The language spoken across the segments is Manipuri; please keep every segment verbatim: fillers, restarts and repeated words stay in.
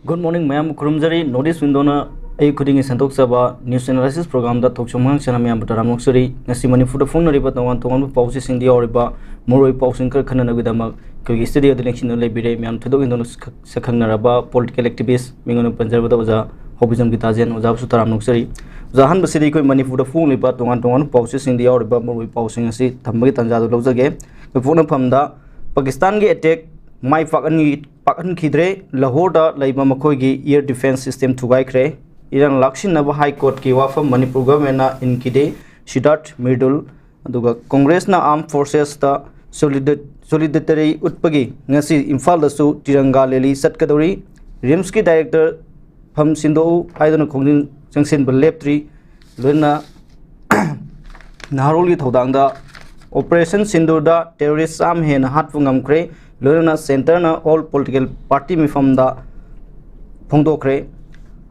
Good morning ꯃꯌꯥꯝꯕꯨ ꯈꯨꯔꯨꯝꯖꯔꯤ꯫ North East Window-ꯅ ꯑꯌꯨꯛ ꯈꯨꯗꯤꯡꯒꯤ ꯁꯟꯗꯣꯛꯆꯕ news analysis program-ꯗ ꯊꯣꯛꯆꯣꯝ ꯍꯛꯆꯥꯡ ꯁꯦꯡꯅ ꯃꯌꯥꯝꯕꯨ ꯇꯔꯥꯝꯅ ꯑꯣꯛꯆꯔꯤ꯫ ꯉꯁꯤ ꯃꯅꯤꯄꯨꯔꯗ ꯐꯣꯡꯅꯔꯤꯕ ꯇꯣꯉꯥꯟ ꯇꯣꯉꯥꯟꯕ ꯄꯥꯎꯆꯦꯁꯤꯡꯗ ꯌꯥꯎꯔꯤꯕ ꯃꯔꯨꯑꯣꯏꯕ ꯄꯥꯎꯁꯤꯡ ꯈꯔ ꯈꯟꯅꯅꯕꯒꯤꯗꯃꯛ ꯑꯩꯈꯣꯏꯒꯤ studio-ꯗ ꯂꯦꯡꯁꯤꯟꯗꯨꯅ ꯂꯩꯕꯤꯔꯦ꯫ ꯃꯌꯥꯝ ꯊꯣꯏꯗꯣꯛ ꯍꯦꯟꯗꯣꯛꯅ ꯁꯛ-, ꯁꯛꯈꯪꯅꯔꯕ political activist ꯃꯤꯡ ꯑꯣꯏꯅ ꯄꯟꯖꯔꯕꯗ ꯑꯣꯖꯥ ꯍꯣꯕꯤꯖꯝ ꯒꯤꯇꯥꯖꯦꯟ, ꯑꯣꯖꯥꯕꯨꯁꯨ ꯇꯔꯥꯝꯅ ꯑꯣꯛꯆꯔꯤ꯫ ꯑꯣꯖꯥ, ꯑꯍꯥꯟꯕꯁꯤꯗꯤ ꯑꯩꯈꯣꯏ ꯃꯅꯤꯄꯨꯔꯗ ꯐꯣꯡꯂꯤꯕ ꯇꯣꯉꯥꯟ ꯇꯣꯉꯥꯟꯕ ꯄꯥꯎꯆꯦꯁꯤꯡꯗ ꯌꯥꯎꯔꯤꯕ ꯃꯔꯨꯑꯣꯏꯕ ꯄꯥꯎꯁꯤꯡ ꯑꯁꯤ ꯊꯝꯕꯒꯤ ꯇꯥꯟꯖꯥꯗꯨ ꯂꯧꯖꯒꯦ꯫ ꯑꯩꯈꯣꯏ ꯄꯣꯛꯅꯐꯝꯗ ꯄꯥꯀꯤꯁꯇꯥꯟꯒꯤ attack ꯃꯥꯏ ꯄꯥꯛꯍꯟ-, ꯄꯥꯛꯍꯟꯈꯤꯗ꯭ꯔꯦ꯫ ꯂꯥꯍꯣꯔꯗ ꯂꯩꯕ ꯃꯈꯣꯏꯒꯤ air defence system ꯊꯨꯒꯥꯏꯈ꯭ꯔꯦ꯫ ꯏꯔꯥꯡ ꯂꯥꯛꯁꯤꯟꯅꯕ High Court-ꯀꯤ ꯋꯥꯐꯝ ꯃꯅꯤꯄꯨꯔ government-ꯅ ꯏꯟꯈꯤꯗꯦ꯫ ꯁꯤꯗꯥꯔꯊ ꯃꯤꯔꯗꯨꯜ꯫ ꯑꯗꯨꯒ ꯀꯣꯡꯒ꯭ꯔꯦꯁꯅ armed forces-ꯇ solida-, solidarity ꯎꯠꯄꯒꯤ ꯉꯁꯤ ꯏꯝꯐꯥꯜꯗꯁꯨ ꯇꯤꯔꯪꯒꯥ rally ꯆꯠꯀꯗꯧꯔꯤ꯫ RIMS-ꯀꯤ director ꯐꯝ ꯁꯤꯟꯗꯣꯛꯎ ꯍꯥꯏꯗꯨꯅ ꯈꯣꯡꯖꯪ ꯆꯪꯁꯤꯟꯕ ꯂꯦꯞꯇ꯭ꯔꯤ꯫ ꯂꯣꯏꯅꯅ ꯅꯍꯥꯔꯣꯜꯒꯤ ꯊꯧꯗꯥꯡꯗ Operation ꯁꯤꯟꯗꯨꯔꯗ terrorist ꯆꯥꯝꯃ ꯍꯦꯟꯅ ꯍꯥꯠꯄ ꯉꯝꯈ꯭ꯔꯦ꯫ ꯂꯣꯏꯅꯅ centre-ꯅ all political party ꯃꯤꯐꯝꯗ ꯐꯣꯡꯗꯣꯛꯈ꯭ꯔꯦ꯫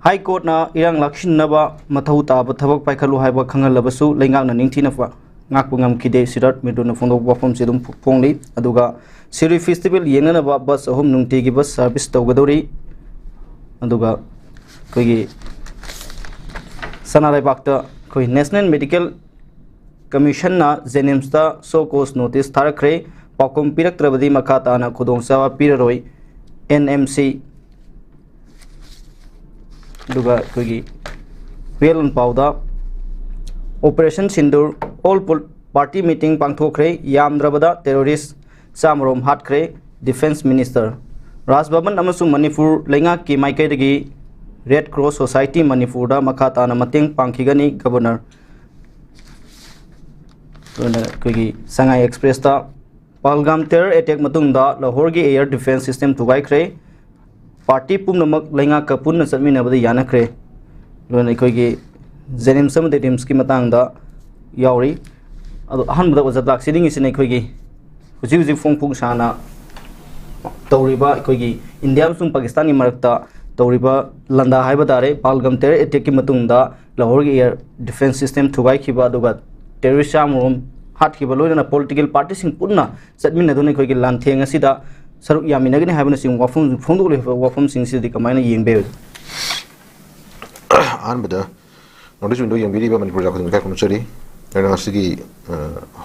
High Court-ꯅ ꯏꯔꯥꯡ ꯂꯥꯛꯁꯤꯟꯅꯕ ꯃꯊꯧ ꯇꯥꯕ ꯊꯕꯛ ꯄꯥꯏꯈꯠꯂꯨ ꯍꯥꯏꯕ ꯈꯪꯍꯜꯂꯕꯁꯨ ꯂꯩꯉꯥꯛꯅ ꯅꯤꯡꯊꯤꯅ ꯐ-, ꯉꯥꯛꯄ ꯉꯝꯈꯤꯗꯦ꯫ ꯁꯤꯗꯥꯔꯊ ꯃꯤꯔꯗꯨꯜꯅ ꯐꯣꯡꯗꯣꯛꯄ ꯋꯥꯐꯝꯁꯤ ꯑꯗꯨꯝ ꯐ-, ꯐꯣꯡꯂꯤ꯫ ꯑꯗꯨꯒ ꯁꯤꯔꯨꯏ festival ꯌꯦꯡꯅꯅꯕ bus ꯑꯍꯨꯝ ꯅꯨꯡꯇꯤꯒꯤ bus service ꯇꯧꯒꯗꯧꯔꯤ꯫ ꯑꯗꯨꯒ ꯑꯩꯈꯣꯏꯒꯤ ꯁꯅꯥ ꯂꯩꯕꯥꯛꯇ ꯑꯩꯈꯣꯏ National Medical Commission-ꯅ JNIMS-ꯇ show cause notice ꯊꯥꯔꯛꯈ꯭ꯔꯦ꯫ ꯄꯥꯎꯈꯨꯝ ꯄꯤꯔꯛꯇ꯭ꯔꯕꯗꯤ ꯃꯈꯥ ꯇꯥꯅ ꯈꯨꯗꯣꯡꯆꯥꯕ ꯄꯤꯔꯔꯣꯏ, NMC꯫ ꯑꯗꯨꯒ ꯑꯩꯈꯣꯏꯒꯤ ꯍꯨꯏꯌꯦꯟ ꯂꯥꯟꯄꯥꯎꯗ Operation ꯁꯤꯟꯗꯨꯔ, all pol-, party meeting ꯄꯥꯡꯊꯣꯛꯈ꯭ꯔꯦ, ꯌꯥꯝꯗ꯭ꯔꯕꯗ terrorist ꯆꯥꯝꯃꯔꯣꯝ ꯍꯥꯠꯈ꯭ꯔꯦ꯫ Defence Minister ꯔꯥꯖ ꯚꯕꯟ ꯑꯃꯁꯨꯡ ꯃꯅꯤꯄꯨꯔ ꯂꯩꯉꯥꯛꯀꯤ ꯃꯥꯏꯀꯩꯗꯒꯤ Red Cross Society ꯃꯅꯤꯄꯨꯔꯗ ꯃꯈꯥ ꯇꯥꯅ ꯃꯇꯦꯡ ꯄꯥꯡꯈꯤꯒꯅꯤ꯫ Governor ꯑꯗꯨꯅ ꯑꯩꯈꯣꯏꯒꯤ ꯁꯉꯥꯏ Express-ꯇ ꯄꯍꯜꯒꯥꯝ terror attack ꯃꯇꯨꯡꯗ ꯂꯥꯍꯣꯔꯒꯤ air defence system ꯊꯨꯒꯥꯏꯈ꯭ꯔꯦ꯫ Party ꯄꯨꯝꯅꯃꯛ ꯂꯩꯉꯥꯛꯀ ꯄꯨꯟꯅ ꯆꯠꯃꯤꯟꯅꯕꯗ ꯌꯥꯅꯈ꯭ꯔꯦ꯫ ꯂꯣꯏꯅ ꯑꯩꯈꯣꯏꯒꯤ JNIMS ꯑꯃꯗꯤ RIMS-ꯀꯤ ꯃꯇꯥꯡꯗ ꯌꯥꯎꯔꯤ꯫ ꯑꯗꯣ ꯑꯍꯥꯟꯕꯗ ꯑꯣꯖꯥ ꯂꯥꯛꯆꯅꯤꯡꯉꯤꯁꯤꯅ ꯑꯩꯈꯣꯏꯒꯤ ꯍꯧꯖꯤꯛ ꯍꯧꯖꯤꯛ ꯐꯣꯡ ꯐꯣꯡ ꯁꯥꯅ ꯇꯧꯔꯤꯕ ꯑꯩꯈꯣꯏꯒꯤ ꯏꯟꯗꯤꯌꯥ ꯑꯃꯁꯨꯡ ꯄꯥꯀꯤꯁꯇꯥꯟꯒꯤ ꯃꯔꯛꯇ ꯇꯧꯔꯤꯕ ꯂꯥꯟꯗꯥ ꯍꯥꯏꯕ ꯇꯥꯔꯦ, ꯄꯍꯜꯒꯥꯝ terror attack-ꯀꯤ ꯃꯇꯨꯡꯗ ꯂꯥꯍꯣꯔꯒꯤ air defence system ꯊꯨꯒꯥꯏꯈꯤꯕ, ꯑꯗꯨꯒ terrorist ꯆꯥꯝꯃꯔꯣꯝ ꯍꯥꯠꯈꯤꯕ, ꯂꯣꯏꯅꯅ political party-ꯁꯤꯡ ꯄꯨꯟꯅ ꯆꯠꯃꯤꯟꯅꯗꯨꯅ ꯑꯩꯈꯣꯏꯒꯤ ꯂꯥꯟꯊꯦꯡ ꯑꯁꯤꯗ ꯁꯔꯨꯛ ꯌꯥꯃꯤꯟꯅꯒꯅꯤ ꯍꯥꯏꯕꯅꯆꯤꯡꯕ ꯋꯥꯐꯝ ꯐꯣꯡꯗꯣꯛꯂꯤꯕ ꯋꯥꯐꯝꯁꯤꯡꯁꯤꯗꯤ ꯀꯃꯥꯏꯅ ꯌꯦꯡꯕꯤꯕ? ꯑꯍꯥꯟꯕꯗ North East Window ꯌꯦꯡꯕꯤꯔꯤꯕ ꯃꯅꯤꯄꯨꯔ ꯖꯥ ꯈꯨꯗꯤꯡꯃꯛ ꯏꯀꯥꯏ ꯈꯨꯝꯅꯖꯔꯤ꯫ ꯑꯗꯨꯅ ꯉꯁꯤꯒꯤ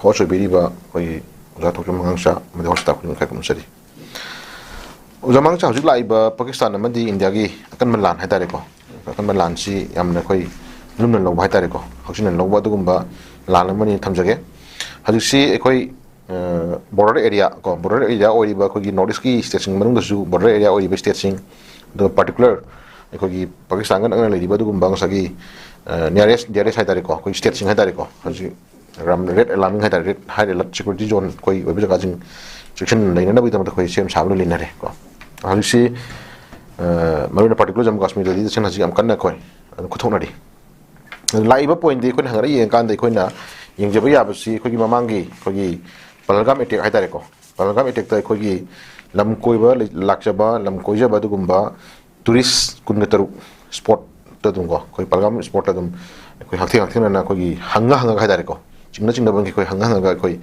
host ꯑꯣꯏꯕꯤꯔꯤꯕ ꯑꯩꯈꯣꯏꯒꯤ ꯑꯣꯖꯥ ꯊꯣꯛꯆꯣꯝ ꯃꯉꯥꯡꯆꯥ ꯑꯃꯗꯤ host staff ꯈꯨꯗꯤꯡꯃꯛ ꯏꯀꯥꯏ ꯈꯨꯝꯅꯖꯔꯤ꯫ ꯑꯣꯖꯥ ꯃꯉꯥꯡꯆꯥ, ꯍꯧꯖꯤꯛ ꯂꯥꯛꯏꯕ ꯄꯥꯀꯤꯁꯇꯥꯟ ꯑꯃꯗꯤ ꯏꯟꯗꯤꯌꯥꯒꯤ ꯑꯀꯟꯕ ꯂꯥꯟ ꯍꯥꯏꯇꯥꯔꯦꯀꯣ, ꯑꯀꯟꯕ ꯂꯥꯟꯁꯤ ꯌꯥꯝꯅ ꯑꯩꯈꯣꯏ ꯂꯨꯝꯅ ꯂꯧꯕ ꯍꯥꯏꯇꯥꯔꯦꯀꯣ, ꯍꯛꯆꯤꯟꯅ ꯂꯧꯕ ꯑꯗꯨꯒꯨꯝꯕ ꯂꯥꯟ ꯑꯃꯅꯤ ꯊꯝꯖꯒꯦ꯫ ꯍꯧꯖꯤꯛꯁꯤ ꯑꯩꯈꯣꯏ border area ꯀꯣ, border area ꯑꯣꯏꯔꯤꯕ ꯑꯩꯈꯣꯏꯒꯤ North East ꯀꯤ state ꯁꯤꯡ ꯃꯅꯨꯡꯗꯁꯨ border area ꯑꯣꯏꯔꯤꯕ state ꯁꯤꯡ, ꯑꯗꯨꯒ particular ꯑꯩꯈꯣꯏꯒꯤ ꯄꯥꯀꯤꯁꯇꯥꯟꯒ ꯅꯛꯅ ꯂꯩꯔꯤꯕ ꯑꯗꯨꯒꯨꯝꯕ ꯉꯁꯥꯏꯒꯤ nearest nearest ꯍꯥꯏꯇꯥꯔꯦꯀꯣ, ꯑꯩꯈꯣꯏ state ꯁꯤꯡ ꯍꯥꯏꯇꯥꯔꯦꯀꯣ, ꯍꯧꯖꯤꯛ ꯌꯥꯝ red alarming ꯍꯥꯏꯇꯥꯔꯦ, red high alert security zone ꯑꯩꯈꯣꯏ ꯑꯣꯏꯕ ꯖꯒꯥꯁꯤꯡ ꯆꯦꯛꯁꯤꯟ ꯂꯩꯅꯅꯕꯒꯤꯗꯃꯛꯇ ꯑꯩꯈꯣꯏ ꯁꯦꯝ ꯁꯥꯕ ꯂꯣꯏ ꯂꯩꯅꯔꯦ ꯀꯣ꯫ ꯍꯧꯖꯤꯛꯁꯤ ꯃꯔꯨ ꯑꯣꯏꯅ particular ꯖꯝꯃꯨ ꯀꯥꯁꯃꯤꯔꯗꯗꯤ ꯇꯁꯦꯡꯅ ꯍꯧꯖꯤꯛ ꯌꯥꯝ ꯀꯟꯅ ꯑꯩꯈꯣꯏ ꯑꯗꯨꯝ ꯈꯨꯠꯊꯣꯛꯅꯔꯤ꯫ ꯑꯗꯨ ꯂꯥꯛꯏꯕ point ꯗꯤ ꯑꯩꯈꯣꯏꯅ ꯍꯪꯒꯠꯂ ꯌꯦꯡꯉꯀꯥꯟꯗ ꯑꯩꯈꯣꯏꯅ ꯌꯦꯡꯖꯕ ꯌꯥꯕꯁꯤ ꯑꯩꯈꯣꯏꯒꯤ ꯃꯃꯥꯡꯒꯤ ꯑꯩꯈꯣꯏꯒꯤ ꯄꯍꯜꯒꯥꯝ attack ꯍꯥꯏꯇꯥꯔꯦꯀꯣ, ꯄꯍꯜꯒꯥꯝ attack ꯇ ꯑꯩꯈꯣꯏꯒꯤ ꯂꯝ ꯀꯣꯏꯕ ꯂꯩ-, ꯂꯥꯛꯆꯕ, ꯂꯝ ꯀꯣꯏꯖꯕ ꯑꯗꯨꯒꯨꯝꯕ tourist ꯀꯨꯟꯒ ꯇꯔꯨꯛ spot ꯇ ꯑꯗꯨꯝ ꯀꯣ, ꯑꯩꯈꯣꯏ ꯄꯍꯜꯒꯥꯝ spot ꯇ ꯑꯗꯨꯝ ꯑꯩꯈꯣꯏ ꯍꯛꯊꯦꯡ ꯍꯛꯊꯦꯡꯅꯅ ꯑꯩꯈꯣꯏꯒꯤ ꯍꯪꯉ ꯍꯪꯉꯒ ꯍꯥꯏꯇꯥꯔꯦꯀꯣ, ꯆꯤꯡꯅ ꯆꯤꯡꯅꯕꯒꯤ ꯑꯩꯈꯣꯏ ꯍꯪꯉ ꯍꯪꯉꯒ ꯑꯩꯈꯣꯏ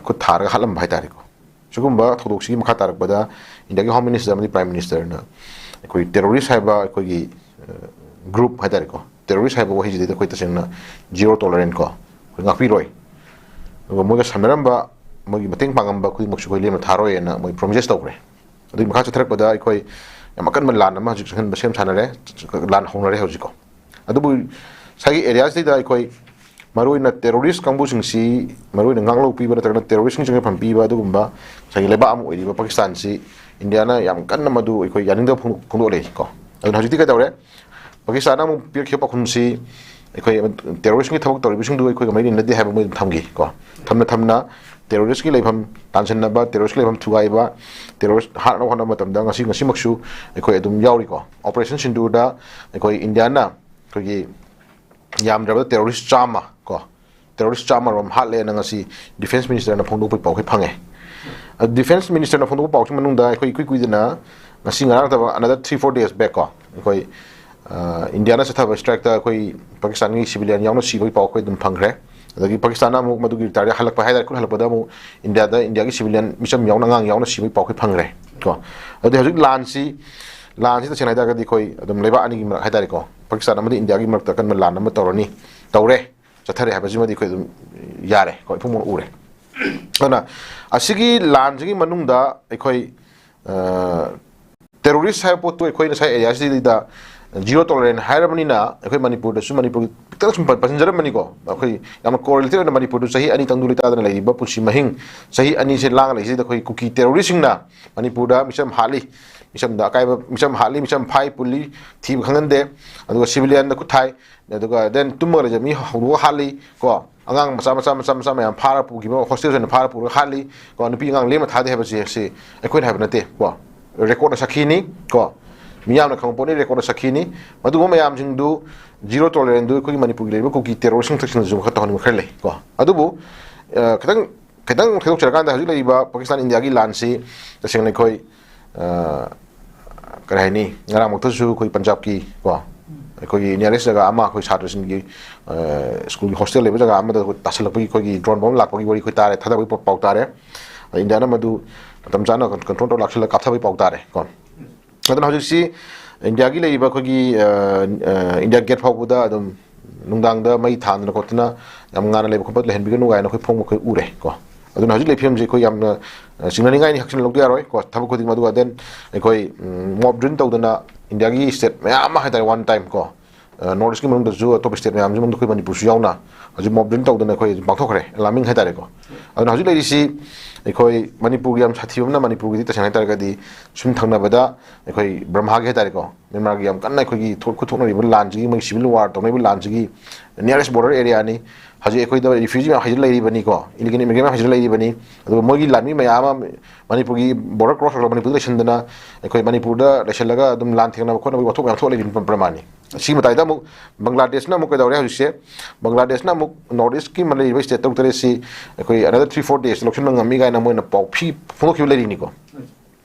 ꯈꯨꯠ ꯊꯥꯔꯒ ꯍꯥꯠꯂꯝꯕ ꯍꯥꯏꯇꯥꯔꯦꯀꯣ꯫ ꯁꯤꯒꯨꯝꯕ ꯊꯧꯗꯣꯛꯁꯤꯒꯤ ꯃꯈꯥ ꯇꯥꯔꯛꯄꯗ ꯏꯟꯗꯤꯌꯥꯒꯤ Home Minister ꯑꯃꯗꯤ Prime Minister ꯅ ꯑꯩꯈꯣꯏ terrorist ꯍꯥꯏꯕ ꯑꯩꯈꯣꯏꯒꯤ group ꯍꯥꯏꯇꯥꯔꯦꯀꯣ, terrorist ꯍꯥꯏꯕ ꯋꯥꯍꯩꯁꯤꯗꯩꯗ ꯑꯩꯈꯣꯏ ꯇꯁꯦꯡꯅ zero tolerance ꯀꯣ, ꯑꯩꯈꯣꯏ ꯉꯥꯛꯄꯤꯔꯣꯏ꯫ ꯑꯗꯨꯒ ꯃꯣꯏꯒ ꯁꯝꯅꯔꯝꯕ, ꯃꯣꯏꯒꯤ ꯃꯇꯦꯡ ꯄꯥꯡꯉꯝꯕ ꯈꯨꯗꯤꯡꯃꯛꯁꯨ ꯑꯩꯈꯣꯏ ꯂꯦꯝꯅ ꯊꯥꯔꯣꯏꯅ ꯃꯣꯏ promise ꯇꯧꯈ꯭ꯔꯦ꯫ ꯑꯗꯨꯒꯤ ꯃꯈꯥ ꯆꯠꯊꯔꯛꯄꯗ ꯑꯩꯈꯣꯏ ꯌꯥꯝ ꯑꯀꯟꯕ ꯂꯥꯟ ꯑꯃ ꯍꯧꯖꯤꯛ ꯆꯪꯍꯟꯕ ꯁꯦꯝ ꯁꯥꯟꯅꯔꯦ, ꯂꯥꯟ ꯍꯧꯅꯔꯦ ꯍꯧꯖꯤꯛꯀꯣ꯫ ꯑꯗꯨꯕꯨ ꯉꯁꯥꯏꯒꯤ area ꯁꯤꯗ ꯑꯩꯈꯣꯏ ꯃꯔꯨꯑꯣꯏꯅ terrorist ꯀꯥꯡꯕꯨꯁꯤꯡꯁꯤ ꯃꯔꯨꯑꯣꯏꯅ ꯉꯥꯛꯂꯧ ꯄꯤꯕ ꯅꯠꯇ꯭ꯔꯒꯅ terrorist ꯁꯤꯡ ꯆꯪꯖꯐꯝ ꯄꯤꯕ ꯑꯗꯨꯒꯨꯝꯕ ꯉꯁꯥꯏꯒꯤ ꯂꯩꯕꯥꯛ ꯑꯃ ꯑꯣꯏꯔꯤꯕ ꯄꯥꯀꯤꯁꯇꯥꯟꯁꯤ ꯏꯟꯗꯤꯌꯥꯅ ꯌꯥꯝ ꯀꯟꯅ ꯃꯗꯨ ꯑꯩꯈꯣꯏ ꯌꯥꯅꯤꯡꯗꯕ ꯐꯣꯡꯗꯣꯛ-, ꯐꯣꯡꯗꯣꯛꯂꯛꯏꯀꯣ꯫ ꯑꯗꯨꯅ ꯍꯧꯖꯤꯛꯇꯤ ꯀꯩꯗꯧꯔꯦ? ꯄꯥꯀꯤꯁꯇꯥꯟꯅ ꯑꯃꯨꯛ ꯄꯤꯔꯛꯈꯤꯕ ꯄꯥꯎꯈꯨꯝꯁꯤ ꯑꯩꯈꯣꯏ terrorist ꯀꯤ ꯊꯕꯛ ꯇꯧꯔꯤꯕꯁꯤꯡꯗꯨ ꯑꯩꯈꯣꯏꯒ ꯃꯔꯤ ꯂꯩꯅꯗꯦ ꯍꯥꯏꯕ ꯃꯣꯏ ꯑꯗꯨꯝ ꯊꯝꯈꯤ ꯀꯣ꯫ ꯊꯝꯅ ꯊꯝꯅ terrorist ꯀꯤ ꯂꯩꯐꯝ ꯇꯥꯟꯁꯤꯟꯅꯕ, terrorist ꯀꯤ ꯂꯩꯐꯝ ꯊꯨꯒꯥꯏꯕ, terrorist ꯍꯥꯠꯅꯕ ꯍꯣꯠꯅꯕ ꯃꯇꯝꯗ ꯉꯁꯤ, ꯉꯁꯤꯃꯛꯁꯨ ꯑꯩꯈꯣꯏ ꯑꯗꯨꯝ ꯌꯥꯎꯔꯤꯀꯣ꯫ Operation ꯁꯤꯟꯗꯨꯔꯗ ꯑꯩꯈꯣꯏ ꯏꯟꯗꯤꯌꯥꯅ ꯑꯩꯈꯣꯏꯒꯤ ꯌꯥꯝꯗ꯭ꯔꯕꯗ terrorist ꯆꯥꯝꯃ ꯀꯣ, terrorist ꯆꯥꯝꯃ ꯔꯣꯝ ꯍꯥꯠꯂꯦꯅ ꯉꯁꯤ Defence Minister ꯅ ꯐꯣꯡꯗꯣꯛꯄꯒꯤ ꯄꯥꯎ ꯑꯩꯈꯣꯏ ꯐꯪꯉꯦ꯫ ꯑꯗꯨ Defence Minister ꯅ ꯐꯣꯡꯗꯣꯛꯄ ꯄꯥꯎꯁꯤ ꯃꯅꯨꯡꯗ ꯑꯩꯈꯣꯏ ꯏꯀꯨꯏ ꯀꯨꯏꯗꯅ ꯉꯁꯤ ꯉꯔꯥꯡ ꯅꯠꯇꯕ another three four days back ꯀꯣ, ꯑꯩꯈꯣꯏ ꯏꯟꯗꯤꯌꯥꯅ ꯆꯠꯊꯕ strike ꯇ ꯑꯩꯈꯣꯏ ꯄꯥꯀꯤꯁꯇꯥꯟꯒꯤ civilian ꯌꯥꯎꯅ ꯁꯤꯕꯒꯤ ꯄꯥꯎ ꯑꯩꯈꯣꯏ ꯑꯗꯨꯝ ꯐꯪꯈ꯭ꯔꯦ꯫ ꯑꯗꯒꯤ ꯄꯥꯀꯤꯁꯇꯥꯟꯅ ꯑꯃꯨꯛ ꯃꯗꯨꯒꯤ ꯔꯤꯇꯥꯌꯔ ꯍꯜꯂꯛꯄ ꯍꯥꯏꯇꯥꯔꯦ, ꯈꯨꯠ ꯍꯜꯂꯛꯄꯗ ꯑꯃꯨꯛ ꯏꯟꯗꯤꯌꯥꯗ, ꯏꯟꯗꯤꯌꯥꯒꯤ ꯁꯤꯚꯤꯂꯤꯌꯟ ꯃꯤꯆꯝ ꯌꯥꯎꯅ, ꯑꯉꯥꯡ ꯌꯥꯎꯅ ꯁꯤꯕꯒꯤ ꯄꯥꯎ ꯑꯩꯈꯣꯏ ꯐꯪꯈ꯭ꯔꯦ ꯀꯣ꯫ ꯑꯗꯨꯗꯤ ꯍꯧꯖꯤꯛ ꯂꯥꯟꯁꯤ, ꯂꯥꯟꯁꯤ ꯇꯁꯦꯡꯅ ꯍꯥꯏꯇꯥꯔꯒꯗꯤ ꯑꯩꯈꯣꯏ ꯑꯗꯨꯝ ꯂꯩꯕꯥꯛ ꯑꯅꯤꯒꯤ ꯃꯔꯛ ꯍꯥꯏꯇꯥꯔꯦꯀꯣ, ꯄꯥꯀꯤꯁꯇꯥꯟ ꯑꯃꯗꯤ ꯏꯟꯗꯤꯌꯥꯒꯤ ꯃꯔꯛꯇ ꯑꯀꯟꯕ ꯂꯥꯟ ꯑꯃ ꯇꯧꯔꯅꯤ, ꯇꯧꯔꯦ, ꯆꯠꯊꯔꯦ ꯍꯥꯏꯕꯁꯤꯃꯗꯤ ꯑꯩꯈꯣꯏ ꯑꯗꯨꯝ ꯌꯥꯔꯦ ꯀꯣ, ꯏꯐꯨꯡ ꯐꯨꯡꯅ ꯎꯔꯦ꯫ ꯑꯗꯨꯅ ꯑꯁꯤꯒꯤ ꯂꯥꯟꯁꯤꯒꯤ ꯃꯅꯨꯡꯗ ꯑꯩꯈꯣꯏ, ꯑ, ꯇꯦꯔꯣꯔꯤꯁ ꯍꯥꯏꯕ ꯄꯣꯠꯇꯨ ꯑꯩꯈꯣꯏ ꯉꯁꯥꯏ ꯑꯦꯔꯤꯌꯥꯁꯤꯗ ꯖꯤꯔꯣ ꯇꯣꯂꯔꯦꯟ ꯍꯥꯏꯔꯕꯅꯤꯅ, ꯑꯩꯈꯣꯏ ꯃꯅꯤꯄꯨꯔꯗꯁꯨ, ꯃꯅꯤꯄꯨꯔꯒꯤ ꯈꯤꯇꯪ ꯁꯨꯝ ꯄꯟ-, ꯄꯟꯖꯔꯝꯕꯅꯤꯀꯣ, ꯑꯩꯈꯣꯏ ꯌꯥꯝꯅ ꯀꯣꯔꯤꯂꯦꯇꯦꯠ ꯑꯣꯏꯅ ꯃꯅꯤꯄꯨꯔꯗ ꯆꯍꯤ ꯑꯅꯤ ꯇꯪꯗꯨ ꯂꯩꯇꯥꯗꯅ ꯂꯩꯔꯤꯕ ꯄꯨꯟꯁꯤ ꯃꯍꯤꯡ, ꯆꯍꯤ ꯑꯅꯤꯁꯦ ꯂꯥꯡꯉ ꯂꯩꯁꯤꯗ ꯑꯩꯈꯣꯏ ꯀꯨꯀꯤ ꯇꯦꯔꯣꯔꯤꯁꯁꯤꯡꯅ ꯃꯅꯤꯄꯨꯔꯗ ꯃꯤꯆꯝ ꯍꯥꯠꯂꯤ, ꯃꯤꯆꯝꯗ ꯑꯀꯥꯏꯕ, ꯃꯤꯆꯝ ꯍꯥꯠꯂꯤ, ꯃꯤꯆꯝ ꯐꯥꯏ ꯄꯨꯜꯂꯤ, ꯊꯤꯕ ꯈꯪꯍꯟꯗꯦ, ꯑꯗꯨꯒ ꯁꯤꯚꯤꯂꯤꯌꯟꯗ ꯈꯨꯠ ꯊꯥꯏ, ꯑꯗꯨꯒ then ꯇꯨꯝꯃꯒ ꯂꯩꯖꯕ ꯃꯤ ꯍꯧꯗꯣꯛꯑ ꯍꯥꯠꯂꯤ ꯀꯣ, ꯑꯉꯥꯡ ꯃꯆꯥ, ꯃꯆꯥ, ꯃꯆꯥ, ꯃꯆꯥ ꯃꯌꯥꯝ ꯐꯥꯔ ꯄꯨꯈꯤꯕ, ꯍꯣꯁꯇꯦꯜ ꯑꯣꯏꯅ ꯐꯥꯔ ꯄꯨꯔꯒ ꯍꯥꯠꯂꯤ ꯀꯣ, ꯅꯨꯄꯤ ꯑꯉꯥꯡ ꯂꯦꯝꯅ ꯊꯥꯗꯦ ꯍꯥꯏꯕꯁꯦ, ꯁꯤ ꯑꯩꯈꯣꯏꯅ ꯍꯥꯏꯕ ꯅꯠꯇꯦ ꯀꯣ, ꯔꯦꯀꯣꯔꯠꯅ ꯁꯥꯈꯤꯅꯤ ꯀꯣ, ꯃꯤꯌꯥꯝꯅ ꯈꯪꯕ ꯄꯣꯠꯅꯤ, ꯔꯦꯀꯣꯔꯠꯅ ꯁꯥꯈꯤꯅꯤ꯫ ꯃꯗꯨꯒꯨꯝꯕ ꯃꯌꯥꯝꯁꯤꯡꯗꯨ ꯖꯤꯔꯣ ꯇꯣꯂꯔꯦꯟꯗꯨ ꯑꯩꯈꯣꯏꯒꯤ ꯃꯅꯤꯄꯨꯔꯒꯤ ꯂꯩꯔꯤꯕ ꯀꯨꯀꯤ ꯇꯦꯔꯣꯔꯤꯁꯁꯤꯡ ꯃꯊꯛꯁꯤꯡꯗꯁꯨ ꯈꯔ ꯇꯧꯍꯟꯅꯤꯡꯕ ꯈꯔ ꯂꯩ ꯀꯣ꯫ ꯑꯗꯨꯕꯨ, ꯑ, ꯈꯤꯇꯪ, ꯈꯤꯇꯪ ꯊꯣꯏꯗꯣꯛꯆꯔꯀꯥꯟꯗ ꯍꯧꯖꯤꯛ ꯂꯩꯔꯤꯕ ꯄꯥꯀꯤꯁꯇꯥꯟ ꯏꯟꯗꯤꯌꯥꯒꯤ ꯂꯥꯟꯁꯤ ꯇꯁꯦꯡꯅ ꯑꯩꯈꯣꯏ, ꯑ, ꯀꯔꯤ ꯍꯥꯏꯅꯤ, ꯉꯔꯥꯡꯃꯛꯇꯁꯨ ꯑꯩꯈꯣꯏ ꯄꯟꯖꯥꯕꯀꯤ ꯀꯣ, ꯑꯩꯈꯣꯏꯒꯤ ꯅꯤꯌꯔꯦꯁ ꯖꯒꯥ ꯑꯃ, ꯑꯩꯈꯣꯏ ꯁꯥꯇ꯭ꯔꯁꯤꯡꯒꯤ, ꯑ, ꯁ꯭ꯀꯨꯜꯒꯤ ꯍꯣꯁꯇꯦꯜ ꯂꯩꯕ ꯖꯒꯥ ꯑꯃꯗ ꯑꯩꯈꯣꯏ ꯇꯥꯁꯜꯂꯛꯄꯒꯤ ꯑꯩꯈꯣꯏꯒꯤ ꯗ꯭ꯔꯣꯟ ꯕꯣꯝ ꯂꯥꯛꯄꯒꯤ ꯋꯥꯔꯤ ꯑꯩꯈꯣꯏ ꯇꯥꯔꯦ, ꯊꯥꯗꯕꯒꯤ ꯄꯥꯎ ꯇꯥꯔꯦ꯫ ꯑꯗ ꯏꯟꯗꯤꯌꯥꯅ ꯃꯗꯨ ꯃꯇꯝ ꯆꯥꯅ ꯀꯟꯇ꯭ꯔꯣꯜ ꯇꯧꯔ ꯂꯥꯛꯁꯤꯜꯂꯒ ꯀꯥꯞꯊꯕꯒꯤ ꯄꯥꯎ ꯇꯥꯔꯦ ꯀꯣ꯫ ꯑꯗꯨꯅ ꯍꯧꯖꯤꯛꯁꯤ ꯏꯟꯗꯤꯌꯥꯒꯤ ꯂꯩꯔꯤꯕ ꯑꯩꯈꯣꯏꯒꯤ, ꯑ, ꯑ, ꯏꯟꯗꯤꯌꯥ ꯒꯦꯠ ꯐꯥꯎꯕꯗ ꯑꯗꯨꯝ ꯅꯨꯡꯗꯥꯡꯗ ꯃꯩ ꯊꯥꯟꯗꯅ ꯈꯣꯠꯇꯅ ꯌꯥꯝ ꯉꯥꯟꯅ ꯂꯩꯕ ꯈꯣꯠꯄ ꯂꯩꯍꯟꯕꯤꯒꯅꯨ ꯀꯥꯏꯅ ꯑꯩꯈꯣꯏ ꯐꯣꯡꯕ ꯑꯩꯈꯣꯏ ꯎꯔꯦ ꯀꯣ꯫ ꯑꯗꯨꯅ ꯍꯧꯖꯤꯛ ꯂꯩꯐꯝꯁꯦ ꯑꯩꯈꯣꯏ ꯌꯥꯝꯅ, ꯑ, ꯆꯤꯡꯅꯅꯤꯡꯉꯥꯏꯅꯤ, ꯍꯛꯆꯤꯟꯅ ꯂꯧꯗ ꯌꯥꯔꯣꯏ ꯀꯣ, ꯊꯕꯛ ꯈꯨꯗꯤꯡꯃꯛ꯫ ꯑꯗꯨꯒ then ꯑꯩꯈꯣꯏ, ꯎꯝ, ꯃꯣꯕ ꯗ꯭ꯔꯤꯜ ꯇꯧꯗꯅ ꯏꯟꯗꯤꯌꯥꯒꯤ ꯁ꯭ꯇꯦꯠ ꯃꯌꯥꯝ ꯑꯃ ꯍꯥꯏꯇꯥꯔꯦ, ꯋꯥꯟ ꯇꯥꯏꯝ ꯀꯣ, ꯑ, ꯅꯣꯔꯠ ꯏꯁꯀꯤ ꯃꯅꯨꯡꯗꯁꯨ ꯑꯇꯣꯞꯄ ꯁ꯭ꯇꯦꯠ ꯃꯌꯥꯝꯁꯤ ꯃꯅꯨꯡꯗ ꯑꯩꯈꯣꯏ ꯃꯅꯤꯄꯨꯔꯁꯨ ꯌꯥꯎꯅ ꯍꯧꯖꯤꯛ ꯃꯣꯕ ꯗ꯭ꯔꯤꯜ ꯇꯧꯗꯅ ꯑꯩꯈꯣꯏ ꯄꯥꯡꯊꯣꯛꯈ꯭ꯔꯦ, ꯑꯦꯂꯥꯔꯃꯤꯡ ꯍꯥꯏꯇꯥꯔꯦꯀꯣ꯫ ꯑꯗꯨꯅ ꯍꯧꯖꯤꯛ ꯂꯩꯔꯤꯁꯤ ꯑꯩꯈꯣꯏ ꯃꯅꯤꯄꯨꯔꯒꯤ ꯌꯥꯝ ꯁꯥꯊꯤꯕ ꯑꯃꯅ, ꯃꯅꯤꯄꯨꯔꯒꯤꯗꯤ ꯇꯁꯦꯡꯅ ꯍꯥꯏꯇꯥꯔꯒꯗꯤ ꯁꯨꯝ ꯊꯪꯅꯕꯗ ꯑꯩꯈꯣꯏ ꯕ꯭ꯔꯝꯍꯥꯒꯤ ꯍꯥꯏꯇꯥꯔꯦꯀꯣ, ꯃ꯭ꯌꯥꯟꯃꯥꯔꯒꯤ ꯌꯥꯝ ꯀꯟꯅ ꯑꯩꯈꯣꯏꯒꯤ ꯊꯣꯛ-, ꯈꯨꯠꯊꯣꯛꯅꯔꯤꯕ ꯂꯥꯟꯁꯤꯒꯤ, ꯃꯣꯏ ꯁꯤꯚꯤꯜ ꯋꯥꯔ ꯇꯧꯅꯔꯤꯕ ꯂꯥꯟꯁꯤꯒꯤ ꯅꯤꯌꯔꯦꯁ ꯕꯣꯔꯗꯔ ꯑꯦꯔꯤꯌꯥꯅꯤ꯫ ꯍꯧꯖꯤꯛ ꯑꯩꯈꯣꯏꯗ ꯔꯤꯐ꯭ꯌꯨꯖꯤ ꯃꯌꯥꯝ ꯍꯩꯖꯤꯜ ꯂꯩꯔꯤꯕꯅꯤꯀꯣ, ꯏꯂꯤꯒꯦꯜ ꯏꯃꯤꯒ꯭ꯔꯦꯟ ꯃꯌꯥꯝ ꯍꯩꯖꯤꯜ ꯂꯩꯔꯤꯕꯅꯤ꯫ ꯑꯗꯨꯒ ꯃꯣꯏꯒꯤ ꯂꯥꯟꯃꯤ ꯃꯌꯥꯝ ꯑꯃ ꯃꯅꯤꯄꯨꯔꯒꯤ ꯕꯣꯔꯗꯔ ꯀ꯭ꯔꯣꯁ ꯇꯧꯔꯒ ꯃꯅꯤꯄꯨꯔꯗ ꯂꯩꯁꯤꯟꯗꯅ, ꯑꯩꯈꯣꯏ ꯃꯅꯤꯄꯨꯔꯗ ꯂꯩꯁꯤꯜꯂꯒ ꯑꯗꯨꯝ ꯂꯥꯟ ꯊꯦꯡꯅꯕ ꯈꯣꯠꯅꯕꯒꯤ ꯋꯥꯊꯣꯛ ꯃꯌꯥꯝ ꯊꯣꯛꯂꯛꯏꯕꯅꯤ ꯄ꯭ꯔꯃꯥꯟꯅꯤ꯫ ꯁꯤꯒꯤ ꯃꯇꯥꯏꯗ ꯑꯃꯨꯛ ꯕꯪꯒ꯭ꯂꯥꯗꯦꯁꯅ ꯑꯃꯨꯛ ꯀꯩꯗꯧꯔꯦ ꯍꯧꯖꯤꯛꯁꯦ? ꯕꯪꯒ꯭ꯂꯥꯗꯦꯁꯅ ꯑꯃꯨꯛ ꯅꯣꯔꯠ ꯏꯁꯀꯤ ꯂꯩꯔꯤꯕ ꯁ꯭ꯇꯦꯠ ꯇꯔꯨꯛ ꯇꯔꯦꯠꯁꯤ ꯑꯩꯈꯣꯏ another three four days ꯂꯧꯁꯤꯟꯕ ꯉꯝꯃꯤ ꯀꯥꯏꯅ ꯃꯣꯏꯅ ꯄꯥꯎ ꯐꯤ ꯐꯣꯡꯗꯣꯛꯈꯤꯕ ꯂꯩꯔꯤꯅꯤꯀꯣ꯫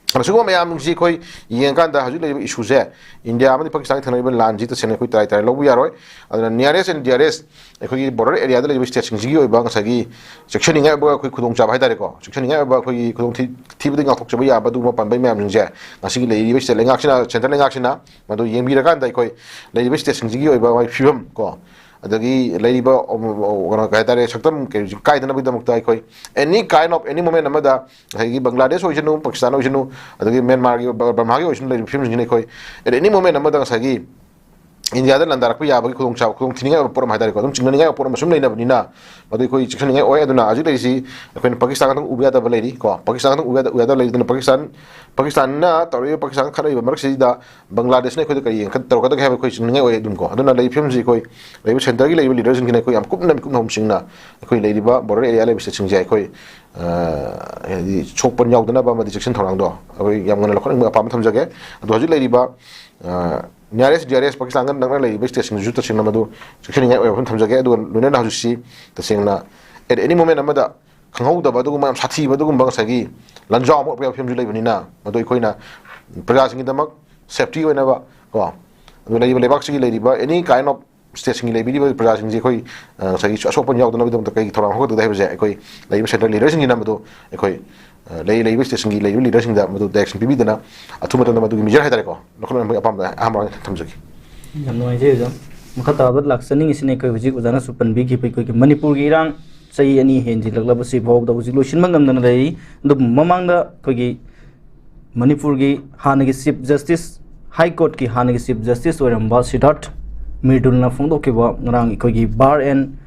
ꯑꯗꯨꯅ ꯁꯤꯒꯨꯝꯕ ꯃꯌꯥꯝꯁꯤ ꯑꯩꯈꯣꯏ ꯌꯦꯡꯉꯀꯥꯟꯗ ꯍꯧꯖꯤꯛ ꯂꯩꯔꯤꯕ ꯏꯁꯨꯁꯦ, ꯏꯟꯗꯤꯌꯥ ꯑꯃꯗꯤ ꯄꯥꯀꯤꯁꯇꯥꯟꯒꯤ ꯊꯦꯡꯅꯔꯤꯕ ꯂꯥꯟꯁꯤ ꯇꯁꯦꯡꯅ ꯑꯩꯈꯣꯏ ꯇꯔꯥꯏ ꯇꯔꯥꯏ ꯂꯧꯕ ꯌꯥꯔꯣꯏ꯫ ꯑꯗꯨꯅ nearest and dearest ꯑꯩꯈꯣꯏꯒꯤ border area ꯗ ꯂꯩꯔꯤꯕ state ꯁꯤꯡꯁꯤꯒꯤ ꯑꯣꯏꯕ ꯉꯁꯥꯏꯒꯤ ꯆꯦꯛꯁꯤꯟꯅꯤꯡꯉꯥꯏ ꯑꯣꯏꯕ ꯑꯩꯈꯣꯏ ꯈꯨꯗꯣꯡꯆꯥꯕ ꯍꯥꯏꯇꯥꯔꯦꯀꯣ, ꯆꯦꯛꯁꯤꯟꯅꯤꯡꯉꯥꯏ ꯑꯣꯏꯕ ꯑꯩꯈꯣꯏꯒꯤ ꯈꯨꯗꯣꯡ ꯊꯤ-, ꯊꯤꯕꯗꯒꯤ ꯉꯥꯛꯊꯣꯛꯆꯕ ꯌꯥꯕ ꯑꯗꯨꯒꯨꯝꯕ ꯄꯥꯝꯕꯩ ꯃꯌꯥꯝꯁꯤꯡꯁꯦ ꯉꯁꯤꯒꯤ ꯂꯩꯔꯤꯕ state ꯂꯩꯉꯥꯛꯁꯤꯅ, central ꯂꯩꯉꯥꯛꯁꯤꯅ ꯃꯗꯨ ꯌꯦꯡꯕꯤꯔꯀꯥꯟꯗ ꯑꯩꯈꯣꯏ ꯂꯩꯔꯤꯕ state ꯁꯤꯡꯁꯤꯒꯤ ꯑꯣꯏꯕ ꯃꯥꯒꯤ ꯐꯤꯕꯝ ꯀꯣ, ꯑꯗꯒꯤ ꯂꯩꯔꯤꯕ, ꯎꯝ, ꯀꯩꯅꯣ, ꯀꯩ ꯍꯥꯏꯇꯥꯔꯦ, ꯁꯛꯇꯝ ꯀꯩ-, ꯀꯥꯏꯗꯅꯕꯒꯤꯗꯃꯛꯇ ꯑꯩꯈꯣꯏ any kind of any moment ꯑꯃꯗ ꯉꯁꯥꯏꯒꯤ ꯕꯪꯒ꯭ꯂꯥꯗꯦꯁ ꯑꯣꯏꯁꯅꯨ, ꯄꯥꯀꯤꯁꯇꯥꯟ ꯑꯣꯏꯁꯅꯨ, ꯑꯗꯒꯤ ꯃ꯭ꯌꯥꯟꯃꯥꯔꯒꯤ, ꯕ-, ꯕꯔꯃꯥꯒꯤ ꯑꯣꯏꯁꯅꯨ, ꯂꯩꯔꯤꯕ ꯐꯤꯕꯝꯁꯤꯡꯁꯤꯅ ꯑꯩꯈꯣꯏ at any moment ꯑꯃꯗ ꯉꯁꯥꯏꯒꯤ ꯏꯟꯗꯤꯌꯥꯗ ꯂꯥꯟꯗꯥꯔꯛꯄ ꯌꯥꯕꯒꯤ ꯈꯨꯗꯣꯡꯆꯥꯕ, ꯈꯨꯗꯣꯡ ꯊꯤꯅꯤꯡꯉꯥꯏ ꯑꯣꯏꯕ ꯄꯣꯠ ꯑꯃ ꯍꯥꯏꯇꯥꯔꯦꯀꯣ, ꯑꯗꯨꯝ ꯆꯤꯡꯅꯅꯤꯡꯉꯥꯏ ꯑꯣꯏꯕ ꯄꯣꯠ ꯑꯃ ꯁꯨꯝ ꯂꯩꯅꯕꯅꯤꯅ, ꯃꯗꯨ ꯑꯩꯈꯣꯏ ꯆꯦꯛꯁꯤꯟꯅꯤꯡꯉꯥꯏ ꯑꯣꯏ꯫ ꯑꯗꯨꯅ ꯍꯧꯖꯤꯛ ꯂꯩꯔꯤꯁꯤ ꯑꯩꯈꯣꯏꯅ ꯄꯥꯀꯤꯁꯇꯥꯟ ꯈꯛꯇꯪ ꯎꯕ ꯌꯥꯗꯕ ꯂꯩꯔꯤ ꯀꯣ, ꯄꯥꯀꯤꯁꯇꯥꯟ ꯈꯛꯇꯪ ꯎꯕ ꯌꯥꯗ-, ꯎꯕ ꯌꯥꯗꯕ ꯂꯩꯔꯤ꯫ ꯑꯗꯨꯅ ꯄꯥꯀꯤꯁꯇꯥꯟ, ꯄꯥꯀꯤꯁꯇꯥꯟꯅ ꯇꯧꯔꯤꯕ, ꯄꯥꯀꯤꯁꯇꯥꯟ ꯈꯠꯅꯔꯤꯕ ꯃꯔꯛꯁꯤꯗ ꯕꯪꯒ꯭ꯂꯥꯗꯦꯁꯅ ꯑꯩꯈꯣꯏꯗ ꯀꯔꯤ ꯌꯦꯡꯈꯠ-, ꯇꯧꯔꯛꯀꯗꯒꯦ ꯍꯥꯏꯕ ꯑꯩꯈꯣꯏ ꯆꯤꯡꯅꯤꯡꯉꯥꯏ ꯑꯣꯏ ꯑꯗꯨꯝ ꯀꯣ꯫ ꯑꯗꯨꯅ ꯂꯩꯔꯤꯕ ꯐꯤꯕꯝꯁꯤ ꯑꯩꯈꯣꯏ ꯂꯩꯔꯤꯕ centre ꯒꯤ ꯂꯩꯔꯤꯕ leader ꯁꯤꯡꯁꯤꯅ ꯑꯩꯈꯣꯏ ꯌꯥꯝ ꯀꯨꯞꯅ ꯃꯤꯀꯨꯞ ꯅꯍꯨꯝꯁꯤꯡꯅ ꯑꯩꯈꯣꯏ ꯂꯩꯔꯤꯕ border area ꯂꯩꯕ state ꯁꯤꯡꯁꯦ ꯑꯩꯈꯣꯏ, ꯑ, ꯍꯥꯏꯗꯤ ꯁꯣꯛꯄ ꯌꯥꯎꯗꯅꯕ ꯑꯃꯗꯤ ꯆꯦꯛꯁꯤꯟ ꯊꯧꯔꯥꯡꯗꯣ ꯑꯩꯈꯣꯏ ꯌꯥꯝ ꯉꯟꯅ ꯂꯧꯈꯠꯅꯤꯡꯕ ꯑꯄꯥꯝꯕ ꯊꯝꯖꯒꯦ꯫ ꯑꯗꯣ ꯍꯧꯖꯤꯛ ꯂꯩꯔꯤꯕ, ꯑ, nearest dearest ꯄꯥꯀꯤꯁꯇꯥꯟꯒ ꯅꯛꯅ ꯂꯩꯔꯤꯕ state ꯁꯤꯡꯗꯨꯁꯨ ꯇꯁꯦꯡꯅ ꯃꯗꯨ ꯆꯦꯛꯁꯤꯟꯅꯤꯡꯉꯥꯏ ꯑꯣꯏꯕ ꯃꯐꯝ ꯊꯝꯖꯒꯦ꯫ ꯑꯗꯨꯒ ꯂꯣꯏꯅꯅ ꯍꯧꯖꯤꯛꯁꯤ ꯇꯁꯦꯡꯅ at any moment ꯑꯃꯗ ꯈꯪꯍꯧꯗꯕ ꯑꯗꯨꯒꯨꯝꯕ ꯌꯥꯝ ꯁꯥꯊꯤꯕ ꯑꯗꯨꯒꯨꯝꯕ ꯉꯁꯥꯏꯒꯤ ꯂꯥꯟꯖꯥꯎ ꯑꯃ ꯑꯣꯏꯔꯛꯄ ꯌꯥꯕ ꯐꯤꯕꯝꯁꯨ ꯂꯩꯕꯅꯤꯅ, ꯃꯗꯨ ꯑꯩꯈꯣꯏꯅ ꯄ꯭ꯔꯖꯥꯁꯤꯡꯒꯤꯗꯃꯛ safety ꯑꯣꯏꯅꯕ ꯀꯣ, ꯑꯗꯨꯒ ꯂꯩꯔꯤꯕ ꯂꯩꯕꯥꯛꯁꯤꯒꯤ ꯂꯩꯔꯤꯕ any kind of state ꯁꯤꯡꯒꯤ ꯂꯩꯕꯤꯔꯤꯕ ꯄ꯭ꯔꯖꯥꯁꯤꯡꯁꯤ ꯑꯩꯈꯣꯏ, ꯑ, ꯉꯁꯥꯏꯒꯤ ꯑꯁꯣꯛꯄ ꯌꯥꯎꯗꯅꯕꯒꯤꯗꯃꯛꯇ ꯀꯔꯤ ꯊꯧꯔꯥꯡ ꯂꯧꯈꯠꯀꯗꯒꯦ ꯍꯥꯏꯕꯁꯦ ꯑꯩꯈꯣꯏ ꯂꯩꯔꯤꯕ centre leader ꯁꯤꯡꯁꯤꯅ ꯃꯗꯨ ꯑꯩꯈꯣꯏ, ꯑ, ꯂꯩ-, ꯂꯩꯔꯤꯕ state ꯁꯤꯡꯒꯤ ꯂꯩꯔꯤꯕ leader ꯁꯤꯡꯗ ꯃꯗꯨ direction ꯄꯤꯕꯤꯗꯅ ꯑꯊꯨꯕ ꯃꯇꯝꯗ ꯃꯗꯨꯒꯤ measure ꯍꯥꯏꯇꯥꯔꯦꯀꯣ, ꯂꯧꯈꯠꯅꯕꯒꯤ ꯑꯄꯥꯝꯕ ꯑꯍꯥꯟꯕ ꯑꯣꯏꯅ ꯊꯝꯖꯒꯦ꯫ ꯌꯥꯝ ꯅꯨꯡꯉꯥꯏꯖꯩ ꯑꯣꯖꯥ꯫ ꯃꯈꯥ ꯇꯥꯕꯗ ꯂꯥꯛꯆꯅꯤꯡꯉꯤꯁꯤꯅ ꯑꯩꯈꯣꯏ ꯍꯧꯖꯤꯛ ꯑꯣꯖꯥꯅꯁꯨ ꯄꯟꯕꯤꯈꯤꯕ ꯑꯩꯈꯣꯏꯒꯤ ꯃꯅꯤꯄꯨꯔꯒꯤ ꯏꯔꯥꯡ ꯆꯍꯤ ꯑꯅꯤ ꯍꯦꯟꯖꯤꯜꯂꯛꯂꯕꯁꯤ ꯐꯥꯎꯕꯗ ꯍꯧꯖꯤꯛ ꯂꯣꯏꯁꯤꯟꯕ ꯉꯝꯗꯅ ꯂꯩꯔꯤ꯫ ꯑꯗꯨꯕꯨ ꯃꯃꯥꯡꯗ ꯑꯩꯈꯣꯏꯒꯤ ꯃꯅꯤꯄꯨꯔꯒꯤ ꯍꯥꯟꯅꯒꯤ Chief Justice, High Court ꯀꯤ ꯍꯥꯟꯅꯒꯤ Chief Justice ꯑꯣꯏꯔꯝꯕ ꯁꯤꯗꯥꯔꯊ ꯃꯤꯔꯗꯨꯜꯅ ꯐꯣꯡꯗꯣꯛꯈꯤꯕ ꯉꯔꯥꯡ ꯑꯩꯈꯣꯏꯒꯤ Bar and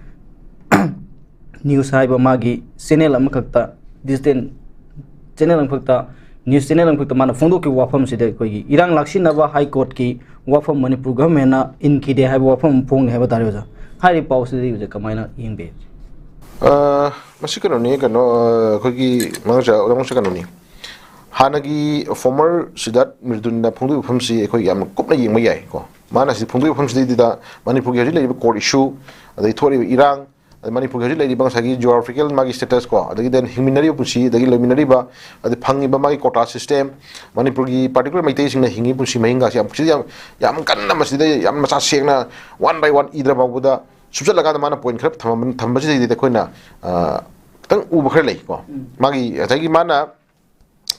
News ꯍꯥꯏꯕ ꯃꯥꯒꯤ channel ꯑꯃꯈꯛꯇ, digital channel ꯑꯃꯈꯛꯇ, news channel ꯑꯃꯈꯛꯇ ꯃꯥꯅ ꯐꯣꯡꯗꯣꯛꯈꯤꯕ ꯋꯥꯐꯝꯁꯤꯗ ꯑꯩꯈꯣꯏꯒꯤ ꯏꯔꯥꯡ ꯂꯥꯛꯁꯤꯟꯅꯕ High Court ꯀꯤ ꯋꯥꯐꯝ ꯃꯅꯤꯄꯨꯔ government ꯅ ꯏꯟꯈꯤꯗꯦ ꯍꯥꯏꯕ ꯋꯥꯐꯝ ꯑꯃ ꯐꯣꯡꯉꯦ ꯍꯥꯏꯕ ꯇꯥꯔꯦ ꯑꯣꯖꯥ꯫ ꯍꯥꯏꯔꯤꯕ ꯄꯥꯎꯁꯤꯗꯤ ꯑꯣꯖꯥ ꯀꯃꯥꯏꯅ ꯌꯦꯡꯕꯤ? ꯑ, ꯃꯁꯤ ꯀꯩꯅꯣꯅꯤ, ꯀꯩꯅꯣ, ꯑ, ꯑꯩꯈꯣꯏꯒꯤ ꯃꯉꯛꯁ-, ꯃꯉꯛꯁ ꯀꯩꯅꯣꯅꯤ꯫ ꯍꯥꯟꯅꯒꯤ former ꯁꯤꯗꯥꯔꯊ ꯃꯤꯔꯗꯨꯜꯅ ꯐꯣꯡꯗꯣꯛꯏꯕ ꯋꯥꯐꯝꯁꯤ ꯑꯩꯈꯣꯏ ꯌꯥꯝꯅ ꯀꯨꯞꯅ ꯌꯦꯡꯕ ꯌꯥꯏ ꯀꯣ꯫ ꯃꯥꯅ ꯁꯤ ꯐꯣꯡꯗꯣꯛꯏꯕ ꯋꯥꯐꯝꯁꯤꯗꯩꯗꯨꯗ ꯃꯅꯤꯄꯨꯔꯒꯤ ꯍꯧꯖꯤꯛ ꯂꯩꯔꯤꯕ court issue, ꯑꯗꯩ ꯊꯣꯛꯂꯤꯕ ꯏꯔꯥꯡ, ꯑꯗ ꯃꯅꯤꯄꯨꯔꯒꯤ ꯍꯧꯖꯤꯛ ꯂꯩꯔꯤꯕ ꯉꯁꯥꯏꯒꯤ geographical ꯃꯥꯒꯤ status ꯀꯣ, ꯑꯗꯒꯤ then ꯍꯤꯡꯃꯤꯟꯅꯔꯤꯕ ꯄꯨꯟꯁꯤ, ꯑꯗꯒꯤ ꯂꯩꯃꯤꯟꯅꯔꯤꯕ, ꯑꯗꯩ ꯐꯪꯉꯤꯕ ꯃꯥꯒꯤ quota system, ꯃꯅꯤꯄꯨꯔꯒꯤ particular ꯃꯩꯇꯩꯁꯤꯡꯅ ꯍꯤꯡꯉꯤꯕ ꯄꯨꯟꯁꯤ ꯃꯍꯤꯡꯒꯁꯦ ꯌꯥꯝ, ꯁꯤꯗ ꯌꯥꯝ, ꯌꯥꯝ ꯀꯟꯅ ꯃꯁꯤꯗ ꯌꯥꯝ ꯃꯆꯥ ꯁꯦꯡꯅ one by one ꯏꯗ꯭ꯔ ꯐꯥꯎꯕꯗ ꯁꯨꯞꯆꯠꯂꯀꯥꯟꯗ ꯃꯥꯅ point ꯈꯔ ꯊꯝꯕ-, ꯊꯝꯕꯁꯤꯗꯩꯗ ꯑꯩꯈꯣꯏꯅ, ꯑ, ꯈꯤꯇꯪ ꯎꯕ ꯈꯔ ꯂꯩꯀꯣ꯫ ꯎꯝ꯫ ꯃꯥꯒꯤ ꯉꯁꯥꯏꯒꯤ ꯃꯥꯅ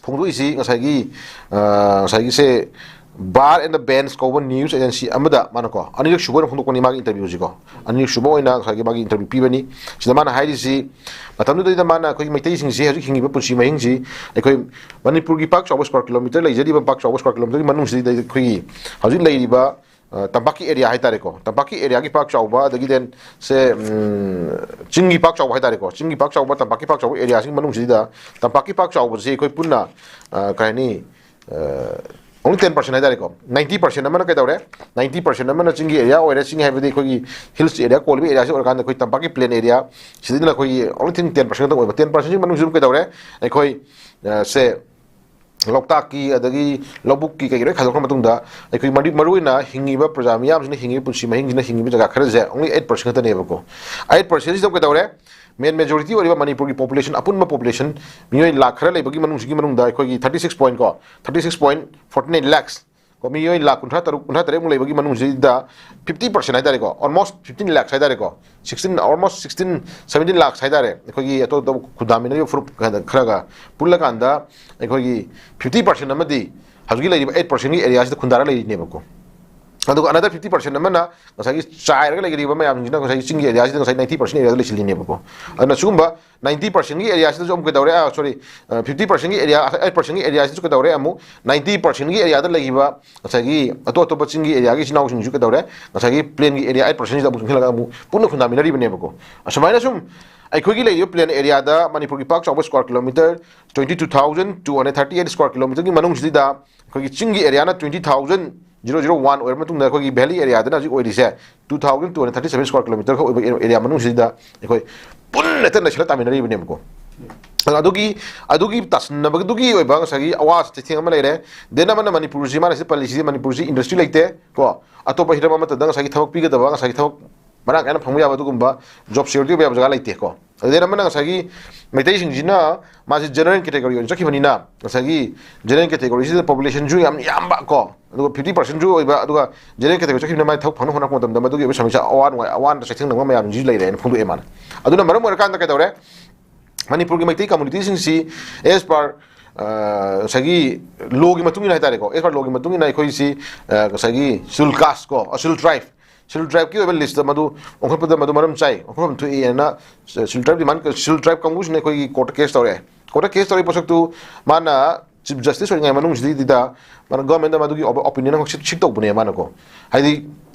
ꯐꯣꯡꯗꯣꯛꯏꯁꯤ ꯉꯁꯥꯏꯒꯤ, ꯑ, ꯉꯁꯥꯏꯒꯤꯁꯦ Bar and the Bench ꯀꯧꯕ news agency ꯑꯃꯗ ꯃꯥꯅꯀꯣ, ꯑꯅꯤꯔꯛ ꯁꯨꯕ ꯑꯣꯏꯅ ꯐꯣꯡꯗꯣꯛꯄꯅꯤ ꯃꯥꯒꯤ interview ꯁꯤꯀꯣ꯫ ꯑꯅꯤꯔꯛ ꯁꯨꯕ ꯑꯣꯏꯅ ꯉꯁꯥꯏꯒꯤ ꯃꯥꯒꯤ interview ꯄꯤꯕꯅꯤ꯫ ꯁꯤꯗ ꯃꯥꯅ ꯍꯥꯏꯔꯤꯁꯤ, ꯃꯇꯝꯗꯨꯗꯩꯗ ꯃꯥꯅ ꯑꯩꯈꯣꯏꯒꯤ ꯃꯩꯇꯩꯁꯤꯡꯁꯤ ꯍꯧꯖꯤꯛ ꯍꯤꯡꯉꯤꯕ ꯄꯨꯟꯁꯤ ꯃꯍꯤꯡꯁꯤ, ꯑꯩꯈꯣꯏ ꯃꯅꯤꯄꯨꯔꯒꯤ ꯄꯥꯛ ꯆꯥꯎꯕ square kilometre, ꯂꯩꯖꯔꯤꯕ ꯄꯥꯛ ꯆꯥꯎꯕ square kilometre ꯒꯤ ꯃꯅꯨꯡꯁꯤꯗꯩꯗ ꯑꯩꯈꯣꯏꯒꯤ ꯍꯧꯖꯤꯛ ꯂꯩꯔꯤꯕ, ꯑ, ꯇꯝꯄꯥꯛꯀꯤ area ꯍꯥꯏꯇꯥꯔꯦꯀꯣ, ꯇꯝꯄꯥꯛꯀꯤ area ꯒꯤ ꯄꯥꯛ ꯆꯥꯎꯕ, ꯑꯗꯒꯤ then ꯁꯦ, ꯎꯝ, ꯆꯤꯡꯒꯤ ꯄꯥꯛ ꯆꯥꯎꯕ ꯍꯥꯏꯇꯥꯔꯦꯀꯣ, ꯆꯤꯡꯒꯤ ꯄꯥꯛ ꯆꯥꯎꯕ, ꯇꯝꯄꯥꯛꯀꯤ ꯄꯥꯛ ꯆꯥꯎꯕ area ꯁꯤꯒꯤ ꯃꯅꯨꯡꯁꯤꯗ ꯇꯝꯄꯥꯛꯀꯤ ꯄꯥꯛ ꯆꯥꯎꯕꯁꯤ ꯑꯩꯈꯣꯏ ꯄꯨꯟꯅ, ꯑ, ꯀꯩ ꯍꯥꯏꯅꯤ, ꯑ, only ten percent ꯍꯥꯏꯇꯥꯔꯦꯀꯣ꯫ Ninety percent ꯑꯃꯅ ꯀꯩꯗꯧꯔꯦ? Ninety percent ꯑꯃꯅ ꯆꯤꯡꯒꯤ area ꯑꯣꯏꯔꯦ꯫ ꯆꯤꯡ ꯍꯥꯏꯕꯗꯤ ꯑꯩꯈꯣꯏꯒꯤ hills area ꯀꯣꯜꯂꯤꯕ area ꯁꯤ ꯑꯣꯏꯔꯀꯥꯟꯗ ꯑꯩꯈꯣꯏ ꯇꯝꯄꯥꯛꯀꯤ plain area ꯁꯤꯗꯅ ꯑꯩꯈꯣꯏꯒꯤ only thing ten percent ꯈꯛꯇꯪ ꯑꯣꯏꯕ꯫ Ten percent ꯁꯤꯒꯤ ꯃꯅꯨꯡꯁꯤꯗ ꯑꯗꯨꯝ ꯀꯩꯗꯧꯔꯦ? ꯑꯩꯈꯣꯏ, ꯑ, ꯁꯦ ꯂꯣꯛꯇꯥꯛꯀꯤ ꯑꯗꯒꯤ ꯂꯧꯕꯨꯛꯀꯤ ꯀꯩꯀꯩ ꯂꯣꯏ ꯈꯥꯏꯗꯣꯛꯈ꯭ꯔ ꯃꯇꯨꯡꯗ ꯑꯩꯈꯣꯏ ꯃꯔꯨ-, ꯃꯔꯨꯑꯣꯏꯅ ꯍꯤꯡꯉꯤꯕ ꯄ꯭ꯔꯖꯥ ꯃꯤꯌꯥꯝꯁꯤꯅ ꯍꯤꯡꯉꯤꯕ ꯄꯨꯟꯁꯤ ꯃꯍꯤꯡꯁꯤꯅ ꯍꯤꯡꯉꯤꯕ ꯖꯒꯥ ꯈꯔꯁꯦ only eight percent ꯈꯛꯇꯅꯦꯕꯀꯣ꯫ Eight percent ꯁꯤꯗ ꯀꯩꯗꯧꯔꯦ? Main majority ꯑꯣꯏꯔꯤꯕ ꯃꯅꯤꯄꯨꯔꯒꯤ population, ꯑꯄꯨꯟꯕ population, ꯃꯤꯑꯣꯏ ꯂꯥꯛ ꯈꯔ ꯂꯩꯕꯒꯤ ꯃꯅꯨꯡꯁꯤꯒꯤ ꯃꯅꯨꯡꯗ ꯑꯩꯈꯣꯏꯒꯤ thirty six point ꯀꯣ, thirty six point forty nine lakhs ꯀꯣ, ꯃꯤꯑꯣꯏ ꯂꯥꯛ ꯀꯨꯟꯊ꯭ꯔꯥ ꯇꯔꯨꯛ, ꯀꯨꯟꯊ꯭ꯔꯥ ꯇꯔꯦꯠꯃꯨꯛ ꯂꯩꯕꯒꯤ ꯃꯅꯨꯡꯁꯤꯗ fifty percent ꯍꯥꯏꯇꯥꯔꯦꯀꯣ, almost fifteen lakhs ꯍꯥꯏꯇꯥꯔꯦꯀꯣ, sixteen, almost sixteen, seventeen lakhs ꯍꯥꯏꯇꯥꯔꯦ, ꯑꯩꯈꯣꯏꯒꯤ ꯑꯇꯣꯞ ꯑꯇꯣꯞꯄ ꯈꯨꯟꯗꯥꯃꯤꯟꯅꯔꯤꯕ ꯐꯨꯔꯨꯞ ꯈꯔꯒ ꯄꯨꯜꯂꯀꯥꯟꯗ ꯑꯩꯈꯣꯏꯒꯤ fifty percent ꯑꯃꯗꯤ ꯍꯧꯖꯤꯛꯀꯤ ꯂꯩꯔꯤꯕ eight percent ꯀꯤ area ꯁꯤꯗ ꯈꯨꯟꯗꯥꯔ ꯂꯩꯔꯤꯅꯦꯕꯀꯣ꯫ ꯑꯗꯨꯒ another fifty percent ꯑꯃꯅ ꯉꯁꯥꯏꯒꯤ ꯆꯥꯏꯔꯒ ꯂꯩꯔꯤꯕ ꯃꯌꯥꯝꯁꯤꯡꯁꯤꯅ ꯉꯁꯥꯏꯒꯤ ꯆꯤꯡꯒꯤ area ꯁꯤꯗ ꯉꯁꯥꯏ ninety percent area ꯗ ꯂꯩꯁꯤꯜꯂꯤꯅꯦꯕꯀꯣ꯫ ꯑꯗꯨꯅ ꯁꯤꯒꯨꯝꯕ ninety percent ꯀꯤ area ꯁꯤꯗꯁꯨ ꯑꯃꯨꯛ ꯀꯩꯗꯧꯔꯦ? ꯑ, sorry, ꯑ, fifty percent ꯀꯤ area, eight percent ꯀꯤ area ꯁꯤꯗꯁꯨ ꯀꯩꯗꯧꯔꯦ? ꯑꯃꯨꯛ ninety percent ꯀꯤ area ꯗ ꯂꯩꯈꯤꯕ ꯉꯁꯥꯏꯒꯤ ꯑꯇꯣꯞ ꯑꯇꯣꯞꯄ ꯆꯤꯡꯒꯤ area ꯒꯤ ꯏꯆꯤꯟ ꯏꯅꯥꯎꯁꯤꯡꯁꯨ ꯀꯩꯗꯧꯔꯦ? ꯉꯁꯥꯏꯒꯤ plain ꯒꯤ area eight percent ꯁꯤꯗ ꯑꯃꯨꯛ ꯆꯪꯁꯤꯜꯂꯒ ꯑꯃꯨꯛ ꯄꯨꯟꯅ ꯈꯨꯟꯗꯥꯃꯤꯟꯅꯔꯤꯕꯅꯦꯕꯀꯣ꯫ ꯑꯁꯨꯃꯥꯏꯅ ꯁꯨꯝ ꯑꯩꯈꯣꯏꯒꯤ ꯂꯩꯔꯤꯕ plain area ꯗ ꯃꯅꯤꯄꯨꯔꯒꯤ ꯄꯥꯛ ꯆꯥꯎꯕ square kilometre twenty two thousand two hundred thirty eight square kilometre ꯒꯤ ꯃꯅꯨꯡꯁꯤꯗ ꯑꯩꯈꯣꯏꯒꯤ ꯆꯤꯡꯒꯤ area ꯅ twenty thousand zero zero one ꯑꯣꯏꯔ ꯃꯇꯨꯡꯗ ꯑꯩꯈꯣꯏꯒꯤ valley area ꯗꯅ ꯍꯧꯖꯤꯛ ꯑꯣꯏꯔꯤꯁꯦ two thousand two hundred thirty seven square kilometre ꯈꯛ ꯑꯣꯏꯕ area ꯃꯅꯨꯡꯁꯤꯗ ꯑꯩꯈꯣꯏ ꯄꯨꯟꯅ ꯍꯦꯛꯇ ꯅꯩꯁꯜꯂ ꯇꯥꯃꯤꯟꯅꯔꯤꯕꯅꯦꯕꯀꯣ꯫ ꯑꯗꯨꯅ ꯑꯗꯨꯒꯤ, ꯑꯗꯨꯒꯤ ꯇꯥꯁꯤꯟꯅꯕꯗꯨꯒꯤ ꯑꯣꯏꯕ ꯉꯁꯥꯏꯒꯤ ꯑꯋꯥ ꯆꯩꯊꯦꯡ ꯑꯃ ꯂꯩꯔꯦ꯫ Then ꯑꯃꯅ ꯃꯅꯤꯄꯨꯔꯁꯤ, ꯃꯥꯅ ꯁꯤ ꯄꯜꯂꯤꯁꯤꯗꯤ ꯃꯅꯤꯄꯨꯔꯁꯤ industry ꯂꯩꯇꯦ ꯀꯣ꯫ ꯑꯇꯣꯞꯄ ꯍꯤꯔꯝ ꯑꯃꯠꯇꯗ ꯉꯁꯥꯏꯒꯤ ꯊꯕꯛ ꯄꯤꯒꯗꯕ, ꯉꯁꯥꯏꯒꯤ ꯊꯕꯛ ꯃꯔꯥꯡ ꯀꯥꯏꯅ ꯐꯪꯕ ꯌꯥꯕ ꯑꯗꯨꯒꯨꯝꯕ job security ꯑꯣꯏꯕ ꯌꯥꯕ ꯖꯒꯥ ꯂꯩꯇꯦꯀꯣ꯫ ꯑꯗꯨꯗꯩ ꯑꯃꯅ ꯉꯁꯥꯏꯒꯤ ꯃꯩꯇꯩꯁꯤꯡꯁꯤꯅ ꯃꯥꯁꯤ general category ꯑꯣꯏꯅ ꯆꯠꯈꯤꯕꯅꯤꯅ, ꯉꯁꯥꯏꯒꯤ general category ꯁꯤꯗ population ꯁꯨ ꯌꯥꯝ ꯌꯥꯝꯕ ꯀꯣ, ꯑꯗꯨꯒ fifty percent ꯁꯨ ꯑꯣꯏꯕ, ꯑꯗꯨꯒ general category ꯆꯠꯈꯤꯕꯅꯤꯅ ꯃꯥꯏ ꯊꯕꯛ ꯐꯪꯅꯕ ꯍꯣꯠꯅꯔꯛꯄ ꯃꯇꯝꯗ ꯃꯗꯨꯒꯤ ꯑꯣꯏꯕ ꯁꯃꯁ꯭ꯌꯥ, ꯑꯋꯥ ꯅꯨꯡꯉꯥꯏ, ꯑꯋꯥ ꯑꯅꯥ ꯆꯩꯊꯦꯡꯅꯕ ꯃꯌꯥꯝꯁꯤꯁꯨ ꯂꯩꯔꯦꯅ ꯐꯣꯡꯗꯣꯛꯑꯦ ꯃꯥꯅ꯫ ꯑꯗꯨꯅ ꯃꯔꯝ ꯑꯣꯏꯔꯀꯥꯟꯗ ꯀꯩꯗꯧꯔꯦ, ꯃꯅꯤꯄꯨꯔꯒꯤ ꯃꯩꯇꯩ community ꯁꯤꯡꯁꯤ as per, ꯑ, ꯉꯁꯥꯏꯒꯤ law ꯒꯤ ꯃꯇꯨꯡ ꯏꯟꯅ ꯍꯥꯏꯇꯥꯔꯦꯀꯣ, as per law ꯒꯤ ꯃꯇꯨꯡ ꯏꯟꯅ ꯑꯩꯈꯣꯏꯁꯤ, ꯑ, ꯉꯁꯥꯏꯒꯤ schedule caste ꯀꯣ, schedule tribe, schedule tribe ꯀꯤ ꯑꯣꯏꯕ list ꯇ ꯃꯗꯨ ꯑꯣꯟꯈꯠꯄꯗ ꯃꯗꯨ ꯃꯔꯝ ꯆꯥꯏ, ꯑꯣꯟꯈꯠꯐꯝ ꯊꯣꯛꯏ ꯍꯥꯏꯅ schedule tribe demand, schedule tribe ꯀꯥꯡꯕꯨꯁꯤꯅ ꯑꯩꯈꯣꯏꯒꯤ court ꯇ case ꯇꯧꯔꯛꯑꯦ꯫ Court ꯇ case ꯇꯧꯔꯛꯏ ꯄꯣꯠꯁꯛꯇꯨ ꯃꯥꯅ Chief Justice ꯑꯣꯏꯔꯤꯉꯩ ꯃꯅꯨꯡꯁꯤꯗꯩꯗ ꯃꯥꯅ government ꯇ ꯃꯗꯨꯒꯤ opinion ꯑꯃꯈꯛ seek, seek ꯇꯧꯕꯅꯦ ꯃꯥꯅꯀꯣ꯫ ꯍꯥꯏꯗꯤ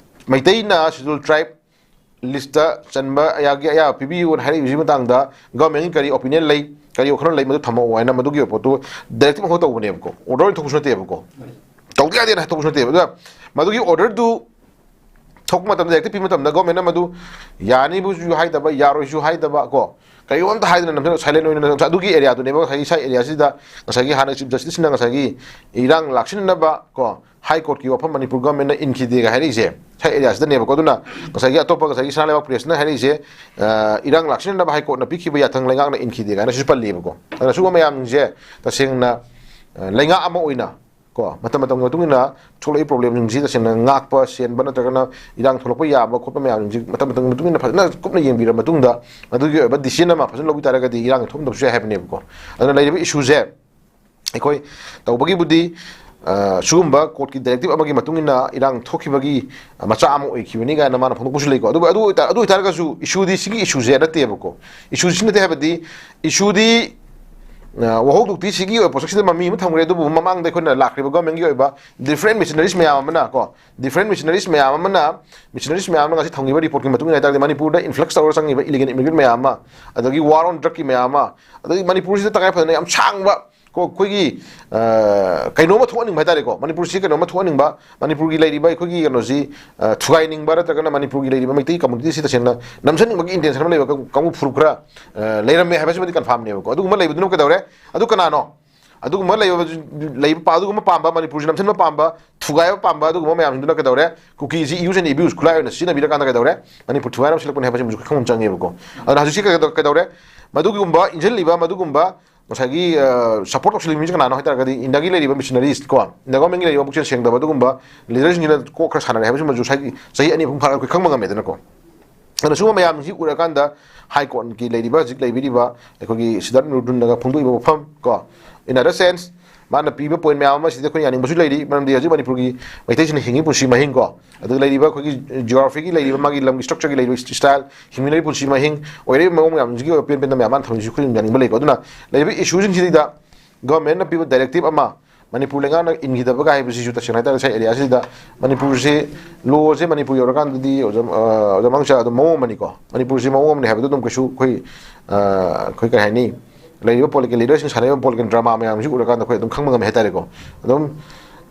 ꯃꯩꯇꯩꯅ schedule tribe list ꯇ ꯆꯟꯕ ꯌꯥꯒꯤ ꯑꯌꯥꯕ ꯄꯤꯕꯤꯌꯨꯅ ꯍꯥꯏꯔꯛꯏꯕꯁꯤꯒꯤ ꯃꯇꯥꯡꯗ government ꯀꯤ ꯀꯔꯤ opinion ꯂꯩ, ꯀꯔꯤ ꯋꯥꯈꯜꯂꯣꯟ ꯂꯩ, ꯃꯗꯨ ꯊꯝꯃꯛꯑꯣ ꯍꯥꯏꯅ ꯃꯗꯨꯒꯤ ꯄꯣꯠꯇꯨ directive ꯑꯃꯈꯛ ꯇꯧꯕꯅꯦꯕꯀꯣ, order ꯑꯣꯏꯅ ꯊꯣꯛꯄꯁꯨ ꯅꯠꯇꯦꯕꯀꯣ, ꯇꯧꯗ ꯌꯥꯗꯦꯅ ꯊꯣꯛꯄꯁꯨ ꯅꯠꯇꯦꯕ꯫ ꯑꯗꯨꯅ ꯃꯗꯨꯒꯤ order ꯗꯨ ꯊꯣꯛꯄ ꯃꯇꯝꯗ, directive ꯄꯤꯕ ꯃꯇꯝꯗ government ꯅ ꯃꯗꯨ ꯌꯥꯅꯤꯕꯨꯁꯨ ꯍꯥꯏꯗꯕ, ꯌꯥꯔꯣꯏꯁꯨ ꯍꯥꯏꯗꯕ ꯀꯣ, ꯀꯔꯤꯒꯨꯝꯕ ꯑꯝꯇ ꯍꯥꯏꯗꯅ ꯅꯝꯊꯅ silent ꯑꯣꯏꯅ ꯑꯗꯨꯒꯤ area ꯗꯨꯅꯦꯕ ꯉꯁꯥꯏꯒꯤ ꯁ꯭ꯋꯥꯏ area ꯁꯤꯗ ꯉꯁꯥꯏꯒꯤ ꯍꯥꯟꯅ Chief Justice ꯅ ꯉꯁꯥꯏꯒꯤ ꯏꯔꯥꯡ ꯂꯥꯛꯁꯤꯟꯅꯅꯕ ꯀꯣ, High Court ꯀꯤ ꯋꯥꯐꯝ ꯃꯅꯤꯄꯨꯔ government ꯅ ꯏꯟꯈꯤꯗꯦꯒ ꯍꯥꯏꯔꯛꯏꯁꯦ ꯁ꯭ꯋꯥꯏ area ꯁꯤꯗꯅꯦꯕꯀꯣ꯫ ꯑꯗꯨꯅ ꯉꯁꯥꯏꯒꯤ ꯑꯇꯣꯞꯄ ꯉꯁꯥꯏꯒꯤ ꯁꯅꯥ ꯂꯩꯕꯥꯛ press ꯅ ꯍꯥꯏꯔꯛꯏꯁꯦ, ꯑ, ꯏꯔꯥꯡ ꯂꯥꯛꯁꯤꯟꯅꯅꯕ High Court ꯅ ꯄꯤꯈꯤꯕ ꯌꯥꯊꯪ ꯂꯩꯉꯥꯛꯅ ꯏꯟꯈꯤꯗꯦ ꯀꯥꯏꯅ ꯁꯤꯁꯨ ꯄꯜꯂꯤꯕꯀꯣ꯫ ꯑꯗꯨꯅ ꯁꯤꯒꯨꯝꯕ ꯃꯌꯥꯝꯁꯦ ꯇꯁꯦꯡꯅ, ꯑ, ꯂꯩꯉꯥꯛ ꯑꯃ ꯑꯣꯏꯅ ꯀꯣ, ꯃꯇꯝ ꯃꯇꯝꯒꯤ ꯃꯇꯨꯡ ꯏꯟꯅ ꯊꯣꯛꯂꯛꯏ problem ꯁꯤꯡꯁꯤ ꯇꯁꯦꯡꯅ ꯉꯥꯛꯄ ꯁꯦꯟꯕ ꯅꯠꯇ꯭ꯔꯒꯅ ꯏꯔꯥꯡ ꯊꯣꯛꯂꯛꯄ ꯌꯥꯕ ꯈꯣꯠꯄ ꯃꯌꯥꯝꯁꯤ ꯃꯇꯝ ꯃꯇꯝꯒꯤ ꯃꯇꯨꯡ ꯏꯟꯅ ꯐꯖꯅ ꯀꯨꯞꯅ ꯌꯦꯡꯕꯤꯔ ꯃꯇꯨꯡꯗ ꯃꯗꯨꯒꯤ ꯑꯣꯏꯕ decision ꯑꯃ ꯐꯖꯅ ꯂꯧꯕꯤ ꯇꯥꯔꯒꯗꯤ ꯏꯔꯥꯡ ꯊꯣꯛꯂꯝꯗꯕꯁꯨ ꯌꯥꯏ ꯍꯥꯏꯕꯅꯦꯕꯀꯣ꯫ ꯑꯗꯨꯅ ꯂꯩꯔꯤꯕ issue ꯁꯦ ꯑꯩꯈꯣꯏ ꯇꯧꯕꯒꯤꯕꯨꯗꯤ, ꯑ, ꯁꯤꯒꯨꯝꯕ court ꯀꯤ directive ꯑꯃꯒꯤ ꯃꯇꯨꯡ ꯏꯟꯅ ꯏꯔꯥꯡ ꯊꯣꯛꯈꯤꯕꯒꯤ, ꯑ, ꯃꯆꯥ ꯑꯃ ꯑꯣꯏꯈꯤꯕꯅꯤ ꯀꯥꯏꯅ ꯃꯥꯅ ꯐꯣꯡꯗꯣꯛꯄꯁꯨ ꯂꯩꯀꯣ꯫ ꯑꯗꯨꯕꯨ ꯑꯗꯨ ꯑꯣꯏꯇꯥ-, ꯑꯗꯨ ꯑꯣꯏꯇꯥꯔꯒꯁꯨ issue ꯗꯤ ꯁꯤꯒꯤ issue ꯁꯦ ꯅꯠꯇꯦꯕꯀꯣ꯫ Issue ꯁꯤ ꯅꯠꯇꯦ ꯍꯥꯏꯕꯗꯤ, issue ꯗꯤ, ꯑ, ꯋꯥꯍꯧꯗꯣꯛꯇꯤ ꯁꯤꯒꯤ ꯑꯣꯏꯕ ꯄꯣꯠꯁꯛꯁꯤꯗ ꯃꯃꯤ ꯑꯃ ꯊꯝꯈ꯭ꯔꯦ, ꯑꯗꯨꯕꯨ ꯃꯃꯥꯡꯗ ꯑꯩꯈꯣꯏꯅ ꯂꯥꯛꯈ꯭ꯔꯤꯕ government ꯀꯤ ꯑꯣꯏꯕ different missionaries ꯃꯌꯥꯝ ꯑꯃꯅ ꯀꯣ, different missionaries ꯃꯌꯥꯝ ꯑꯃꯅ, missionaries ꯃꯌꯥꯝ ꯑꯃꯅ ꯉꯁꯤ ꯊꯝꯈꯤꯕ report ꯀꯤ ꯃꯇꯨꯡ ꯏꯟꯅ ꯍꯥꯏꯇꯥꯔꯒꯗꯤ ꯃꯅꯤꯄꯨꯔꯗ influx ꯇꯧꯔꯒ ꯆꯪꯉꯤꯕ illegal immigrant ꯃꯌꯥꯝ ꯑꯃ, ꯑꯗꯒꯤ war on drug ꯀꯤ ꯃꯌꯥꯝ ꯑꯃ, ꯑꯗꯒꯤ ꯃꯅꯤꯄꯨꯔꯁꯤꯗ ꯇꯉꯥꯏ ꯐꯗꯅ ꯌꯥꯝ ꯁꯥꯡꯕ ꯀꯣ, ꯑꯩꯈꯣꯏꯒꯤ, ꯑ, ꯀꯩꯅꯣꯝꯃ ꯊꯣꯛꯍꯟꯅꯤꯡꯕ ꯍꯥꯏꯇꯥꯔꯦꯀꯣ, ꯃꯅꯤꯄꯨꯔꯁꯤ ꯀꯩꯅꯣꯝꯃ ꯊꯣꯛꯍꯟꯅꯤꯡꯕ, ꯃꯅꯤꯄꯨꯔꯒꯤ ꯂꯩꯔꯤꯕ ꯑꯩꯈꯣꯏꯒꯤ ꯀꯩꯅꯣꯁꯤ, ꯑ, ꯊꯨꯒꯥꯏꯅꯤꯡꯕ ꯅꯠꯇ꯭ꯔꯒꯅ ꯃꯅꯤꯄꯨꯔꯒꯤ ꯂꯩꯔꯤꯕ ꯃꯩꯇꯩ community ꯁꯤ ꯇꯁꯦꯡꯅ ꯅꯝꯁꯤꯟꯅꯤꯡꯕꯒꯤ intention ꯑꯃ ꯂꯩꯕ ꯀꯥꯡ-, ꯀꯥꯡꯕꯨ ꯐꯨꯔꯨꯞ ꯈꯔ, ꯑ, ꯂꯩꯔꯝꯃꯦ ꯍꯥꯏꯕꯁꯤꯃꯗꯤ confirm ꯅꯦꯕꯀꯣ꯫ ꯑꯗꯨꯒꯨꯝꯕ ꯂꯩꯕꯗꯨꯅ ꯀꯩꯗꯧꯔꯦ? ꯑꯗꯨ ꯀꯅꯥꯅꯣ? ꯑꯗꯨꯒꯨꯝꯕ ꯂꯩꯕ, ꯂꯩꯕ ꯄꯥ-, ꯑꯗꯨꯒꯨꯝꯕ ꯄꯥꯝꯕ, ꯃꯅꯤꯄꯨꯔꯁꯤ ꯅꯝꯁꯤꯟꯕ ꯄꯥꯝꯕ, ꯊꯨꯒꯥꯏꯕ ꯄꯥꯝꯕ, ꯑꯗꯨꯒꯨꯝꯕ ꯃꯌꯥꯝꯁꯤꯡꯗꯨꯅ ꯀꯩꯗꯧꯔꯦ? ꯀꯨꯀꯤꯁꯤ use and abuse, ꯈꯨꯠꯂꯥꯏ ꯑꯣꯏꯅ ꯁꯤꯖꯤꯟꯅꯕꯤꯔꯀꯥꯟꯗ ꯀꯩꯗꯧꯔꯦ? ꯃꯅꯤꯄꯨꯔ ꯊꯨꯒꯥꯏꯅꯕ ꯁꯤꯜꯂꯛꯄꯅꯤ ꯍꯥꯏꯕꯁꯤꯃꯁꯨ ꯈꯪꯐꯝ ꯆꯪꯉꯦꯕꯀꯣ꯫ ꯑꯗꯨꯅ ꯍꯧꯖꯤꯛꯁꯤ ꯀꯩꯗꯧ-, ꯀꯩꯗꯧꯔꯦ? ꯃꯗꯨꯒꯨꯝꯕ ꯏꯟꯁꯤꯜꯂꯤꯕ, ꯃꯗꯨꯒꯨꯝꯕ ꯉꯁꯥꯏꯒꯤ, ꯑ, support ꯇꯧꯁꯤꯜꯂꯤꯕ ꯃꯤꯁꯤ ꯀꯅꯥꯅꯣ ꯍꯥꯏ ꯇꯥꯔꯒꯗꯤ, ꯏꯟꯗꯤꯌꯥꯒꯤ ꯂꯩꯔꯤꯕ missionaries ꯀꯣ, ꯏꯟꯗꯤꯌꯥ government ꯀꯤ ꯂꯩꯔꯤꯕ ꯃꯕꯨꯛꯆꯦꯜ ꯁꯦꯡꯗꯕ ꯑꯗꯨꯒꯨꯝꯕ leader ꯁꯤꯡꯁꯤꯅ ꯀꯣꯛ ꯈꯔ ꯁꯥꯟꯅꯔꯦ ꯍꯥꯏꯕꯁꯤꯃꯁꯨ ꯉꯁꯥꯏꯒꯤ ꯆꯍꯤ ꯑꯅꯤ ꯑꯍꯨꯝ ꯐꯥꯔꯒ ꯑꯩꯈꯣꯏ ꯈꯪꯕ ꯉꯝꯃꯦꯗꯅꯀꯣ꯫ ꯑꯗꯨꯅ ꯁꯤꯒꯨꯝꯕ ꯃꯌꯥꯝꯁꯤ ꯎꯔꯀꯥꯟꯗ High Court ꯀꯤ ꯂꯩꯔꯤꯕ, ꯍꯧꯖꯤꯛ ꯂꯩꯕꯤꯔꯤꯕ ꯑꯩꯈꯣꯏꯒꯤ ꯁꯤꯗꯥꯔꯠ ꯅꯨꯔꯨꯗꯤꯟꯅꯒ ꯐꯣꯡꯗꯣꯛꯏꯕ ꯋꯥꯐꯝ ꯀꯣ, in other sense, ꯃꯥꯅ ꯄꯤꯕ point ꯃꯌꯥꯝ ꯑꯃ ꯁꯤꯗ ꯑꯩꯈꯣꯏꯅ ꯌꯥꯅꯤꯡꯕꯁꯨ ꯂꯩꯔꯤ, ꯃꯔꯝꯗꯤ ꯍꯧꯖꯤꯛ ꯃꯅꯤꯄꯨꯔꯒꯤ ꯃꯩꯇꯩꯁꯤꯡꯅ ꯍꯤꯡꯉꯤ ꯄꯨꯟꯁꯤ ꯃꯍꯤꯡ ꯀꯣ, ꯑꯗꯨꯒ ꯂꯩꯔꯤꯕ ꯑꯩꯈꯣꯏꯒꯤ geography ꯒꯤ ꯂꯩꯔꯤꯕ ꯃꯥꯒꯤ ꯂꯝꯒꯤ structure ꯒꯤ ꯂꯩꯔꯤꯕ style, ꯍꯤꯡꯃꯤꯟꯅꯔꯤꯕ ꯄꯨꯟꯁꯤ ꯃꯍꯤꯡ, ꯑꯣꯏꯔꯛꯏꯕ ꯃꯑꯣꯡ ꯃꯌꯥꯝꯁꯤꯒꯤ ꯑꯣꯏꯕ ꯄꯦꯟ ꯄꯦꯟꯗ ꯃꯌꯥꯝ ꯃꯥꯅ ꯊꯝꯃꯤꯁꯤ ꯑꯩꯈꯣꯏ ꯑꯗꯨꯝ ꯌꯥꯅꯤꯡꯕ ꯂꯩꯀꯣ꯫ ꯑꯗꯨꯅ ꯂꯩꯔꯤꯕ issue ꯁꯤꯡꯁꯤꯗ government ꯅ ꯄꯤꯕ directive ꯑꯃ ꯃꯅꯤꯄꯨꯔ ꯂꯩꯉꯥꯛꯅ ꯏꯟꯈꯤꯗꯕꯒ ꯍꯥꯏꯕꯁꯤꯁꯨ ꯇꯁꯦꯡꯅ ꯍꯥꯏꯇꯥꯔꯦ ꯉꯁꯥꯏ area ꯁꯤꯗ ꯃꯅꯤꯄꯨꯔꯁꯤ, law ꯁꯦ ꯃꯅꯤꯄꯨꯔ ꯌꯧꯔꯀꯥꯟꯗꯗꯤ ꯑꯣꯖꯥ, ꯑ, ꯑꯣꯖꯥ ꯃꯉꯥꯡꯆꯥ ꯑꯗꯨꯝ ꯃꯑꯣꯡ ꯑꯃꯅꯤꯀꯣ꯫ ꯃꯅꯤꯄꯨꯔꯁꯤ ꯃꯑꯣꯡ ꯑꯃꯅꯤ ꯍꯥꯏꯕꯗꯨ ꯑꯗꯨꯝ ꯀꯩꯁꯨ ꯑꯩꯈꯣꯏ, ꯑ, ꯑꯩꯈꯣꯏ ꯀꯔꯤ ꯍꯥꯏꯅꯤ, ꯂꯩꯔꯤꯕ political leader ꯁꯤꯡ ꯁꯥꯟꯅꯔꯤꯕ political drama ꯃꯌꯥꯝꯁꯤ ꯎꯔꯀꯥꯟꯗ ꯑꯩꯈꯣꯏ ꯑꯗꯨꯝ ꯈꯪꯕ ꯉꯝꯃꯦ ꯍꯥꯏꯇꯥꯔꯦꯀꯣ꯫ ꯑꯗꯨꯝ,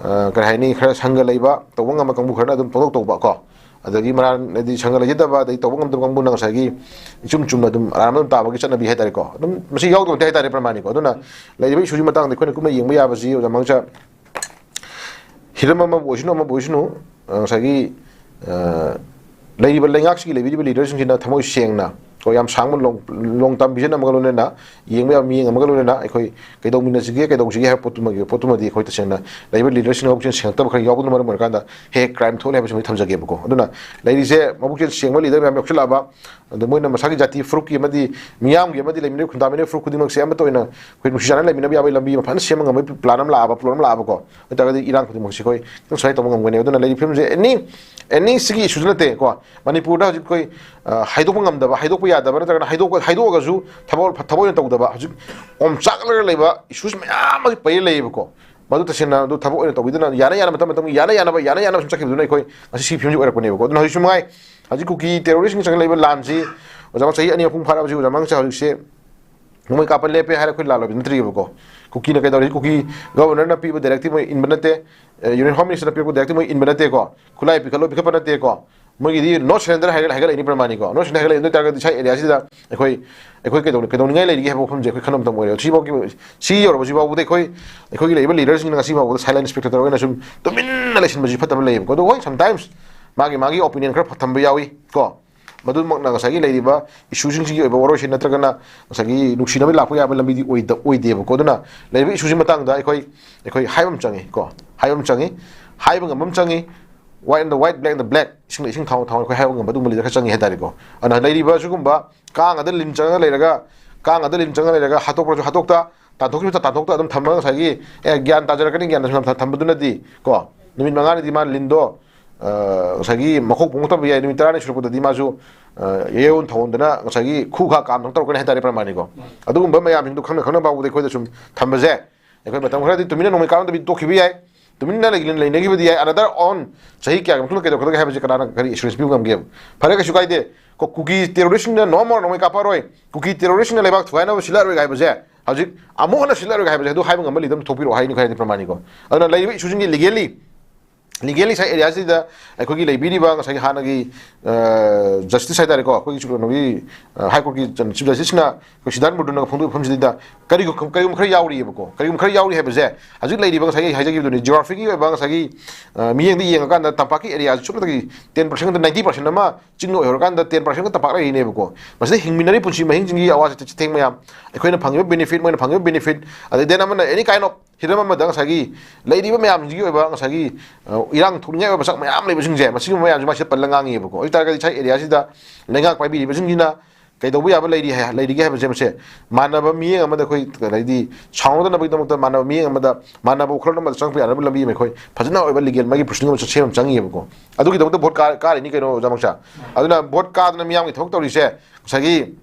ꯑ, ꯀꯔꯤ ꯍꯥꯏꯅꯤ, ꯈꯔ ꯁꯪꯒ ꯂꯩꯕ, ꯇꯧꯕ ꯉꯝꯕ ꯀꯥꯡꯕꯨ ꯈꯔꯅ ꯑꯗꯨꯝ ꯄꯪꯇꯧ ꯇꯧꯕ ꯀꯣ꯫ ꯑꯗꯒꯤ ꯃꯔꯥꯟ, ꯍꯥꯏꯗꯤ ꯁꯪꯒ ꯂꯩꯖꯗꯕ, ꯑꯗꯩ ꯇꯧꯕ ꯉꯝꯗꯕ ꯀꯥꯡꯕꯨꯅ ꯉꯁꯥꯏꯒꯤ ꯏꯆꯨꯝ ꯆꯨꯝꯅ ꯑꯗꯨꯝ ꯑꯔꯥꯟꯕ ꯑꯗꯨꯝ ꯇꯥꯕꯒꯤ ꯆꯠꯅꯕꯤ ꯍꯥꯏꯇꯥꯔꯦꯀꯣ꯫ ꯑꯗꯨꯝ ꯃꯁꯤ ꯌꯥꯎꯗꯕ ꯅꯠꯇꯦ ꯍꯥꯏꯇꯥꯔꯦ ꯄ꯭ꯔꯃꯥꯅꯤꯀꯣ꯫ ꯑꯗꯨꯅ ꯂꯩꯔꯤꯕ issue ꯁꯤ ꯃꯇꯥꯡꯗ ꯑꯩꯈꯣꯏꯅ ꯀꯨꯞꯅ ꯌꯦꯡꯕ ꯌꯥꯕꯁꯤ ꯑꯣꯖꯥ ꯃꯉꯥꯡꯆꯥ, ꯍꯤꯔꯝ ꯑꯃꯕꯨ ꯑꯣꯏꯁꯅꯨ, ꯑꯃꯕꯨ ꯑꯣꯏꯁꯅꯨ, ꯑ, ꯉꯁꯥꯏꯒꯤ, ꯑ, ꯂꯩꯔꯤꯕ ꯂꯩꯉꯥꯛꯁꯤꯒꯤ ꯂꯩꯕꯤꯔꯤꯕ leader ꯁꯤꯡꯁꯤꯅ ꯊꯃꯣꯏ ꯁꯦꯡꯅ ꯀꯣ, ꯌꯥꯝ ꯁꯥꯡꯕ long, long term vision ꯑꯃꯒ ꯂꯣꯏꯅꯅ, ꯌꯦꯡꯕ ꯌꯥꯕ ꯃꯤꯠꯌꯦꯡ ꯑꯃꯒ ꯂꯣꯏꯅꯅ ꯑꯩꯈꯣꯏ ꯀꯩꯗꯧꯃꯤꯟꯅꯁꯤꯒꯦ, ꯀꯩꯗꯧꯁꯤꯒꯦ ꯍꯥꯏꯕ ꯄꯣꯠꯇꯨꯃꯒꯤ, ꯄꯣꯠꯇꯨꯃꯗꯤ ꯑꯩꯈꯣꯏ ꯇꯁꯦꯡꯅ ꯂꯩꯔꯤꯕ leader ꯁꯤꯡꯅ ꯃꯕꯨꯛꯆꯦꯜ ꯁꯦꯡꯉꯛꯇꯕ ꯈꯔ ꯌꯥꯎꯕꯅ ꯃꯔꯝ ꯑꯣꯏꯔꯀꯥꯟꯗ ꯍꯦꯛ ꯍꯦꯛ crime ꯊꯣꯛꯂꯦ ꯍꯥꯏꯕꯁꯤꯃꯗꯤ ꯊꯝꯖꯒꯦꯕꯀꯣ꯫ ꯑꯗꯨꯅ ꯂꯩꯔꯤꯁꯦ ꯃꯕꯨꯛꯆꯦꯜ ꯁꯦꯡꯕ leader ꯃꯌꯥꯝ ꯌꯥꯎꯁꯤꯜꯂꯛꯑꯕ, ꯑꯗ ꯃꯣꯏꯅ ꯃꯁꯥꯒꯤ ꯖꯥꯇꯤ ꯐꯨꯔꯨꯞꯀꯤ ꯑꯃꯗꯤ ꯃꯤꯌꯥꯝꯒꯤ ꯑꯃꯗꯤ ꯂꯩꯃꯤꯟꯅꯔꯤꯕ ꯈꯨꯟꯗꯥꯃꯤꯟꯅꯔꯤꯕ ꯐꯨꯔꯨꯞ ꯈꯨꯗꯤꯡꯃꯛꯁꯦ ꯑꯃꯠꯇ ꯑꯣꯏꯅ ꯑꯩꯈꯣꯏ ꯅꯨꯡꯁꯤ ꯆꯥꯟꯅꯅ ꯂꯩꯃꯤꯟꯅꯕ ꯌꯥꯕꯒꯤ ꯂꯝꯕꯤ ꯑꯃ ꯐꯖꯅ ꯁꯦꯝꯕ ꯉꯝꯕꯒꯤ plan ꯑꯃ ꯂꯥꯛꯑꯕ, ꯄ꯭ꯔꯣꯒ꯭ꯔꯥꯝ ꯑꯃ ꯂꯥꯛꯑꯕꯀꯣ, ꯑꯗꯨ ꯑꯣꯏꯇꯥꯔꯒꯗꯤ ꯏꯔꯥꯡ ꯈꯨꯗꯤꯡꯃꯛꯁꯦ ꯑꯩꯈꯣꯏ ꯈꯤꯇꯪ ꯁ꯭ꯋꯥꯏ ꯇꯧꯕ ꯉꯝꯒꯅꯤ꯫ ꯑꯗꯨꯅ ꯂꯩꯔꯤꯕ ꯐꯤꯕꯝꯁꯦ ꯑꯦꯅꯤ, ꯑꯦꯅꯤ ꯁꯤꯒꯤ ꯏꯁꯨꯗ ꯅꯠꯇꯦꯀꯣ, ꯃꯅꯤꯄꯨꯔꯗ ꯍꯧꯖꯤꯛ ꯑꯩꯈꯣꯏ, ꯑ, ꯍꯥꯏꯗꯣꯛꯄ ꯉꯝꯗꯕ, ꯍꯥꯏꯗꯣꯛꯄ ꯌꯥꯗꯕ, ꯅꯠꯇ꯭ꯔꯒꯅ ꯍꯥꯏꯗꯣꯛꯄ, ꯍꯥꯏꯗꯣꯛꯑꯒꯁꯨ ꯊꯕꯛ, ꯊꯕꯛ ꯑꯣꯏꯅ ꯇꯧꯗꯕ, ꯍꯧꯖꯤꯛ ꯑꯣꯝꯆꯥꯛꯅꯔꯒ ꯂꯩꯕ ꯏꯁꯨꯁ ꯃꯌꯥꯝ ꯑꯃ ꯄꯩꯔ ꯂꯩꯌꯦꯕꯀꯣ꯫ ꯃꯗꯨ ꯇꯁꯦꯡꯅ ꯑꯗꯨ ꯊꯕꯛ ꯑꯣꯏꯅ ꯇꯧꯕꯤꯗꯨꯅ ꯌꯥꯅ ꯌꯥꯅꯕ, ꯃꯇꯝ ꯃꯇꯝꯒꯤ ꯌꯥꯅ ꯌꯥꯅꯕ, ꯌꯥꯅ ꯌꯥꯅꯕ ꯁꯨꯝ ꯆꯠꯈꯤꯕꯗꯨꯅ ꯑꯩꯈꯣꯏ ꯉꯁꯤ ꯁꯤ ꯐꯤꯕꯝꯁꯤ ꯑꯣꯏꯔꯛꯄꯅꯦꯕꯀꯣ꯫ ꯑꯗꯨꯅ ꯍꯧꯖꯤꯛꯁꯨ ꯃꯉꯥꯏ, ꯍꯧꯖꯤꯛ ꯀꯨꯀꯤ terrorist ꯁꯤꯡ ꯆꯪꯁꯤꯜꯂꯛꯏꯕ ꯂꯥꯟꯁꯤ, ꯑꯣꯖꯥ ꯃꯉꯥꯡꯆꯥ, ꯆꯍꯤ ꯑꯅꯤ ꯑꯍꯨꯝ ꯐꯥꯔꯛꯑꯕꯁꯤ ꯑꯣꯖꯥ ꯃꯉꯥꯡꯆꯥ ꯍꯧꯖꯤꯛꯁꯦ ꯅꯣꯡꯃꯩ ꯀꯥꯞꯄ ꯂꯦꯞꯄꯦ ꯍꯥꯏꯔ ꯑꯩꯈꯣꯏ ꯂꯥꯜꯂꯣꯏꯕ ꯅꯠꯇ꯭ꯔꯤꯕꯀꯣ꯫ ꯀꯨꯀꯤꯅ ꯀꯩꯗꯧꯔꯤ? ꯀꯨꯀꯤ governor ꯅ ꯄꯤꯕ directive ꯃꯣꯏ ꯏꯟꯕ ꯅꯠꯇꯦ, ꯑꯦ, Union Home Minister ꯅ ꯄꯤꯔꯛꯄ directive ꯃꯣꯏ ꯏꯟꯕ ꯅꯠꯇꯦꯀꯣ꯫ ꯈꯨꯠꯂꯥꯏ ꯄꯤꯈꯠꯂꯣ ꯄꯤꯈꯠꯄ ꯅꯠꯇꯦꯀꯣ꯫ ꯃꯣꯏꯒꯤꯗꯤ no surrender ꯍꯥꯏꯒꯠ ꯍꯥꯏꯒꯠꯂꯛꯏꯅꯤ ꯄ꯭ꯔꯃꯥꯅꯤꯀꯣ꯫ No surrender ꯍꯥꯏꯒꯠꯂꯛꯏ ꯑꯗꯨ ꯑꯣꯏ ꯇꯥꯔꯒꯗꯤ ꯁꯥꯏ ꯑꯦꯔꯤꯌꯥꯁꯤꯗ ꯑꯩꯈꯣꯏ ꯑꯩꯈꯣꯏ ꯀꯩꯗꯧ ꯀꯩꯗꯧꯅꯤꯡꯉꯥꯏ ꯂꯩꯔꯤꯒꯦ ꯍꯥꯏꯕ ꯋꯥꯐꯝꯁꯦ ꯑꯩꯈꯣꯏ ꯈꯟꯕ ꯃꯇꯝ ꯑꯣꯏꯔꯦ꯫ ꯁꯤꯐꯥꯎꯒꯤ ꯁꯤ ꯌꯧꯔꯕ ꯁꯤꯐꯥꯎꯕꯗ ꯑꯩꯈꯣꯏ ꯑꯩꯈꯣꯏꯒꯤ ꯂꯩꯔꯤꯕ ꯂꯤꯗꯔꯁꯤꯡꯅ ꯉꯁꯤ ꯐꯥꯎꯕꯗ silent spectator ꯑꯣꯏꯅ ꯁꯨꯝ ꯇꯨꯃꯤꯟꯅ ꯂꯩꯁꯤꯟꯕꯁꯤ ꯐꯠꯇꯕ ꯂꯩꯌꯦꯕꯀꯣ꯫ ꯑꯗꯣ ꯍꯣꯏ, sometimes ꯃꯥꯒꯤ ꯃꯥꯒꯤ opinion ꯈꯔ ꯊꯝꯕ ꯌꯥꯎꯏ ꯀꯣ꯫ ꯃꯗꯨꯃꯛꯅ ꯉꯁꯥꯏꯒꯤ ꯂꯩꯔꯤꯕ ꯏꯁꯨꯁꯤꯡꯁꯤꯒꯤ ꯑꯣꯏꯕ ꯋꯥꯔꯣꯏꯁꯤꯟ ꯅꯠꯇ꯭ꯔꯒꯅ ꯉꯁꯥꯏꯒꯤ ꯅꯨꯡꯁꯤꯅꯕ ꯂꯥꯛꯄ ꯌꯥꯕ ꯂꯝꯕꯤꯗꯤ ꯑꯣꯏꯗ ꯑꯣꯏꯗꯦꯕꯀꯣ꯫ ꯑꯗꯨꯅ ꯂꯩꯔꯤꯕ ꯏꯁꯨꯁꯤ ꯃꯇꯥꯡꯗ ꯑꯩꯈꯣꯏ ꯑꯩꯈꯣꯏ ꯍꯥꯏꯕ ꯑꯃ ꯆꯪꯉꯤ ꯀꯣ꯫ ꯍꯥꯏꯕ ꯑꯃ ꯆꯪꯉꯤ꯫ ꯍꯥꯏꯕ ꯉꯝꯕ ꯑꯃ ꯆꯪꯉꯤ꯫ White and the white, black and the black, ꯏꯁꯤꯡꯗ ꯏꯁꯤꯡ ꯊꯥꯎ ꯊꯥꯎ ꯑꯩꯈꯣꯏ ꯍꯥꯏꯕ ꯉꯝꯕ ꯑꯗꯨꯒꯨꯝꯕ ꯂꯤꯗꯔ ꯈꯔ ꯆꯪꯉꯤ ꯍꯥꯏꯇꯥꯔꯦꯀꯣ꯫ ꯑꯗꯨꯅ ꯂꯩꯔꯤꯕ ꯁꯤꯒꯨꯝꯕ ꯀꯥꯡ ꯑꯗ ꯂꯤꯟ ꯆꯪꯉꯒ ꯂꯩꯔꯒ ꯀꯥꯡ ꯑꯗ ꯂꯤꯟ ꯆꯪꯉꯒ ꯂꯩꯔꯒ ꯍꯥꯠꯇꯣꯛꯄꯁꯨ ꯍꯥꯠꯇꯣꯛꯇ, ꯇꯥꯟꯊꯣꯛꯈꯤꯕꯁꯨ ꯇꯥꯟꯊꯣꯛꯇ ꯑꯗꯨꯝ ꯊꯝꯃꯒ ꯉꯁꯥꯏꯒꯤ ꯑꯦ ꯒ꯭ꯌꯥꯟ ꯇꯥꯖꯔꯛꯀꯅꯤ ꯒ꯭ꯌꯥꯟ ꯇꯥꯖꯔꯛꯀꯅꯤ ꯊꯝꯕꯗꯨꯅꯗꯤ ꯀꯣ, ꯅꯨꯃꯤꯠ ꯃꯉꯥꯅꯤꯗꯤ ꯃꯥ ꯂꯤꯟꯗꯣ ꯉꯁꯥꯏꯒꯤ ꯃꯈꯣꯛ ꯄꯣꯡꯉꯛꯇꯕ ꯌꯥꯏ, ꯅꯨꯃꯤꯠ ꯇꯔꯥꯅꯤ ꯁꯨꯔꯛꯄꯗꯗꯤ ꯃꯥꯁꯨ ꯌꯩꯔꯣꯟ ꯊꯧꯍꯣꯟꯗꯅ ꯉꯁꯥꯏꯒꯤ ꯈꯨ ꯈꯥ ꯀꯥꯝꯗꯅ ꯇꯧꯔꯛꯀꯅꯤ ꯍꯥꯏꯇꯥꯔꯦ ꯄ꯭ꯔꯃꯥꯅꯤꯀꯣ꯫ ꯑꯗꯨꯒꯨꯝꯕ ꯃꯌꯥꯝꯁꯤꯡꯗꯣ ꯈꯪꯅ ꯈꯪꯅ ꯐꯥꯎꯕꯗ ꯑꯩꯈꯣꯏꯗ ꯁꯨꯝ ꯊꯝꯕꯁꯦ꯫ ꯑꯩꯈꯣꯏ ꯃꯇꯝ ꯈꯔꯗꯤ ꯇꯨꯃꯤꯟꯅ ꯅꯣꯡꯃꯩ ꯀꯥꯞꯅꯗꯕꯤ ꯇꯣꯛꯈꯤꯕ ꯌꯥꯏ, ꯇꯨꯃꯤꯟꯅ ꯂꯩ- ꯂꯩꯅꯈꯤꯕꯗꯤ ꯌꯥꯏ꯫ Another on ꯆꯍꯤ ꯀꯌꯥꯒꯤ ꯃꯇꯨꯡꯗ ꯀꯩꯗꯧꯔꯛꯀꯗꯒꯦ ꯍꯥꯏꯕꯁꯦ ꯀꯅꯥꯅ ꯀꯔꯤ assurance ꯄꯤꯕ ꯉꯝꯒꯦꯕ? ꯐꯔꯦ, ꯀꯩꯁꯨ ꯀꯥꯏꯗꯦ꯫ ꯀꯣ, ꯀꯨꯀꯤ terroristꯁꯤꯡꯅ no more ꯅꯣꯡꯃꯩ ꯀꯥꯞꯄꯔꯣꯏ, ꯀꯨꯀꯤ terroristꯅ ꯂꯩꯕꯥꯛ ꯊꯨꯒꯥꯏꯅꯕ ꯁꯤꯜꯂꯛꯑꯔꯣꯏꯒꯦ ꯍꯥꯏꯕꯁꯦ, ꯍꯧꯖꯤꯛ ꯑꯃꯨꯛ ꯍꯟꯅ ꯁꯤꯜꯂꯛꯑꯔꯣꯏꯒꯦ ꯍꯥꯏꯕꯁꯦ ꯑꯗꯨ ꯍꯥꯏꯕ ꯉꯝꯕ leader ꯑꯃ ꯊꯣꯛꯄꯤꯔꯛꯑꯣ ꯍꯥꯏꯅꯤ ꯈꯔꯗꯤ ꯄ꯭ꯔꯃꯥꯅꯤꯀꯣ꯫ ꯑꯗꯨꯅ ꯂꯩꯔꯤꯕ ꯏꯁꯨꯁꯤꯡꯒꯤ legally legally ꯁꯥꯏ ꯑꯦꯔꯤꯌꯥꯁꯤꯗ ꯑꯩꯈꯣꯏꯒꯤ ꯂꯩꯕꯤꯔꯤꯕ ꯉꯁꯥꯏꯒꯤ ꯍꯥꯟꯅꯒꯤ ꯖꯁꯇꯤꯁ ꯍꯥꯏꯇꯥꯔꯦꯀꯣ, ꯑꯩꯈꯣꯏꯒꯤ ꯀꯩꯅꯣꯒꯤ ꯍꯥꯏ ꯀꯣꯔꯠꯀꯤ ꯆꯤꯐ ꯖꯁꯇꯤꯁꯅ ꯑꯩꯈꯣꯏ ꯁꯤꯗꯥꯔꯠ ꯃꯨꯔꯗꯨꯅꯒ ꯐꯣꯡꯗꯣꯛꯏꯕ ꯃꯐꯝꯁꯤꯗꯩꯗ ꯀꯔꯤꯒꯨꯝ ꯀꯔꯤꯒꯨꯝꯕ ꯈꯔ ꯌꯥꯎꯔꯤꯑꯕꯀꯣ꯫ ꯀꯔꯤꯒꯨꯝꯕ ꯈꯔ ꯌꯥꯎꯔꯤ ꯍꯥꯏꯕꯁꯦ ꯍꯧꯖꯤꯛ ꯂꯩꯔꯤꯕ ꯉꯁꯥꯏꯒꯤ ꯍꯥꯏꯖꯈꯤꯕꯗꯨꯅꯤ, ꯖꯤꯑꯣꯒ꯭ꯔꯥꯐꯤꯒꯤ ꯑꯣꯏꯕ ꯉꯁꯥꯏꯒꯤ ꯃꯤꯠꯌꯦꯡꯗ ꯌꯦꯡꯉꯀꯥꯟꯗ ꯇꯝꯄꯥꯛꯀꯤ ꯑꯦꯔꯤꯌꯥꯁꯤ ꯁꯨꯞꯅꯇꯒꯤ ten percent ninety percent ꯑꯃ ꯆꯤꯡꯗ ꯑꯣꯏꯍꯧꯔꯀꯥꯟꯗ ten percent ꯇꯝꯄꯥꯛ ꯂꯩꯔꯤꯅꯦꯕꯀꯣ꯫ ꯃꯁꯤꯗ ꯍꯤꯡꯃꯤꯟꯅꯔꯤ ꯄꯨꯟꯁꯤ ꯃꯍꯤꯡꯁꯤꯡꯒꯤ ꯑꯋꯥ ꯆꯩꯊꯦꯡ ꯃꯌꯥꯝ, ꯑꯩꯈꯣꯏꯅ ꯐꯪꯉꯤꯕ benefit, ꯃꯣꯏꯅ ꯐꯪꯉꯤꯕ benefit, ꯑꯗꯩ then ꯑꯃꯅ any kind of ꯍꯤꯔꯝ ꯑꯃꯗ ꯉꯁꯥꯏꯒꯤ ꯂꯩꯔꯤꯕ ꯃꯌꯥꯝꯁꯤꯒꯤ ꯑꯣꯏꯕ ꯉꯁꯥꯏꯒꯤ ꯏꯔꯥꯡ ꯊꯣꯛꯅꯤꯡꯉꯥꯏ ꯑꯣꯏꯕ ꯃꯁꯛ ꯃꯌꯥꯝ ꯂꯩꯕꯁꯤꯡꯁꯦ, ꯃꯁꯤꯒꯨꯝꯕ ꯃꯌꯥꯝꯁꯦ ꯃꯥꯁꯤꯗ ꯄꯜꯂ ꯉꯥꯡꯉꯤꯑꯕꯀꯣ꯫ ꯑꯗꯨ ꯑꯣꯏꯇꯥꯔꯒꯗꯤ ꯉꯁꯥꯏ ꯑꯦꯔꯤꯌꯥꯁꯤꯗ ꯂꯩꯉꯥꯛ ꯄꯥꯏꯕꯤꯔꯤꯕꯁꯤꯡꯁꯤꯅ ꯀꯩꯗꯧꯕ ꯌꯥꯕ ꯂꯩꯔꯤ ꯍꯥꯏ- ꯂꯩꯔꯤꯒꯦ ꯍꯥꯏꯕꯁꯦ, ꯃꯁꯦ ꯃꯥꯟꯅꯕ ꯃꯤꯠꯌꯦꯡ ꯑꯃꯗ ꯑꯩꯈꯣꯏ ꯍꯥꯏꯗꯤ ꯁꯥꯎꯅꯗꯅꯕꯒꯤꯗꯃꯛꯇ ꯃꯥꯟꯅꯕ ꯃꯤꯠꯌꯦꯡ ꯑꯃꯗ ꯃꯥꯟꯅꯕ ꯋꯥꯈꯜꯂꯣꯟ ꯑꯃꯗ ꯆꯪꯉꯛꯄ ꯌꯥꯅꯕ ꯂꯝꯕꯤ ꯑꯃ ꯑꯩꯈꯣꯏ ꯐꯖꯅ ꯑꯣꯏꯕ ꯂꯤꯒꯦꯜ ꯃꯥꯒꯤ ꯄ꯭ꯔꯣꯁꯤꯗꯤꯡ ꯑꯃ ꯁꯦꯝ ꯑꯃ ꯆꯪꯉꯤꯑꯕꯀꯣ꯫ ꯑꯗꯨꯒꯤꯗꯃꯛꯇ ꯚꯣꯠ ꯀꯥ- ꯀꯥꯔꯤꯅꯤ ꯀꯩꯅꯣ, ꯑꯣꯖꯥ ꯃꯪꯆꯥ꯫ ꯑꯗꯨꯅ ꯚꯣꯠ ꯀꯥꯗꯅ ꯃꯤꯌꯥꯝꯒꯤ ꯊꯕꯛ ꯇꯧꯔꯤꯁꯦ ꯉꯁꯥꯏꯒꯤ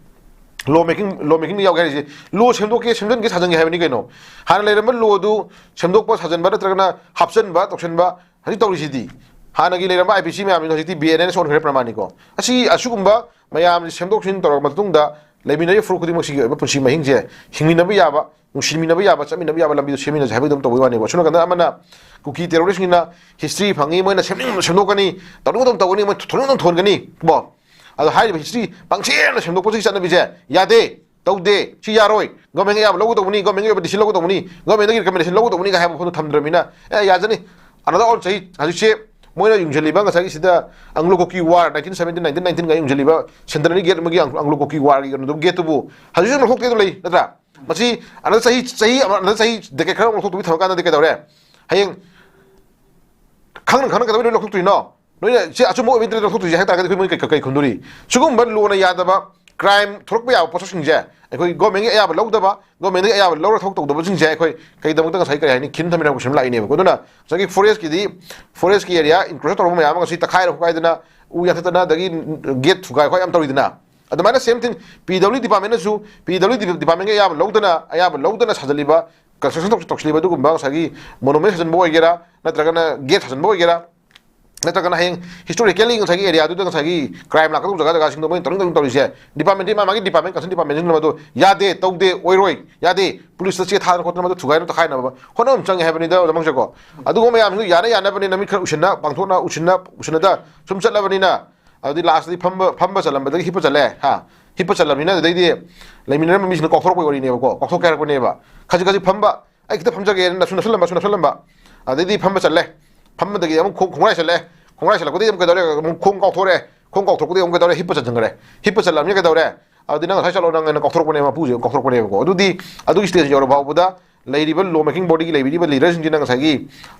law making, law making ꯌꯥꯎꯒꯦ ꯍꯥꯏꯔꯤꯁꯦ, law ꯁꯦꯝꯗꯣꯛꯀꯦ, ꯁꯦꯝꯖꯤꯟꯒꯦ, ꯁꯥꯖꯟꯒꯦ ꯍꯥꯏꯕꯅꯤ ꯀꯩꯅꯣ꯫ ꯍꯥꯟꯅ ꯂꯩꯔꯝꯕ lawꯗꯨ ꯁꯦꯝꯗꯣꯛꯄ, ꯁꯥꯖꯟꯕ ꯅꯠꯇ꯭ꯔꯒꯅ ꯍꯥꯞꯆꯟꯕ, ꯇꯧꯁꯟꯕ ꯍꯧꯖꯤꯛ ꯇꯧꯔꯤꯁꯤꯗꯤ꯫ ꯍꯥꯟꯅꯒꯤ ꯂꯩꯔꯝꯕ IPC ꯃꯌꯥꯝꯁꯤꯡꯗꯣ ꯍꯧꯖꯤꯛꯇꯤ BNS ꯑꯣꯟꯈ꯭ꯔꯦ ꯄ꯭ꯔꯃꯥꯅꯤꯀꯣ꯫ ꯑꯁꯤ ꯑꯁꯤꯒꯨꯝꯕ ꯃꯌꯥꯝꯁꯤ ꯁꯦꯝꯗꯣꯛ ꯁꯦꯝꯖꯤꯟ ꯇꯧꯔꯕ ꯃꯇꯨꯡꯗ ꯂꯩꯃꯤꯟꯅꯔꯤꯕ ꯐꯨꯔꯨꯞ ꯈꯨꯗꯤꯡꯃꯛꯁꯤꯒꯤ ꯑꯣꯏꯕ ꯄꯨꯟꯁꯤ ꯃꯍꯤꯡꯁꯦ ꯍꯤꯡꯃꯤꯟꯅꯕ ꯌꯥꯕ ꯅꯨꯡꯁꯤꯃꯤꯟꯅꯕ ꯌꯥꯕ, ꯆꯠꯃꯤꯟꯅꯕ ꯌꯥꯕ ꯂꯝꯕꯤꯗꯣ ꯁꯦꯝꯃꯤꯟꯅꯁꯦ ꯍꯥꯏꯕꯒꯤꯗꯃꯛ ꯇꯧꯕꯒꯤ ꯋꯥꯅꯦꯕ꯫ ꯑꯁꯣꯝ ꯅꯥꯀꯟꯗ ꯑꯃꯅ ꯀꯨꯀꯤ terrorist ꯁꯤꯡꯅ history ꯐꯪꯉꯤ, ꯃꯣꯏꯅ ꯁꯦꯝꯅꯤꯡꯕ ꯁꯦꯝꯗꯣꯛꯀꯅꯤ, ꯇꯧꯅꯤꯡꯕ ꯑꯗꯨꯝ ꯇꯧꯒꯅꯤ, ꯃꯣꯏ ꯊꯣꯛꯅꯤꯡꯕ ꯑꯗꯨꯝ ꯊꯣꯟꯒꯅꯤ ꯀꯣ꯫ ꯑꯗꯣ ꯍꯥꯏꯔꯤꯕ history ꯄꯪꯁꯦꯝꯅ ꯁꯦꯝꯗꯣꯛꯄꯁꯤꯒꯤ ꯆꯠꯅꯕꯤꯁꯦ ꯌꯥꯗꯦ, ꯇꯧꯗꯦ, ꯁꯤ ꯌꯥꯔꯣꯏ, government ꯀꯤ ꯑꯌꯥꯕ ꯂꯧꯒꯗꯧꯕꯅꯤ, government ꯀꯤ ꯑꯣꯏꯕ decision ꯂꯧꯒꯗꯧꯕꯅꯤ, government ꯀꯤ recommendation ꯂꯧꯒꯗꯧꯕꯅꯤ ꯀꯥꯏ ꯍꯥꯏꯕ ꯋꯥꯐꯝꯗꯣ ꯊꯝꯗ꯭ꯔꯕꯅꯤꯅ, ꯑꯦ, ꯌꯥꯖꯅꯤ, another all ꯆꯍꯤ, ꯍꯧꯖꯤꯛꯁꯦ ꯃꯣꯏꯅ ꯌꯨꯡꯁꯤꯜꯂꯤꯕ ꯉꯁꯥꯏꯒꯤ ꯁꯤꯗ Anglo Coki War nineteen seventeen, nineteen nineteen ꯒ ꯌꯨꯡꯁꯤꯜꯂꯤꯕ centenary gate ꯑꯃꯒꯤ Anglo Coki War ꯒꯤ ꯀꯩꯅꯣꯗꯨ, gate ꯇꯨꯕꯨ ꯍꯧꯖꯤꯛꯁꯨ ꯂꯧꯊꯣꯛꯇꯦ ꯑꯗꯨꯝ ꯂꯩ, ꯅꯠꯇ꯭ꯔꯥ? ꯃꯁꯤ another ꯆꯍꯤ, ꯆꯍꯤ ꯑꯃ, another ꯆꯍꯤ decade ꯈꯔ ꯑꯃꯨꯛ ꯂꯧꯊꯣꯛꯇꯕꯤ ꯊꯝꯃꯀꯥꯟꯗꯗꯤ ꯀꯩꯗꯧꯔꯦ? ꯍꯌꯦꯡ ꯈꯪꯅ ꯈꯪꯅ ꯀꯩꯗꯧꯕꯩ ꯂꯣꯏ ꯂꯧꯊꯣꯛꯇꯣꯏꯅꯣ? ꯅꯣꯏꯅ ꯁꯤ ꯑꯆꯨꯝꯕ ꯑꯣꯏꯕ ꯅꯠꯇ꯭ꯔꯗꯤ ꯂꯧꯊꯣꯛꯇꯣꯏꯁꯦ ꯍꯥꯏ ꯇꯥꯔꯒꯗꯤ ꯑꯩꯈꯣꯏ ꯃꯣꯏ ꯀꯩ, ꯀꯩ ꯈꯨꯝꯗꯣꯔꯤ? ꯁꯤꯒꯨꯝꯕ ꯂꯣꯅ ꯌꯥꯗꯕ crime ꯊꯣꯛꯂꯛꯄ ꯌꯥꯕ ꯄꯣꯠꯁꯛꯁꯤꯡꯁꯦ ꯑꯩꯈꯣꯏ government ꯀꯤ ꯑꯌꯥꯕ ꯂꯧꯗꯕ, government ꯀꯤ ꯑꯌꯥꯕ ꯂꯧꯔ ꯊꯕꯛ ꯇꯧꯗꯕꯁꯤꯡꯁꯦ ꯑꯩꯈꯣꯏ ꯀꯩꯗꯃꯛꯇ ꯉꯁꯥꯏ ꯀꯔꯤ ꯍꯥꯏꯅꯤ, ꯈꯤꯟ ꯊꯝꯃꯤꯟꯅꯕ ꯀꯣꯏꯁꯟ ꯂꯥꯛꯏꯅꯦꯕꯀꯣ꯫ ꯑꯗꯨꯅ ꯉꯁꯥꯏꯒꯤ forest ꯀꯤꯗꯤ, forest ꯀꯤ area encroach ꯇꯧꯔꯕ ꯃꯌꯥꯝ ꯑꯃ ꯉꯁꯤ ꯇꯛꯈꯥꯏꯔ ꯈꯣꯠꯀꯥꯏꯗꯅ, ꯎ ꯌꯥꯟꯊꯠꯇꯅ, ꯑꯗꯒꯤ gate ꯊꯨꯒꯥꯏ ꯈꯣꯠꯀꯥꯏ ꯌꯥꯝ ꯇꯧꯔꯤꯗꯅ, ꯑꯗꯨꯃꯥꯏꯅ same thing P W D department ꯅꯁꯨ, P W D department ꯀꯤ ꯑꯌꯥꯕ ꯂꯧꯗꯅ, ꯑꯌꯥꯕ ꯂꯧꯗꯅ ꯁꯥꯖꯜꯂꯤꯕ, construction ꯇꯧ-, ꯇꯧꯁꯤꯜꯂꯤꯕ ꯑꯗꯨꯒꯨꯝꯕ ꯉꯁꯥꯏꯒꯤ monument ꯁꯥꯖꯟꯕ ꯑꯣꯏꯒꯦꯔꯥ, ꯅꯠꯇ꯭ꯔꯒꯅ gate ꯁꯥꯖꯟꯕ ꯑꯣꯏꯒꯦꯔꯥ, ꯅꯠꯇ꯭ꯔꯒꯅ ꯍꯌꯦꯡ historically ꯉꯁꯥꯏꯒꯤ area ꯗꯨꯗ ꯉꯁꯥꯏꯒꯤ crime ꯂꯥꯛꯀꯗꯧꯕ ꯖꯒꯥ ꯖꯒꯥꯁꯤꯡꯗꯣ ꯃꯣꯏꯅ ꯇꯧꯅꯤꯡ ꯇꯧꯅꯤꯡ ꯇꯧꯔꯤꯁꯦ, department ꯇꯤ ꯃꯥ ꯃꯥꯒꯤ department concern department ꯁꯤꯡꯗꯨꯅ ꯃꯗꯨ ꯌꯥꯗꯦ, ꯇꯧꯗꯦ, ꯑꯣꯏꯔꯣꯏ, ꯌꯥꯗꯦ, police ꯇ ꯆꯦ ꯊꯥꯗꯅ ꯈꯣꯠꯇꯅ ꯃꯗꯨ ꯊꯨꯒꯥꯏꯅꯕ ꯇꯛꯈꯥꯏꯅꯕ ꯍꯣꯠꯅꯕ ꯑꯃ ꯆꯪꯉꯦ ꯍꯥꯏꯕꯅꯤꯗ, ꯑꯣꯖꯥ ꯃꯪꯁꯦꯀꯣ꯫ ꯑꯗꯨꯒꯨꯝꯕ ꯃꯌꯥꯝꯁꯤꯡꯗꯨ ꯌꯥꯅ ꯌꯥꯅꯕꯅꯤꯅ ꯃꯤ ꯈꯔ ꯎꯁꯤꯟꯅ ꯄꯥꯡꯊꯣꯛꯅ ꯎꯁꯤꯟꯅ ꯎꯁꯤꯟꯅꯗ ꯁꯨꯝ ꯆꯠꯂꯕꯅꯤꯅ, ꯑꯗꯨꯗꯤ last ꯇꯗꯤ ꯐꯝꯕ, ꯐꯝꯕ ꯆꯠꯂꯝꯕꯗꯒꯤ ꯍꯤꯞꯄ ꯆꯠꯂꯦ, ꯍꯥ? ꯍꯤꯞꯄ ꯆꯠꯂꯕꯅꯤꯅ ꯑꯗꯨꯗꯩꯗꯤ ꯂꯩꯃꯤꯟꯅꯔꯝꯕ ꯃꯤꯁꯤꯡꯗꯣ ꯀꯥꯎꯊꯣꯔꯛꯄꯒꯤ ꯋꯥꯔꯤꯅꯦꯕꯀꯣ, ꯀꯥꯎꯊꯣꯛꯀꯦ ꯍꯥꯏꯔꯛꯄꯅꯦꯕ꯫ ꯈꯖꯤꯛ ꯈꯖꯤꯛ ꯐꯝꯕ, ꯑꯩ ꯈꯤꯇ ꯐꯝꯖꯒꯦꯅ ꯅꯛꯁꯨ ꯅꯛꯁꯜꯂꯝꯕ, ꯁꯨꯝ ꯅꯛꯁꯜꯂꯝꯕ꯫ ꯑꯗꯩꯗꯤ ꯐꯝꯕ ꯆꯠꯂꯦ꯫ ꯐꯝꯕꯗꯒꯤ ꯑꯃꯨꯛ ꯈꯣꯡ-, ꯈꯣꯡꯒ꯭ꯔꯥꯏ ꯆꯠꯂꯦ꯫ ꯈꯣꯡꯒ꯭ꯔꯥꯏ ꯆꯠꯂꯛꯄꯗꯒꯤ ꯑꯃꯨꯛ ꯀꯩꯗꯧꯔꯦ? ꯑꯃꯨꯛ ꯈꯣꯡ ꯀꯥꯎꯊꯣꯔꯛꯑꯦ꯫ ꯈꯣꯡ ꯀꯥꯎꯊꯣꯔꯛꯄꯗꯒꯤ ꯑꯃꯨꯛ ꯀꯩꯗꯧꯔꯦ? ꯍꯤꯞꯄ ꯆꯠꯁꯤꯟꯈ꯭ꯔꯦ꯫ ꯍꯤꯞꯄ ꯆꯠꯂꯕꯅꯤꯅ ꯀꯩꯗꯧꯔꯦ? ꯑꯗꯨꯗꯤ ꯅꯪ ꯉꯁꯥꯏ ꯆꯠꯂꯣ ꯅꯪ ꯍꯥꯏꯅ ꯀꯥꯎꯊꯣꯔꯛꯄꯅꯦꯕ, ꯃꯄꯨꯁꯦ ꯀꯥꯎꯊꯣꯔꯛꯄꯅꯦꯕꯀꯣ꯫ ꯑꯗꯨꯗꯤ ꯑꯗꯨꯒꯤ stage ꯌꯧꯔ ꯐꯥꯎꯕꯗ ꯂꯩꯔꯤꯕ law making body ꯒꯤ ꯂꯩꯕꯤꯔꯤꯕ leader ꯁꯤꯡꯁꯤꯅ ꯉꯁꯥꯏꯒꯤ,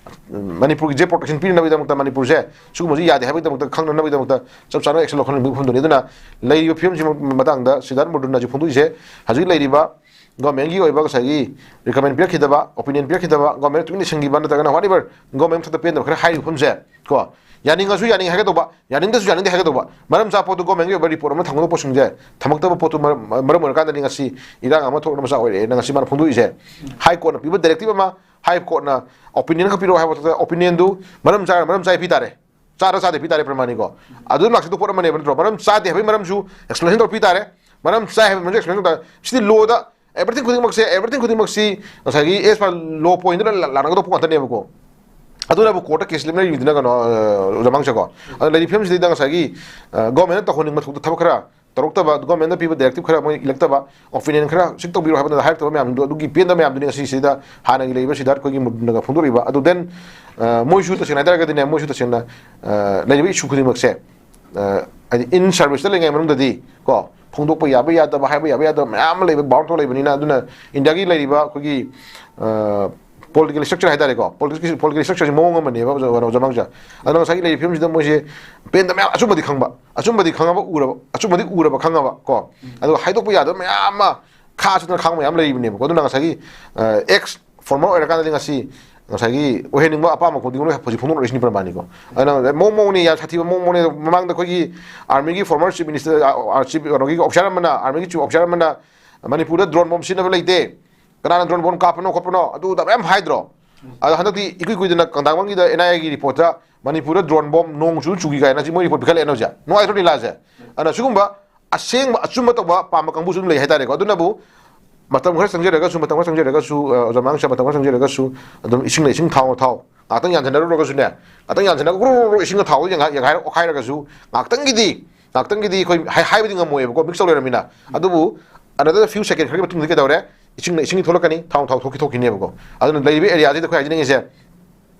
ꯎꯝ, ꯃꯅꯤꯄꯨꯔꯒꯤ ꯖꯦ protection ꯄꯤꯅꯕꯒꯤꯗꯃꯛꯇ ꯃꯅꯤꯄꯨꯔꯁꯦ ꯁꯤꯒꯨꯝꯕꯁꯤ ꯌꯥꯗꯦ ꯍꯥꯏꯕꯒꯤꯗꯃꯛꯇ ꯈꯪꯅꯅꯕꯒꯤꯗꯃꯛꯇ ꯆꯞ ꯆꯥꯅ action ꯂꯧꯈꯠꯅꯕꯒꯤ ꯋꯥꯐꯝꯗꯨꯅꯤ꯫ ꯑꯗꯨꯅ ꯂꯩꯔꯤꯕ ꯐꯤꯕꯝꯁꯤꯒꯤ ꯃꯇꯥꯡꯗ ꯁꯤꯗꯥꯔꯠ ꯃꯨꯔꯗꯨꯅ ꯍꯧꯖꯤꯛ ꯐꯣꯡꯗꯣꯛꯏꯁꯦ, ꯍꯧꯖꯤꯛ ꯂꯩꯔꯤꯕ government ꯀꯤ ꯑꯣꯏꯕ ꯉꯁꯥꯏꯒꯤ recommend ꯄꯤꯔꯛꯈꯤꯗꯕ, opinion ꯄꯤꯔꯛꯈꯤꯗꯕ, government ꯇꯨꯃꯤꯟꯅ ꯂꯩꯁꯟꯈꯤꯕ, ꯅꯠꯇ꯭ꯔꯒꯅ whatever government ꯃꯊꯛꯇ ꯄꯦꯟꯗꯕ ꯈꯔ ꯍꯥꯏꯔꯤꯕ ꯃꯐꯝꯁꯦ ꯀꯣ, ꯌꯥꯅꯤꯡꯉꯁꯨ ꯌꯥꯅꯤꯡꯉꯦ ꯍꯥꯏꯒꯗꯧꯕ, ꯌꯥꯅꯤꯡꯗ꯭ꯔꯁꯨ ꯌꯥꯅꯤꯡꯗꯦ ꯍꯥꯏꯒꯗꯧꯕ, ꯃꯔꯝ ꯆꯥꯕ ꯄꯣꯠꯇꯨ government ꯀꯤ ꯑꯣꯏꯕ report ꯑꯃ ꯊꯝꯒꯗꯧꯕ ꯄꯣꯠꯁꯤꯡꯁꯦ ꯊꯝꯃꯛꯇꯕ ꯄꯣꯠꯇꯨ ꯃꯔꯝ, ꯃꯔꯝ ꯑꯣꯏꯔꯀꯥꯟꯗꯅꯤ ꯉꯁꯤ ꯏꯔꯥꯡ ꯑꯃ ꯊꯣꯛꯅꯕ ꯃꯆꯥꯛ ꯑꯣꯏꯔꯛꯑꯦꯅ ꯉꯁꯤ ꯃꯥꯅ ꯐꯣꯡꯗꯣꯛꯏꯁꯦ꯫ High Court ꯅ ꯄꯤꯕ directive ꯑꯃ, High Court ꯅ opinion ꯈꯛ ꯄꯤꯔꯛꯑꯣ ꯍꯥꯏꯕ ꯃꯊꯛꯇ opinion ꯗꯨ ꯃꯔꯝ ꯆꯥꯔ ꯃꯔꯝ ꯆꯥꯏ ꯄꯤ ꯇꯥꯔꯦ, ꯆꯥꯔ ꯆꯥꯗꯦ ꯄꯤ ꯇꯥꯔꯦ ꯄ꯭ꯔꯃꯥꯅꯤꯀꯣ꯫ ꯑꯗꯨ ꯂꯥꯛꯁꯤꯗ ꯄꯣꯠ ꯑꯃꯅꯦꯕ ꯅꯠꯇ꯭ꯔꯣ? ꯃꯔꯝ ꯆꯥꯗꯦ ꯍꯥꯏꯕꯒꯤ ꯃꯔꯝꯁꯨ explanation ꯇꯧꯔ ꯄꯤ ꯇꯥꯔꯦ, ꯃꯔꯝ ꯆꯥꯏ ꯍꯥꯏꯕꯒꯤ ꯃꯔꯝꯁꯨ explanation ꯇꯧ ꯇꯥꯔꯦ꯫ ꯁꯤꯗꯤ law ꯗ ꯑꯦꯚ꯭ꯔꯤꯊꯤꯡ ꯈꯨꯗꯤꯡꯃꯛꯁꯦ ꯑꯦꯚ꯭ꯔꯤꯊꯤꯡ ꯈꯨꯗꯤꯡꯃꯛꯁꯤ ꯉꯁꯥꯏꯒꯤ ꯑꯦꯁ ꯄꯥ ꯂꯣ ꯄꯣꯏꯟꯗꯨꯅ ꯂꯥꯛꯅꯒꯗꯧꯕ ꯉꯥꯛꯇꯅꯦꯕꯀꯣ꯫ ꯑꯗꯨꯅꯕꯨ ꯀꯣꯔꯠꯇ ꯀꯦꯁ ꯂꯦꯞꯅꯔꯤꯕꯗꯨꯅ ꯀꯩꯅꯣ, ꯑ, ꯑꯣꯖꯥ ꯃꯥꯡꯁꯀꯣ꯫ ꯑꯗꯨꯅ ꯂꯩꯔꯤꯕ ꯐꯤꯕꯝꯁꯤꯗꯩꯗ ꯉꯁꯥꯏꯒꯤ ꯒꯣꯔꯃꯦꯟꯅ ꯇꯧꯍꯟꯅꯤꯡꯕ ꯊꯕꯛ ꯈꯔ ꯇꯧꯔꯛꯇꯕ, ꯒꯣꯔꯃꯦꯟꯅ ꯄꯤꯕ ꯗꯥꯏꯔꯦꯛꯇꯤꯞ ꯈꯔ ꯃꯣꯏ ꯏꯜꯂꯛꯇꯕ, ꯑꯣꯄꯤꯅꯤꯌꯟ ꯈꯔ ꯁꯤꯛ ꯇꯧꯕꯤꯔꯣ ꯍꯥꯏꯕꯗ ꯍꯥꯏꯔꯛꯇꯕ ꯃꯌꯥꯝꯗꯣ, ꯑꯗꯨꯒꯤ ꯄꯦꯟꯗꯕ ꯃꯌꯥꯝꯗꯨꯅꯤ ꯉꯁꯤ ꯁꯤꯗ ꯍꯥꯟꯅꯒꯤ ꯂꯩꯔꯤꯕ ꯁꯤꯗ ꯑꯩꯈꯣꯏꯒꯤ ꯃꯨꯟꯅꯒ ꯐꯣꯡꯗꯣꯔꯛꯏꯕ꯫ ꯑꯗꯨ ꯗꯦꯟ ꯃꯣꯏꯁꯨ ꯇꯁꯦꯡꯅ ꯍꯥꯏꯇꯥꯔꯒꯗꯤꯅꯦ, ꯃꯣꯏꯁꯨ ꯇꯁꯦꯡꯅ ꯂꯩꯔꯤꯕ ꯏꯁꯨ ꯈꯨꯗꯤꯡꯃꯛꯁꯦ, ꯍꯥꯏꯗꯤ ꯏꯟ ꯁꯥꯔꯚꯤꯁꯇ ꯂꯩꯉꯩ ꯃꯅꯨꯡꯗꯗꯤ ꯀꯣ, ꯐꯣꯡꯗꯣꯛꯄ ꯌꯥꯕ ꯌꯥꯗꯕ, ꯍꯥꯏꯕ ꯌꯥꯕ ꯌꯥꯗꯕ ꯃꯌꯥꯝ ꯑꯃ ꯂꯩꯕ, ꯕꯥꯎꯟ ꯇꯧ ꯂꯩꯕꯅꯤꯅ꯫ ꯑꯗꯨꯅ ꯏꯟꯗꯤꯌꯥꯒꯤ ꯂꯩꯔꯤꯕ ꯑꯩꯈꯣꯏꯒꯤ ꯄꯣꯂꯤꯇꯤꯀꯦꯜ ꯁ꯭ꯇ꯭ꯔꯛꯆꯔ ꯍꯥꯏꯇꯥꯔꯦꯀꯣ, ꯄꯣꯂꯤꯇꯤꯀꯦꯜ ꯁ꯭ꯇ꯭ꯔꯛꯆꯔꯁꯤ ꯃꯑꯣꯡ ꯑꯃꯅꯦꯕ ꯑꯣꯖꯥ ꯃꯥꯡꯁꯦ꯫ ꯑꯗꯨꯅ ꯉꯁꯥꯏꯒꯤ ꯂꯩꯔꯤꯕ ꯐꯤꯕꯝꯁꯤꯗ ꯃꯣꯏꯁꯦ ꯄꯦꯟꯗꯕ ꯃꯌꯥꯝ, ꯑꯆꯨꯝꯕꯗꯤ ꯈꯪꯕ, ꯑꯆꯨꯝꯕꯗꯤ ꯈꯪꯉꯕ ꯎꯔꯕ, ꯑꯆꯨꯝꯕꯗꯤ ꯎꯔꯕ ꯈꯪꯉꯕ ꯀꯣ, ꯑꯗꯨꯒ ꯍꯥꯏꯗꯣꯛꯄ ꯌꯥꯗꯕ ꯃꯌꯥꯝ ꯑꯃ ꯈꯥ ꯆꯠꯇꯅ ꯈꯥꯡꯕ ꯃꯌꯥꯝ ꯂꯩꯔꯤꯕꯅꯦꯕꯀꯣ꯫ ꯑꯗꯨꯅ ꯉꯁꯥꯏꯒꯤ ꯑꯦꯛꯁ ꯐꯣꯔꯃꯔ ꯑꯣꯏꯔꯀꯥꯟꯗꯗꯤ ꯉꯁꯤ ꯉꯁꯥꯏꯒꯤ ꯑꯣꯏꯍꯟꯅꯤꯡꯕ ꯑꯄꯥꯝꯕ ꯈꯨꯗꯤꯡꯃꯛ ꯂꯣꯏ ꯍꯧꯖꯤꯛ ꯐꯣꯡꯗꯣꯛꯅꯔꯛꯏꯁꯤꯅꯤ ꯄ꯭ꯔꯃꯥꯅꯤꯀꯣ꯫ ꯑꯗꯨꯅ ꯃꯑꯣꯡ ꯃꯑꯣꯡꯅꯤ ꯌꯥꯝ ꯁꯥꯊꯤꯕ ꯃꯑꯣꯡ ꯃꯑꯣꯡꯅꯤ꯫ ꯃꯃꯥꯡꯗ ꯑꯩꯈꯣꯏꯒꯤ ꯑꯥꯔꯃꯤꯒꯤ ꯐꯣꯔꯃꯔ ꯆꯤꯐ ꯃꯤꯅꯤꯁꯇꯔ, ꯆꯤꯐ ꯀꯩꯅꯣꯒꯤ ꯑꯣꯐꯤꯁꯥꯔ ꯑꯃꯅ, ꯑꯥꯔꯃꯤꯒꯤ ꯆꯤꯐ ꯑꯣꯐꯤꯁꯥꯔ ꯑꯃꯅ ꯃꯅꯤꯄꯨꯔꯗ ꯗ꯭ꯔꯣꯟ ꯕꯣꯝ ꯁꯤꯖꯤꯟꯅꯕ ꯂꯩꯇꯦ, ꯀꯅꯥꯅ ꯗ꯭ꯔꯣꯟ ꯕꯣꯝ ꯀꯥꯞꯄꯅꯣ ꯈꯣꯠꯄꯅꯣ ꯑꯗꯨ ꯑꯗꯥ ꯃꯌꯥꯝ ꯍꯥꯏꯗ꯭ꯔꯣ꯫ ꯑꯗꯣ ꯍꯟꯗꯛꯇꯤ ꯏꯀꯨꯏ ꯀꯨꯏꯗꯅ ꯀꯪꯗꯥꯡꯕꯝꯒꯤꯗ ꯑꯦꯟ ꯑꯥꯏ ꯑꯦꯒꯤ ꯔꯤꯄꯣꯔꯠꯇ ꯃꯅꯤꯄꯨꯔꯗ ꯗ꯭ꯔꯣꯟ ꯕꯣꯝ ꯅꯣꯡ ꯆꯨ ꯆꯨꯈꯤ ꯀꯥꯏꯅ ꯍꯧꯖꯤꯛ ꯃꯣꯏ ꯔꯤꯄꯣꯔꯠ ꯄꯤꯈꯠꯂꯛꯑꯦꯅ ꯍꯧꯖꯤꯛ꯫ ꯅꯨꯡꯉꯥꯏꯇ꯭ꯔꯣ ꯂꯤꯂꯥꯁꯦ? ꯑꯗꯨꯅ ꯁꯤꯒꯨꯝꯕ ꯑꯁꯦꯡꯕ ꯑꯆꯨꯝꯕ ꯇꯧꯕ ꯄꯥꯝꯕ ꯀꯥꯡꯕꯨꯁꯨ ꯑꯗꯨꯝ ꯂꯩ ꯍꯥꯏꯇꯥꯔꯦꯀꯣ꯫ ꯑꯗꯨꯅꯕꯨ ꯃꯇꯝ ꯈꯔ ꯆꯪꯖꯔꯒꯁꯨ, ꯃꯇꯝ ꯈꯔ ꯆꯪꯖꯔꯒꯁꯨ, ꯑ, ꯑꯣꯖꯥ ꯃꯥꯡꯁꯥ, ꯃꯇꯝ ꯈꯔ ꯆꯪꯖꯔꯒꯁꯨ ꯑꯗꯨꯝ ꯏꯁꯤꯡꯅ ꯏꯁꯤꯡ, ꯊꯥꯎꯅ ꯊꯥꯎ, ꯉꯥꯛꯇꯪ ꯌꯥꯟꯁꯤꯟꯅꯔꯨꯔꯒꯁꯨꯅꯦ, ꯉꯥꯛꯇꯪ ꯌꯥꯟꯁꯤꯟꯅꯔꯒ ꯒ꯭ꯔꯨ ꯒ꯭ꯔꯨ ꯒ꯭ꯔꯨ ꯏꯁꯤꯡꯅ ꯊꯥꯎꯗ ꯌꯥꯟꯈꯥꯏ-, ꯌꯥꯟꯈꯥꯏꯔ ꯑꯣꯠꯈꯥꯏꯔꯒꯁꯨ ꯉꯥꯛꯇꯪꯒꯤꯗꯤ, ꯉꯥꯛꯇꯪꯒꯤꯗꯤ ꯑꯩꯈꯣꯏ ꯍꯥꯏ-, ꯍꯥꯏꯕꯗꯤ ꯉꯝꯃꯣꯏꯕꯀꯣ, ꯃꯤꯛꯁ ꯇꯧ ꯂꯩꯔꯝꯃꯤꯅ꯫ ꯑꯗꯨꯕꯨ another few second ꯈꯔꯒꯤ ꯃꯇꯨꯡꯗ ꯀꯩꯗꯧꯔꯦ? ꯏꯁꯤꯡꯅ ꯏꯁꯤꯡ ꯊꯣꯛꯂꯛꯀꯅꯤ, ꯊꯥꯎꯅ ꯊꯥꯎ ꯊꯣꯛꯈꯤ ꯊꯣꯛꯈꯤꯅꯦꯕꯀꯣ꯫ ꯑꯗꯨꯅ ꯂꯩꯔꯤꯕ ꯑꯦꯔꯤꯌꯥꯁꯤꯗ ꯑꯩꯈꯣꯏ ꯍꯥꯏꯖꯅꯤꯡꯉꯤꯁꯦ,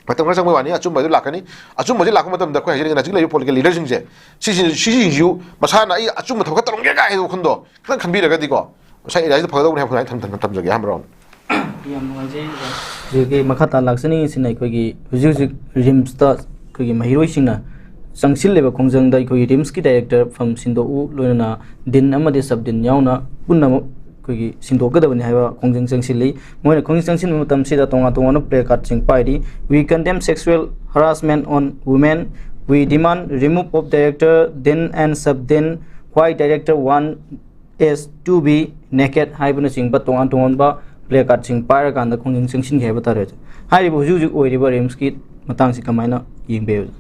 ꯃꯇꯝ ꯈꯔ ꯆꯪꯕꯩ ꯋꯥꯅꯤ, ꯑꯆꯨꯝꯕ ꯑꯗꯨ ꯂꯥꯛꯀꯅꯤ꯫ ꯑꯆꯨꯝꯕꯁꯤ ꯂꯥꯛꯄ ꯃꯇꯝꯗ ꯑꯩꯈꯣꯏ ꯍꯧꯖꯤꯛ ꯍꯧꯖꯤꯛ ꯂꯩꯔꯤꯕ ꯄꯣꯂꯤꯇꯤꯀꯦꯜ ꯂꯤꯗꯔꯁꯤꯡꯁꯦ, ꯁꯤꯁꯤ-, ꯁꯤꯁꯤꯡꯁꯤꯁꯨ ꯃꯁꯥꯅ "ꯑꯩ ꯑꯆꯨꯝꯕ ꯊꯕꯛ ꯈꯔ ꯇꯧꯔꯝꯒꯦ" ꯀꯥꯏ ꯍꯥꯏꯕ ꯋꯥꯈꯜꯗꯣ ꯈꯤꯇꯪ ꯈꯟꯕꯤꯔꯒꯗꯤꯀꯣ, ꯉꯁꯥꯏ ꯑꯦꯔꯤꯌꯥꯁꯤꯗ ꯐꯒꯗꯧꯕꯅꯤ ꯍꯥꯏꯕ ꯋꯥꯈꯜ ꯑꯩ ꯊꯝ-, ꯊꯝ-, ꯊꯝꯖꯒꯦ꯫ ꯑꯍꯥꯟꯕ ꯔꯥꯎꯟ꯫ ꯌꯥꯝ ꯅꯨꯡꯉꯥꯏꯖꯩ ꯑꯣꯖꯥ꯫ ꯍꯧꯖꯤꯛꯀꯤ ꯃꯈꯥ ꯇꯥꯅ ꯂꯥꯛꯆꯅꯤꯡꯉꯤꯁꯤꯅ ꯑꯩꯈꯣꯏꯒꯤ ꯍꯧꯖꯤꯛ ꯍꯧꯖꯤꯛ ꯔꯤꯝꯁꯇ ꯑꯩꯈꯣꯏꯒꯤ ꯃꯍꯩꯔꯣꯏꯁꯤꯡꯅ ꯆꯪꯁꯤꯜꯂꯤꯕ ꯈꯣꯡꯖꯪꯗ ꯑꯩꯈꯣꯏꯒꯤ ꯔꯤꯝꯁꯀꯤ ꯗꯥꯏꯔꯦꯛꯇꯔ ꯐꯝ ꯁꯤꯟꯗꯣꯛꯎ, ꯂꯣꯏꯅꯅ ꯗꯤꯟ ꯑꯃꯗꯤ ꯁꯕ ꯗꯤꯟ ꯌꯥꯎꯅ ꯄꯨꯟꯅꯃꯛ ꯑꯩꯈꯣꯏꯒꯤ ꯁꯤꯟꯗꯣꯛꯀꯗꯕꯅꯤ ꯍꯥꯏꯕ ꯈꯣꯡꯖꯪ ꯆꯪꯁꯤꯜꯂꯤ꯫ ꯃꯣꯏꯅ ꯈꯣꯡꯖꯪ ꯆꯪꯁꯤꯟꯕ ꯃꯇꯝꯁꯤꯗ ꯇꯣꯉꯥꯟ ꯇꯣꯉꯥꯟꯕ play ꯀꯥꯔꯗꯁꯤꯡ ꯄꯥꯏꯔꯤ꯫ "We condemn sexual harassment on women. We demand remove of director Din and sub Din, why director one is to be naked" ꯍꯥꯏꯕꯅꯆꯤꯡꯕ ꯇꯣꯉꯥꯟ ꯇꯣꯉꯥꯟꯕ ꯄ꯭ꯂꯦ ꯀꯥꯔꯗꯁꯤꯡ ꯄꯥꯏꯔꯀꯥꯟꯗ ꯈꯣꯡꯖꯪ ꯆꯪꯁꯤꯟꯈꯤ ꯍꯥꯏꯕ ꯇꯥꯔꯦ꯫ ꯍꯥꯏꯔꯤꯕ ꯍꯧꯖꯤꯛ ꯍꯧꯖꯤꯛ ꯑꯣꯏꯔꯤꯕ ꯔꯤꯝꯁꯀꯤ ꯃꯇꯥꯡꯁꯤ ꯀꯃꯥꯏꯅ ꯌꯦꯡꯕꯤꯕ?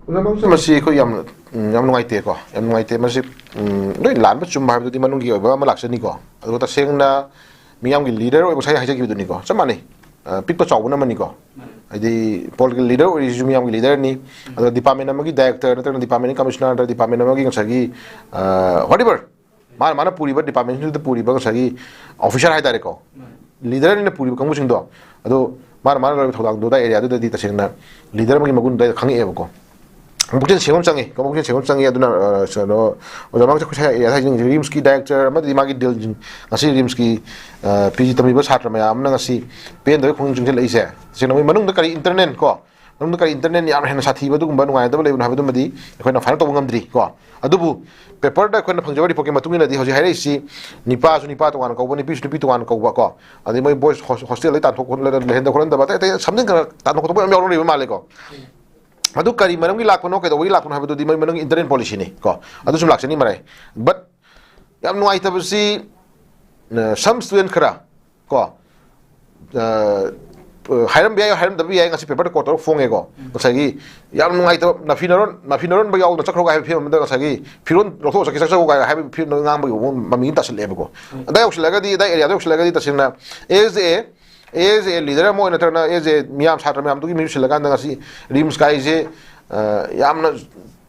ꯄꯨꯝꯅꯃꯛꯁꯦ ꯃꯁꯤ ꯑꯩꯈꯣꯏ ꯌꯥꯝꯅ ꯎꯝ, ꯌꯥꯝ ꯅꯨꯡꯉꯥꯏꯇꯦꯀꯣ, ꯌꯥꯝ ꯅꯨꯡꯉꯥꯏꯇꯦ꯫ ꯃꯁꯤ, ꯎꯝ, ꯂꯣꯏ ꯂꯥꯟꯕ ꯆꯨꯝꯕ ꯍꯥꯏꯕꯗꯨꯗꯤ ꯃꯅꯨꯡꯒꯤ ꯑꯣꯏꯕ ꯑꯃ ꯂꯥꯛꯆꯅꯤꯀꯣ꯫ ꯑꯗꯨꯒ ꯇꯁꯦꯡꯅ ꯃꯤꯌꯥꯝꯒꯤ ꯂꯤꯗꯔ ꯑꯣꯏꯕ, ꯉꯁꯥꯏ ꯍꯥꯏꯖꯈꯤꯕꯗꯨꯅꯤꯀꯣ, ꯆꯞ ꯃꯥꯟꯅꯩ꯫ ꯑ, ꯄꯤꯛꯄ ꯆꯥꯎꯕꯅ ꯑꯃꯅꯤꯀꯣ꯫ ꯍꯥꯏꯗꯤ ꯄꯣꯂꯤꯇꯤꯀꯦꯜ ꯂꯤꯗꯔ ꯑꯣꯏꯔꯤꯁꯤꯁꯨ ꯃꯤꯌꯥꯝꯒꯤ ꯂꯤꯗꯔꯅꯤ꯫ ꯑꯗꯣ ꯗꯤꯄꯥꯔꯠꯃꯦꯟ ꯑꯃꯒꯤ ꯗꯥꯏꯔꯦꯛꯇꯔ ꯅꯠꯇ꯭ꯔꯒ ꯗꯤꯄꯥꯔꯠꯃꯦꯟ ꯀꯃꯤꯁꯅꯔ ꯅꯠꯇ꯭ꯔꯒ ꯗꯤꯄꯥꯔꯠꯃꯦꯟ ꯑꯃꯒꯤ ꯉꯁꯥꯏꯒꯤ, ꯑ, whatever, ꯃꯥꯅ, ꯃꯥꯅ ꯄꯨꯔꯤꯕ ꯗꯤꯄꯥꯔꯠꯃꯦꯟꯁꯤꯡꯗꯨꯗ ꯄꯨꯔꯤꯕ ꯉꯁꯥꯏꯒꯤ ꯑꯣꯐꯤꯁꯥꯔ ꯍꯥꯏꯇꯥꯔꯦꯀꯣ, ꯂꯤꯗꯔꯅ ꯄꯨꯔꯤꯕ ꯀꯥꯡꯕꯨꯁꯤꯡꯗꯣ, ꯑꯗꯣ ꯃꯥꯅ, ꯃꯥꯅ ꯂꯧꯔꯤꯕ ꯊꯧꯗꯥꯡꯗꯨꯗ, ꯑꯦꯔꯤꯌꯥꯗꯨꯗꯗꯤ ꯇꯁꯦꯡꯅ ꯂꯤꯗꯔ ꯑꯃꯒꯤ ꯃꯒꯨꯟꯗꯣ ꯑꯩꯅ ꯈꯪꯉꯛꯑꯦꯕꯀꯣ꯫ ꯀꯥꯡꯄꯣꯛꯆꯦꯜ ꯁꯦꯡꯕ ꯑꯃ ꯆꯪꯉꯤ, ꯀꯥꯡꯄꯣꯛꯆꯦꯜ ꯁꯦꯡꯕ ꯑꯃ ꯆꯪꯉꯤ꯫ ꯑꯗꯨꯅ, ꯑ, ꯀꯩꯅꯣ, ꯑꯣꯖꯥ ꯃꯥꯡꯁꯦ ꯑꯩꯈꯣꯏ ꯁ꯭ꯋꯥꯏ ꯑꯦꯔꯤꯌꯥꯗ ꯍꯥꯏꯁꯤꯡꯁꯦ, ꯔꯤꯝꯁꯀꯤ ꯗꯥꯏꯔꯦꯛꯇꯔ ꯑꯃꯗꯤ ꯃꯥꯒꯤ ꯗꯤꯜꯁꯤꯡ, ꯉꯁꯤ ꯔꯤꯝꯁꯀꯤ, ꯑ, ꯄꯤ ꯖꯤ ꯇꯝꯂꯤꯕ ꯁꯥꯇ꯭ꯔ ꯃꯌꯥꯝ ꯑꯃꯅ ꯉꯁꯤ ꯄꯦꯟꯗꯕꯒꯤ ꯈꯣꯡꯖꯪ ꯆꯪꯁꯤꯜꯂꯛꯏꯁꯦ, ꯇꯁꯦꯡꯅ ꯃꯣꯏ ꯃꯅꯨꯡꯗ ꯀꯔꯤ ꯏꯟꯇꯔꯅꯦꯜ ꯀꯣ, ꯃꯅꯨꯡꯗ ꯀꯔꯤ ꯏꯟꯇꯔꯅꯦꯜ ꯌꯥꯝ ꯍꯦꯟꯅ ꯁꯥꯊꯤꯕ ꯑꯗꯨꯒꯨꯝꯕ ꯅꯨꯡꯉꯥꯏꯅꯗꯕ ꯂꯩꯕꯅꯣ ꯍꯥꯏꯕꯗꯨꯃꯗꯤ ꯑꯩꯈꯣꯏꯅ ꯐꯥꯏꯟ ꯑꯥꯎꯠ ꯇꯧꯕ ꯉꯝꯗ꯭ꯔꯤ ꯀꯣ꯫ ꯑꯗꯨꯕꯨ ꯄꯦꯄꯔꯗ ꯑꯩꯈꯣꯏꯅ ꯐꯪꯖꯕ ꯔꯤꯄꯣꯔꯠꯀꯤ ꯃꯇꯨꯡ ꯏꯟꯅꯗꯤ ꯍꯧꯖꯤꯛ ꯍꯥꯏꯔꯛꯏꯁꯤ ꯅꯤꯄꯥꯁꯨ ꯅꯤꯄꯥ ꯇꯣꯉꯥꯟꯅ ꯀꯧꯕ, ꯅꯨꯄꯤꯁꯨ ꯅꯨꯄꯤ ꯇꯣꯉꯥꯟꯅ ꯀꯧꯕ ꯀꯣ, ꯑꯗꯩ ꯃꯣꯏ ꯕꯣꯏꯁ ꯍꯣꯁ-, ꯍꯣꯁꯇꯦꯜꯗ ꯇꯥꯟꯊꯣꯛ ꯈꯣꯠ-, ꯂꯩꯍꯟꯗ ꯈꯣꯠꯍꯟꯗꯕ ꯑꯇꯩ ꯑꯇꯩ ꯁꯝꯊꯤꯡ ꯈꯔ ꯇꯥꯟꯊꯣꯛ ꯈꯣꯠꯇꯣꯛꯄ ꯌꯥꯝ ꯌꯥꯎꯔꯛꯂꯤꯕ ꯃꯥꯜꯂꯦꯀꯣ꯫ ꯑꯗꯨ ꯀꯔꯤ ꯃꯔꯝꯒꯤ ꯂꯥꯛꯄꯅꯣ, ꯀꯩꯗꯧꯕꯒꯤ ꯂꯥꯛꯄꯅꯣ ꯍꯥꯏꯕꯗꯨꯗꯤ ꯃꯣꯏ ꯃꯅꯨꯡꯒꯤ ꯏꯟꯇꯔꯅꯦꯜ ꯄꯣꯂꯤꯁꯤꯅꯤ ꯀꯣ, ꯑꯗꯨ ꯁꯨꯝ ꯂꯥꯛꯆꯅꯤ ꯃꯔꯥꯏ꯫ But ꯌꯥꯝ ꯅꯨꯡꯉꯥꯏꯇꯕꯁꯤ, ꯑ, some student ꯈꯔ ꯀꯣ, ꯑ, ꯍꯥꯏꯔꯝꯕ ꯌꯥꯏ, ꯍꯥꯏꯔꯝꯗꯕ ꯌꯥꯏ, ꯉꯁꯤ ꯄꯦꯄꯔꯗ ꯀꯣꯠ ꯇꯧꯔꯒ ꯐꯣꯡꯉꯦꯀꯣ꯫ ꯎꯝ꯫ ꯉꯁꯥꯏꯒꯤ ꯌꯥꯝ ꯅꯨꯡꯉꯥꯏꯇꯕ, ꯅꯥꯐꯤ ꯅꯔꯣꯟ, ꯅꯥꯐꯤ ꯅꯔꯣꯟꯕ ꯌꯥꯎꯗꯅ ꯆꯠꯈ꯭ꯔꯣ ꯍꯥꯏꯕ ꯐꯤꯕꯝ ꯑꯃꯗ ꯉꯁꯥꯏꯒꯤ ꯐꯤꯔꯣꯟ ꯂꯧꯊꯣꯛꯑ ꯆꯠꯈꯤ, ꯆꯠꯆꯧ ꯀꯥꯏꯅ ꯍꯥꯏꯕ ꯐꯤꯕꯝꯗ ꯉꯥꯡꯕꯒꯤ ꯃꯑꯣꯡ ꯃꯃꯤ ꯑꯃ ꯇꯥꯁꯤꯜꯂꯛꯑꯦꯕꯀꯣ꯫ ꯎꯝ꯫ ꯑꯗꯥꯏ ꯌꯧꯁꯤꯜꯂꯒꯗꯤ, ꯑꯗꯥꯏ ꯑꯦꯔꯤꯌꯥꯗ ꯌꯧꯁꯤꯜꯂꯒꯗꯤ ꯇꯁꯦꯡꯅ as a, as a leader ꯑꯃ ꯑꯣꯏꯅ ꯅꯠꯇ꯭ꯔꯒꯅ as a ꯃꯤꯌꯥꯝ ꯁꯥꯇ꯭ꯔ ꯃꯌꯥꯝꯗꯨꯒꯤ ꯃꯤꯍꯨꯠ ꯁꯤꯜꯂꯀꯥꯟꯗ ꯉꯁꯤ ꯔꯤꯝꯁ ꯀꯥꯏꯁꯦ, ꯑ, ꯌꯥꯝꯅ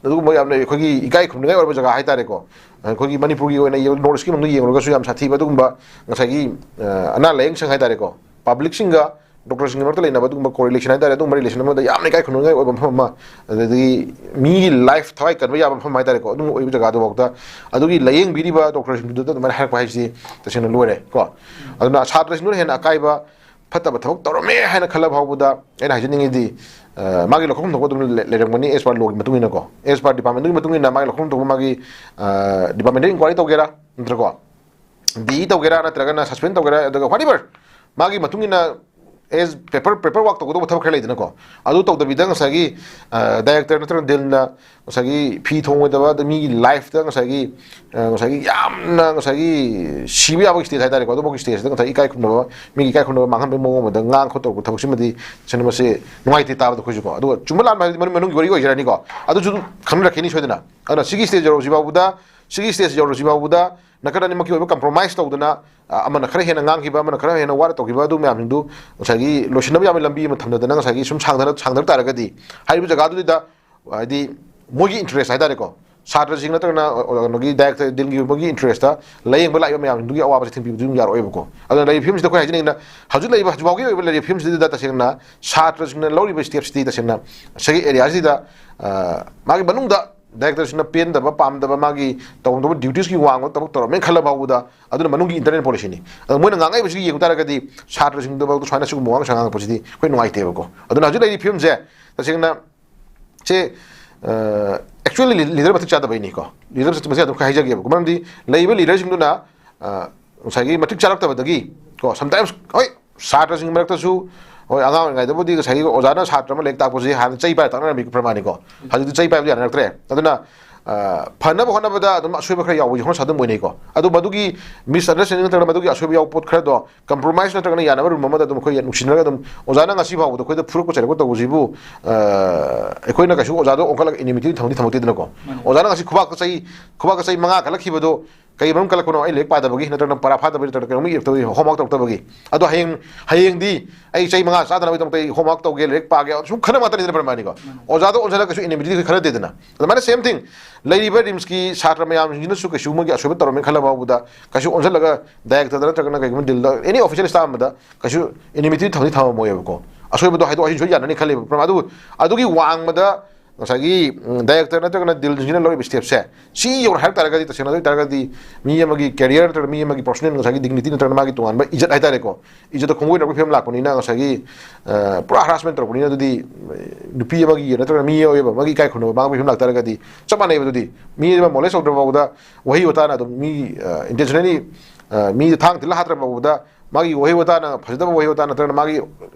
ꯑꯗꯨꯒꯨꯝꯕ ꯌꯥꯝꯅ ꯑꯩꯈꯣꯏꯒꯤ ꯏꯀꯥꯏ ꯈꯨꯝꯅꯤꯡꯉꯥꯏ ꯑꯣꯏꯕ ꯖꯒꯥ ꯍꯥꯏꯇꯥꯔꯦꯀꯣ꯫ ꯑꯩꯈꯣꯏꯒꯤ ꯃꯅꯤꯄꯨꯔꯒꯤ ꯑꯣꯏꯅ ꯌꯦꯡ-, ꯅꯣꯔꯠ ꯏꯁꯀꯤ ꯃꯅꯨꯡꯗ ꯌꯦꯡꯂꯨꯔꯒꯁꯨ ꯌꯥꯝ ꯁꯥꯊꯤꯕ ꯑꯗꯨꯒꯨꯝꯕ ꯉꯁꯥꯏꯒꯤ, ꯑ, ꯑꯅꯥ ꯂꯥꯌꯦꯡ ꯁꯪ ꯍꯥꯏꯇꯥꯔꯦꯀꯣ, ꯄꯕ꯭ꯂꯤꯛꯁꯤꯡꯒ ꯗꯣꯛꯇꯔꯁꯤꯡꯒꯤ ꯃꯔꯛꯇ ꯂꯩꯅꯕ ꯑꯗꯨꯒꯨꯝꯕ ꯀꯣꯔꯤꯂꯦꯁꯟ ꯍꯥꯏꯇꯥꯔꯦ, ꯑꯗꯨꯒꯨꯝꯕ ꯔꯤꯂꯦꯁꯟ ꯑꯃꯗ ꯌꯥꯝꯅ ꯏꯀꯥꯏ ꯈꯨꯝꯅꯅꯤꯡꯉꯥꯏ ꯑꯣꯏꯕ ꯃꯐꯝ ꯑꯃ, ꯑꯗꯒꯤ ꯃꯤꯒꯤ ꯂꯥꯏꯐ ꯊꯋꯥꯏ ꯀꯟꯕ ꯌꯥꯕ ꯃꯐꯝ ꯍꯥꯏꯇꯥꯔꯦꯀꯣ, ꯑꯗꯨꯝ ꯑꯣꯏꯕ ꯖꯒꯥꯗꯨꯐꯥꯎꯗ ꯑꯗꯨꯒꯤ ꯂꯥꯌꯦꯡꯕꯤꯔꯤꯕ ꯗꯣꯛꯇꯔꯁꯤꯡꯗꯨꯗ ꯑꯗꯨꯃꯥꯏꯅ ꯍꯥꯏꯔꯛꯄ ꯍꯥꯏꯁꯤ ꯇꯁꯦꯡꯅ ꯂꯣꯏꯔꯦ ꯀꯣ꯫ ꯑꯗꯨꯅ ꯁꯥꯇ꯭ꯔꯁꯤꯡꯗꯨꯅ ꯍꯦꯟꯅ ꯑꯀꯥꯏꯕ ꯐꯠꯇꯕ ꯊꯕꯛ ꯇꯧꯔꯝꯃꯦ ꯍꯥꯏꯅ ꯈꯜꯂ ꯐꯥꯎꯕꯗ ꯑꯩꯅ ꯍꯥꯏꯖꯅꯤꯡꯉꯤꯗꯤ, ꯑ, ꯃꯥꯒꯤ ꯂꯧꯐꯝ ꯊꯣꯛꯄ ꯑꯗꯨꯝ ꯂꯩ-, ꯂꯩꯔꯝꯒꯅꯤ, as per ꯂꯣꯒꯤ ꯃꯇꯨꯡ ꯏꯟꯅꯀꯣ, as per ꯗꯤꯄꯥꯔꯠꯃꯦꯟꯗꯨꯒꯤ ꯃꯇꯨꯡ ꯏꯟꯅ ꯃꯥꯒꯤ ꯂꯧꯐꯝ ꯊꯣꯛꯄ ꯃꯥꯒꯤ, ꯑ, ꯗꯤꯄꯥꯔꯠꯃꯦꯟꯗ ꯏꯟꯀ꯭ꯋꯥꯏꯔꯤ ꯇꯧꯒꯦꯔꯥ ꯅꯠꯇ꯭ꯔꯀꯣ, ꯗꯤ ꯇꯧꯒꯦꯔꯥ ꯅꯠꯇ꯭ꯔꯒꯅ ꯁꯁꯄꯦꯟ ꯇꯧꯒꯦꯔꯥ, ꯑꯗꯨꯒ whatever ꯃꯥꯒꯤ ꯃꯇꯨꯡ ꯏꯟꯅ ꯑꯦꯁ ꯄꯦꯄꯔ ꯄꯦꯄꯔ ꯋꯥꯛ ꯇꯧꯒꯗꯧꯕ ꯊꯕꯛ ꯈꯔ ꯂꯩꯗꯅꯀꯣ, ꯑꯗꯨ ꯇꯧꯗꯕꯤꯗ ꯉꯁꯥꯏꯒꯤ ꯗꯥꯏꯔꯦꯛꯇꯔ ꯅꯠꯇ꯭ꯔꯒ ꯗꯤꯜꯅ ꯉꯁꯥꯏꯒꯤ ꯐꯤ ꯊꯣꯡꯉꯣꯏꯗꯕ, ꯑꯗ ꯃꯤꯒꯤ ꯂꯥꯏꯐꯇ ꯉꯁꯥꯏꯒꯤ ꯑ, ꯉꯁꯥꯏꯒꯤ ꯌꯥꯝꯅ ꯉꯁꯥꯏꯒꯤ ꯁꯤꯕ ꯌꯥꯕꯒꯤ ꯁ꯭ꯇꯦꯖ ꯍꯥꯏꯇꯥꯔꯦꯀꯣ, ꯑꯗꯨꯐꯥꯎꯒꯤ ꯁ꯭ꯇꯦꯖꯇ ꯉꯁꯥꯏ ꯏꯀꯥꯏ ꯈꯨꯝꯅꯕ, ꯃꯤꯒꯤ ꯏꯀꯥꯏ ꯈꯨꯝꯅꯕ ꯃꯥꯡꯍꯟꯕꯒꯤ ꯃꯑꯣꯡ ꯑꯃꯗ ꯉꯥꯡ ꯈꯣꯠ ꯇꯧꯕ ꯊꯕꯛꯁꯤꯃꯗꯤ ꯇꯁꯦꯡꯅ ꯃꯁꯤ ꯅꯨꯡꯉꯥꯏꯇꯦ ꯇꯥꯕꯗ ꯑꯩꯈꯣꯏꯁꯨꯀꯣ꯫ ꯑꯗꯨꯒ ꯆꯨꯝꯕ ꯂꯥꯟꯕ ꯍꯥꯏꯕꯗꯤ ꯃꯅꯨꯡ ꯃꯅꯨꯡꯒꯤ ꯋꯥꯔꯤ ꯑꯣꯏꯖꯔꯅꯤꯀꯣ, ꯑꯗꯨꯁꯨ ꯑꯗꯨꯝ ꯈꯪꯅꯔꯛꯈꯤꯅꯤ ꯁꯣꯏꯗꯅ꯫ ꯑꯗꯨꯅ ꯁꯤꯒꯤ ꯁ꯭ꯇꯦꯖ ꯌꯧꯔꯁꯤ ꯐꯥꯎꯕꯗ, ꯁꯤꯒꯤ ꯁ꯭ꯇꯦꯖ ꯌꯧꯔꯁꯤ ꯐꯥꯎꯕꯗ ꯅꯥꯀꯟ ꯑꯅꯤꯃꯛꯀꯤ ꯑꯣꯏꯕ ꯀꯝꯄ꯭ꯔꯣꯃꯥꯏꯁ ꯇꯧꯗꯅ, ꯑ, ꯑꯃꯅ ꯈꯔ ꯍꯦꯟꯅ ꯉꯥꯡꯈꯤꯕ, ꯑꯃꯅ ꯈꯔ ꯍꯦꯟꯅ ꯋꯥꯔ ꯇꯧꯈꯤꯕ, ꯑꯗꯨ ꯃꯌꯥꯝꯁꯤꯡꯗꯨ ꯉꯁꯥꯏꯒꯤ ꯂꯣꯏꯁꯤꯟꯅꯕ ꯌꯥꯕꯒꯤ ꯂꯝꯕꯤ ꯑꯃ ꯊꯝꯅꯗꯅ ꯉꯁꯥꯏꯒꯤ ꯁꯨꯝ ꯁꯥꯡꯊꯔ ꯁꯥꯡꯊꯔꯛ ꯇꯥꯔꯒꯗꯤ ꯍꯥꯏꯔꯤꯕ ꯖꯒꯥꯗꯨꯗ ꯍꯥꯏꯗꯤ ꯃꯣꯏꯒꯤ ꯏꯟꯇꯔꯦꯁ ꯍꯥꯏꯇꯥꯔꯦꯀꯣ, ꯁꯥꯇ꯭ꯔꯁꯤꯡ ꯅꯠꯇ꯭ꯔꯒꯅ, ꯑ, ꯀꯩꯅꯣꯒꯤ ꯗꯥꯏꯔꯦꯛꯇꯔ ꯗꯤꯜꯒꯤ ꯃꯣꯏꯒꯤ ꯏꯟꯇꯔꯦꯁꯇ ꯂꯥꯏꯌꯦꯡꯕ ꯂꯥꯛꯏꯕ ꯃꯌꯥꯝꯗꯨꯒꯤ ꯑꯋꯥꯕꯁꯤ ꯊꯤꯡꯕꯤꯕꯗꯨ ꯑꯗꯨꯝ ꯌꯥꯔꯛꯑꯣꯏꯕꯀꯣ꯫ ꯑꯗꯨꯅ ꯂꯩꯔꯤꯕ ꯐꯤꯕꯝꯁꯤꯗ ꯑꯩꯈꯣꯏ ꯍꯥꯏꯖꯅꯤꯡꯉꯤꯅ, ꯍꯧꯖꯤꯛ ꯂꯩꯔꯤꯕ ꯍꯧꯖꯤꯛ ꯐꯥꯎꯒꯤ ꯑꯣꯏꯕ ꯂꯩꯔꯤꯕ ꯐꯤꯕꯝꯁꯤꯗ ꯇꯁꯦꯡꯅ ꯁꯥꯇ꯭ꯔꯁꯤꯡꯅ ꯂꯧꯔꯤꯕ ꯁ꯭ꯇꯦꯞꯁꯤꯗꯤ ꯇꯁꯦꯡꯅ ꯉꯁꯥꯏꯒꯤ ꯑꯦꯔꯤꯌꯥꯁꯤꯗ, ꯑ, ꯃꯥꯒꯤ ꯃꯅꯨꯡꯗ ꯗꯥꯏꯔꯦꯛꯇꯔꯁꯤꯡꯅ ꯄꯦꯟꯗꯕ, ꯄꯥꯝꯗꯕ, ꯃꯥꯒꯤ ꯇꯧꯐꯝ ꯊꯣꯛꯄ ꯗ꯭ꯌꯨꯇꯤꯁꯀꯤ ꯋꯥꯡꯃ ꯊꯕꯛ ꯇꯧꯔꯝꯃꯦꯅ ꯈꯜꯂ ꯐꯥꯎꯕꯗ, ꯑꯗꯨꯅ ꯃꯅꯨꯡꯒꯤ ꯏꯟꯇꯔꯅꯦꯜ ꯄꯣꯂꯤꯁꯤꯅꯤ꯫ ꯑꯗꯣ ꯃꯣꯏꯅ ꯉꯥꯡꯉꯛꯏꯕꯁꯤꯒꯤ ꯌꯦꯡꯕ ꯇꯥꯔꯒꯗꯤ ꯁꯥꯇ꯭ꯔꯁꯤꯡꯗꯐꯥꯎꯗ ꯁꯨꯃꯥꯏꯅ ꯁꯤꯒꯨꯝꯕ ꯋꯥꯉꯥꯡ ꯁꯉꯥꯡ ꯉꯥꯡꯉꯛꯄꯁꯤꯗꯤ ꯑꯩꯈꯣꯏ ꯅꯨꯡꯉꯥꯏꯇꯦꯕꯀꯣ꯫ ꯑꯗꯨꯅ ꯍꯧꯖꯤꯛ ꯂꯩꯔꯤꯕ ꯐꯤꯕꯝꯁꯦ ꯇꯁꯦꯡꯅ ꯁꯦ, ꯑ, actually ꯂꯤ-, ꯂꯤꯗꯔ ꯃꯇꯤꯛ ꯆꯥꯗꯕꯩꯅꯤꯀꯣ꯫ ꯂꯤꯗꯔ ꯃꯁꯤ ꯑꯗꯨꯝ ꯈꯔ ꯍꯥꯏꯖꯒꯦꯕꯀꯣ꯫ ꯃꯔꯝꯗꯤ ꯂꯩꯔꯤꯕ ꯂꯤꯗꯔꯁꯤꯡꯗꯨꯅ, ꯑ, ꯉꯁꯥꯏꯒꯤ ꯃꯇꯤꯛ ꯆꯥꯔꯛꯇꯕꯗꯒꯤ ꯀꯣ, ꯁꯝꯇꯥꯏꯝꯁ, ꯍꯣꯏ, ꯁꯥꯇ꯭ꯔꯁꯤꯡꯒꯤ ꯃꯔꯛꯇꯁꯨ, ꯍꯣꯏ, ꯑꯉꯥꯡ ꯑꯣꯏꯔꯤꯉꯩꯗꯕꯨꯗꯤ ꯉꯁꯥꯏꯒꯤ ꯑꯣꯖꯥꯅ ꯁꯥꯇ꯭ꯔ ꯑꯃ ꯂꯥꯏꯔꯤꯛ ꯇꯥꯛꯄꯁꯦ ꯍꯥꯟꯅ ꯆꯩ ꯄꯥꯏꯔ ꯇꯥꯛꯅꯔꯝꯃꯤ ꯄ꯭ꯔꯃꯥꯅꯤꯀꯣ꯫ ꯍꯧꯖꯤꯛꯇꯤ ꯆꯩ ꯄꯥꯏꯕꯗꯤ ꯌꯥꯅꯔꯛꯇ꯭ꯔꯦ꯫ ꯑꯗꯨꯅ, ꯑ, ꯐꯅꯕ ꯍꯣꯠꯅꯕꯗ ꯑꯗꯨꯝ ꯑꯁꯣꯏꯕ ꯈꯔ ꯌꯥꯎꯕꯁꯦ ꯍꯧꯅꯁꯥ ꯑꯗꯨꯝ ꯑꯣꯏꯅꯩꯀꯣ꯫ ꯑꯗꯨ ꯃꯗꯨꯒꯤ misunderstanding ꯅꯠꯇ꯭ꯔꯒꯅ ꯃꯗꯨꯒꯤ ꯑꯁꯣꯏꯕ ꯌꯥꯎꯕ ꯄꯣꯠ ꯈꯔꯗꯣ compromise ꯅꯠꯇ꯭ꯔꯒꯅ ꯌꯥꯅꯕ room ꯑꯃꯗ ꯑꯗꯨꯝ ꯑꯩꯈꯣꯏ ꯅꯨꯡꯁꯤꯅꯔꯒ ꯑꯗꯨꯝ, ꯑꯣꯖꯥꯅ ꯉꯁꯤ ꯐꯥꯎꯕꯗ ꯑꯩꯈꯣꯏꯗ ꯐꯨꯔꯛꯄ ꯆꯩꯔꯛꯄ ꯇꯧꯕꯁꯤꯕꯨ, ꯑ, ꯑꯩꯈꯣꯏꯅ ꯀꯩꯁꯨ ꯑꯣꯖꯥꯗꯣ ꯑꯣꯟꯈꯠꯂꯒ enmity ꯊꯝꯗꯤ ꯊꯝꯃꯛꯇꯦꯗꯅꯀꯣ꯫ ꯃꯥꯅꯦ꯫ ꯑꯣꯖꯥꯅ ꯉꯁꯤ ꯈꯨꯕꯥꯛꯇ ꯆꯩ, ꯈꯨꯕꯥꯛꯇ ꯆꯩ ꯃꯉꯥ ꯀꯜꯂꯛꯈꯤꯕꯗꯣ ꯀꯩ ꯃꯔꯝ ꯀꯜꯂꯛꯄꯅꯣ? ꯑꯩ ꯂꯥꯏꯔꯤꯛ ꯄꯥꯗꯕꯒꯤ ꯅꯠꯇ꯭ꯔꯒꯅ ꯄꯔꯥ ꯐꯥꯗꯕꯒꯤ ꯅꯠꯇ꯭ꯔꯒꯅ ꯀꯩꯅꯣꯝꯃ ꯏꯔꯛꯇꯕꯒꯤ, homework ꯇꯧꯔꯛꯇꯕꯒꯤ꯫ ꯑꯗꯣ ꯍꯌꯦꯡ, ꯍꯌꯦꯡꯗꯤ ꯑꯩ ꯆꯩ ꯃꯉꯥ ꯆꯥꯗꯅꯕꯒꯤꯗꯃꯛꯇ ꯑꯩ homework ꯇꯧꯒꯦ, ꯂꯥꯏꯔꯤꯛ ꯄꯥꯒꯦ, ꯁꯨꯝ ꯈꯟꯅꯕ ꯉꯥꯛꯇꯅꯤꯗꯅ ꯄ꯭ꯔꯃꯥꯅꯤꯀꯣ꯫ ꯃꯥꯅꯦ꯫ ꯑꯣꯖꯥꯗ ꯑꯣꯟꯁꯤꯜꯂꯒ ꯀꯩꯁꯨ enmity ꯗꯤ ꯈꯟꯅꯗꯦꯗꯅ꯫ ꯑꯗꯨꯃꯥꯏꯅ same thing, ꯂꯩꯔꯤꯕ ꯔꯤꯝꯁꯀꯤ ꯁꯥꯇ꯭ꯔ ꯃꯌꯥꯝꯁꯤꯡꯁꯤꯅꯁꯨ ꯀꯩꯁꯨ ꯃꯣꯏꯒꯤ ꯑꯁꯣꯏꯕ ꯇꯧꯔꯝꯃꯦ ꯈꯜꯂ ꯐꯥꯎꯕꯗ ꯀꯩꯁꯨ ꯑꯣꯟꯁꯤꯜꯂꯒ ꯗꯥꯏꯔꯦꯛꯇꯔꯗ ꯅꯠꯇ꯭ꯔꯒꯅ ꯀꯩꯒꯨꯝꯕ ꯗꯤꯜꯗ, any official staff ꯑꯃꯗ ꯀꯩꯁꯨ enmity ꯊꯝꯗꯤ ꯊꯝꯃꯝꯃꯣꯏꯕꯀꯣ꯫ ꯑꯁꯣꯏꯕꯗꯣ ꯍꯥꯏꯗꯣꯛ ꯍꯥꯏꯖꯤꯟ ꯁꯣꯏ ꯌꯥꯅꯅꯤ ꯈꯜꯂꯦꯕ꯫ ꯄ꯭ꯔꯃꯥ-, ꯑꯗꯨ, ꯑꯗꯨꯒꯤ ꯋꯥꯡꯃꯗ ꯉꯁꯥꯏꯒꯤ, ꯎꯝ, ꯗꯥꯏꯔꯦꯛꯇꯔ ꯅꯠꯇ꯭ꯔꯒꯅ ꯗꯤꯜꯁꯤꯡꯁꯤꯅ ꯂꯧꯔꯤꯕ ꯁ꯭ꯇꯦꯞꯁꯦ ꯁꯤ ꯌꯧꯔꯦ ꯍꯥꯏꯕ ꯇꯥꯔꯒꯗꯤ, ꯇꯁꯦꯡꯅ ꯑꯗꯨ ꯑꯣꯏ ꯇꯥꯔꯒꯗꯤ ꯃꯤ ꯑꯃꯒꯤ career ꯅꯠꯇ꯭ꯔꯒ ꯃꯤ ꯑꯃꯒꯤ personal ꯉꯁꯥꯏꯒꯤ dignity ꯅꯠꯇ꯭ꯔꯒꯅ ꯃꯥꯒꯤ ꯇꯣꯉꯥꯟꯕ ꯏꯖꯠ ꯍꯥꯏꯇꯥꯔꯦꯀꯣ, ꯏꯖꯠꯇ ꯈꯣꯡꯒꯣꯏꯅꯔꯛꯄꯒꯤ ꯐꯤꯕꯝ ꯂꯥꯛꯄꯅꯤꯅ ꯉꯁꯥꯏꯒꯤ, ꯑ, ꯄꯨꯔꯥ harassment ꯇꯧꯔꯛꯄꯅꯤꯅ ꯑꯗꯨꯗꯤ, ꯑ, ꯅꯨꯄꯤ ꯑꯃꯒꯤ ꯅꯠꯇ꯭ꯔꯒꯅ ꯃꯤ ꯑꯣꯏꯕ ꯑꯃꯒꯤ ꯏꯀꯥꯏ ꯈꯨꯝꯅꯕ ꯃꯥꯡꯕꯒꯤ ꯐꯤꯕꯝ ꯂꯥꯛꯇꯥꯔꯒꯗꯤ ꯆꯞ ꯃꯥꯟꯅꯩꯕ꯫ ꯑꯗꯨꯗꯤ ꯃꯤ ꯑꯃ molest ꯇꯧꯗ꯭ꯔ ꯐꯥꯎꯕꯗ ꯋꯥꯍꯩ ꯋꯥꯇꯥꯅ ꯑꯗꯨꯝ ꯃꯤ, ꯑ, intentionally, ꯑ, ꯃꯤ ꯊꯥꯡ ꯊꯤꯜꯂ ꯍꯥꯠꯇ꯭ꯔ ꯐꯥꯎꯕꯗ ꯃꯥꯒꯤ ꯋꯥꯍꯩ ꯋꯥꯇꯥꯅ, ꯐꯖꯗꯕ ꯋꯥꯍꯩ ꯋꯥꯇꯥ ꯅꯠꯇ꯭ꯔꯒꯅ ꯃꯥꯒꯤ,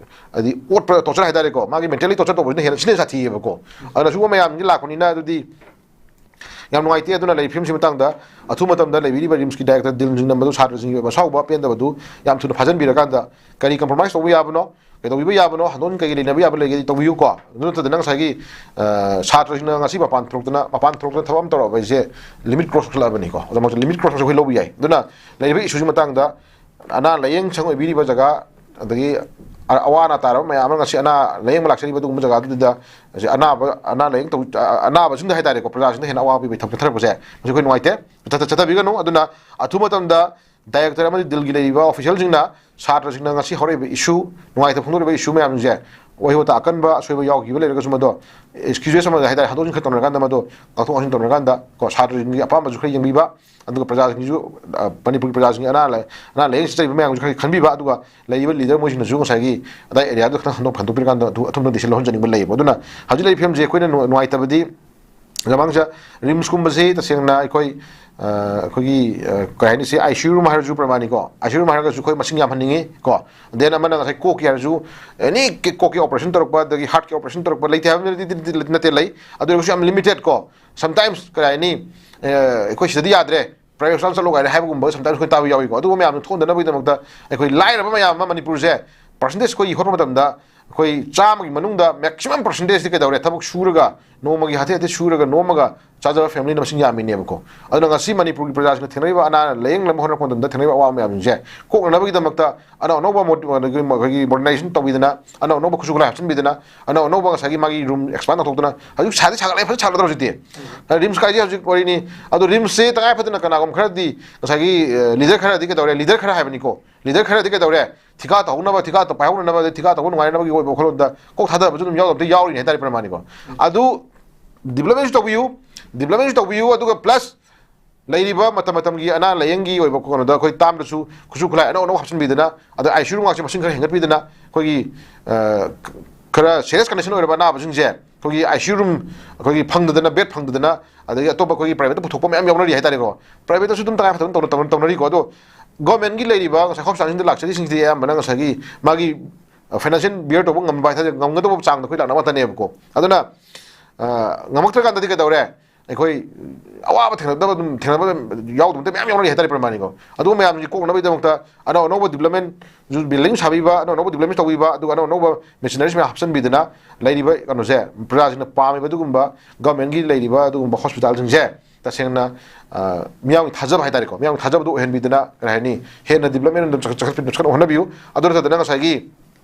ꯍꯥꯏꯗꯤ, ꯑꯣꯠꯄ, ꯇꯣꯔꯆꯔ ꯍꯥꯏꯇꯥꯔꯦꯀꯣ, ꯃꯥꯒꯤ ꯃꯦꯟꯇꯦꯜꯂꯤ ꯇꯣꯔꯆꯔ ꯇꯧꯕꯁꯤꯅ ꯍꯦꯟꯅ ꯁꯤꯅ ꯁꯥꯊꯤꯌꯦꯕꯀꯣ꯫ ꯑꯗꯨꯅ ꯁꯤꯒꯨꯝꯕ ꯃꯌꯥꯝꯁꯤ ꯂꯥꯛꯄꯅꯤꯅ ꯑꯗꯨꯗꯤ ꯌꯥꯝ ꯅꯨꯡꯉꯥꯏꯇꯦ꯫ ꯑꯗꯨꯅ ꯂꯩꯔꯤꯕ ꯐꯤꯕꯝꯁꯤ ꯃꯇꯥꯡꯗ ꯑꯊꯨꯕ ꯃꯇꯝꯗ ꯂꯩꯕꯤꯔꯤꯕ ꯔꯤꯝꯁꯀꯤ ꯗꯥꯏꯔꯦꯛꯇꯔ ꯗꯤꯜꯁꯤꯡꯅ ꯃꯗꯨ ꯁꯥꯇ꯭ꯔꯁꯤꯡꯒꯤ ꯑꯣꯏꯕ ꯑꯁꯥꯎꯕ, ꯑꯄꯦꯟꯗꯕꯗꯨ ꯌꯥꯝ ꯊꯨꯅ ꯐꯥꯖꯤꯟꯕꯤꯔꯀꯥꯟꯗ ꯀꯔꯤ ꯀꯝꯄ꯭ꯔꯣꯃꯥꯏꯁ ꯇꯧꯕ ꯌꯥꯕꯅꯣ, ꯀꯩꯗꯧꯕꯤꯕ ꯌꯥꯕꯅꯣ, ꯍꯟꯗꯣꯛ ꯍꯟꯖꯤꯟ ꯀꯩꯀꯩ ꯂꯩꯅꯕ ꯌꯥꯕ ꯂꯩꯔꯒꯗꯤ ꯇꯧꯕꯤꯌꯨꯀꯣ꯫ ꯑꯗꯨ ꯅꯠꯇꯗꯅ ꯉꯁꯥꯏꯒꯤ, ꯑ, ꯁꯥꯇ꯭ꯔꯁꯤꯡꯅ ꯉꯁꯤ ꯃꯄꯥꯟ ꯊꯣꯛꯂꯛꯇꯅ, ꯃꯄꯥꯟ ꯊꯣꯛꯂꯛꯇꯅ ꯊꯕꯛ ꯑꯃ ꯇꯧꯔꯛꯑꯕ ꯍꯥꯏꯁꯦ limit cross ꯇꯧꯁꯜꯂꯛꯑꯕꯅꯤꯀꯣ꯫ ꯑꯗꯨꯃꯛꯇ limit cross ꯑꯩꯈꯣꯏ ꯂꯧꯕ ꯌꯥꯏ꯫ ꯑꯗꯨꯅ ꯂꯩꯔꯤꯕ ꯏꯁꯨꯁꯤ ꯃꯇꯥꯡꯗ ꯑꯅꯥ ꯂꯥꯌꯦꯡ ꯁꯪ ꯑꯣꯏꯕꯤꯔꯤꯕ ꯖꯒꯥ, ꯑꯗꯒꯤ ꯑ-, ꯑꯋꯥ ꯑꯅꯥ ꯇꯥꯔꯕ ꯃꯌꯥꯝ ꯑꯃ ꯉꯁꯤ ꯑꯅꯥ ꯂꯥꯌꯦꯡꯕ ꯂꯥꯛꯆꯔꯤꯕ ꯑꯗꯨꯒꯨꯝꯕ ꯖꯒꯥꯗꯨꯗ ꯉꯁꯤ ꯑꯅꯥꯕ, ꯑꯅꯥ ꯂꯥꯌꯦꯡ ꯇꯧ-, ꯑ-, ꯑꯅꯥꯕꯁꯤꯡꯗ ꯍꯥꯏꯇꯥꯔꯦꯀꯣ, ꯄ꯭ꯔꯖꯥꯁꯤꯡꯗ ꯍꯦꯟꯅ ꯑꯋꯥꯕ ꯄꯤꯕꯒꯤ ꯊꯕꯛ ꯆꯠꯊꯔꯛꯄꯁꯦ ꯃꯁꯤ ꯑꯩꯈꯣꯏ ꯅꯨꯡꯉꯥꯏꯇꯦ꯫ ꯆꯠꯊ-, ꯆꯠꯊꯕꯤꯒꯅꯨ꯫ ꯑꯗꯨꯅ ꯑꯊꯨꯕ ꯃꯇꯝꯗ ꯗꯥꯏꯔꯦꯛꯇꯔ ꯑꯃꯗꯤ ꯗꯤꯜꯒꯤ ꯂꯩꯔꯤꯕ ꯑꯣꯐꯤꯁꯤꯌꯦꯜꯁꯤꯡꯅ ꯁꯥꯇ꯭ꯔꯁꯤꯡꯅ ꯉꯁꯤ ꯍꯧꯔꯛꯏꯕ ꯏꯁꯨ, ꯅꯨꯡꯉꯥꯏꯇꯕ ꯐꯣꯡꯗꯣꯔꯛꯏꯕ ꯏꯁꯨ ꯃꯌꯥꯝꯁꯦ, ꯋꯥꯍꯩ ꯋꯥꯇꯥ ꯑꯀꯟꯕ ꯑꯁꯣꯏꯕ ꯌꯥꯎꯈꯤꯕ ꯂꯩꯔꯒꯁꯨ ꯃꯗꯣ ꯑꯦꯛꯁꯀ꯭ꯌꯨꯖꯦꯁ ꯑꯃ ꯍꯥꯏꯇꯥꯔꯦ, ꯍꯟꯗꯣꯛ ꯍꯟꯖꯤꯟ ꯈꯔ ꯇꯧꯅꯔꯀꯥꯟꯗ, ꯃꯗꯣ ꯉꯥꯛꯊꯣꯛ ꯉꯥꯛꯁꯤꯟ ꯇꯧꯅꯔꯀꯥꯟꯗ ꯀꯣ, ꯁꯥꯇ꯭ꯔꯁꯤꯡꯒꯤ ꯑꯄꯥꯝꯕꯁꯨ ꯈꯔ ꯌꯦꯡꯕꯤꯕ, ꯑꯗꯨꯒ ꯄ꯭ꯔꯖꯥꯁꯤꯡꯁꯨ, ꯑ, ꯃꯅꯤꯄꯨꯔꯒꯤ ꯄ꯭ꯔꯖꯥꯁꯤꯡꯒꯤ ꯑꯅꯥ ꯂꯥꯏ-, ꯑꯅꯥ ꯂꯥꯏꯌꯦꯡ ꯆꯠꯆꯔꯤꯕ ꯃꯌꯥꯝꯁꯨ ꯈꯔ ꯈꯟꯕꯤꯕ, ꯑꯗꯨꯒ ꯂꯩꯔꯤꯕ ꯂꯤꯗꯔ ꯃꯣꯏꯁꯤꯡꯅꯁꯨ ꯉꯁꯥꯏꯒꯤ ꯑꯗꯥꯏ ꯑꯦꯔꯤꯌꯥꯗꯨ ꯈꯤꯇꯪ ꯍꯟꯗꯣꯛ ꯍꯟꯗꯣꯛꯄꯤꯔꯀꯥꯟꯗ ꯑꯗꯨ ꯑꯊꯨꯕꯗ decision ꯂꯧꯍꯟꯖꯅꯤꯡꯕ ꯂꯩꯌꯦꯕ꯫ ꯑꯗꯨꯅ ꯍꯧꯖꯤꯛ ꯂꯩꯔꯤꯕ ꯐꯤꯕꯝꯁꯦ ꯑꯩꯈꯣꯏꯅ ꯅꯨꯡ-, ꯅꯨꯡꯉꯥꯏꯇꯕꯗꯤ ꯂꯃꯥꯡꯁꯦ ꯔꯤꯝꯁꯀꯨꯝꯕꯁꯤ ꯇꯁꯦꯡꯅ ꯑꯩꯈꯣꯏ, ꯑ, ꯑꯩꯈꯣꯏꯒꯤ, ꯑ, ꯀꯩ ꯍꯥꯏꯅꯤ, ꯁꯤ ICU room ꯍꯥꯏꯔꯁꯨ ꯄ꯭ꯔꯃꯥꯅꯤꯀꯣ, ICU room ꯍꯥꯏꯔꯒꯁꯨ ꯑꯩꯈꯣꯏ ꯃꯁꯤꯡ ꯌꯥꯝꯍꯟꯅꯤꯡꯉꯤ ꯀꯣ꯫ Then ꯑꯃꯅ ꯉꯁꯥꯏ ꯀꯣꯛꯀꯤ ꯍꯥꯏꯔꯁꯨ, ꯑꯦꯅꯤ ꯀꯤ-, ꯀꯣꯛꯀꯤ operation ꯇꯧꯔꯛꯄ, ꯑꯗꯒꯤ heartꯀꯤ operation ꯇꯧꯔꯛꯄ ꯂꯩꯇꯦ ꯍꯥꯏꯕ ꯅꯠꯇꯦ, ꯅꯠꯇꯦ, ꯂꯩ꯫ ꯑꯗꯨ ꯑꯣꯏꯔꯒꯁꯨ ꯌꯥꯝ limited ꯀꯣ꯫ Sometimes ꯀꯩ ꯍꯥꯏꯅꯤ, ꯑ, ꯑꯩꯈꯣꯏ ꯁꯤꯗꯗꯤ ꯌꯥꯗ꯭ꯔꯦ, private hospital ꯆꯠꯂꯣ ꯀꯥꯏꯅ ꯍꯥꯏꯕꯒꯨꯝꯕ sometimes ꯑꯩꯈꯣꯏ ꯇꯥꯕ ꯌꯥꯎꯏꯀꯣ꯫ ꯑꯗꯨꯒꯨꯝꯕ ꯃꯌꯥꯝꯗꯨ ꯊꯣꯛꯍꯟꯗꯅꯕꯒꯤꯗꯃꯛꯇ ꯑꯩꯈꯣꯏ ꯂꯥꯏꯔꯕ ꯃꯌꯥꯝ ꯑꯃ ꯃꯅꯤꯄꯨꯔꯁꯦ percentage ꯑꯩꯈꯣꯏ ꯍꯣꯠꯄ ꯃꯇꯝꯗ ꯑꯩꯈꯣꯏ ꯆꯥꯝꯃꯒꯤ ꯃꯅꯨꯡꯗ maximum percentageꯇꯤ ꯀꯩꯗꯧꯔꯦ? ꯊꯕꯛ ꯁꯨꯔꯒ, ꯅꯣꯡꯃꯒꯤ ꯍꯥꯊꯤ ꯍꯥꯊꯤ ꯁꯨꯔꯒ ꯅꯣꯝꯃꯒ ꯆꯥꯖꯕ familyꯅ ꯃꯁꯤꯡ ꯌꯥꯝꯃꯤꯅꯦꯕꯀꯣ꯫ ꯑꯗꯨꯅ ꯉꯁꯤ ꯃꯅꯤꯄꯨꯔꯒꯤ ꯄ꯭ꯔꯖꯥꯁꯤꯡꯅ ꯊꯦꯡꯅꯔꯤꯕ ꯑꯅꯥ ꯂꯥꯌꯦꯡꯅꯕ ꯍꯣꯠꯅꯔꯛꯄ ꯃꯇꯝꯗ ꯊꯦꯡꯅꯔꯤꯕ ꯑꯋꯥꯕ ꯃꯌꯥꯝꯁꯤꯡꯁꯦ ꯀꯣꯛꯅꯅꯕꯒꯤꯗꯃꯛꯇ ꯑꯅꯧ ꯑꯅꯧꯕ ꯃꯣ-, ꯑꯗꯒꯤ ꯃꯈꯣꯏꯒꯤ modernization ꯇꯧꯕꯤꯗꯅ, ꯑꯅꯧ ꯑꯅꯧꯕ ꯈꯨꯠꯁꯨ ꯈꯨꯠꯂꯥꯏ ꯍꯥꯞꯆꯤꯟꯕꯤꯗꯅ, ꯑꯅꯧ ꯑꯅꯧꯕ ꯉꯁꯥꯏꯒꯤ ꯃꯥꯒꯤ room expand ꯇꯧꯊꯣꯛꯇꯅ, ꯍꯧꯖꯤꯛ ꯁꯥꯗꯤ ꯁꯥꯒꯠꯂꯛꯑꯦ, ꯐꯖꯅ ꯁꯥꯒꯠꯂꯗ꯭ꯔꯣ ꯍꯧꯖꯤꯛꯇꯤ? ꯔꯤꯝꯁ ꯀꯥꯏꯁꯦ ꯍꯧꯖꯤꯛ ꯋꯥꯔꯤꯅꯤ꯫ ꯑꯗꯣ ꯔꯤꯝꯁꯁꯦ ꯇꯉꯥꯏ ꯐꯗꯅ ꯀꯅꯥꯒꯨꯝꯕ ꯈꯔꯗꯤ ꯉꯁꯥꯏꯒꯤ, ꯑ, ꯂꯤꯗꯔ ꯈꯔꯗꯤ ꯀꯩꯗꯧꯔꯦ? ꯂꯤꯗꯔ ꯈꯔ ꯍꯥꯏꯕꯅꯤꯀꯣ꯫ ꯂꯤꯗꯔ ꯈꯔꯗꯤ ꯀꯩꯗꯧꯔꯦ? ꯊꯤꯀꯥ ꯇꯧꯍꯧꯅꯕ, ꯊꯤꯀꯥ ꯇꯧ-, ꯄꯥꯏꯍꯧꯅꯅꯕ, ꯑꯗꯩ ꯊꯤꯀꯥ ꯇꯧꯕ ꯅꯨꯡꯉꯥꯏꯅꯕꯒꯤ ꯑꯣꯏꯕ ꯋꯥꯈꯜꯂꯣꯟꯗ ꯀꯣꯛ ꯊꯥꯗꯕꯁꯨ ꯑꯗꯨꯝ ꯌꯥꯎꯗꯕꯗꯤ ꯌꯥꯎꯔꯤꯅꯦ ꯍꯥꯏꯇꯥꯔꯦ ꯄ꯭ꯔꯃꯥꯅꯤꯀꯣ꯫ ꯑꯗꯨ developmentꯁꯨ ꯇꯧꯕꯤꯌꯨ, developmentꯁꯨ ꯇꯧꯕꯤꯌꯨ, ꯑꯗꯨꯒ plus ꯂꯩꯔꯤꯕ ꯃꯇꯝ ꯃꯇꯝꯒꯤ ꯑꯅꯥ ꯂꯥꯌꯦꯡꯒꯤ ꯑꯣꯏꯕ ꯀꯩꯅꯣꯗ ꯑꯩꯈꯣꯏ ꯇꯥꯝꯗꯁꯨ ꯈꯨꯠꯁꯨ ꯈꯨꯠꯂꯥꯏ ꯑꯅꯧ ꯑꯅꯧꯕ ꯍꯥꯞꯆꯤꯟꯕꯤꯗꯅ, ꯑꯗ ICU roomꯒꯁꯦ ꯃꯁꯤꯡ ꯈꯔ ꯍꯦꯟꯒꯠꯄꯤꯗꯅ, ꯑꯩꯈꯣꯏꯒꯤ, ꯑ, ꯈꯔ serious condition ꯑꯣꯏꯔꯕ ꯑꯅꯥꯕꯁꯤꯡꯁꯦ ꯑꯩꯈꯣꯏꯒꯤ ICU room ꯑꯩꯈꯣꯏꯒꯤ ꯐꯪꯗꯗꯅ, bed ꯐꯪꯗꯗꯅ, ꯑꯗꯒꯤ ꯑꯇꯣꯞꯄ ꯑꯩꯈꯣꯏꯒꯤ privateꯇ ꯄꯨꯊꯣꯛꯄ ꯃꯌꯥꯝ ꯌꯥꯎꯅꯔꯤ ꯍꯥꯏꯇꯥꯔꯦꯀꯣ꯫ Privateꯇꯁꯨ ꯑꯗꯨꯝ ꯇꯉꯥꯏ ꯐꯗꯅ ꯇꯧꯅ-, ꯇꯧꯅ-, ꯇꯧꯅꯔꯤꯀꯣ꯫ ꯑꯗꯣ ꯒꯣꯔꯃꯦꯟꯒꯤ ꯂꯩꯔꯤꯕ ꯉꯁꯥꯏ ꯍꯣꯁꯄꯤꯇꯥꯜꯁꯤꯡꯗ ꯂꯥꯛꯆꯔꯤꯁꯤꯡꯁꯤꯗꯤ ꯑꯌꯥꯝꯕꯅ ꯉꯁꯥꯏꯒꯤ ꯃꯥꯒꯤ ꯐꯥꯏꯅꯥꯟꯁꯤꯌꯦꯜ ꯕꯤꯌꯔ ꯇꯧꯕ ꯉꯝꯕ ꯍꯥꯏꯇꯥꯔꯦ, ꯉꯝꯒꯗꯕ ꯆꯥꯡꯗ ꯑꯩꯈꯣꯏ ꯂꯥꯛꯅꯕ ꯉꯥꯛꯇꯅꯦꯕꯀꯣ꯫ ꯑꯗꯨꯅ ꯑ, ꯉꯝꯃꯛꯇ꯭ꯔꯀꯥꯟꯗꯗꯤ ꯀꯩꯗꯧꯔꯦ? ꯑꯩꯈꯣꯏ ꯑꯋꯥꯕ ꯊꯦꯡꯅꯗꯕ ꯑꯗꯨꯝ ꯊꯦꯡꯅꯕ ꯑꯗꯨꯝ ꯌꯥꯎꯗꯕ ꯃꯌꯥꯝ ꯌꯥꯎꯅꯔꯤ ꯍꯥꯏꯇꯥꯔꯦ ꯄ꯭ꯔꯃꯥꯅꯤꯀꯣ꯫ ꯑꯗꯨꯒꯨꯝꯕ ꯃꯌꯥꯝꯁꯤ ꯀꯣꯛꯅꯕꯒꯤꯗꯃꯛꯇ ꯑꯅꯧ ꯑꯅꯧꯕ ꯗꯤꯕ꯭ꯂꯞꯃꯦꯟ ꯕꯤꯜꯗꯤꯡ ꯁꯥꯕꯤꯕ, ꯑꯅꯧ ꯑꯅꯧꯕ ꯗꯤꯕ꯭ꯂꯞꯃꯦꯟ ꯇꯧꯕꯤꯕ, ꯑꯗꯨꯒ ꯑꯅꯧ ꯑꯅꯧꯕ ꯃꯦꯁꯤꯅꯔꯤꯁ ꯃꯌꯥꯝ ꯍꯥꯞꯆꯤꯟꯕꯤꯗꯅ ꯂꯩꯔꯤꯕ ꯀꯩꯅꯣꯁꯦ, ꯄ꯭ꯔꯖꯥꯁꯤꯡꯅ ꯄꯥꯝꯃꯤꯕ ꯑꯗꯨꯒꯨꯝꯕ ꯒꯚꯔꯟꯃꯦꯟꯒꯤ ꯂꯩꯔꯤꯕ ꯑꯗꯨꯒꯨꯝꯕ ꯍꯣꯁꯄꯤꯇꯥꯜꯁꯤꯡꯁꯦ ꯇꯁꯦꯡꯅ, ꯑ, ꯃꯤꯌꯥꯝꯒꯤ ꯊꯥꯖꯕ ꯍꯥꯏꯇꯥꯔꯦꯀꯣ, ꯃꯤꯌꯥꯝꯒꯤ ꯊꯥꯖꯕꯗꯣ ꯑꯣꯏꯍꯟꯕꯤꯗꯅ, ꯀꯔꯤ ꯍꯥꯏꯅꯤ, ꯍꯦꯟꯅ ꯗꯤꯕ꯭ꯂꯞꯃꯦꯟ ꯑꯗꯨꯝ ꯆꯈꯠ-, ꯆꯈꯠ-, ꯆꯈꯠꯍꯣꯠꯅꯕꯤꯌꯨ꯫ ꯑꯗꯨ ꯅꯠꯇꯗꯅ ꯉꯁꯥꯏꯒꯤ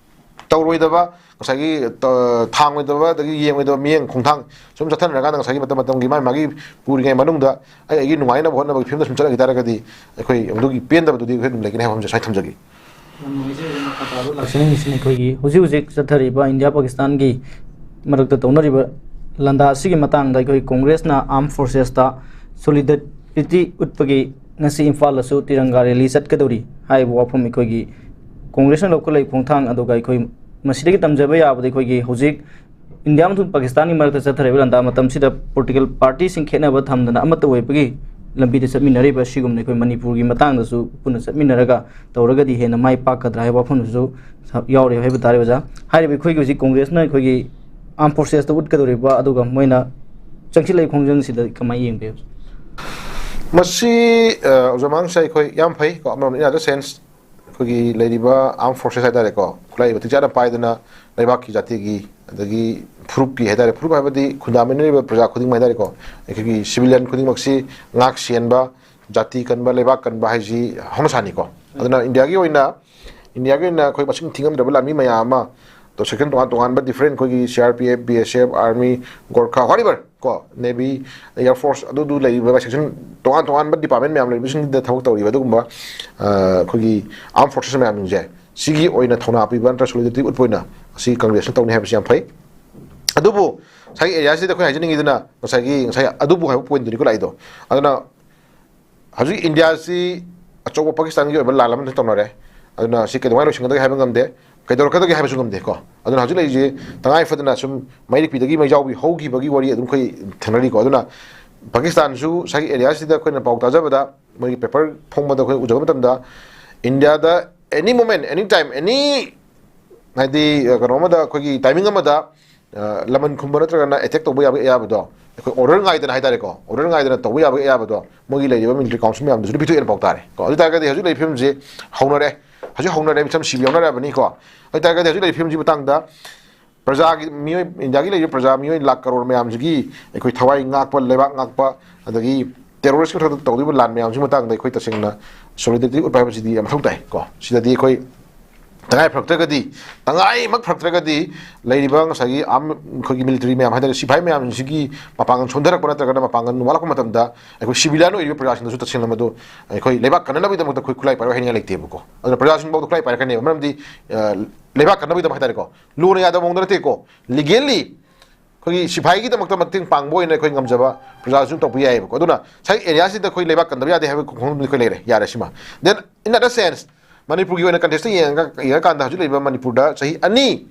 ꯇꯧꯔꯣꯏꯗꯕ, ꯉꯁꯥꯏꯒꯤ, ꯑ, ꯊꯥꯡꯉꯣꯏꯗꯕ, ꯑꯗꯒꯤ ꯌꯦꯡꯉꯣꯏꯗꯕ ꯃꯤꯠꯌꯦꯡ ꯈꯣꯡꯊꯥꯡ ꯁꯨꯝ ꯆꯠꯊꯅꯔꯀꯥꯟꯗ ꯉꯁꯥꯏꯒꯤ ꯃꯇꯝ ꯃꯇꯝꯒꯤ ꯃꯥꯒꯤ ꯃꯥꯒꯤ ꯄꯨꯔꯤꯉꯩ ꯃꯅꯨꯡꯗ ꯑꯩ ꯑꯩꯒꯤ ꯅꯨꯡꯉꯥꯏꯅꯕ ꯍꯣꯠꯅꯕꯒꯤ ꯐꯤꯕꯝꯗ ꯁꯨꯝ ꯆꯠꯂꯈꯤ ꯇꯥꯔꯒꯗꯤ ꯑꯩꯈꯣꯏ ꯑꯗꯨꯒꯤ ꯄꯦꯟꯗꯕꯗꯨꯗꯤ ꯑꯩꯈꯣꯏ ꯑꯗꯨꯝ ꯂꯩꯒꯅꯤ ꯍꯥꯏꯕ ꯋꯥꯐꯝꯁꯦ ꯁꯨꯃꯥꯏꯅ ꯊꯝꯖꯒꯦ꯫ ꯌꯥꯝ ꯅꯨꯡꯉꯥꯏꯖꯔꯦ, ꯃꯈꯥ ꯇꯥꯕ ꯂꯥꯛꯆꯅꯤꯡꯉꯤꯁꯤꯅ ꯑꯩꯈꯣꯏꯒꯤ ꯍꯧꯖꯤꯛ ꯍꯧꯖꯤꯛ ꯆꯠꯊꯔꯤꯕ ꯏꯟꯗꯤꯌꯥ ꯄꯥꯀꯤꯁꯇꯥꯟꯒꯤ ꯃꯔꯛꯇ ꯇꯧꯅꯔꯤꯕ ꯂꯥꯟꯗꯥ ꯑꯁꯤꯒꯤ ꯃꯇꯥꯡꯗ ꯑꯩꯈꯣꯏ ꯀꯣꯡꯒ꯭ꯔꯦꯁꯅ ꯑꯥꯔꯝ ꯐꯣꯔꯁꯦꯁꯇ ꯁꯣꯂꯤꯗꯔꯤꯇꯤ ꯎꯠꯄꯒꯤ ꯉꯁꯤ ꯏꯝꯐꯥꯜꯗꯁꯨ ꯇꯤꯔꯪꯒꯥ ꯔꯦꯂꯤ ꯆꯠꯀꯗꯧꯔꯤ ꯍꯥꯏꯔꯤꯕ ꯋꯥꯐꯝ ꯑꯩꯈꯣꯏꯒꯤ ꯀꯣꯡꯒ꯭ꯔꯦꯁꯅ ꯂꯧꯈꯠꯂꯛꯏ ꯈꯣꯡꯊꯥꯡ ꯑꯗꯨꯒ ꯑꯩꯈꯣꯏ ꯃꯁꯤꯗꯒꯤ ꯇꯝꯖꯕ ꯌꯥꯕꯗ ꯑꯩꯈꯣꯏꯒꯤ ꯍꯧꯖꯤꯛ ꯏꯟꯗꯤꯌꯥ ꯑꯃꯁꯨꯡ ꯄꯥꯀꯤꯁꯇꯥꯟꯒꯤ ꯃꯔꯛꯇ ꯆꯠꯊꯔꯤꯕ ꯂꯥꯟꯗꯥ ꯃꯇꯝꯁꯤꯗ ꯄꯣꯂꯤꯇꯤꯀꯦꯜ ꯄꯥꯔꯇꯤꯁꯤꯡ ꯈꯦꯠꯅꯕ ꯊꯝꯗꯅ ꯑꯃꯠꯇ ꯑꯣꯏꯕꯒꯤ ꯂꯝꯕꯤꯗ ꯆꯠꯃꯤꯟꯅꯔꯤꯕ ꯑꯁꯤꯒꯨꯝꯅ ꯑꯩꯈꯣꯏ ꯃꯅꯤꯄꯨꯔꯒꯤ ꯃꯇꯥꯡꯗꯁꯨ ꯄꯨꯟꯅ ꯆꯠꯃꯤꯟꯅꯔꯒ ꯇꯧꯔꯒꯗꯤ ꯍꯦꯟꯅ ꯃꯥꯏ ꯄꯥꯛꯀꯗ꯭ꯔꯥ ꯍꯥꯏꯕ ꯋꯥꯐꯝꯗꯨꯁꯨ ꯌꯥꯎꯔꯤ ꯍꯥꯏꯕ ꯇꯥꯔꯦ ꯑꯣꯖꯥ꯫ ꯍꯥꯏꯔꯤꯕ ꯑꯩꯈꯣꯏꯒꯤ ꯍꯧꯖꯤꯛ ꯀꯣꯡꯒ꯭ꯔꯦꯁꯅ ꯑꯩꯈꯣꯏꯒꯤ ꯑꯥꯔꯝ ꯐꯣꯔꯁꯦꯁꯇ ꯎꯠꯀꯗꯧꯔꯤꯕ ꯑꯗꯨꯒ ꯃꯣꯏꯅ ꯆꯪꯁꯤꯜꯂꯛꯏ ꯈꯣꯡꯖꯪꯁꯤꯗ ꯀꯃꯥꯏꯅ ꯌꯦꯡꯕꯤ? ꯃꯁꯤ, ꯑ, ꯑꯣꯖꯥ ꯃꯥꯡꯁꯥ, ꯑꯩꯈꯣꯏ ꯌꯥꯝ ꯐꯩ ꯀꯣ, ꯑꯃꯔꯣꯝꯗ in other sense ꯑꯩꯈꯣꯏꯒꯤ ꯂꯩꯔꯤꯕ ꯑꯥꯔꯝ ꯐꯣꯔꯁꯦꯁ ꯍꯥꯏꯇꯥꯔꯦꯀꯣ, ꯈꯨꯠꯂꯥꯏ ꯃꯇꯤꯛ ꯆꯥꯅ ꯄꯥꯏꯗꯅ ꯂꯩꯕꯥꯛꯀꯤ ꯖꯥꯇꯤꯒꯤ ꯑꯗꯒꯤ ꯐꯨꯔꯨꯞꯀꯤ ꯍꯥꯏꯇꯥꯔꯦ, ꯐꯨꯔꯨꯞ ꯍꯥꯏꯕꯗꯤ ꯈꯨꯟꯗꯥꯃꯤꯟꯅꯔꯤꯕ ꯄ꯭ꯔꯖꯥ ꯈꯨꯗꯤꯡꯃꯛ ꯍꯥꯏꯇꯥꯔꯦꯀꯣ, ꯑꯩꯈꯣꯏꯒꯤ ꯁꯤꯚꯤꯂꯤꯌꯟ ꯈꯨꯗꯤꯡꯃꯛꯁꯤ ꯉꯥꯛ ꯁꯦꯟꯕ, ꯖꯥꯇꯤ ꯀꯟꯕ, ꯂꯩꯕꯥꯛ ꯀꯟꯕ ꯍꯥꯏꯁꯤ ꯍꯧꯅꯁꯥꯅꯤꯀꯣ꯫ ꯑꯗꯨꯅ ꯏꯟꯗꯤꯌꯥꯒꯤ ꯑꯣꯏꯅ, ꯏꯟꯗꯤꯌꯥꯒꯤ ꯑꯣꯏꯅ ꯑꯩꯈꯣꯏ ꯃꯁꯤꯡ ꯊꯤꯉꯝꯗ꯭ꯔꯕ ꯂꯥꯟꯃꯤ ꯃꯌꯥꯝ ꯑꯃ, ꯇꯣ ꯁꯦꯛꯁꯟ ꯇꯣꯉꯥꯟ ꯇꯣꯉꯥꯟꯕ ꯗꯤꯐ꯭ꯔꯦꯟ ꯑꯩꯈꯣꯏꯒꯤ C R P F, B S F, army, Gorkha, whatever ꯀꯣ, ꯅꯦꯚꯤ, ꯑꯦꯌꯔ ꯐꯣꯔꯁ, ꯑꯗꯨꯗꯨ ꯂꯩꯔꯤꯕ ꯁꯦꯛꯁꯟ ꯇꯣꯉꯥꯟ ꯇꯣꯉꯥꯟꯕ ꯗꯤꯄꯥꯔꯠꯃꯦꯟ ꯃꯌꯥꯝ ꯂꯩꯔꯤꯕꯁꯤꯡꯗ ꯊꯕꯛ ꯇꯧꯔꯤꯕ ꯑꯗꯨꯒꯨꯝꯕ, ꯑ, ꯑꯩꯈꯣꯏꯒꯤ ꯑꯥꯔꯝ ꯐꯣꯔꯁꯦꯁ ꯃꯌꯥꯝꯁꯤꯡꯁꯦ, ꯁꯤꯒꯤ ꯑꯣꯏꯅ ꯊꯧꯅꯥ ꯄꯤꯕ ꯅꯠꯇ꯭ꯔꯒ ꯁꯣꯂꯤꯗꯔꯤꯇꯤ ꯎꯠꯄ ꯑꯣꯏꯅ ꯁꯤ ꯀꯪꯒ꯭ꯔꯦꯁꯅ ꯇꯧꯅꯤ ꯍꯥꯏꯕꯁꯤ ꯌꯥꯝ ꯐꯩ꯫ ꯑꯗꯨꯕꯨ ꯉꯁꯥꯏꯒꯤ ꯑꯦꯔꯤꯌꯥꯁꯤꯗ ꯑꯩꯈꯣꯏ ꯍꯥꯏꯖꯅꯤꯡꯉꯤꯗꯨꯅ ꯉꯁꯥꯏꯒꯤ, ꯉꯁꯥꯏ ꯑꯗꯨꯕꯨ ꯍꯥꯏꯕ ꯄꯣꯏꯟꯗꯨꯅꯤꯀꯣ ꯂꯥꯛꯏꯗꯣ꯫ ꯑꯗꯨꯅ ꯍꯧꯖꯤꯛ ꯏꯟꯗꯤꯌꯥꯁꯤ ꯑꯆꯧꯕ ꯄꯥꯀꯤꯁꯇꯥꯟꯒꯤ ꯑꯣꯏꯕ ꯂꯥꯟ ꯑꯃ ꯇꯧꯅꯔꯦ꯫ ꯑꯗꯨꯅ ꯁꯤ ꯀꯩꯗꯧꯉꯩ ꯂꯣꯏꯁꯤꯟꯒꯗꯒꯦ ꯍꯥꯏꯕ ꯉꯝꯗꯦ, ꯀꯩꯗꯧꯔꯛꯀꯗꯒꯦ ꯍꯥꯏꯕꯁꯨ ꯉꯝꯗꯦ ꯀꯣ꯫ ꯑꯗꯨꯅ ꯍꯧꯖꯤꯛ ꯂꯩꯔꯤꯁꯦ ꯇꯉꯥꯏ ꯐꯗꯅ ꯁꯨꯝ ꯃꯩꯔꯤꯛꯄꯤꯗꯒꯤ ꯃꯩꯖꯥꯎꯕꯤ ꯍꯧꯈꯤꯕꯒꯤ ꯋꯥꯔꯤ ꯑꯗꯨꯝ ꯑꯩꯈꯣꯏ ꯊꯦꯡꯅꯔꯤꯀꯣ꯫ ꯑꯗꯨꯅ ꯄꯥꯀꯤꯁꯇꯥꯟꯁꯨ ꯉꯁꯥꯏꯒꯤ ꯑꯦꯔꯤꯌꯥꯁꯤꯗ ꯑꯩꯈꯣꯏꯅ ꯄꯥꯎ ꯇꯥꯖꯕꯗ ꯃꯣꯏꯒꯤ ꯄꯦꯄꯔ ꯐꯣꯡꯕꯗ ꯑꯩꯈꯣꯏ ꯎꯖꯕ ꯃꯇꯝꯗ, ꯏꯟꯗꯤꯌꯥꯗ any moment, any time, any, ꯍꯥꯏꯗꯤ, ꯑ, ꯀꯩꯅꯣ ꯑꯃꯗ, ꯑꯩꯈꯣꯏꯒꯤ ꯇꯥꯏꯃꯤꯡ ꯑꯃꯗ, ꯑ, ꯂꯃꯟ ꯈꯨꯝꯕ ꯅꯠꯇ꯭ꯔꯒꯅ ꯑꯦꯇꯦꯛ ꯇꯧꯕ ꯌꯥꯕꯒꯤ ꯑꯌꯥꯕꯗꯣ, ꯑꯩꯈꯣꯏ ꯑꯣꯔꯗꯔ ꯉꯥꯏꯗꯅ ꯍꯥꯏꯇꯥꯔꯦꯀꯣ, ꯑꯣꯔꯗꯔ ꯉꯥꯏꯗꯅ ꯇꯧꯕ ꯌꯥꯕꯒꯤ ꯑꯌꯥꯕꯗꯣ ꯃꯣꯏꯒꯤ ꯂꯩꯔꯤꯕ ꯃꯤꯂꯤꯇꯔꯤ ꯀꯥꯎꯟꯁꯤꯜ ꯃꯌꯥꯝꯗꯨꯁꯨ ꯄꯤꯊꯣꯛꯑꯦꯅ ꯄꯥꯎ ꯇꯥꯔꯦ ꯀꯣ꯫ ꯑꯗꯨ ꯑꯣꯏ ꯇꯥꯔꯒꯗꯤ ꯍꯧꯖꯤꯛ ꯂꯩꯔꯤꯕ ꯐꯤꯕꯝꯁꯤ ꯍꯧꯅꯔꯦ, ꯍꯧꯖꯤꯛ ꯍꯧꯅꯔꯦ, ꯃꯤꯆꯝ ꯁꯤꯕ ꯌꯥꯎꯅꯔꯕꯅꯤꯀꯣ꯫ ꯑꯗꯨ ꯑꯣꯏ ꯇꯥꯔꯒꯗꯤ ꯍꯧꯖꯤꯛ ꯂꯩꯔꯤꯕ ꯐꯤꯕꯝꯁꯤ ꯃꯇꯥꯡꯗ ꯄ꯭ꯔꯖꯥꯒꯤ ꯃꯤꯑꯣꯏ, ꯏꯟꯗꯤꯌꯥꯒꯤ ꯂꯩꯔꯤꯕ ꯄ꯭ꯔꯖꯥ ꯃꯤꯑꯣꯏ ꯂꯥꯛ ꯀꯔꯣꯔ ꯃꯌꯥꯝꯁꯤꯒꯤ ꯑꯩꯈꯣꯏ ꯊꯋꯥꯏ ꯉꯥꯛꯄ, ꯂꯩꯕꯥꯛ ꯉꯥꯛꯄ, ꯑꯗꯒꯤ ꯇꯦꯔꯣꯔꯤꯁꯀꯤ ꯃꯊꯛꯇ ꯇꯧꯗꯣꯏꯕ ꯂꯥꯟ ꯃꯌꯥꯝꯁꯤꯒꯤ ꯃꯇꯥꯡꯗ ꯑꯩꯈꯣꯏ ꯇꯁꯦꯡꯅ ꯁꯣꯂꯤꯗꯔꯤꯇꯤ ꯎꯠꯄ ꯍꯥꯏꯕꯁꯤꯗꯤ ꯌꯥꯝ ꯃꯊꯧ ꯇꯥꯏ ꯀꯣ꯫ ꯁꯤꯗꯗꯤ ꯑꯩꯈꯣꯏ ꯇꯉꯥꯏ ꯐꯔꯛꯇ꯭ꯔꯒꯗꯤ, ꯇꯉꯥꯏꯃꯛ ꯐꯔꯛꯇ꯭ꯔꯒꯗꯤ ꯂꯩꯔꯤꯕ ꯉꯁꯥꯏꯒꯤ ꯑꯥꯔꯝ, ꯑꯩꯈꯣꯏꯒꯤ ꯃꯤꯂꯤꯇꯔꯤ ꯃꯌꯥꯝ ꯍꯥꯏꯇꯥꯔꯦ, ꯁꯤꯐꯥꯏ ꯃꯌꯥꯝꯁꯤꯒꯤ ꯃꯄꯥꯡꯒꯜ ꯁꯣꯟꯊꯔꯛꯄ ꯅꯠꯇ꯭ꯔꯒꯅ ꯃꯄꯥꯡꯒꯜ ꯋꯥꯠꯂꯛꯄ ꯃꯇꯝꯗ ꯑꯩꯈꯣꯏ ꯁꯤꯚꯤꯂꯤꯌꯟ ꯑꯣꯏꯔꯤꯕ ꯄ꯭ꯔꯖꯥꯁꯤꯡꯗꯁꯨ ꯇꯁꯦꯡꯅ ꯃꯗꯨ ꯑꯩꯈꯣꯏ ꯂꯩꯕꯥꯛ ꯀꯟꯅꯅꯕꯒꯤꯗꯃꯛꯇ ꯑꯩꯈꯣꯏ ꯈꯨꯠꯂꯥꯏ ꯄꯥꯏꯔꯣ ꯍꯥꯏꯅꯤꯡꯉꯥꯏ ꯂꯩꯇꯦꯕꯀꯣ꯫ ꯑꯗꯨꯅ ꯄ꯭ꯔꯖꯥꯁꯤꯡꯐꯥꯎꯗ ꯈꯨꯠꯂꯥꯏ ꯄꯥꯏꯔꯛꯀꯅꯦꯕ, ꯃꯔꯝꯗꯤ, ꯑ, ꯂꯩꯕꯥꯛ ꯀꯟꯅꯕꯒꯤꯗꯃꯛ ꯍꯥꯏꯇꯥꯔꯦꯀꯣ, ꯂꯣꯅ ꯌꯥꯗꯕ ꯃꯑꯣꯡꯗ ꯅꯠꯇꯦꯀꯣ, ꯂꯤꯒꯦꯜꯂꯤ ꯑꯩꯈꯣꯏꯒꯤ ꯁꯤꯐꯥꯏꯒꯤꯗꯃꯛꯇ ꯃꯇꯦꯡ ꯄꯥꯡꯕ ꯑꯣꯏꯅ ꯑꯩꯈꯣꯏ ꯉꯝꯖꯕ ꯄ꯭ꯔꯖꯥꯁꯨ ꯇꯧꯕ ꯌꯥꯏꯑꯕꯀꯣ꯫ ꯑꯗꯨꯅ ꯉꯁꯥꯏ ꯑꯦꯔꯤꯌꯥꯁꯤꯗ ꯑꯩꯈꯣꯏ ꯂꯩꯕꯥꯛ ꯀꯟꯗꯕ ꯌꯥꯗꯦ ꯍꯥꯏꯕ ꯈꯣꯡꯐꯝꯗꯤ ꯑꯩꯈꯣꯏ ꯂꯩꯔꯦ, ꯌꯥꯔꯦ ꯁꯤꯃ꯫ Then, in other sense, ꯃꯅꯤꯄꯨꯔꯒꯤ ꯑꯣꯏꯅ ꯀꯟꯇꯦꯛꯁꯇ ꯌꯦꯡꯉꯒ, ꯌꯦꯡꯉꯀꯥꯟꯗ ꯍꯧꯖꯤꯛ ꯂꯩꯔꯤꯕ ꯃꯅꯤꯄꯨꯔꯗ ꯆꯍꯤ ꯑꯅꯤ,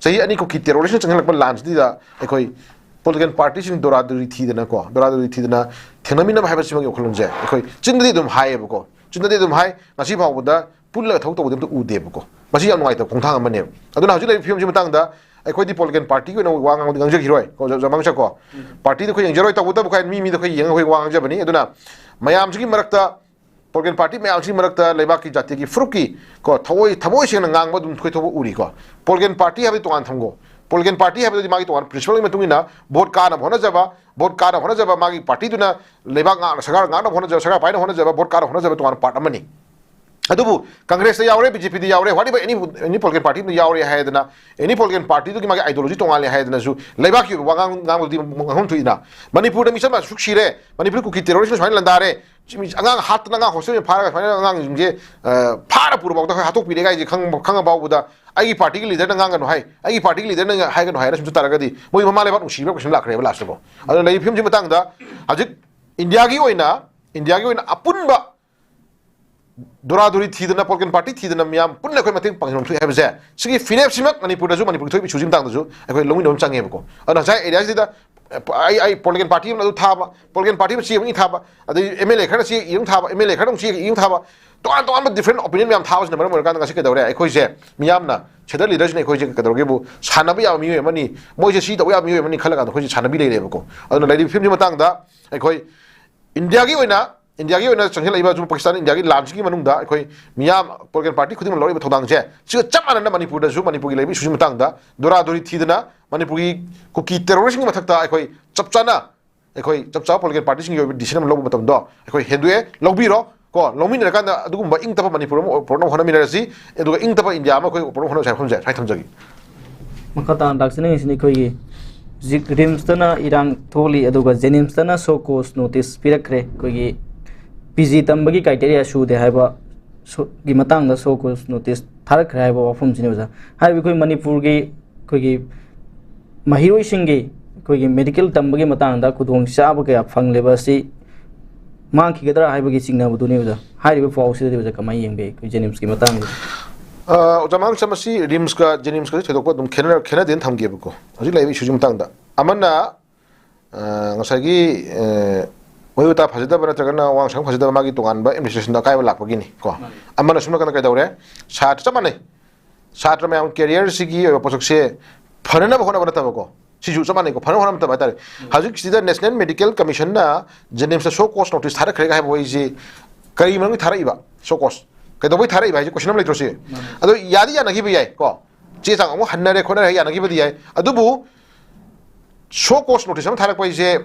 ꯆꯍꯤ ꯑꯅꯤ ꯀꯨꯀꯤ ꯇꯦꯔꯣꯔꯤꯁꯅ ꯆꯪꯁꯤꯜꯂꯛꯄ ꯂꯥꯟꯁꯤꯗ ꯑꯩꯈꯣꯏ ꯄꯣꯂꯤꯇꯤꯀꯦꯜ ꯄꯥꯔꯇꯤꯁꯤꯡ ꯗꯣꯔꯥꯗꯣꯔꯤ ꯊꯤꯗꯅꯀꯣ, ꯗꯣꯔꯥꯗꯣꯔꯤ ꯊꯤꯗꯅ ꯊꯦꯡꯅꯃꯤꯟꯅꯕ ꯍꯥꯏꯕꯁꯤꯃꯒꯤ ꯋꯥꯈꯜꯂꯣꯟꯁꯦ ꯑꯩꯈꯣꯏ ꯆꯤꯟꯗꯗꯤ ꯑꯗꯨꯝ ꯍꯥꯏꯌꯦꯕꯀꯣ, ꯆꯤꯟꯗꯗꯤ ꯑꯗꯨꯝ ꯍꯥꯏ, ꯉꯁꯤ ꯐꯥꯎꯕꯗ ꯄꯨꯜꯂꯒ ꯊꯕꯛ ꯇꯧꯕꯗꯤ ꯑꯝꯇ ꯎꯗꯦꯕꯀꯣ꯫ ꯃꯁꯤ ꯌꯥꯝ ꯅꯨꯡꯉꯥꯏꯇꯕ ꯈꯣꯡꯊꯥꯡ ꯑꯃꯅꯦꯕ꯫ ꯑꯗꯨꯅ ꯍꯧꯖꯤꯛ ꯂꯩꯔꯤꯕ ꯐꯤꯕꯝꯁꯤ ꯃꯇꯥꯡꯗ ꯑꯩꯈꯣꯏꯗꯤ ꯄꯣꯂꯤꯇꯤꯀꯦꯜ ꯄꯥꯔꯇꯤꯒꯤ ꯑꯣꯏꯅ ꯋꯥ ꯉꯥꯡꯕꯗꯤ ꯉꯥꯡꯖꯈꯤꯔꯣꯏ ꯀꯣ, ꯖ-, ꯖ-, ꯃꯥꯡꯁꯛ ꯀꯣ꯫ ꯄꯥꯔꯇꯤꯗ ꯑꯩꯈꯣꯏ ꯌꯦꯡꯖꯔꯣꯏ, ꯇꯧꯕꯇꯕꯨ ꯑꯩꯈꯣꯏ ꯃꯤ ꯃꯤꯗ ꯑꯩꯈꯣꯏ ꯌꯦꯡꯉꯒ ꯑꯩꯈꯣꯏ ꯋꯥ ꯉꯥꯡꯖꯕꯅꯤ꯫ ꯑꯗꯨꯅ ꯃꯌꯥꯝꯁꯤꯒꯤ ꯃꯔꯛꯇ, ꯄꯣꯂꯤꯇꯤꯀꯦꯜ ꯄꯥꯔꯇꯤ ꯃꯌꯥꯝꯁꯤꯒꯤ ꯃꯔꯛꯇ ꯂꯩꯕꯥꯛꯀꯤ ꯖꯥꯇꯤꯒꯤ ꯐꯨꯔꯨꯞꯀꯤ ꯀꯣ, ꯊꯃꯣꯏ, ꯊꯃꯣꯏ ꯁꯦꯡꯅ ꯉꯥꯡꯕ ꯑꯗꯨꯝ ꯑꯩꯈꯣꯏ ꯊꯣꯛꯄ ꯎꯔꯤꯀꯣ꯫ ꯄꯣꯂꯤꯇꯤꯀꯦꯜ ꯄꯥꯔꯇꯤ ꯍꯥꯏꯕꯗꯤ ꯇꯣꯉꯥꯟ ꯊꯝꯈꯣ꯫ ꯄꯣꯂꯤꯇꯤꯀꯦꯜ ꯄꯥꯔꯇꯤ ꯍꯥꯏꯕꯗꯨꯗꯤ ꯃꯥꯒꯤ ꯇꯣꯉꯥꯟꯕ ꯄ꯭ꯔꯤꯟꯁꯤꯄꯜꯒꯤ ꯃꯇꯨꯡ ꯏꯟꯅ ꯚꯣꯠ ꯀꯥꯅꯕ ꯍꯣꯠꯅꯖꯕ, ꯚꯣꯠ ꯀꯥꯅꯕ ꯍꯣꯠꯅꯖꯕ, ꯃꯥꯒꯤ ꯄꯥꯔꯇꯤꯗꯨꯅ ꯂꯩꯕꯥꯛ ꯉꯥꯛꯅ, ꯁꯔꯀꯥꯔ ꯉꯥꯛꯅꯕ ꯍꯣꯠꯅꯖꯕ, ꯁꯔꯀꯥꯔ ꯄꯥꯏꯅꯕ ꯍꯣꯠꯅꯖꯕ, ꯚꯣꯠ ꯀꯥꯅꯕ ꯍꯣꯠꯅꯖꯕ ꯇꯣꯉꯥꯟꯕ ꯄꯥꯔꯠ ꯑꯃꯅꯤ꯫ ꯑꯗꯨꯕꯨ ꯀꯪꯒ꯭ꯔꯦꯁꯇ ꯌꯥꯎꯔꯦ, ꯕꯤ ꯖꯦ ꯄꯤꯗ ꯌꯥꯎꯔꯦ, whatever, any, any political party ꯑꯃꯗ ꯌꯥꯎꯔꯦ ꯍꯥꯏꯗꯅ, any political party ꯗꯨꯒꯤ ꯃꯥꯒꯤ ideology ꯇꯣꯉꯥꯜꯂꯦ ꯍꯥꯏꯗꯅꯁꯨ ꯂꯩꯕꯥꯛꯀꯤ ꯑꯣꯏꯕ ꯋꯥꯉꯥꯡ ꯉꯥꯡꯕꯗꯤ ꯉꯥꯡꯐꯝ ꯊꯣꯛꯏꯅ꯫ ꯃꯅꯤꯄꯨꯔꯗ ꯃꯤꯆꯝ ꯃꯌꯥꯝ ꯁꯨꯛ ꯁꯤꯔꯦ, ꯃꯅꯤꯄꯨꯔ ꯀꯨꯀꯤ ꯇꯦꯔꯣꯔꯤꯁꯅ ꯁꯨꯃꯥꯏꯅ ꯂꯥꯟꯗꯥꯔꯦ, ꯁꯤ ꯃꯤ ꯑꯉꯥꯡ ꯍꯥꯠꯇꯅ, ꯑꯉꯥꯡ ꯍꯣꯁꯇꯦꯜ ꯐꯥꯔꯒ ꯁꯨꯃꯥꯏꯅ ꯑꯉꯥꯡꯁꯤꯡꯁꯦ, ꯑ, ꯐꯥꯔ ꯄꯨꯔꯐꯥꯎꯗ ꯑꯩꯈꯣꯏ ꯍꯥꯠꯇꯣꯛꯄꯤꯔꯦ ꯀꯥꯏꯁꯦ ꯈꯪ-, ꯈꯪꯉ ꯐꯥꯎꯕꯗ ꯑꯩꯒꯤ ꯄꯥꯔꯇꯤꯒꯤ ꯂꯤꯗꯔꯅ ꯉꯥꯡꯒꯅꯨ ꯍꯥꯏ, ꯑꯩꯒꯤ ꯄꯥꯔꯇꯤꯒꯤ ꯂꯤꯗꯔꯅ ꯍꯥꯏꯒꯅꯨ ꯍꯥꯏꯅ ꯁꯨꯝ ꯇꯥꯔꯒꯗꯤ ꯃꯣꯏ ꯃꯃꯥ ꯂꯩꯕꯥꯛ ꯅꯨꯡꯁꯤꯕ ꯀꯩꯁꯨ ꯂꯥꯛꯈ꯭ꯔꯦꯕ ꯂꯥꯁꯇꯀꯣ꯫ ꯑꯗꯨꯅ ꯂꯩꯔꯤꯕ ꯐꯤꯕꯝꯁꯤ ꯃꯇꯥꯡꯗ ꯍꯧꯖꯤꯛ ꯏꯟꯗꯤꯌꯥꯒꯤ ꯑꯣꯏꯅ, ꯏꯟꯗꯤꯌꯥꯒꯤ ꯑꯣꯏꯅ ꯑꯄꯨꯟꯕ ꯗꯣꯔꯥꯗꯣꯔꯤ ꯊꯤꯗꯅ, ꯄꯣꯂꯤꯇꯤꯀꯦꯜ ꯄꯥꯔꯇꯤ ꯊꯤꯗꯅ ꯃꯤꯌꯥꯝ ꯄꯨꯟꯅ ꯑꯩꯈꯣꯏ ꯃꯇꯦꯡ ꯄꯥꯡꯁꯤꯟꯐꯝ ꯊꯣꯛꯏ ꯍꯥꯏꯕꯁꯦ, ꯁꯤꯒꯤ ꯐꯤꯔꯦꯞꯁꯤꯃꯛ ꯃꯅꯤꯄꯨꯔꯗꯁꯨ, ꯃꯅꯤꯄꯨꯔꯒꯤ ꯊꯣꯛꯏꯕ ꯏꯁꯨꯁꯤ ꯃꯇꯥꯡꯗꯁꯨ ꯑꯩꯈꯣꯏ ꯂꯧꯃꯤꯟꯅꯕ ꯑꯃ ꯆꯪꯉꯦꯕꯀꯣ꯫ ꯑꯗꯨꯅ ꯉꯁꯥꯏ ꯑꯦꯔꯤꯌꯥꯁꯤꯗ ꯑꯩ ꯑꯩ ꯄꯣꯂꯤꯇꯤꯀꯦꯜ ꯄꯥꯔꯇꯤ ꯑꯃꯅ ꯑꯗꯨ ꯊꯥꯕ, ꯄꯣꯂꯤꯇꯤꯀꯦꯜ ꯄꯥꯔꯇꯤ ꯑꯃ ꯆꯦ ꯑꯃ ꯏ ꯊꯥꯕ, ꯑꯗꯩ ꯑꯦꯝ ꯑꯦꯜ ꯑꯦ ꯈꯔꯅ ꯆꯦ ꯏ ꯑꯃ ꯊꯥꯕ, ꯑꯦꯝ ꯑꯦꯜ ꯑꯦ ꯈꯔꯅ ꯑꯃꯨꯛ ꯆꯦ ꯏ ꯑꯃꯨꯛ ꯊꯥꯕ, ꯇꯣꯉꯥꯟ ꯇꯣꯉꯥꯟꯕ ꯗꯤꯐ꯭ꯔꯦꯟ ꯑꯣꯄꯤꯅꯤꯌꯟ ꯃꯌꯥꯝ ꯊꯥꯕꯁꯤꯅ ꯃꯔꯝ ꯑꯣꯏꯔꯀꯥꯟꯗ ꯉꯁꯤ ꯀꯩꯗꯧꯔꯦ? ꯑꯩꯈꯣꯏꯁꯦ ꯃꯤꯌꯥꯝꯅ, ꯁꯦꯟꯇ꯭ꯔꯦꯜ ꯂꯤꯗꯔꯁꯤꯅ ꯑꯩꯈꯣꯏꯁꯦ ꯀꯩꯗꯧꯔꯒꯦꯕꯨ, ꯁꯥꯟꯅꯕ ꯌꯥꯕ ꯃꯤꯑꯣꯏ ꯑꯃꯅꯤ, ꯃꯣꯏꯁꯦ ꯁꯤ ꯇꯧꯕ ꯌꯥꯕ ꯃꯤꯑꯣꯏ ꯑꯃꯅꯤ ꯈꯜꯂꯀꯥꯟꯗ ꯑꯩꯈꯣꯏꯁꯦ ꯁꯥꯟꯅꯕꯤ ꯂꯩꯔꯦꯕꯀꯣ꯫ ꯑꯗꯨꯅ ꯂꯩꯔꯤꯕ ꯐꯤꯕꯝꯁꯤ ꯃꯇꯥꯡꯗ ꯑꯩꯈꯣꯏ ꯏꯟꯗꯤꯌꯥꯒꯤ ꯑꯣꯏꯅ, ꯏꯟꯗꯤꯌꯥꯒꯤ ꯑꯣꯏꯅ ꯆꯪꯁꯤꯜꯂꯛꯏꯕ ꯁꯨꯝ ꯄꯥꯀꯤꯁꯇꯥꯟ ꯏꯟꯗꯤꯌꯥꯒꯤ ꯂꯥꯟꯁꯤꯒꯤ ꯃꯅꯨꯡꯗ ꯑꯩꯈꯣꯏ ꯃꯤꯌꯥꯝ ꯄꯣꯂꯤꯇꯤꯀꯦꯜ ꯄꯥꯔꯇꯤ ꯈꯨꯗꯤꯡꯃꯛ ꯂꯧꯔꯛꯏꯕ ꯊꯧꯗꯥꯡꯁꯦ, ꯁꯤꯒ ꯆꯞ ꯃꯥꯟꯅꯅ ꯃꯅꯤꯄꯨꯔꯗꯁꯨ ꯃꯅꯤꯄꯨꯔꯒꯤ ꯂꯩꯔꯤꯕ ꯏꯁꯨꯁꯤ ꯃꯇꯥꯡꯗ ꯗꯣꯔꯥꯗꯣꯔꯤ ꯊꯤꯗꯅ ꯃꯅꯤꯄꯨꯔꯒꯤ ꯀꯨꯀꯤ ꯇꯦꯔꯣꯔꯤꯁꯁꯤꯡꯒꯤ ꯃꯊꯛꯇ ꯑꯩꯈꯣꯏ ꯆꯞ ꯆꯥꯅ, ꯑꯩꯈꯣꯏ ꯆꯞ ꯆꯥꯕ ꯄꯣꯂꯤꯇꯤꯀꯦꯜ ꯄꯥꯔꯇꯤꯁꯤꯡꯒꯤ ꯑꯣꯏꯕ ꯗꯤꯁꯤꯖꯟ ꯑꯃ ꯂꯧꯕ ꯃꯇꯝꯗꯣ ꯑꯩꯈꯣꯏ ꯍꯦꯟꯗꯣꯛꯑꯦ, ꯂꯧꯕꯤꯔꯣ ꯀꯣ꯫ ꯂꯧꯃꯤꯟꯅꯔꯀꯥꯟꯗ ꯑꯗꯨꯒꯨꯝꯕ ꯏꯪ ꯇꯞꯄ ꯃꯅꯤꯄꯨꯔ ꯑꯃ ꯄꯨꯔꯛꯅꯕ ꯍꯣꯠꯅꯃꯤꯟꯅꯔꯁꯤ, ꯑꯗꯨꯒ ꯏꯪ ꯇꯞꯄ ꯏꯟꯗꯤꯌꯥ ꯑꯃ ꯑꯩꯈꯣꯏ ꯄꯨꯔꯛꯅꯕ ꯍꯣꯠꯅꯃꯤꯟꯅꯔꯁꯤ ꯍꯥꯏꯅ ꯊꯝꯖꯒꯦ꯫ ꯃꯈꯥ ꯇꯥꯅ ꯇꯥꯛꯆꯅꯤꯡꯉꯤꯁꯤꯅ ꯑꯩꯈꯣꯏꯒꯤ ꯍꯧꯖꯤꯛ ꯔꯤꯝꯁꯇꯅ ꯏꯔꯥꯡ ꯊꯣꯛꯂꯤ, ꯑꯗꯨꯒ ꯖꯦꯅꯤꯝꯁꯇꯅ ꯁꯣ ꯀꯣꯁ ꯅꯣꯇꯤꯁ ꯄꯤꯔꯛꯈ꯭ꯔꯦ꯫ ꯑꯩꯈꯣꯏꯒꯤ ꯄꯤ ꯖꯤ ꯇꯝꯕꯒꯤ ꯀ꯭ꯔꯥꯏꯇꯦꯔꯤꯌꯥ ꯁꯨꯗꯦ ꯍꯥꯏꯕ ꯁꯣ-, ꯒꯤ ꯃꯇꯥꯡꯗ ꯁꯣ ꯀꯣꯁ ꯅꯣꯇꯤꯁ ꯊꯥꯔꯛꯈ꯭ꯔꯦ ꯍꯥꯏꯕ ꯋꯥꯐꯝꯁꯤꯅꯤ ꯑꯣꯖꯥ꯫ ꯍꯥꯏꯔꯤꯕ ꯑꯩꯈꯣꯏ ꯃꯅꯤꯄꯨꯔꯒꯤ ꯑꯩꯈꯣꯏꯒꯤ ꯃꯍꯩꯔꯣꯏꯁꯤꯡꯒꯤ ꯑꯩꯈꯣꯏꯒꯤ ꯃꯦꯗꯤꯀꯦꯜ ꯇꯝꯕꯒꯤ ꯃꯇꯥꯡꯗ ꯈꯨꯗꯣꯡꯆꯥꯕ ꯀꯌꯥ ꯐꯪꯂꯤꯕ ꯑꯁꯤ ꯃꯥꯡꯈꯤꯒꯗ꯭ꯔꯥ ꯍꯥꯏꯕꯒꯤ ꯆꯤꯡꯅꯕꯗꯨꯅꯤ ꯑꯣꯖꯥ꯫ ꯍꯥꯏꯔꯤꯕ ꯄꯥꯎꯁꯤꯗꯗꯤ ꯑꯣꯖꯥ ꯀꯃꯥꯏꯅ ꯌꯦꯡꯕꯤ ꯑꯩꯈꯣꯏ ꯖꯦꯅꯤꯝꯁꯀꯤ ꯃꯇꯥꯡꯗ? ꯑ, ꯑꯣꯖꯥ ꯃꯥꯡꯁꯝ, ꯑꯁꯤ ꯔꯤꯝꯁꯀ ꯖꯦꯅꯤꯝꯁꯀꯁꯨ ꯊꯣꯏꯗꯣꯛꯄ ꯑꯗꯨꯝ ꯈꯦꯠꯅ-, ꯈꯦꯠꯅꯗꯦꯅ ꯊꯝꯒꯦꯕꯀꯣ꯫ ꯍꯧꯖꯤꯛ ꯂꯩꯔꯤꯕ ꯏꯁꯨꯁꯤ ꯃꯇꯥꯡꯗ ꯑꯃꯅ, ꯑ, ꯉꯁꯥꯏꯒꯤ, ꯑ, ꯋꯥꯍꯩ ꯋꯥꯇꯥ ꯐꯖꯗꯕ ꯅꯠꯇ꯭ꯔꯒꯅ ꯋꯥꯉꯥꯡ ꯁꯉꯥꯡ ꯐꯖꯗꯕ ꯃꯥꯒꯤ ꯇꯣꯉꯥꯟꯕ ꯑꯦꯗꯃꯤꯅꯤꯁꯇ꯭ꯔꯦꯁꯟꯗ ꯑꯀꯥꯏꯕ ꯂꯥꯛꯄꯒꯤꯅꯤ ꯀꯣ꯫ ꯃꯥꯅꯤ꯫ ꯑꯃꯅ ꯁꯣꯝ ꯅꯥꯀꯟꯗ ꯀꯩꯗꯧꯔꯦ? ꯁꯥꯇ꯭ꯔ ꯆꯞ ꯃꯥꯟꯅꯩ, ꯁꯥꯇ꯭ꯔ ꯃꯌꯥꯝ ꯀꯦꯔꯤꯌꯔꯁꯤꯒꯤ ꯑꯣꯏꯕ ꯄꯣꯠꯁꯛꯁꯦ ꯐꯅꯅꯕ ꯍꯣꯠꯅꯕ ꯅꯠꯇꯕꯀꯣ, ꯁꯤꯁꯨ ꯆꯞ ꯃꯥꯟꯅꯩꯀꯣ, ꯐꯅꯕ ꯍꯣꯠꯅꯕ ꯅꯠꯇꯕ ꯍꯥꯏꯇꯥꯔꯦ꯫ ꯎꯝ꯫ ꯍꯧꯖꯤꯛꯁꯤꯗ ꯅꯦꯁꯅꯦꯜ ꯃꯦꯗꯤꯀꯦꯜ ꯀꯃꯤꯁꯟꯅ ꯖꯦꯅꯤꯝꯁꯇ ꯁꯣ ꯀꯣꯁ ꯅꯣꯇꯤꯁ ꯊꯥꯔꯛꯈ꯭ꯔꯦꯒ ꯍꯥꯏꯕ ꯋꯥꯍꯩꯁꯤ ꯀꯔꯤ ꯃꯔꯝꯒꯤ ꯊꯥꯔꯛꯏꯕ? ꯁꯣ ꯀꯣꯁ ꯀꯩꯗꯧꯕꯩ ꯊꯥꯔꯛꯏꯕ ꯍꯥꯏꯁꯦ ꯀꯣꯏꯁꯟ ꯑꯃ ꯂꯩꯇ꯭ꯔꯣ ꯁꯤ? ꯃꯥꯅꯦ꯫ ꯑꯗꯣ ꯌꯥꯗꯤ ꯌꯥꯅꯈꯤꯕ ꯌꯥꯏ ꯀꯣ, ꯆꯦ ꯆꯥꯡ ꯑꯃꯨꯛ ꯍꯟꯅꯔꯦ ꯈꯣꯠꯅꯔꯦ ꯌꯥꯅꯈꯤꯕꯗꯤ ꯌꯥꯏ, ꯑꯗꯨꯕꯨ ꯁꯣ ꯀꯣꯁ ꯅꯣꯇꯤꯁ ꯑꯃ ꯊꯥꯔꯛꯄ ꯍꯥꯏꯁꯦ,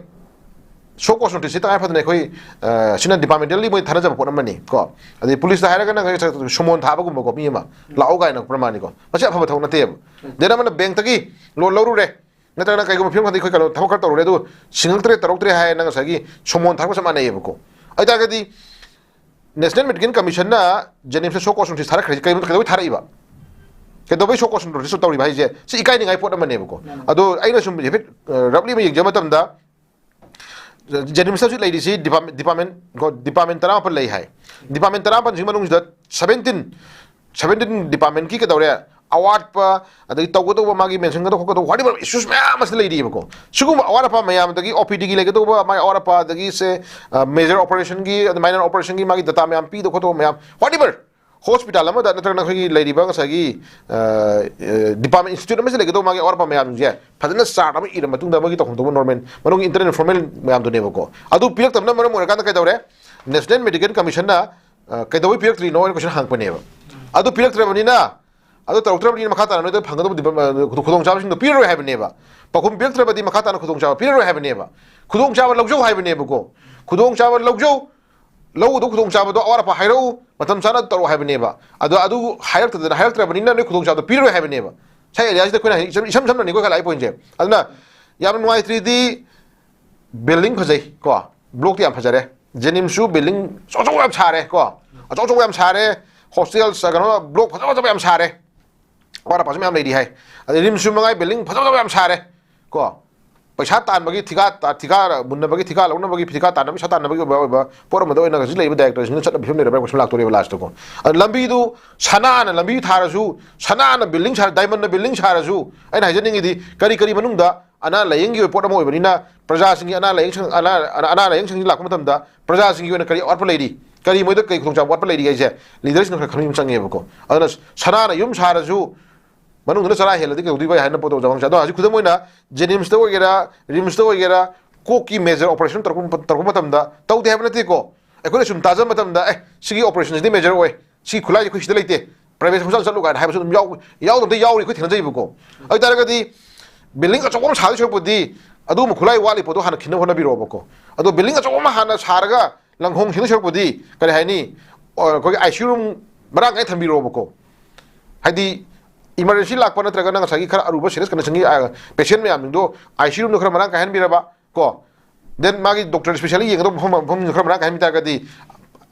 ꯁꯣ ꯀꯣꯁ ꯅꯣꯇꯤꯁꯁꯤ ꯇꯉꯥꯏ ꯐꯗꯅ ꯑꯩꯈꯣꯏ, ꯑ, ꯁꯤꯅ ꯗꯤꯄꯥꯔꯠꯃꯦꯟꯇꯦꯜꯂꯤ ꯃꯣꯏ ꯊꯥꯅꯖꯕ ꯄꯣꯠ ꯑꯃꯅꯤ ꯀꯣ꯫ ꯑꯗꯩ ꯄꯨꯂꯤꯁꯇ ꯍꯥꯏꯔꯒꯅ ꯉꯁꯥꯏ ꯁꯨꯃꯣꯟ ꯊꯥꯕꯒꯨꯝꯕꯀꯣ, ꯃꯤ ꯑꯃ ꯂꯥꯛꯑꯣ ꯀꯥꯏꯅ ꯄ꯭ꯔꯃꯥꯟꯅꯤꯀꯣ, ꯃꯁꯤ ꯑꯐꯕ ꯊꯕꯛ ꯅꯠꯇꯦꯕ꯫ ꯗꯦꯟ ꯑꯃꯅ ꯕꯦꯡꯛꯇꯒꯤ ꯂꯣꯟ ꯂꯧꯔꯨꯔꯦ, ꯅꯠꯇ꯭ꯔꯒꯅ ꯀꯩꯒꯨꯝꯕ ꯐꯤꯕꯝ ꯈꯪꯗꯦ ꯑꯩꯈꯣꯏ ꯀꯩꯅꯣ ꯊꯕꯛ ꯈꯔ ꯇꯧꯔꯨꯔꯦ, ꯑꯗꯨ ꯁꯤꯡꯉꯛꯇ꯭ꯔꯦ, ꯇꯧꯔꯛꯇ꯭ꯔꯦ ꯍꯥꯏꯅ ꯉꯁꯥꯏꯒꯤ ꯁꯨꯃꯣꯟ ꯊꯥꯔꯛꯄ ꯆꯞ ꯃꯥꯟꯅꯩꯌꯦꯕꯀꯣ꯫ ꯑꯗꯨ ꯑꯣꯏꯇꯥꯔꯒꯗꯤ ꯅꯦꯁꯅꯦꯜ ꯃꯦꯗꯤꯀꯦꯜ ꯀꯃꯤꯁꯟꯅ ꯖꯦꯅꯤꯝꯁꯇ ꯁꯣ ꯀꯣꯁ ꯅꯣꯇꯤꯁ ꯊꯥꯔꯛꯈ꯭ꯔꯤꯁꯦ ꯀꯩ-, ꯀꯩꯗꯧꯕꯩ ꯊꯥꯔꯛꯏꯕ? ꯀꯩꯗꯧꯕꯩ ꯁꯣ ꯀꯣꯁ ꯅꯣꯇꯤꯁ ꯇꯧꯔꯤꯕ ꯍꯥꯏꯁꯦ? ꯁꯤ ꯏꯀꯥꯏꯅꯤꯡꯉꯥꯏ ꯄꯣꯠ ꯑꯃꯅꯦꯕꯀꯣ꯫ ꯃꯥꯅꯦ꯫ ꯑꯗꯣ ꯑꯩꯅ ꯁꯨꯝ ꯍꯥꯏꯐꯦꯠ, ꯑ, ꯔꯐꯂꯤ ꯑꯃ ꯌꯦꯡꯖꯕ ꯃꯇꯝꯗ, ꯖꯦꯅꯤꯝꯁꯇ ꯍꯧꯖꯤꯛ ꯂꯩꯔꯤꯁꯤ ꯗꯤꯄꯥꯔꯠꯃꯦꯟ, ꯗꯤꯄꯥꯔꯠꯃꯦꯟ, ꯀꯣ, ꯗꯤꯄꯥꯔꯠꯃꯦꯟ ꯇꯔꯥꯃꯥꯄꯜ ꯂꯩ ꯍꯥꯏ꯫ ꯗꯤꯄꯥꯔꯠꯃꯦꯟ ꯇꯔꯥꯃꯥꯄꯜꯁꯤꯒꯤ ꯃꯅꯨꯡꯁꯤꯗ ꯁꯕꯦꯟꯇꯤꯟ, ꯁꯕꯦꯟꯇꯤꯟ ꯗꯤꯄꯥꯔꯠꯃꯦꯟꯀꯤ ꯀꯩꯗꯧꯔꯦ? ꯑꯋꯥꯠꯄ, ꯑꯗꯒꯤ ꯇꯧꯒꯗꯧꯕ ꯃꯥꯒꯤ ꯃꯦꯟꯁꯤꯟꯒꯗꯧꯕ ꯈꯣꯠꯀꯗꯧꯕ whatever issues ꯃꯌꯥꯝ ꯑꯃꯁꯤ ꯂꯩꯔꯤꯕꯀꯣ꯫ ꯁꯤꯒꯨꯝꯕ ꯑꯋꯥꯠ ꯑꯄꯥ ꯃꯌꯥꯝꯗꯒꯤ OPDꯒꯤ ꯂꯩꯒꯗꯧꯕ ꯃꯥꯒꯤ ꯑꯋꯥꯠ ꯑꯄꯥ, ꯑꯗꯒꯤ ꯁꯦ ꯃꯦꯖꯔ ꯑꯣꯄꯔꯦꯁꯟꯒꯤ, ꯃꯥꯏꯅꯔ ꯑꯣꯄꯔꯦꯁꯟꯒꯤ ꯃꯥꯒꯤ ꯗꯇꯥ ꯃꯌꯥꯝ ꯄꯤꯗꯧ ꯈꯣꯠꯇꯧꯕ ꯃꯌꯥꯝ, whatever, ꯍꯣꯁꯄꯤꯇꯥꯜ ꯑꯃꯗ ꯅꯠꯇ꯭ꯔꯒꯅ ꯑꯩꯈꯣꯏꯒꯤ ꯂꯩꯔꯤꯕ ꯉꯁꯥꯏꯒꯤ ꯗꯤꯄꯥꯔꯠꯃꯦꯟ, ꯏꯟꯁꯇꯤꯇ꯭ꯌꯨꯠ ꯑꯃꯁꯤ ꯂꯩꯒꯗꯧꯕ ꯃꯥꯒꯤ ꯑꯋꯥꯠ ꯑꯄꯥ ꯃꯌꯥꯝꯁꯦ ꯐꯖꯅ ꯆꯥꯔꯠ ꯑꯃ ꯏꯔ ꯃꯇꯨꯡꯗ ꯃꯣꯏꯒꯤ ꯇꯧꯐꯝ ꯊꯣꯛꯄ ꯅꯣꯔꯃꯦꯜ ꯃꯅꯨꯡꯒꯤ ꯏꯟꯇꯔꯅꯦꯜ ꯐꯣꯔꯃꯦꯜ ꯃꯌꯥꯝꯗꯨꯅꯦꯕꯀꯣ꯫ ꯑꯗꯨ ꯄꯤꯔꯛꯇꯕꯅ ꯃꯔꯝ ꯑꯣꯏꯔꯀꯥꯟꯗ ꯀꯩꯗꯧꯔꯦ? ꯅꯦꯁꯅꯦꯜ ꯃꯦꯗꯤꯀꯦꯜ ꯀꯃꯤꯁꯟꯅ ꯀꯩꯗꯧꯕꯩ ꯄꯤꯔꯛꯇ꯭ꯔꯤꯅꯣ ꯍꯥꯏꯅ ꯀꯣꯏꯁꯟ ꯍꯪꯉꯛꯄꯅꯦꯕ꯫ ꯑꯗꯨ ꯄꯤꯔꯛꯇ꯭ꯔꯕꯅꯤꯅ, ꯑꯗꯨ ꯇꯧꯔꯛꯇ꯭ꯔꯕꯅꯤꯅ ꯃꯈꯥ ꯇꯥꯅ ꯅꯣꯏꯗ ꯐꯪꯒꯗꯕ ꯗꯤꯄ-, ꯑ, ꯈꯨꯗꯣꯡꯆꯥꯕꯁꯤꯡꯗꯣ ꯄꯤꯔꯔꯣꯏ ꯍꯥꯏꯕꯅꯦꯕ꯫ ꯄꯥꯎꯈꯨꯝ ꯄꯤꯔꯛꯇ꯭ꯔꯕꯗꯤ ꯃꯈꯥ ꯇꯥꯅ ꯈꯨꯗꯣꯡꯆꯥꯕ ꯄꯤꯔꯔꯣꯏ ꯍꯥꯏꯕꯅꯦꯕ꯫ ꯈꯨꯗꯣꯡꯆꯥꯕ ꯂꯧꯖꯧ ꯍꯥꯏꯕꯅꯦꯕꯀꯣ꯫ ꯈꯨꯗꯣꯡꯆꯥꯕ ꯂꯧꯖꯧ, ꯂꯧꯒꯗꯧꯕ ꯈꯨꯗꯣꯡꯆꯥꯕꯗꯣ ꯑꯋꯥꯠ ꯑꯄꯥ ꯍꯥꯏꯔꯛꯎ, ꯃꯇꯝ ꯆꯥꯅ ꯇꯧꯔꯛꯑꯣ ꯍꯥꯏꯕꯅꯦꯕ꯫ ꯑꯗꯣ ꯑꯗꯨ ꯍꯥꯏꯔꯛꯇꯗꯅ, ꯍꯥꯏꯔꯛꯇ꯭ꯔꯕꯅꯤꯅ ꯅꯣꯏ ꯈꯨꯗꯣꯡꯆꯥꯕꯗꯣ ꯄꯤꯔꯔꯣꯏ ꯍꯥꯏꯕꯅꯦꯕ꯫ ꯁ꯭ꯋꯥꯏ ꯑꯦꯔꯤꯌꯥꯁꯤꯗ ꯑꯩꯈꯣꯏꯅ ꯍꯧꯖꯤꯛ ꯏꯁꯝ, ꯏꯁꯝ ꯁꯝꯅꯅꯤꯀꯣ ꯑꯩꯈꯣꯏ ꯂꯥꯛꯏ ꯄꯣꯏꯟꯁꯦ꯫ ꯑꯗꯨꯅ ꯌꯥꯝꯅ ꯅꯨꯡꯉꯥꯏꯇ꯭ꯔꯤꯗꯤ ꯕꯤꯜꯗꯤꯡ ꯐꯖꯩ ꯀꯣ, ꯕ꯭ꯂꯣꯛꯇꯤ ꯌꯥꯝ ꯐꯖꯔꯦ꯫ ꯖꯦꯅꯤꯝꯁꯁꯨ ꯕꯤꯜꯗꯤꯡ ꯑꯆꯧ ꯑꯆꯧꯕ ꯌꯥꯝ ꯁꯥꯔꯦ ꯀꯣ, ꯑꯆꯧ ꯑꯆꯧꯕ ꯌꯥꯝ ꯁꯥꯔꯦ꯫ ꯍꯣꯁꯇꯦꯜ, ꯀꯩꯅꯣ, ꯕ꯭ꯂꯣꯛ ꯐꯖ ꯐꯖꯕ ꯌꯥꯝ ꯁꯥꯔꯦ꯫ ꯑꯋꯥꯠ ꯑꯄꯥꯁꯨ ꯃꯌꯥꯝ ꯂꯩꯔꯤ ꯍꯥꯏ꯫ ꯑꯗꯩ ꯔꯤꯝꯁꯁꯨ ꯃꯉꯥꯏ ꯕꯤꯜꯗꯤꯡ ꯐꯖ ꯐꯖꯕ ꯌꯥꯝ ꯁꯥꯔꯦ ꯀꯣ꯫ ꯄꯩꯁꯥ ꯇꯥꯟꯕꯒꯤ ꯊꯤꯀꯥ, ꯊꯤꯀꯥ ꯃꯨꯟꯅꯕꯒꯤ, ꯊꯤꯀꯥ ꯂꯧꯅꯕꯒꯤ, ꯊꯤꯀꯥ ꯇꯥꯟꯅꯕꯒꯤ, ꯄꯩꯁꯥ ꯇꯥꯟꯅꯕꯒꯤ ꯑꯣꯏꯕ, ꯑꯣꯏꯕ ꯄꯣꯠ ꯑꯃꯗ ꯑꯣꯏꯅ ꯍꯧꯖꯤꯛ ꯂꯩꯔꯤꯕ ꯗꯥꯏꯔꯦꯛꯇꯔꯁꯤꯡꯁꯤꯅ ꯆꯠꯅ ꯐꯤꯕꯝ ꯂꯩꯔꯕ꯭ꯔꯥ ꯀꯣꯏꯁꯟ ꯂꯥꯛꯇꯣꯔꯦꯕ ꯂꯥꯁꯇꯀꯣ꯫ ꯑꯗ ꯂꯝꯕꯤꯗꯨ ꯁꯅꯥꯅ ꯂꯝꯕꯤ ꯊꯥꯔꯁꯨ, ꯁꯅꯥꯅ ꯕꯤꯜꯗꯤꯡ ꯁꯥꯔ, ꯗꯥꯏꯃꯟꯅ ꯕꯤꯜꯗꯤꯡ ꯁꯥꯔꯁꯨ, ꯑꯩꯅ ꯍꯥꯏꯖꯅꯤꯡꯉꯤꯗꯤ ꯀꯔꯤ ꯀꯔꯤ ꯃꯅꯨꯡꯗ ꯑꯅꯥ ꯂꯥꯏꯌꯦꯡꯒꯤ ꯑꯣꯏꯕ ꯄꯣꯠ ꯑꯃ ꯑꯣꯏꯕꯅꯤꯅ ꯄ꯭ꯔꯖꯥꯁꯤꯡꯒꯤ ꯑꯅꯥ ꯂꯥꯏꯌꯦꯡ ꯁꯪ-, ꯑꯅꯥ, ꯑꯅꯥ, ꯑꯅꯥ ꯂꯥꯏꯌꯦꯡ ꯁꯪꯁꯤꯡ ꯂꯥꯛꯄ ꯃꯇꯝꯗ ꯄ꯭ꯔꯖꯥꯁꯤꯡꯒꯤ ꯑꯣꯏꯅ ꯀꯔꯤ ꯑꯋꯥꯠꯄ ꯂꯩꯔꯤ, ꯀꯔꯤ ꯃꯣꯏꯗ ꯀꯔꯤ ꯈꯨꯗꯣꯡꯆꯥꯕ ꯋꯥꯠꯄ ꯂꯩꯔꯤ ꯍꯥꯏꯁꯦ ꯂꯤꯗꯔꯁꯤꯡꯅ ꯈꯔ ꯈꯪꯕ ꯑꯃ ꯆꯪꯉꯦꯕꯀꯣ꯫ ꯑꯗꯨꯅ ꯁꯅꯥꯅ ꯌꯨꯝ ꯁꯥꯔꯁꯨ ꯃꯅꯨꯡꯗꯨꯅ ꯆꯔꯥ ꯍꯦꯜꯂꯗꯤ ꯀꯩꯗꯧꯗꯣꯏꯕ ꯍꯥꯏꯅ ꯄꯣꯠꯇꯣ ꯆꯥꯐꯝꯁꯦ꯫ ꯑꯗꯣ ꯍꯧꯖꯤꯛ ꯈꯨꯗꯝ ꯑꯣꯏꯅ ꯖꯦꯅꯤꯝꯁꯇ ꯑꯣꯏꯒꯦꯔꯥ, ꯔꯤꯝꯁꯇ ꯑꯣꯏꯒꯦꯔꯥ, ꯀꯣꯛꯀꯤ ꯃꯦꯖꯔ ꯑꯣꯄꯔꯦꯁꯟ ꯇꯧꯔꯛꯄ, ꯇꯧꯔꯛꯄ ꯃꯇꯝꯗ ꯇꯧꯗꯦ ꯍꯥꯏꯕ ꯅꯠꯇꯦꯀꯣ꯫ ꯑꯩꯈꯣꯏꯅ ꯁꯨꯝ ꯇꯥꯖꯕ ꯃꯇꯝꯗ, "ꯑꯦ, ꯁꯤꯒꯤ ꯑꯣꯄꯔꯦꯁꯟꯁꯤꯗꯤ ꯃꯦꯖꯔ ꯑꯣꯏ, ꯁꯤ ꯈꯨꯠꯂꯥꯏꯁꯦ ꯑꯩꯈꯣꯏ ꯁꯤꯗ ꯂꯩꯇꯦ, ꯄ꯭ꯔꯥꯏꯚꯦꯠ ꯍꯣꯁꯄꯤꯇꯥꯜ ꯆꯠꯂꯨ" ꯀꯥꯏꯅ ꯍꯥꯏꯕꯁꯨ ꯑꯗꯨꯝ ꯌꯥꯎ-, ꯌꯥꯎꯗꯕꯗꯤ ꯌꯥꯎꯔꯤ, ꯑꯩꯈꯣꯏ ꯊꯦꯡꯅꯖꯩꯕꯀꯣ꯫ ꯑꯗꯨ ꯑꯣꯏ ꯇꯥꯔꯒꯗꯤ ꯕꯤꯜꯗꯤꯡ ꯑꯆꯧꯕ ꯑꯃ ꯁꯥꯗꯣꯏ ꯁꯔꯨꯛꯄꯨꯗꯤ ꯑꯗꯨꯒꯨꯝꯕ ꯈꯨꯠꯂꯥꯏ ꯋꯥꯠꯂꯤ ꯄꯣꯠꯇꯣ ꯍꯥꯟꯅ ꯈꯤꯟꯅꯕ ꯍꯣꯠꯅꯕꯤꯔꯛꯑꯣꯕꯀꯣ꯫ ꯑꯗꯣ ꯕꯤꯜꯗꯤꯡ ꯑꯆꯧꯕ ꯑꯃ ꯍꯥꯟꯅ ꯁꯥꯔꯒ ꯂꯪꯈꯣꯡ ꯁꯤꯡꯗꯣꯏ ꯁꯔꯨꯛꯄꯨꯗꯤ, ꯀꯔꯤ ꯍꯥꯏꯅꯤ, ꯑ, ꯑꯩꯈꯣꯏꯒꯤ ICU ꯔꯨꯝ ꯃꯔꯥꯡ ꯀꯥꯏꯅ ꯊꯝꯕꯤꯔꯛꯑꯣꯕꯀꯣ꯫ ꯍꯥꯏꯗꯤ ꯏꯃꯥꯔꯖꯦꯟꯁꯤ ꯂꯥꯛꯄ ꯅꯠꯇ꯭ꯔꯒꯅ ꯉꯁꯥꯏꯒꯤ ꯈꯔ ꯑꯔꯨꯕ ꯁꯤꯔꯤꯌꯁ ꯀꯟꯗꯤꯁꯟꯒꯤ, ꯑ, ꯄꯦꯁꯦꯟ ꯃꯌꯥꯝꯁꯤꯡꯗꯣ ICU ꯔꯨꯝꯗꯣ ꯈꯔ ꯃꯔꯥꯡ ꯀꯥꯏꯍꯟꯕꯤꯔꯕ ꯀꯣ, ꯗꯦꯟ ꯃꯥꯒꯤ ꯗꯣꯛꯇꯔ ꯏꯁꯄꯦꯁꯤꯌꯦꯜꯂꯤ ꯌꯦꯡꯒꯗꯧꯕ ꯃꯐꯝ, ꯃꯐꯝꯁꯤꯡꯗꯣ ꯈꯔ ꯃꯔꯥꯡ ꯀꯥꯏꯍꯟꯕꯤ ꯇꯥꯔꯒꯗꯤ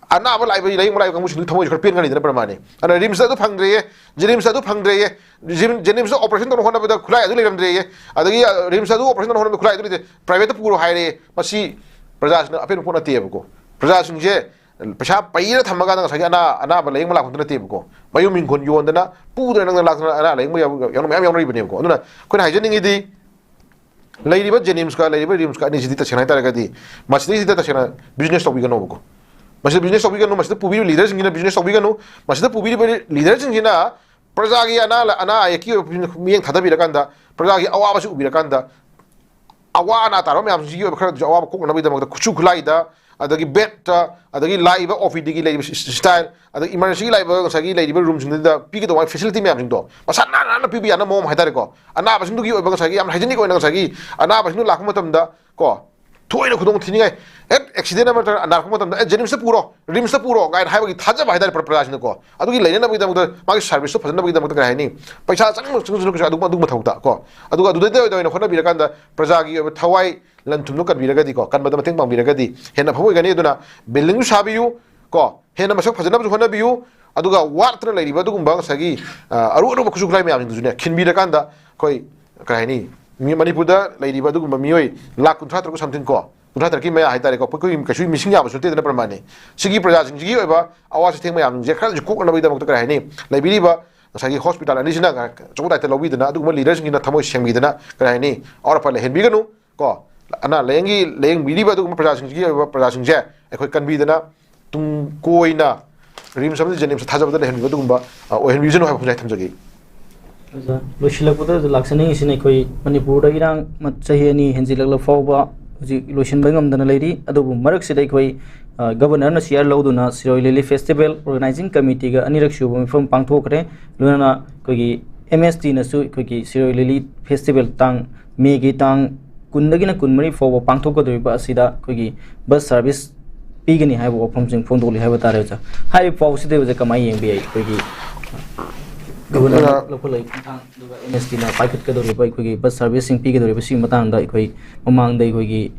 ꯑꯅꯥꯕ ꯂꯥꯛꯏꯕ, ꯂꯥꯏꯌꯦꯡꯕ ꯂꯥꯛꯏꯕ ꯀꯥꯡꯕꯨꯁꯤꯡꯗꯨ ꯊꯃꯣꯏꯁꯨ ꯈꯔ ꯄꯦꯟꯒꯅꯤꯗꯅ ꯄ꯭ꯔꯃꯥꯅꯤ꯫ ꯑꯗꯨꯅ ꯔꯤꯝꯁꯇ ꯑꯗꯨ ꯐꯪꯗ꯭ꯔꯦꯌꯦ, ꯖꯦꯅꯤꯝꯁꯇ ꯑꯗꯨ ꯐꯪꯗ꯭ꯔꯦꯌꯦ, ꯖꯤꯝ-, ꯖꯦꯅꯤꯝꯁꯇ ꯑꯣꯄꯔꯦꯁꯟ ꯇꯧꯅ ꯍꯣꯠꯅꯕꯗ ꯈꯨꯠꯂꯥꯏ ꯑꯗꯨ ꯂꯩꯔꯝꯗ꯭ꯔꯦꯌꯦ, ꯑꯗꯒꯤ, ꯑ, ꯔꯤꯝꯁꯇ ꯑꯗꯨ ꯑꯣꯄꯔꯦꯁꯟ ꯇꯧꯅ ꯍꯣꯠꯅꯕꯗ ꯈꯨꯠꯂꯥꯏ ꯑꯗꯨ ꯂꯩꯇꯦ, ꯄ꯭ꯔꯥꯏꯚꯦꯠꯇ ꯄꯨꯔꯣ ꯍꯥꯏꯔꯦ꯫ ꯃꯁꯤ ꯄ꯭ꯔꯖꯥꯁꯤꯡꯅ ꯑꯄꯦꯟꯕ ꯄꯣꯠ ꯅꯠꯇꯦꯕꯀꯣ꯫ ꯄ꯭ꯔꯖꯥꯁꯤꯡꯁꯦ ꯄꯩꯁꯥ ꯄꯩꯔ ꯊꯝꯃꯀꯥꯟꯗ ꯉꯁꯥꯏꯒꯤ ꯑꯅꯥ ꯑꯅꯥꯕ ꯂꯥꯌꯦꯡꯕ ꯂꯥꯛꯄꯗꯨ ꯅꯠꯇꯦꯕꯀꯣ, ꯃꯌꯨꯝ ꯍꯤꯡꯈꯣꯜ ꯌꯣꯟꯗꯅ ꯄꯨꯗꯅ ꯅꯪꯅ ꯂꯥꯛꯇꯅ ꯑꯅꯥ ꯂꯥꯌꯦꯡꯕ ꯌꯥꯎ- ꯌꯥꯎꯅ ꯃꯌꯥꯝ ꯌꯥꯎꯅꯔꯤꯕꯅꯦꯕꯀꯣ꯫ ꯑꯗꯨꯅ ꯑꯩꯈꯣꯏꯅ ꯍꯥꯏꯖꯅꯤꯡꯉꯤꯗꯤ, ꯂꯩꯔꯤꯕ ꯖꯦꯅꯤꯝꯁꯀ ꯂꯩꯔꯤꯕ ꯔꯤꯝꯁꯀ ꯑꯅꯤꯁꯤꯗꯤ ꯇꯁꯦꯡꯅ ꯍꯥꯏꯇꯥꯔꯒꯗꯤ ꯃꯁꯤꯗꯩꯁꯤꯗ ꯇꯁꯦꯡꯅ ꯕꯤꯖꯤꯅꯦꯁ ꯇꯧꯕꯤꯒꯅꯣꯕꯀꯣ꯫ ꯃꯁꯤꯗ ꯕꯤꯖꯤꯅꯦꯁ ꯇꯧꯕꯤꯒꯅꯨ, ꯃꯁꯤꯗ ꯄꯨꯕꯤꯔꯤꯕ ꯂꯤꯗꯔꯁꯤꯡꯁꯤꯅ ꯕꯤꯖꯤꯅꯦꯁ ꯇꯧꯕꯤꯒꯅꯨ꯫ ꯃꯁꯤꯗ ꯄꯨꯕꯤꯔꯤꯕ ꯂꯤꯗꯔꯁꯤꯡꯁꯤꯅ ꯄ꯭ꯔꯖꯥꯒꯤ ꯑꯅꯥ ꯑꯅꯥ ꯑꯌꯦꯛꯀꯤ ꯑꯣꯏꯕ ꯃꯤꯠꯌꯦꯡ ꯊꯥꯗꯕꯤꯔꯀꯥꯟꯗ, ꯄ꯭ꯔꯖꯥꯒꯤ ꯑꯋꯥꯕꯁꯤ ꯎꯕꯤꯔꯀꯥꯟꯗ, ꯑꯋꯥ ꯑꯅꯥ ꯇꯥꯔꯕ ꯃꯌꯥꯝꯁꯤꯒꯤ ꯑꯣꯏꯕ ꯈꯔꯗꯁꯨ ꯑꯋꯥꯕ ꯀꯣꯛꯅꯅꯕꯒꯤꯗꯃꯛꯇ ꯈꯨꯠꯁꯨ ꯈꯨꯠꯂꯥꯏꯗ, ꯑꯗꯒꯤ ꯕꯦꯗꯇ, ꯑꯗꯒꯤ ꯂꯥꯛꯏꯕ ꯑꯣ ꯄꯤ ꯗꯤꯒꯤ ꯂꯩꯔꯤꯕ ꯁꯤ-, ꯁꯤ-, ꯁ꯭ꯇꯥꯏꯜ, ꯑꯗꯒꯤ ꯏꯃꯔꯖꯦꯟꯁꯤꯒꯤ ꯂꯥꯛꯏꯕ ꯉꯁꯥꯏꯒꯤ ꯂꯩꯔꯤꯕ ꯔꯨꯝꯁꯤꯡꯗꯨꯗ ꯄꯤꯒꯗꯧꯕ ꯐꯦꯁꯤꯂꯤꯇꯤ ꯃꯌꯥꯝꯁꯤꯡꯗꯣ ꯃꯁꯥ ꯅꯥꯟꯅ ꯅꯥꯟꯅ ꯄꯤꯕ ꯌꯥꯅꯕ ꯃꯑꯣꯡ ꯍꯥꯏꯇꯥꯔꯦꯀꯣ꯫ ꯑꯅꯥꯕꯁꯤꯡꯗꯨꯒꯤ ꯑꯣꯏꯕ ꯉꯁꯥꯏꯒꯤ ꯌꯥꯝ ꯍꯥꯏꯖꯤꯅꯤꯛ ꯑꯣꯏꯅ ꯉꯁꯥꯏꯒꯤ ꯑꯅꯥꯕꯁꯤꯡꯗꯨ ꯂꯥꯛꯄ ꯃꯇꯝꯗ ꯀꯣ, ꯊꯣꯏꯅ ꯈꯨꯗꯣꯡ ꯊꯤꯅꯤꯡꯉꯥꯏ, ꯑꯦ, ꯑꯦꯛꯁꯤꯗꯦꯟ ꯑꯃ ꯅꯠꯇ꯭ꯔꯒ ꯅꯥꯔꯛꯄ ꯃꯇꯝꯗ, "ꯑꯦ, ꯖꯦꯅꯤꯝꯁꯇ ꯄꯨꯔꯣ, ꯔꯤꯝꯁꯇ ꯄꯨꯔꯣ" ꯀꯥꯏꯅ ꯍꯥꯏꯕꯒꯤ ꯊꯥꯖꯕ ꯍꯥꯏꯇꯥꯔꯦ ꯄ꯭ꯔ-, ꯄ꯭ꯔꯖꯥꯁꯤꯡꯗꯀꯣ꯫ ꯑꯗꯨꯒꯤ ꯂꯩꯅꯅꯕꯒꯤꯗꯃꯛꯇ, ꯃꯥꯒꯤ ꯁꯥꯔꯚꯤꯁꯇꯣ ꯐꯖꯅꯕꯒꯤꯗꯃꯛꯇ ꯀꯔꯤ ꯍꯥꯏꯅꯤ, ꯄꯩꯁꯥ ꯆꯪꯕ ꯆꯪꯁꯅꯨ ꯀꯩꯁꯨ ꯑꯗꯨꯒꯨꯝꯕ, ꯑꯗꯨꯒꯨꯝꯕ ꯊꯕꯛꯇ ꯀꯣ꯫ ꯑꯗꯨꯒ ꯑꯗꯨꯗꯩꯗ ꯑꯣꯏꯅ ꯍꯣꯠꯅꯕꯤꯔꯀꯥꯟꯗ ꯄ꯭ꯔꯖꯥꯒꯤ ꯑꯣꯏꯕ ꯊꯋꯥꯏ ꯂꯟ ꯊꯨꯝꯗꯣ ꯀꯟꯕꯤꯔꯒꯗꯤꯀꯣ, ꯀꯟꯕꯗ ꯃꯇꯦꯡ ꯄꯥꯡꯕꯤꯔꯒꯗꯤ ꯍꯦꯟꯅ ꯐꯕ ꯑꯣꯏꯒꯅꯤ꯫ ꯑꯗꯨꯅ ꯕꯤꯜꯗꯤꯡꯁꯨ ꯁꯥꯕꯤꯌꯨ ꯀꯣ, ꯍꯦꯟꯅ ꯃꯁꯛ ꯐꯖꯅꯕꯁꯨ ꯍꯣꯠꯅꯕꯤꯌꯨ꯫ ꯑꯗꯨꯒ ꯋꯥꯠꯇꯅ ꯂꯩꯔꯤꯕ ꯑꯗꯨꯒꯨꯝꯕ ꯉꯁꯥꯏꯒꯤ, ꯑ, ꯑꯔꯨ ꯑꯔꯨꯕ ꯈꯨꯠꯁꯨ ꯈꯨꯠꯂꯥꯏ ꯃꯌꯥꯝꯁꯤꯡꯗꯨꯁꯨꯅꯦ ꯈꯤꯟꯕꯤꯔꯀꯥꯟꯗ ꯑꯩꯈꯣꯏ, ꯀꯔꯤ ꯍꯥꯏꯅꯤ, ꯃꯤ-, ꯃꯅꯤꯄꯨꯔꯗ ꯂꯩꯔꯤꯕ ꯑꯗꯨꯒꯨꯝꯕ ꯃꯤꯑꯣꯏ ꯂꯥꯈ ꯀꯨꯟꯊ꯭ꯔꯥ ꯇꯔꯨꯛ something ꯀꯣ, ꯀꯨꯟꯊ꯭ꯔꯥ ꯇꯔꯦꯠꯀꯤ ꯃꯌꯥ ꯍꯥꯏꯇꯥꯔꯦꯀꯣ, ꯑꯩꯈꯣꯏ ꯀꯩꯁꯨ ꯃꯤꯁꯤꯡ ꯌꯥꯝꯕꯁꯨ ꯅꯠꯇꯦꯗꯅ ꯄ꯭ꯔꯃꯥꯅꯤ꯫ ꯁꯤꯒꯤ ꯄ꯭ꯔꯖꯥꯁꯤꯡꯁꯤꯒꯤ ꯑꯣꯏꯕ ꯑꯋꯥ ꯆꯩꯊꯦꯡ ꯃꯌꯥꯝꯁꯤꯡꯁꯦ ꯈꯔꯁꯨ ꯀꯣꯛꯅꯅꯕꯒꯤꯗꯃꯛꯇ, ꯀꯔꯤ ꯍꯥꯏꯅꯤ, ꯂꯩꯕꯤꯔꯤꯕ ꯉꯁꯥꯏꯒꯤ ꯍꯣꯁꯄꯤꯇꯥꯜ ꯑꯅꯤꯁꯤꯅ ꯑꯆꯧꯕ ꯗꯥꯏꯇ ꯂꯧꯕꯤꯗꯅ, ꯑꯗꯨꯒꯨꯝꯕ ꯂꯤꯗꯔꯁꯤꯡꯁꯤꯅ ꯊꯃꯣꯏ ꯁꯦꯡꯕꯤꯗꯅ, ꯀꯔꯤ ꯍꯥꯏꯅꯤ, ꯑꯋꯥꯠ ꯑꯄꯥ ꯂꯩꯍꯟꯕꯤꯒꯅꯨ ꯀꯣ꯫ ꯑꯅꯥ ꯂꯥꯌꯦꯡꯒꯤ, ꯂꯥꯌꯦꯡꯕꯤꯔꯤꯕ ꯑꯗꯨꯒꯨꯝꯕ ꯄ꯭ꯔꯖꯥꯁꯤꯡꯁꯤꯒꯤ ꯑꯣꯏꯕ ꯄ꯭ꯔꯖꯥꯁꯤꯡꯁꯦ ꯑꯩꯈꯣꯏ ꯀꯟꯕꯤꯗꯅ, ꯇꯨꯡ ꯀꯣꯏꯅ ꯔꯤꯝꯁ ꯑꯃꯗꯤ ꯖꯦꯅꯤꯝꯁꯇ ꯊꯥꯖꯕꯗ ꯂꯩꯍꯟꯕꯤꯕ ꯑꯗꯨꯒꯨꯝꯕ, ꯑ, ꯑꯣꯏꯍꯟꯕꯤꯁꯅꯨ ꯍꯥꯏꯕ ꯈꯣꯡꯖꯥꯏ ꯊꯝꯖꯒꯦ꯫ ꯑꯣꯖꯥ, ꯂꯣꯏꯁꯤꯜꯂꯛꯄꯗ ꯂꯥꯛꯆꯅꯤꯡꯉꯤꯁꯤꯅ, ꯑꯩꯈꯣꯏ ꯃꯅꯤꯄꯨꯔꯗ ꯏꯔꯥꯡ ꯃ-, ꯆꯍꯤ ꯑꯅꯤ ꯍꯦꯟꯖꯤꯜꯂꯛꯂ ꯐꯥꯎꯕ ꯍꯧꯖꯤꯛ ꯂꯣꯏꯁꯤꯟꯕ ꯉꯝꯗꯅ ꯂꯩꯔꯤ꯫ ꯑꯗꯨꯕꯨ ꯃꯔꯛꯁꯤꯗ ꯑꯩꯈꯣꯏ, ꯑ, ꯒꯕꯔꯅꯔꯅ ꯆꯤꯌꯥꯔ ꯂꯧꯗꯨꯅ ꯁꯤꯔꯣꯏ ꯂꯤꯂꯤ ꯐꯦꯁꯇꯤꯚꯦꯜ ꯑꯣꯔꯒꯅꯥꯏꯖꯤꯡ ꯀꯃꯤꯇꯤꯒ ꯑꯅꯤꯔꯛ ꯁꯨꯕ ꯃꯤꯐꯝ ꯄꯥꯡꯊꯣꯛꯈ꯭ꯔꯦ꯫ ꯂꯣꯏꯅꯅ ꯑꯩꯈꯣꯏꯒꯤ ꯑꯦꯝ ꯑꯦꯁ ꯇꯤꯅꯁꯨ ꯑꯩꯈꯣꯏꯒꯤ ꯁꯤꯔꯣꯏ ꯂꯤꯂꯤ ꯐꯦꯁꯇꯤꯚꯦꯜ ꯇꯥꯡ, ꯃꯦꯒꯤ ꯇꯥꯡ ꯀꯨꯟꯗꯒꯤꯅ ꯀꯨꯟꯃꯔꯤ ꯐꯥꯎꯕ ꯄꯥꯡꯊꯣꯛꯀꯗꯧꯔꯤꯕ ꯑꯁꯤꯗ ꯑꯩꯈꯣꯏꯒꯤ ꯕꯁ ꯁꯥꯔꯚꯤꯁ ꯄꯤꯒꯅꯤ ꯍꯥꯏꯕ ꯋꯥꯐꯝꯁꯤꯡ ꯐꯣꯡꯗꯣꯛꯂꯤ ꯍꯥꯏꯕ ꯇꯥꯔꯦ, ꯑꯣꯖꯥ꯫ ꯍꯥꯏꯔꯤꯕ ꯄꯥꯎꯁꯤꯗ, ꯑꯣꯖꯥ, ꯀꯃꯥꯏꯅ ꯌꯦꯡꯕ ꯌꯥꯏ? ꯑꯩꯈꯣꯏꯒꯤ ꯒꯕꯔꯅꯔꯅ ꯑꯣꯖꯥ, ꯂꯧꯈꯠꯂꯛꯏꯕ ꯃꯇꯥꯡ, ꯑꯗꯨꯒ ꯑꯦꯝ ꯑꯦꯁ ꯇꯤꯅ ꯄꯥꯏꯈꯠꯀꯗꯧꯔꯤꯕ ꯑꯩꯈꯣꯏꯒꯤ ꯕꯁ ꯁꯥꯔꯚꯤꯁꯁꯤꯡ ꯄꯤꯒꯗꯧꯔꯤꯕ ꯁꯤꯒꯤ ꯃꯇꯥꯡꯗ ꯑꯩꯈꯣꯏ ꯃꯃꯥꯡꯗ ꯑꯩꯈꯣꯏꯒꯤ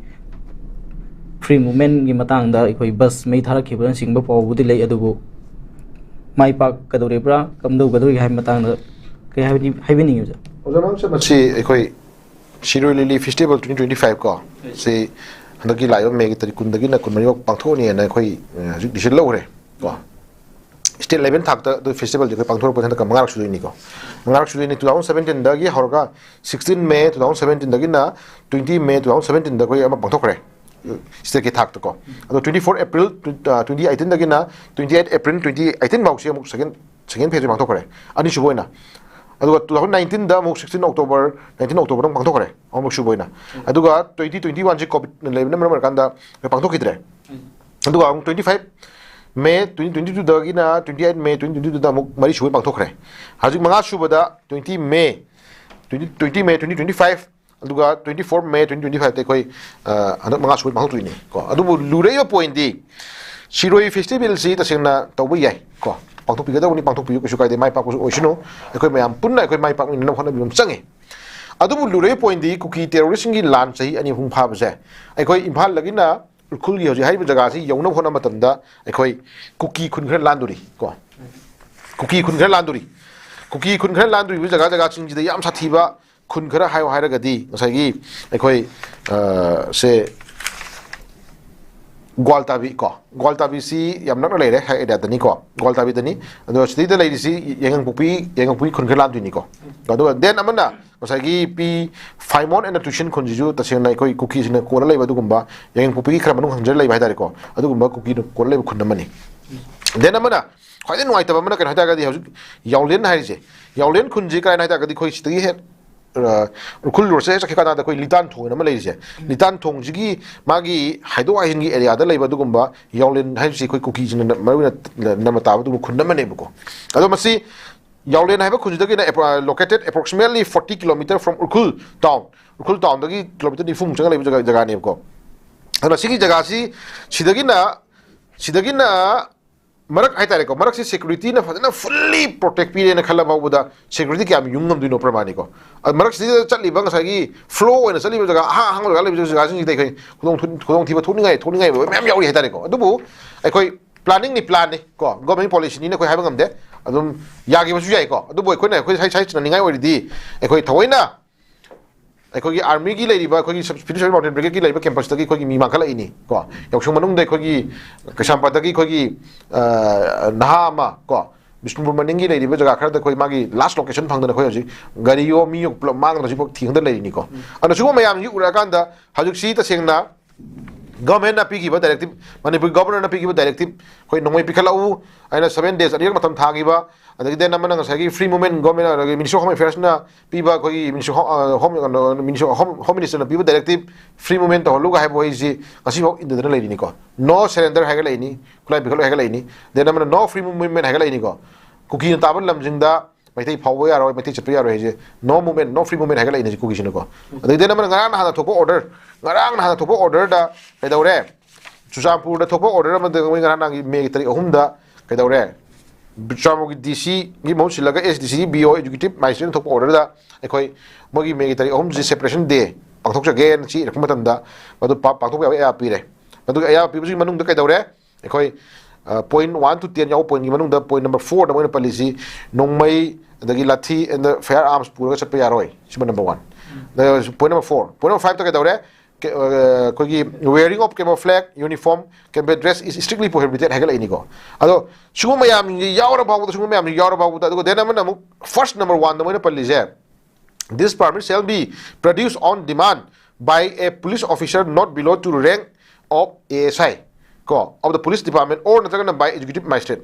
ꯐ꯭ꯔꯤ ꯃꯨꯚꯃꯦꯟꯒꯤ ꯃꯇꯥꯡꯗ ꯑꯩꯈꯣꯏ ꯕꯁ ꯃꯩ ꯊꯥꯔꯛꯈꯤꯕꯅꯆꯤꯡꯕ ꯄꯥꯎꯕꯨꯗꯤ ꯂꯩ, ꯑꯗꯨꯕꯨ ꯃꯥꯏ ꯄꯥꯛꯀꯗꯧꯔꯤꯕ꯭ꯔꯥ, ꯀꯝꯗꯧꯒꯗꯧꯔꯤꯒꯦ ꯍꯥꯏꯕ ꯃꯇꯥꯡꯗ ꯀꯩ ꯍꯥꯏꯕꯗꯤ ꯍꯥꯏꯕꯤꯅꯤꯡꯉꯤ, ꯑꯣꯖꯥ? ꯑꯣꯖꯥ, ꯃꯔꯝꯁꯦ ꯃꯁꯤ ꯑꯩꯈꯣꯏ ꯁꯤꯔꯣꯏ ꯂꯤꯂꯤ ꯐꯦꯁꯇꯤꯚꯦꯜ twenty twenty five ꯀꯣ, ꯁꯤ ꯍꯟꯗꯛꯀꯤ ꯂꯥꯛꯏꯕ ꯃꯦꯒꯤ ꯇꯥꯔꯤꯛ ꯀꯨꯟꯗꯒꯤꯅ ꯀꯨꯟꯃꯔꯤꯐꯥꯎ ꯄꯥꯡꯊꯣꯛꯑꯅꯤꯅ ꯑꯩꯈꯣꯏ, ꯑ, ꯍꯧꯖꯤꯛ decision ꯂꯧꯈ꯭ꯔꯦ ꯀꯣ꯫ State level ꯊꯥꯛꯇ ꯑꯗꯨ festivalꯁꯦ ꯑꯩꯈꯣꯏ ꯄꯥꯡꯊꯣꯔꯛꯄꯁꯦ ꯍꯟꯗꯛꯀ ꯃꯉꯥꯔꯛ ꯁꯨꯗꯣꯏꯅꯤꯀꯣ꯫ ꯃꯉꯥꯔꯛ ꯁꯨꯗꯣꯏꯅꯤ꯫ Two thousand seventeenꯗꯒꯤ ꯍꯧꯔꯒ sixteen May two thousand seventeenꯗꯒꯤꯅ twenty May two thousand seventeenꯗ ꯑꯩꯈꯣꯏ ꯑꯃ ꯄꯥꯡꯊꯣꯛꯈ꯭ꯔꯦ, stateꯀꯤ ꯊꯥꯛꯇꯀꯣ꯫ ꯑꯗꯣ twenty four April, ꯑ, twenty eighteenꯗꯒꯤꯅ twenty eight April twenty eighteen ꯐꯥꯎꯁꯤ ꯑꯃꯨꯛ second, second phase ꯄꯥꯡꯊꯣꯛꯈ꯭ꯔꯦ, ꯑꯅꯤꯁꯨꯕ ꯑꯣꯏꯅ꯫ ꯑꯗꯨꯒ two thousand nineteenꯗ ꯑꯃꯨꯛ sixteen October, nineteen Octoberꯗ ꯑꯃꯨꯛ ꯄꯥꯡꯊꯣꯛꯈ꯭ꯔꯦ, ꯑꯍꯨꯝꯂꯛ ꯁꯨꯕ ꯑꯣꯏꯅ꯫ ꯑꯗꯨꯒ twenty twenty oneꯁꯤ COVID ꯂꯩꯕꯅ ꯃꯔꯝ ꯑꯣꯏꯔꯀꯥꯟꯗ ꯄꯥꯡꯊꯣꯛꯈꯤꯗ꯭ꯔꯦ꯫ ꯑꯗꯨꯒ ꯑꯃꯨꯛ twenty five May twenty twenty twoꯗꯒꯤꯅ twenty eight May twenty twenty twoꯗ ꯑꯃꯨꯛ ꯃꯔꯤ ꯁꯨꯕ ꯄꯥꯡꯊꯣꯛꯈ꯭ꯔꯦ꯫ ꯍꯧꯖꯤꯛ ꯃꯉꯥ ꯁꯨꯕꯗ twenty May, twenty, twenty May twenty twenty five, ꯑꯗꯨꯒ twenty four May twenty twenty fiveꯇ ꯑꯩꯈꯣꯏ, ꯑ, ꯍꯟꯗꯛ ꯃꯉꯥ ꯁꯨꯕ ꯄꯥꯡꯊꯣꯛꯇꯣꯏꯅꯤ ꯀꯣ꯫ ꯑꯗꯨꯕꯨ ꯂꯨꯔꯛꯏꯕ pointꯗꯤ ꯁꯤꯔꯣꯏ festivalꯁꯤ ꯇꯁꯦꯡꯅ ꯇꯧꯕ ꯌꯥꯏ ꯀꯣ, ꯄꯥꯡꯊꯣꯛꯄꯤꯒꯗꯧꯕꯅꯤ, ꯄꯥꯡꯊꯣꯛꯄꯤꯌꯨ, ꯀꯩꯁꯨ ꯀꯥꯏꯗꯦ, ꯃꯥꯏ ꯄꯥꯛꯄꯁꯨ ꯑꯣꯏꯁꯅꯨ꯫ ꯑꯩꯈꯣꯏ ꯃꯌꯥꯝ ꯄꯨꯟꯅ ꯑꯩꯈꯣꯏ ꯃꯥꯏ ꯄꯥꯛꯃꯤꯟꯅꯅꯕ ꯍꯣꯠꯅꯕꯤꯕ ꯑꯃ ꯆꯪꯉꯤ꯫ ꯑꯗꯨꯕꯨ ꯂꯨꯔꯛꯏꯕ pointꯗꯤ ꯀꯨꯀꯤ terroristꯁꯤꯡꯒꯤ ꯂꯥꯟ ꯆꯍꯤ ꯑꯅꯤ ꯑꯍꯨꯝ ꯐꯥꯕꯁꯦ ꯑꯩꯈꯣꯏ ꯏꯝꯐꯥꯜꯗꯒꯤꯅ ꯎꯈ꯭ꯔꯨꯜꯒꯤ ꯍꯧꯖꯤꯛ ꯍꯥꯏꯔꯤꯕ ꯖꯒꯥꯁꯤ ꯌꯧꯅꯕ ꯍꯣꯠꯅꯕ ꯃꯇꯝꯗ ꯑꯩꯈꯣꯏ ꯀꯨꯀꯤ ꯈꯨꯟ ꯈꯔ ꯂꯥꯟꯗꯣꯔꯤ ꯀꯣ꯫ ꯀꯨꯀꯤ ꯈꯨꯟ ꯈꯔ ꯂꯥꯟꯗꯣꯔꯤ꯫ ꯀꯨꯀꯤ ꯈꯨꯟ ꯈꯔ ꯂꯥꯟꯗꯣꯔꯤꯕ ꯖꯒꯥ ꯖꯒꯥꯁꯤꯡꯁꯤꯗ ꯌꯥꯝ ꯁꯥꯊꯤꯕ ꯈꯨꯟ ꯈꯔ ꯍꯥꯏꯌꯨ ꯍꯥꯏꯔꯒꯗꯤ ꯉꯁꯥꯏꯒꯤ ꯑꯩꯈꯣꯏ, ꯑ, ꯁꯦ ꯒ꯭ꯋꯥꯜꯇꯥꯕꯤ ꯀꯣ, ꯒ꯭ꯋꯥꯜꯇꯥꯕꯤꯁꯤ ꯌꯥꯝ ꯅꯛꯅ ꯂꯩꯔꯦ, ꯍꯥꯏ areaꯗꯅꯤꯀꯣ, ꯒ꯭ꯋꯥꯜꯇꯥꯕꯤꯗꯅꯤ꯫ ꯑꯗꯣ ꯁꯤꯗꯩꯗ ꯂꯩꯔꯤꯁꯤ ꯌꯥꯏꯉꯪꯄꯣꯛꯄꯤ, ꯌꯥꯏꯉꯪꯄꯣꯛꯄꯤ ꯈꯨꯟ ꯈꯔ ꯂꯥꯟꯗꯣꯏꯅꯤꯀꯣ꯫ ꯑꯗꯨꯒ then ꯑꯃꯅ ꯉꯁꯥꯏꯒꯤ ꯄꯤ ꯐꯥꯏꯃꯣꯟ ꯑꯦꯟ ꯇꯨꯏꯁꯟ ꯈꯨꯟꯁꯤꯁꯨ ꯇꯁꯦꯡꯅ ꯑꯩꯈꯣꯏ ꯀꯨꯀꯤꯁꯤꯡꯅ ꯀꯣꯜꯂ ꯂꯩꯕ ꯑꯗꯨꯒꯨꯝꯕ, ꯌꯥꯏꯉꯪꯄꯣꯛꯄꯤꯒꯤ ꯈꯔ ꯃꯅꯨꯡ ꯍꯟꯖꯔ ꯂꯩꯕ ꯍꯥꯏꯇꯥꯔꯦꯀꯣ, ꯑꯗꯨꯒꯨꯝꯕ ꯀꯨꯀꯤꯅ ꯀꯣꯜꯂ ꯂꯩꯕ ꯈꯨꯟ ꯑꯃꯅꯤ꯫ Then ꯑꯃꯅ ꯈ꯭ꯋꯥꯏꯗꯒꯤ ꯅꯨꯡꯉꯥꯏꯇꯕ ꯑꯃꯅ ꯀꯩꯅꯣ ꯍꯥꯏꯇꯥꯔꯒꯗꯤ ꯍꯧꯖꯤꯛ ꯌꯥꯎꯂꯦꯟ ꯍꯥꯏꯔꯤꯁꯦ, ꯌꯥꯎꯂꯦꯟ ꯈꯨꯟꯁꯤ ꯀꯥꯏꯅ ꯍꯥꯏꯇꯥꯔꯒꯗꯤ ꯑꯩꯈꯣꯏ ꯁꯤꯗꯒꯤ ꯍꯦꯛ, ꯑ, ꯎꯈ꯭ꯔꯨꯜ ꯔꯣꯗꯁꯦ ꯍꯦꯛ ꯆꯠꯈꯤ ꯀꯥꯟꯗ ꯑꯩꯈꯣꯏ ꯂꯤꯇꯥꯟ ꯊꯣꯡ ꯑꯅ ꯑꯃ ꯂꯩꯔꯤꯁꯦ, ꯂꯤꯇꯥꯟ ꯊꯣꯡꯁꯤꯒꯤ ꯃꯥꯒꯤ ꯍꯥꯏꯗꯣꯛ ꯍꯥꯏꯖꯤꯟꯒꯤ areaꯗ ꯂꯩꯕ ꯑꯗꯨꯒꯨꯝꯕ ꯌꯥꯎꯂꯦꯟ ꯍꯥꯏꯔꯤꯁꯤ ꯑꯩꯈꯣꯏ ꯀꯨꯀꯤꯁꯤꯡꯅ ꯃꯔꯨ ꯑꯣꯏꯅ ꯅꯝꯅ ꯇꯥꯕ ꯑꯗꯨꯒꯨꯝꯕ ꯈꯨꯟ ꯑꯃꯅꯦꯕꯀꯣ꯫ ꯑꯗꯣ ꯃꯁꯤ ꯌꯥꯎꯂꯦꯟ ꯍꯥꯏꯕ ꯈꯨꯟꯁꯤꯗꯒꯤꯅ appro-, located approximately forty kilometer from Ukhrul town, Ukhrul townꯗꯒꯤ kilometer ꯅꯤꯐꯨꯃꯨꯛ ꯆꯪꯉ ꯂꯩꯕ ꯖꯒꯥ, ꯖꯒꯥꯅꯦꯕꯀꯣ꯫ ꯑꯗꯨꯅ ꯁꯤꯒꯤ ꯖꯒꯥꯁꯤ ꯁꯤꯗꯒꯤꯅ, ꯁꯤꯗꯒꯤꯅ ꯃꯔꯛ ꯍꯥꯏꯇꯥꯔꯦꯀꯣ, ꯃꯔꯛꯁꯤ securityꯅ ꯐꯖꯅ fully protect ꯄꯤꯔꯦꯅ ꯈꯜꯂ ꯐꯥꯎꯕꯗ security ꯀꯌꯥꯝ ꯌꯨꯡ ꯉꯝꯗꯣꯏꯅꯣ ꯄ꯭ꯔꯃꯥꯅꯤꯀꯣ꯫ ꯑ, ꯃꯔꯛꯁꯤꯗ ꯆꯠꯂꯤꯕ ꯉꯁꯥꯏꯒꯤ flow ꯑꯣꯏꯅ ꯆꯠꯂꯤꯕ ꯖꯒꯥ, ꯑꯍꯥꯡ ꯑꯍꯥꯡꯕ ꯖꯒꯥ ꯂꯩꯕ ꯖꯒꯥꯁꯤꯡꯁꯤꯗ ꯑꯩꯈꯣꯏ ꯈꯨꯗꯣꯡ ꯊꯨ-, ꯈꯨꯗꯣꯡꯊꯤꯕ ꯊꯣꯛꯅꯤꯡꯉꯥꯏ, ꯊꯣꯛꯅꯤꯡꯉꯥꯏ ꯑꯣꯏꯕ ꯃꯌꯥꯝ ꯌꯥꯎꯔꯤ ꯍꯥꯏꯇꯥꯔꯦꯀꯣ꯫ ꯑꯗꯨꯕꯨ ꯑꯩꯈꯣꯏ planningꯅꯤ, planꯅꯤ ꯀꯣ, government policyꯅꯤꯅ ꯑꯩꯈꯣꯏ ꯍꯥꯏꯕ ꯉꯝꯗꯦ꯫ ꯑꯗꯨꯝ ꯌꯥꯈꯤꯕꯁꯨ ꯌꯥꯏꯀꯣ꯫ ꯑꯗꯨꯕꯨ ꯑꯩꯈꯣꯏꯅ ꯑꯩꯈꯣꯏ ꯁꯥꯏ-, ꯁꯥꯏ ꯆꯤꯡꯅꯅꯤꯡꯉꯥꯏ ꯑꯣꯏꯔꯗꯤ ꯑꯩꯈꯣꯏ ꯊꯑꯣꯏꯅ ꯑꯩꯈꯣꯏꯒꯤ ꯑꯥꯔꯃꯤꯒꯤ ꯂꯩꯔꯤꯕ, ꯑꯩꯈꯣꯏꯒꯤ ꯁꯕ-, ꯁ꯭ꯄꯦꯁꯦꯜ ꯃꯥꯎꯟꯇꯦꯟ ꯕ꯭ꯔꯤꯒꯦꯗꯀꯤ ꯂꯩꯔꯤꯕ ꯀꯦꯝꯄꯁꯇꯒꯤ ꯑꯩꯈꯣꯏꯒꯤ ꯃꯤ ꯃꯥꯡꯈꯠꯂꯛꯏꯅꯤ ꯀꯣ꯫ ꯌꯥꯎꯁꯪ ꯃꯅꯨꯡꯗ ꯑꯩꯈꯣꯏꯒꯤ ꯀꯩꯁꯥꯝꯄꯥꯠꯇꯒꯤ ꯑꯩꯈꯣꯏꯒꯤ, ꯑ, ꯅꯍꯥ ꯑꯃ ꯀꯣ, ꯕꯤꯁꯅꯨꯄꯨꯔ ꯃꯅꯤꯡꯒꯤ ꯂꯩꯔꯤꯕ ꯖꯒꯥ ꯈꯔꯗ ꯑꯩꯈꯣꯏ ꯃꯥꯒꯤ ꯂꯥꯁ ꯂꯣꯀꯦꯁꯟ ꯐꯪꯗꯅ ꯑꯩꯈꯣꯏ ꯍꯧꯖꯤꯛ ꯒꯥꯔꯤꯌꯣ ꯃꯤꯌꯣ ꯄꯨꯂꯞ ꯃꯥꯡꯗꯅ ꯍꯧꯖꯤꯛꯐꯥꯎ ꯊꯤꯗꯅ ꯂꯩꯔꯤꯅꯤꯀꯣ꯫ ꯑꯗꯣ ꯁꯤꯒꯨꯝꯕ ꯃꯌꯥꯝꯁꯤ ꯎꯔꯛꯑꯀꯥꯟꯗ ꯍꯧꯖꯤꯛꯁꯤ ꯇꯁꯦꯡꯅ ꯒꯚꯔꯟꯃꯦꯟꯠꯅ ꯄꯤꯈꯤꯕ ꯗꯥꯏꯔꯦꯛꯇꯤꯞ, ꯃꯅꯤꯄꯨꯔ ꯒꯚꯔꯅꯔꯅ ꯄꯤꯈꯤꯕ ꯗꯥꯏꯔꯦꯛꯇꯤꯞ, ꯑꯩꯈꯣꯏ ꯅꯣꯡꯃꯩ ꯄꯤꯈꯠꯂꯛꯎ ꯍꯥꯏꯅ seven days ꯑꯅꯤꯔꯛ ꯃꯇꯝ ꯊꯥꯈꯤꯕ, ꯑꯗꯒꯤ then ꯑꯃꯅ ꯉꯁꯥꯏꯒꯤ free movement, ꯒꯚꯔꯟꯃꯦꯟꯠ, ꯑꯗꯒꯤ Ministry of Home Affairsꯅ ꯄꯤꯕ ꯑꯩꯈꯣꯏꯒꯤ Ministry of Ho-, ꯑ, Home, ꯀꯩꯅꯣ, Ministry of Home, Home Ministerꯅ ꯄꯤꯕ ꯗꯥꯏꯔꯦꯛꯇꯤꯞ, free movement ꯇꯧꯍꯜꯂꯨꯒ ꯍꯥꯏꯕ ꯋꯥꯍꯩꯁꯤ ꯉꯁꯤꯐꯥꯎ ꯏꯟꯗꯗꯅ ꯂꯩꯔꯤꯅꯤꯀꯣ꯫ No surrender ꯍꯥꯏꯒꯠꯂꯛꯏꯅꯤ, ꯈꯨꯠꯂꯥꯏ ꯄꯤꯈꯠꯂꯣꯏ ꯍꯥꯏꯒꯠꯂꯛꯏꯅꯤ, then ꯑꯃꯅ no free movement ꯍꯥꯏꯒꯠꯂꯛꯏꯅꯤꯀꯣ꯫ ꯀꯨꯀꯤꯅ ꯇꯥꯕ ꯂꯝꯁꯤꯡꯗ ꯃꯩꯇꯩ ꯐꯥꯎꯕ ꯌꯥꯔꯣꯏ, ꯃꯩꯇꯩ ꯆꯠꯄ ꯌꯥꯔꯣꯏ ꯍꯥꯏꯁꯦ, no movement, no free movement ꯍꯥꯏꯒꯠꯂꯛꯏꯅꯦ ꯁꯤ ꯀꯨꯀꯤꯁꯤꯅꯀꯣ꯫ ꯑꯗꯒꯤꯗꯤ ꯑꯃꯅ ꯉꯔꯥꯡ ꯅꯍꯥꯟꯗ ꯊꯣꯛꯄ order, ꯉꯔꯥꯡ ꯅꯍꯥꯟꯗ ꯊꯣꯛꯄ orderꯗ ꯀꯩꯗꯧꯔꯦ? ꯆꯨꯔꯆꯥꯟꯄꯨꯔꯗ ꯊꯣꯛꯄ order ꯑꯃꯗ ꯃꯣꯏ ꯉꯔꯥꯡ ꯅꯍꯥꯟꯒꯤ ꯃꯦꯒꯤ ꯇꯥꯔꯤꯛ ꯑꯍꯨꯝꯗ ꯀꯩꯗꯧꯔꯦ? ꯆꯨꯔꯆꯥꯟꯄꯨꯔꯒꯤ D Cꯒꯤ ꯃꯍꯨꯠ ꯁꯤꯜꯂꯒ S D C, B O, executive magistrateꯅ ꯊꯣꯛꯄ orderꯗ ꯑꯩꯈꯣꯏ ꯃꯣꯏꯒꯤ ꯃꯦꯒꯤ ꯇꯥꯔꯤꯛ ꯑꯍꯨꯝꯁꯤ separation day ꯄꯥꯡꯊꯣꯛꯆꯒꯦꯅ ꯆꯦ ꯏꯔꯛꯄ ꯃꯇꯝꯗ ꯃꯗꯨ ꯄꯥ-, ꯄꯥꯡꯊꯣꯛꯄ ꯌꯥꯕ ꯑꯌꯥꯕ ꯄꯤꯔꯦ꯫ ꯃꯗꯨꯒꯤ ꯑꯌꯥꯕ ꯄꯤꯕꯁꯤꯒꯤ ꯃꯅꯨꯡꯗ ꯀꯩꯗꯧꯔꯦ? ꯑꯩꯈꯣꯏ, ꯑ, point one to ten ꯌꯥꯎꯕ pointꯀꯤ ꯃꯅꯨꯡꯗ point number fourꯗ ꯃꯣꯏꯅ ꯄꯜꯂꯤꯁꯤ ꯅꯣꯡꯃꯩ, ꯑꯗꯒꯤ ꯂꯥꯊꯤ and firearms ꯄꯨꯔꯒ ꯆꯠꯄ ꯌꯥꯔꯣꯏ꯫ ꯁꯤꯃ number one꯫ ꯑꯗ point number four, point number fiveꯇ ꯀꯩꯗꯧꯔꯦ? ꯀꯦ-, ꯑ, ꯑꯩꯈꯣꯏꯒꯤ wearing of camouflage uniform, camouflage dress is strictly prohibited ꯍꯥꯏꯒꯠꯂꯛꯏꯅꯤꯀꯣ꯫ ꯑꯗꯣ ꯁꯤꯒꯨꯝꯕ ꯃꯌꯥꯝꯁꯤꯡꯁꯤ ꯌꯥꯎꯔ ꯐꯥꯎꯕꯗ, ꯁꯤꯒꯨꯝꯕ ꯃꯌꯥꯝꯁꯤ ꯌꯥꯎꯔ ꯐꯥꯎꯕꯗ, ꯑꯗꯨꯒ then ꯑꯃꯅ ꯑꯃꯨꯛ first number oneꯗ ꯃꯣꯏꯅ ꯄꯜꯂꯤꯁꯦ, "This permit shall be produced on demand by a police officer not below to rank of A S I ꯀꯣ, of the police department or ꯅꯠꯇ꯭ꯔꯒꯅ by executive magistrate."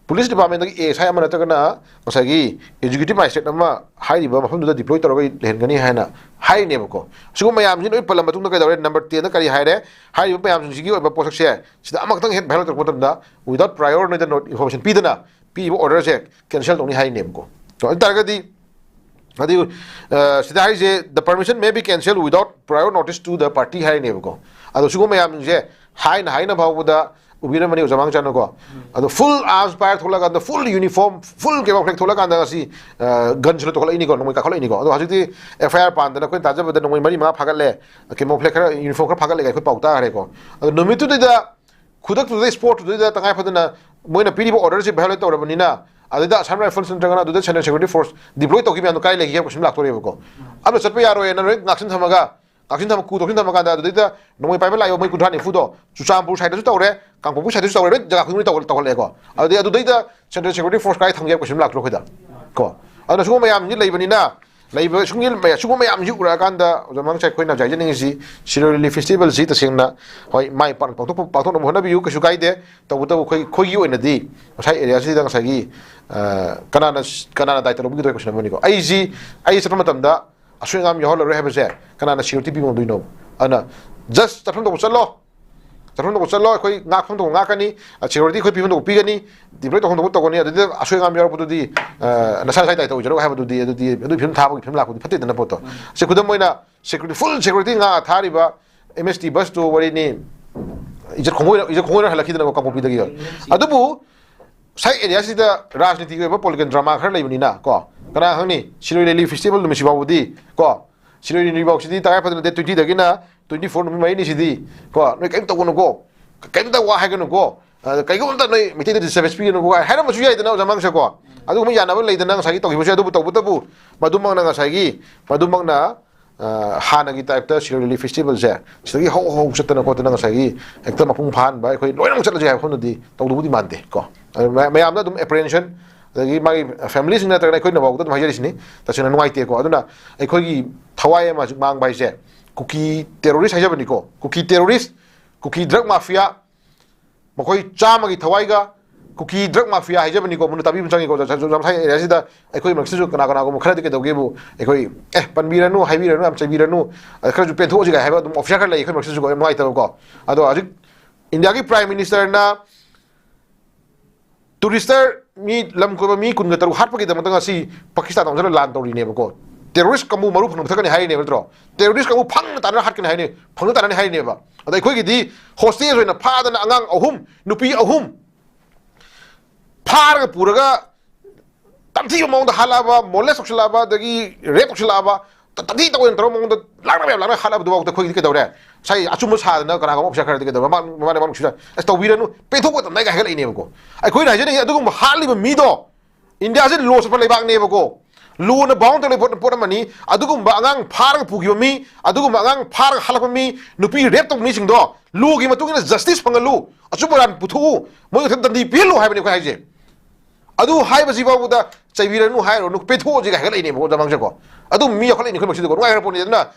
Police departmentꯇꯒꯤ A S I ꯑꯃ ꯅꯠꯇ꯭ꯔꯒꯅ ꯉꯁꯥꯏꯒꯤ executive magistrate ꯑꯃ ꯍꯥꯏꯔꯤꯕ ꯃꯐꯝꯗꯨꯗ deploy ꯇꯧꯔꯒ ꯂꯩꯍꯟꯒꯅꯤ ꯍꯥꯏꯅ ꯍꯥꯏꯔꯤꯅꯦꯕꯀꯣ꯫ ꯁꯤꯒꯨꯝꯕ ꯃꯌꯥꯝꯁꯤ ꯂꯣꯏ ꯄꯜꯂ ꯃꯇꯨꯡꯗ ꯀꯩꯗꯧꯔꯦ? Number tenꯗ ꯀꯔꯤ ꯍꯥꯏꯔꯦ? ꯍꯥꯏꯔꯤꯕ ꯃꯌꯥꯝꯁꯤꯡꯁꯤꯒꯤ ꯑꯣꯏꯕ ꯄꯣꯠꯁꯛꯁꯦ ꯁꯤꯗ ꯑꯃꯈꯛꯇꯪ ꯍꯦꯛ violate ꯇꯧꯔꯛꯄ ꯃꯇꯝꯗ without prior notice, information ꯄꯤꯗꯅ ꯄꯤꯔꯤꯕ orderꯁꯦ cancel ꯇꯧꯅꯤ ꯍꯥꯏꯔꯤꯅꯦꯕꯀꯣ꯫ So, ꯑꯗꯨ ꯇꯥꯔꯒꯗꯤ ꯍꯥꯏꯗꯤ, ꯑ, ꯁꯤꯗ ꯍꯥꯏꯔꯤꯁꯦ, "The permission may be cancelled without prior notice to the party" ꯍꯥꯏꯔꯤꯅꯦꯕꯀꯣ꯫ ꯑꯗꯣ ꯁꯤꯒꯨꯝꯕ ꯃꯌꯥꯝꯁꯤꯡꯁꯦ ꯍꯥꯏꯅ ꯍꯥꯏꯅ ꯐꯥꯎꯕꯗ ꯎꯕꯤꯔꯝꯃꯅꯤ ꯑꯣꯖꯥ ꯃꯥꯡꯆꯥꯅꯀꯣ꯫ ꯑꯗꯣ full arms ꯄꯥꯏꯔ ꯊꯣꯛꯂꯛꯑꯀꯥꯟꯗ, full uniform, full camouflage ꯊꯣꯛꯂꯛꯀꯥꯟꯗ ꯉꯁꯤ, ꯑ, gun salute ꯇꯧꯈꯠꯂꯛꯏꯅꯤꯀꯣ, ꯅꯣꯡꯃꯩ ꯀꯥꯈꯠꯂꯛꯏꯅꯤꯀꯣ꯫ ꯑꯗꯣ ꯍꯧꯖꯤꯛꯇꯤ F I R ꯄꯥꯟꯗꯅ ꯑꯩꯈꯣꯏꯅ ꯇꯥꯖꯕꯗ ꯅꯣꯡꯃꯩ ꯃꯔꯤ ꯃꯉꯥ ꯐꯥꯒꯠꯂꯦ, camouflage ꯈꯔ, uniform ꯈꯔ ꯐꯥꯒꯠꯂꯦ ꯀꯥꯏ ꯑꯩꯈꯣꯏ ꯄꯥꯎ ꯇꯥꯈ꯭ꯔꯦꯀꯣ꯫ ꯑꯗꯣ ꯅꯨꯃꯤꯠꯇꯨꯗꯩꯗ ꯈꯨꯗꯛꯇꯨꯗ, spotꯇꯨꯗꯩꯗ ꯇꯉꯥꯏ ꯐꯗꯅ ꯃꯣꯏꯅ ꯄꯤꯔꯤꯕ orderꯁꯤ violate ꯇꯧꯔꯕꯅꯤꯅ, ꯑꯗꯨꯗ Assam Rifles ꯅꯠꯇ꯭ꯔꯒꯅ ꯑꯗꯨꯗ Central Security Force deploy ꯇꯧꯈꯤꯕ ꯃꯌꯥꯝꯗꯣ ꯀꯥꯏ ꯂꯩꯒꯦ ꯍꯥꯏꯕ question ꯂꯥꯛꯇꯣꯔꯦꯕꯀꯣ꯫ ꯑꯗꯨ ꯆꯠꯄ ꯌꯥꯔꯣꯏꯅ ꯅꯣꯏ ꯉꯥꯛꯁꯤꯟ ꯊꯝꯃꯒ, ꯉꯥꯛꯁꯤꯟ ꯊꯝꯃ, ꯀꯨ ꯇꯣꯛꯁꯤꯟ ꯊꯝꯃꯀꯥꯟꯗ ꯑꯗꯨꯗꯩꯗ ꯅꯣꯡꯃꯩ ꯄꯥꯏꯕ ꯂꯥꯛꯏꯕ ꯃꯣꯏ ꯀꯨꯟꯊ꯭ꯔꯥ ꯅꯤꯐꯨꯗꯣ ꯆꯨꯔꯆꯥꯟꯄꯨꯔ side ꯇꯁꯨ ꯇꯧꯔꯦ, ꯀꯥꯡꯄꯣꯛꯄꯤ side ꯇꯁꯨ ꯇꯧꯔꯦ, ꯂꯣꯏ ꯖꯒꯥ ꯈꯨꯗꯤꯡꯃꯛ ꯇꯧ-, ꯇꯧꯍꯜꯂꯛꯑꯦꯀꯣ꯫ ꯑꯗꯨꯗꯤ ꯑꯗꯨꯗꯩꯗ Central Security Force ꯀꯥꯏ ꯊꯝꯒꯦ ꯍꯥꯏꯕ question ꯂꯥꯛꯇ꯭ꯔꯣ ꯑꯩꯈꯣꯏꯗ? ꯀꯣ꯫ ꯑꯗꯨꯅ ꯁꯤꯒꯨꯝꯕ ꯃꯌꯥꯝꯁꯤ ꯂꯩꯕꯅꯤꯅ, ꯂꯩꯕ ꯁꯤꯒꯨꯝꯕ, ꯁꯤꯒꯨꯝꯕ ꯃꯌꯥꯝꯁꯤ ꯎꯔꯛꯑꯀꯥꯟꯗ ꯑꯣꯖꯥ ꯃꯉꯥꯡ ꯁꯥꯏ ꯑꯩꯈꯣꯏꯅ ꯉꯁꯥꯏ ꯍꯥꯏꯖꯅꯤꯡꯉꯤꯁꯤ, ꯁꯤꯔꯣꯏ ꯂꯤꯂꯤ festival ꯁꯤ ꯇꯁꯦꯡꯅ, ꯍꯣꯏ, ꯃꯥꯏ ꯄꯥꯛꯅ ꯄꯥꯡꯊꯣꯛꯄ, ꯄꯥꯡꯊꯣꯛꯅꯕ ꯍꯣꯠꯅꯕꯤꯌꯨ, ꯀꯩꯁꯨ ꯀꯥꯏꯗꯦ꯫ ꯇꯧꯕꯇꯕꯨ ꯑꯩꯈꯣꯏ, ꯑꯩꯈꯣꯏꯒꯤ ꯑꯣꯏꯅꯗꯤ ꯉꯁꯥꯏ area ꯁꯤꯗ ꯉꯁꯥꯏꯒꯤ, ꯑ, ꯀꯅꯥꯅ, ꯀꯅꯥꯅ ꯗꯥꯏꯇ ꯂꯧꯕꯤꯒꯗꯧ ꯍꯥꯏꯕ question ꯑꯃꯅꯤꯀꯣ꯫ ꯑꯩꯁꯤ, ꯑꯩ ꯆꯠꯄ ꯃꯇꯝꯗ ꯑꯁꯣꯏ ꯑꯉꯥꯝ ꯌꯥꯎꯍꯜꯂꯔꯣꯏ ꯍꯥꯏꯕꯁꯦ ꯀꯅꯥꯅ security ꯄꯤ ꯉꯝꯗꯣꯏꯅꯣ? ꯑꯗꯨꯅ just ꯆꯠꯐꯝ ꯊꯣꯛꯄ ꯆꯠꯂꯣ, ꯆꯠꯐꯝ ꯊꯣꯛꯄ ꯆꯠꯂꯣ, ꯑꯩꯈꯣꯏ ꯉꯥꯛꯐꯝ ꯊꯣꯛꯄ ꯉꯥꯛꯀꯅꯤ, ꯑ, security ꯑꯩꯈꯣꯏ ꯄꯤꯐꯝ ꯊꯣꯛꯄ ꯄꯤꯒꯅꯤ, deploy ꯇꯧꯐꯝ ꯊꯣꯛꯄ ꯇꯧꯒꯅꯤ꯫ ꯑꯗꯨꯗ ꯑꯁꯣꯏ ꯑꯉꯥꯝ ꯌꯥꯎꯔꯛꯄꯗꯨꯗꯤ, ꯑ, ꯅꯁꯥ ꯅꯁꯥꯒꯤ ꯗꯥꯏꯇ ꯑꯣꯏꯖꯔꯣ ꯍꯥꯏꯕꯗꯨꯗꯤ, ꯑꯗꯨꯗꯤ ꯑꯗꯨꯒꯤ ꯐꯤꯕꯝ ꯊꯥꯕꯒꯤ ꯐꯤꯕꯝ ꯂꯥꯛꯄꯗꯤ ꯐꯠꯇꯦꯗꯅ ꯄꯣꯠꯇꯣ꯫ ꯁꯤ ꯈꯨꯗꯝ ꯑꯣꯏꯅ security, full security ꯉꯥꯛ ꯊꯥꯔꯤꯕ M S T bus two ꯋꯥꯔꯤꯅꯤ, ꯏꯖꯠ ꯈꯣꯡꯒꯣꯏ-, ꯏꯖꯠ ꯈꯣꯡꯒꯣꯏꯅ ꯍꯜꯂꯛꯈꯤꯗꯅꯀꯣ ꯀꯥꯡꯄꯣꯛꯄꯤꯗꯒꯤ꯫ ꯑꯗꯨꯕꯨ ꯉꯁꯥꯏ area ꯁꯤꯗ ꯔꯥꯖꯅꯤꯇꯤꯒꯤ ꯑꯣꯏꯕ political drama ꯈꯔ ꯂꯩꯕꯅꯤꯅ ꯀꯣ, ꯀꯅꯥ ꯈꯪꯅꯤ, ꯁꯤꯔꯣꯏ ꯂꯤꯂꯤ festival ꯅꯨꯃꯤꯠꯁꯤ ꯐꯥꯎꯕꯗꯤ ꯀꯣ, ꯁꯤꯔꯣꯏ ꯂꯤꯂꯤ ꯐꯥꯎꯁꯤꯗꯤ ꯇꯉꯥꯏ ꯐꯗꯅ date twenty ꯗꯒꯤꯅ twenty four ꯅꯨꯃꯤꯠ ꯃꯔꯤꯅꯤꯁꯤꯗꯤ ꯀꯣ, ꯅꯣꯏ ꯀꯔꯤꯝ ꯇꯧꯒꯅꯨꯀꯣ, ꯀꯔꯤꯝꯇ ꯋꯥ ꯍꯥꯏꯒꯅꯨꯀꯣ, ꯑ, ꯀꯩꯒꯨꯝꯕ ꯑꯝꯇ ꯅꯣꯏ ꯃꯩꯇꯩꯗ disturbance ꯄꯤꯒꯅꯨꯀꯣ ꯍꯥꯏ-, ꯍꯥꯏꯔꯝꯕꯁꯨ ꯌꯥꯏꯗꯅ ꯑꯣꯖꯥ ꯃꯥꯡꯁꯦꯀꯣ꯫ ꯑꯗꯨꯒꯨꯝꯕ ꯌꯥꯅꯕ ꯂꯩꯗꯅ ꯉꯁꯥꯏꯒꯤ ꯇꯧꯈꯤꯕꯁꯦ꯫ ꯑꯗꯨꯕꯨ ꯇꯧꯕꯇꯕꯨ ꯃꯗꯨꯃꯛꯅ ꯉꯁꯥꯏꯒꯤ, ꯃꯗꯨꯃꯛꯅ ꯑ, ꯍꯥꯟꯅꯒꯤ type ꯇ ꯁꯤꯔꯣꯏ ꯂꯤꯂꯤ festival ꯁꯦ ꯁꯤꯗꯒꯤ ꯍꯧ ꯍꯧ ꯆꯠꯇꯅ ꯈꯣꯠꯇꯅ ꯉꯁꯥꯏꯒꯤ ꯍꯦꯛꯇ ꯃꯄꯨꯡ ꯐꯥꯍꯟꯕ, ꯑꯩꯈꯣꯏ ꯂꯣꯏꯅꯃꯛ ꯆꯠꯂꯁꯦ ꯍꯥꯏꯕ ꯃꯐꯝꯗꯨꯗꯤ ꯇꯧꯗꯧꯕꯨꯗꯤ ꯃꯥꯟꯗꯦ ꯀꯣ꯫ ꯑꯗꯨ ꯃꯌꯥ-, ꯃꯌꯥꯝꯅ ꯑꯗꯨꯝ apprehension, ꯑꯗꯒꯤ ꯃꯥꯒꯤ family ꯁꯤꯡ ꯅꯠꯇ꯭ꯔꯒꯅ ꯑꯩꯈꯣꯏꯅ ꯐꯥꯎꯕꯗ ꯑꯗꯨꯝ ꯍꯥꯏꯖꯔꯤꯁꯤꯅꯤ, ꯇꯁꯦꯡꯅ ꯅꯨꯡꯉꯥꯏꯇꯦꯀꯣ꯫ ꯑꯗꯨꯅ ꯑꯩꯈꯣꯏꯒꯤ ꯊꯋꯥꯏ ꯑꯃ ꯍꯧꯖꯤꯛ ꯃꯥꯡꯕ ꯍꯥꯏꯁꯦ ꯀꯨꯀꯤ terrorist ꯍꯥꯏꯖꯕꯅꯤꯀꯣ, ꯀꯨꯀꯤ terrorist, ꯀꯨꯀꯤ drug mafia, ꯃꯈꯣꯏ ꯆꯥꯝꯃꯒꯤ ꯊꯋꯥꯏꯒ ꯀꯨꯀꯤ drug mafia ꯍꯥꯏꯖꯕꯅꯤꯀꯣ, ꯃꯨꯟꯅ ꯇꯥꯕꯤꯕ ꯆꯪꯉꯤꯀꯣ꯫ ꯖ-, ꯖ-, ꯖ-, ꯉꯁꯥꯏ area ꯁꯤꯗ ꯑꯩꯈꯣꯏ ꯃꯔꯛꯁꯤꯁꯨ ꯀꯅꯥ ꯀꯅꯥꯒꯨꯝꯕ ꯈꯔꯗꯤ ꯀꯩꯗꯧꯒꯦꯕꯨ, ꯑꯩꯈꯣꯏ, "ꯑꯦ, ꯄꯟꯕꯤꯔꯅꯨ, ꯍꯥꯏꯕꯤꯔꯅꯨ, ꯌꯥꯝ ꯆꯩꯕꯤꯔꯅꯨ, ꯑ, ꯈꯔꯁꯨ ꯄꯦꯟꯊꯣꯛꯑꯁꯤꯒ" ꯍꯥꯏꯕ ꯑꯗꯨꯝ officer ꯈꯔ ꯂꯩ ꯑꯩꯈꯣꯏ ꯃꯔꯛꯁꯤꯁꯨꯀꯣ, ꯌꯥꯝ ꯅꯨꯡꯉꯥꯏꯇꯕꯀꯣ꯫ ꯑꯗꯣ ꯍꯧꯖꯤꯛ India ꯒꯤ Prime Minister ꯅ tourist ꯃꯤ, ꯂꯝ ꯀꯣꯏꯕ ꯃꯤ ꯀꯨꯟꯒ ꯇꯔꯨꯛ ꯍꯥꯠꯄꯒꯤꯗꯃꯛꯇ ꯉꯁꯤ ꯄꯥꯀꯤꯁꯇꯥꯟ ꯑꯣꯟꯁꯤꯜꯂ ꯂꯥꯟ ꯇꯧꯔꯤꯅꯦꯕꯀꯣ꯫ Terrorist ꯀꯥꯡꯕꯨ ꯃꯔꯨ ꯐꯪꯅ ꯃꯨꯊꯠꯀꯅꯤ ꯍꯥꯏꯔꯤꯅꯦꯕ ꯅꯠꯇ꯭ꯔꯣ? Terrorist ꯀꯥꯡꯕꯨ ꯐꯪꯅ ꯇꯥꯅ ꯍꯥꯠꯀꯅꯤ ꯍꯥꯏꯅꯤ, ꯐꯪꯅ ꯇꯥꯅꯅꯤ ꯍꯥꯏꯔꯤꯅꯦꯕ꯫ ꯑꯗ ꯑꯩꯈꯣꯏꯒꯤꯗꯤ hostage ꯑꯣꯏꯅ ꯐꯥꯗꯅ ꯑꯉꯥꯡ ꯑꯍꯨꯝ, ꯅꯨꯄꯤ ꯑꯍꯨꯝ ꯐꯥꯔꯒ ꯄꯨꯔꯒ ꯇꯝꯊꯤꯕ ꯃꯑꯣꯡꯗ ꯍꯥꯠꯂꯛꯑꯕ, molest ꯇꯧꯁꯤꯜꯂꯛꯑꯕ, ꯑꯗꯒꯤ rape ꯇꯧꯁꯤꯜꯂꯛꯑꯕ, ꯇ-, ꯇꯝꯊꯤ ꯇꯧꯑꯣꯏꯅ ꯇꯧꯔ ꯃꯑꯣꯡꯗ ꯂꯥꯛꯅꯕ ꯌꯥꯝ ꯂꯥꯛꯅ ꯍꯥꯠꯂꯕꯗꯨꯐꯥꯎꯗ ꯑꯩꯈꯣꯏꯒꯤꯗꯤ ꯀꯩꯗꯧꯔꯦ? ꯉꯁꯥꯏ ꯑꯆꯨꯝꯕ ꯁꯥꯗꯅ ꯀꯅꯥꯒꯨꯝꯕ officer ꯈꯔꯗꯤ ꯀꯩꯗꯧꯔꯦ? ꯃꯃꯥ-, ꯃꯃꯥꯅ ꯃꯃꯥ ꯅꯨꯡꯁꯤꯅ, "ꯑꯁ, ꯇꯧꯕꯤꯔꯅꯨ, ꯄꯦꯟꯊꯣꯛꯄ ꯃꯇꯝꯗ" ꯀꯥꯏ ꯍꯥꯏꯒꯠꯂꯛꯏꯅꯦꯕꯀꯣ꯫ ꯑꯩꯈꯣꯏꯅ ꯍꯥꯏꯖꯅꯤꯡꯉꯤ ꯑꯗꯨꯒꯨꯝꯕ ꯍꯥꯠꯂꯤꯕ ꯃꯤꯗꯣ ꯏꯟꯗꯤꯌꯥꯁꯦ ꯂꯣ ꯆꯠꯄ ꯂꯩꯕꯥꯛꯅꯦꯕꯀꯣ꯫ ꯂꯣꯅ ꯕꯥꯎꯟ ꯇꯧꯔꯤꯕ ꯄꯣꯠ, ꯄꯣꯠ ꯑꯃꯅꯤ꯫ ꯑꯗꯨꯒꯨꯝꯕ ꯑꯉꯥꯡ ꯐꯥꯔꯒ ꯄꯨꯈꯤꯕ ꯃꯤ, ꯑꯗꯨꯒꯨꯝꯕ ꯑꯉꯥꯡ ꯐꯥꯔꯒ ꯍꯜꯂꯛꯄ ꯃꯤ, ꯅꯨꯄꯤ ꯔꯦꯞ ꯇꯧꯕ ꯃꯤꯁꯤꯡꯗꯣ ꯂꯣꯒꯤ ꯃꯇꯨꯡ ꯏꯟꯅ ꯖꯁꯇꯤꯁ ꯐꯪꯍꯜꯂꯨ, ꯑꯆꯨꯝ ꯑꯔꯥꯟ ꯄꯨꯊꯣꯛꯎ, ꯃꯣꯏ ꯃꯊꯟ ꯗꯟꯗꯤ ꯄꯤꯍꯜꯂꯨ ꯍꯥꯏꯕꯅꯤ ꯑꯩꯈꯣꯏ ꯍꯥꯏꯁꯦ꯫ ꯑꯗꯨ ꯍꯥꯏꯕꯁꯤ ꯐꯥꯎꯕꯗ ꯆꯩꯕꯤꯔꯅꯨ ꯍꯥꯏꯔꯨꯔꯅꯨ, ꯄꯦꯟꯊꯣꯛꯑꯁꯤꯒ ꯍꯥꯏꯒꯠꯂꯛꯏꯅꯦꯕ ꯖꯃꯥꯡꯁꯦꯀꯣ꯫ ꯑꯗꯨꯝ ꯃꯤ ꯌꯥꯎꯈꯠꯂꯛꯏꯅꯤ ꯑꯩꯈꯣꯏ ꯃꯁꯤꯗꯀꯣ꯫ ꯅꯨꯡꯉꯥꯏꯈ꯭ꯔ ꯄꯣꯠꯅꯤ꯫ ꯑꯗꯨꯅ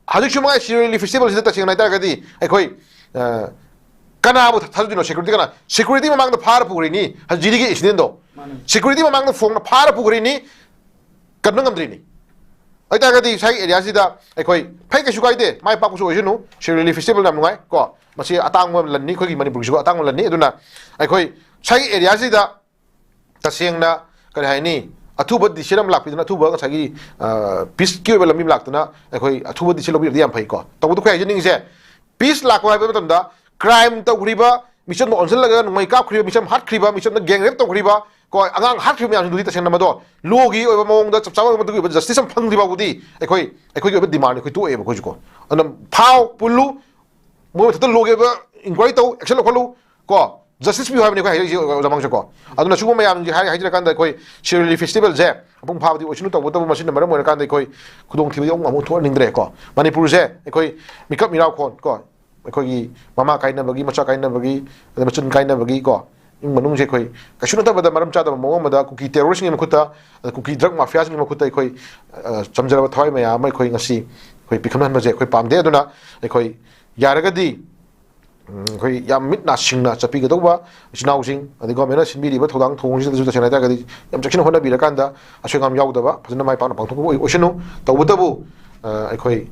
ꯍꯧꯖꯤꯛꯁꯨ ꯃꯉꯥꯏ ꯁꯤꯔꯣꯏ ꯂꯤꯂꯤ ꯐꯦꯁꯇꯤꯚꯦꯜꯁꯤꯗ ꯇꯁꯦꯡꯅ ꯍꯥꯏꯇꯥꯔꯒꯗꯤ ꯑꯩꯈꯣꯏ, ꯑ, ꯀꯅꯥꯕꯨ ꯊꯥꯖꯗꯣꯏꯅꯣ? ꯁꯦꯀ꯭ꯌꯨꯔꯤꯇꯤ ꯀꯅꯥ? ꯁꯦꯀ꯭ꯌꯨꯔꯤꯇꯤ ꯃꯃꯥꯡꯗ ꯐꯥꯔ ꯄꯨꯈ꯭ꯔꯤꯅꯤ ꯍꯧꯖꯤꯛꯀꯤ ꯏꯟꯁꯤꯗꯦꯟꯗꯣ꯫ ꯃꯥꯅꯦ꯫ ꯁꯦꯀ꯭ꯌꯨꯔꯤꯇꯤ ꯃꯃꯥꯡꯗ ꯐꯣꯡꯅ ꯐꯥꯔ ꯄꯨꯈ꯭ꯔꯤꯅꯤ, ꯀꯟꯕ ꯉꯝꯗ꯭ꯔꯤꯅꯤ꯫ ꯑꯗꯨ ꯑꯣꯏꯇꯥꯔꯒꯗꯤ ꯉꯁꯥꯏꯒꯤ ꯑꯦꯔꯤꯌꯥꯁꯤꯗ ꯑꯩꯈꯣꯏ ꯐꯩ, ꯀꯩꯁꯨ ꯀꯥꯏꯗꯦ, ꯃꯥꯏ ꯄꯥꯛꯄꯁꯨ ꯑꯣꯏꯁꯅꯨ꯫ ꯁꯤꯔꯣꯏ ꯂꯤꯂꯤ ꯐꯦꯁꯇꯤꯚꯦꯜ ꯌꯥꯝ ꯅꯨꯡꯉꯥꯏ ꯀꯣ꯫ ꯃꯁꯤ ꯑꯇꯥꯡꯕ ꯂꯟꯅꯤ, ꯑꯩꯈꯣꯏꯒꯤ ꯃꯅꯤꯄꯨꯔꯒꯤꯁꯨ ꯑꯇꯥꯡꯕ ꯂꯟꯅꯤ꯫ ꯑꯗꯨꯅ ꯑꯩꯈꯣꯏ ꯉꯁꯥꯏꯒꯤ ꯑꯦꯔꯤꯌꯥꯁꯤꯗ ꯇꯁꯦꯡꯅ ꯀꯔꯤ ꯍꯥꯏꯅꯤ, ꯑꯊꯨꯕ ꯗꯤꯁꯤꯖꯟ ꯑꯃ ꯂꯥꯛꯄꯤꯗꯅ, ꯑꯊꯨꯕ ꯉꯁꯥꯏꯒꯤ, ꯑ, ꯄꯤꯁꯀꯤ ꯑꯣꯏꯕ ꯂꯝꯕꯤ ꯑꯃ ꯂꯥꯛꯇꯅ, ꯑꯩꯈꯣꯏ ꯑꯊꯨꯕ ꯗꯤꯁꯤꯖꯟ ꯂꯧꯕꯤꯔꯗꯤ ꯌꯥꯝ ꯐꯩꯀꯣ꯫ ꯇꯧꯕꯗ ꯑꯩꯈꯣꯏ ꯍꯥꯏꯖꯅꯤꯡꯉꯤꯁꯦ, ꯄꯤꯁ ꯂꯥꯛꯄ ꯍꯥꯏꯕ ꯃꯇꯝꯗ ꯀ꯭ꯔꯥꯏꯝ ꯇꯧꯈ꯭ꯔꯤꯕ, ꯃꯤꯆꯝꯗ ꯑꯣꯟꯁꯤꯜꯂꯒ ꯅꯣꯡꯃꯩ ꯀꯥꯞꯈ꯭ꯔꯤꯕ, ꯃꯤꯆꯝ ꯍꯥꯠꯈ꯭ꯔꯤꯕ, ꯃꯤꯆꯝꯗ ꯒꯦꯡ ꯔꯦꯞ ꯇꯧꯈ꯭ꯔꯤꯕ, ꯀꯣ, ꯑꯉꯥꯡ ꯍꯥꯠꯈ꯭ꯔꯤꯕ ꯃꯌꯥꯝꯁꯤꯡꯗꯨꯗꯤ ꯇꯁꯦꯡꯅ ꯃꯗꯣ ꯂꯣꯒꯤ ꯑꯣꯏꯕ ꯃꯑꯣꯡꯗ ꯆꯞ ꯆꯥꯕ ꯃꯗꯨꯒꯤ ꯑꯣꯏꯕ ꯖꯁꯇꯤꯁ ꯑꯃ ꯐꯪꯗ꯭ꯔꯤ ꯐꯥꯎꯕꯗꯤ ꯑꯩꯈꯣꯏ, ꯑꯩꯈꯣꯏꯒꯤ ꯑꯣꯏꯕ ꯗꯤꯃꯥꯟꯅꯤ ꯑꯩꯈꯣꯏ ꯇꯣꯛꯑꯦꯕ ꯑꯩꯈꯣꯏꯁꯨꯀꯣ꯫ ꯑꯗꯨꯅ ꯐꯥꯎ ꯄꯨꯜꯂꯨ, ꯃꯣꯏ ꯃꯊꯛꯇ ꯂꯣꯒꯤ ꯑꯣꯏꯕ ꯏꯟꯀ꯭ꯋꯥꯏꯔꯤ ꯇꯧ, ꯑꯦꯛꯁꯟ ꯂꯧꯈꯠꯂꯨ ꯀꯣ, ꯖꯁꯇꯤꯁ ꯄꯤꯌꯨ ꯍꯥꯏꯕꯅꯤ ꯑꯩꯈꯣꯏ ꯍꯥꯏꯔꯤꯁꯦ ꯑꯣꯖꯥ ꯃꯥꯡꯁꯨꯀꯣ꯫ ꯑꯗꯨꯅ ꯁꯤꯒꯨꯝꯕ ꯃꯌꯥꯝꯁꯤ ꯍꯥꯏ-, ꯍꯥꯏꯖꯔꯀꯥꯟꯗ ꯑꯩꯈꯣꯏ ꯁꯤꯔꯣꯏ ꯂꯤꯂꯤ ꯐꯦꯁꯇꯤꯚꯦꯜꯁꯦ ꯃꯄꯨꯡ ꯐꯥꯕꯗꯤ ꯑꯣꯏꯁꯅꯨ꯫ ꯇꯧꯕꯇꯕꯨ ꯃꯁꯤꯅ ꯃꯔꯝ ꯑꯣꯏꯔꯀꯥꯟꯗ ꯑꯩꯈꯣꯏ ꯈꯨꯗꯣꯡꯊꯤꯕꯗꯤ ꯑꯃꯨꯛ, ꯑꯃꯨꯛ ꯊꯣꯛꯍꯟꯅꯤꯡꯗ꯭ꯔꯦꯀꯣ꯫ ꯃꯅꯤꯄꯨꯔꯁꯦ ꯑꯩꯈꯣꯏ ꯃꯤꯀꯞ ꯃꯤꯔꯥꯎꯈꯣꯟ ꯀꯣ, ꯑꯩꯈꯣꯏꯒꯤ ꯃꯃꯥ ꯀꯥꯏꯅꯕꯒꯤ, ꯃꯆꯥ ꯀꯥꯏꯅꯕꯒꯤ, ꯑꯗꯩ ꯃꯆꯤꯟ ꯀꯥꯏꯅꯕꯒꯤ ꯀꯣ, ꯏꯃꯨꯡ ꯃꯅꯨꯡꯁꯦ ꯑꯩꯈꯣꯏ ꯀꯩꯁꯨ ꯅꯠꯇꯕꯗ ꯃꯔꯝ ꯆꯥꯗꯕ ꯃꯑꯣꯡ ꯑꯃꯗ ꯀꯨꯀꯤ ꯇꯦꯔꯣꯔꯤꯁꯁꯤꯡꯒꯤ ꯃꯈꯨꯠꯇ, ꯑꯗ ꯀꯨꯀꯤ ꯗ꯭ꯔꯒ ꯃꯥꯐꯤꯌꯥꯁꯤꯡꯒꯤ ꯃꯈꯨꯠꯇ ꯑꯩꯈꯣꯏ, ꯑ, ꯆꯝꯖꯔꯕ ꯊꯋꯥꯏ ꯃꯌꯥꯝ ꯑꯃ ꯑꯩꯈꯣꯏ ꯉꯁꯤ ꯑꯩꯈꯣꯏ ꯄꯤꯛꯍꯟꯍꯟꯕꯁꯦ ꯑꯩꯈꯣꯏ ꯄꯥꯝꯗꯦ꯫ ꯑꯗꯨꯅ ꯑꯩꯈꯣꯏ ꯌꯥꯔꯒꯗꯤ, ꯎꯝ, ꯑꯩꯈꯣꯏ ꯌꯥꯝ ꯃꯤꯠ ꯅꯥ ꯁꯤꯡꯅ ꯆꯠꯄꯤꯒꯗꯧꯕ ꯏꯆꯤꯟ ꯏꯅꯥꯎꯁꯤꯡ, ꯑꯗꯩ ꯒꯣꯔꯃꯦꯟꯅ ꯁꯤꯟꯕꯤꯔꯤꯕ ꯊꯧꯗꯥꯡ ꯊꯧꯑꯣꯡꯁꯤꯗꯁꯨ ꯇꯁꯦꯡꯅ ꯍꯥꯏꯇꯥꯔꯒꯗꯤ ꯌꯥꯝ ꯆꯦꯛꯁꯤꯟꯅ ꯍꯣꯠꯅꯕꯤꯔꯀꯥꯟꯗ ꯑꯁꯣꯏ ꯑꯉꯥꯝ ꯌꯥꯎꯗꯕ ꯐꯖꯅ ꯃꯥꯏ ꯄꯥꯛꯅ ꯄꯥꯡꯊꯣꯛꯄ ꯑꯣꯏ-, ꯑꯣꯏꯁꯅꯨ꯫ ꯇꯧꯕꯇꯕꯨ, ꯑ, ꯑꯩꯈꯣꯏ,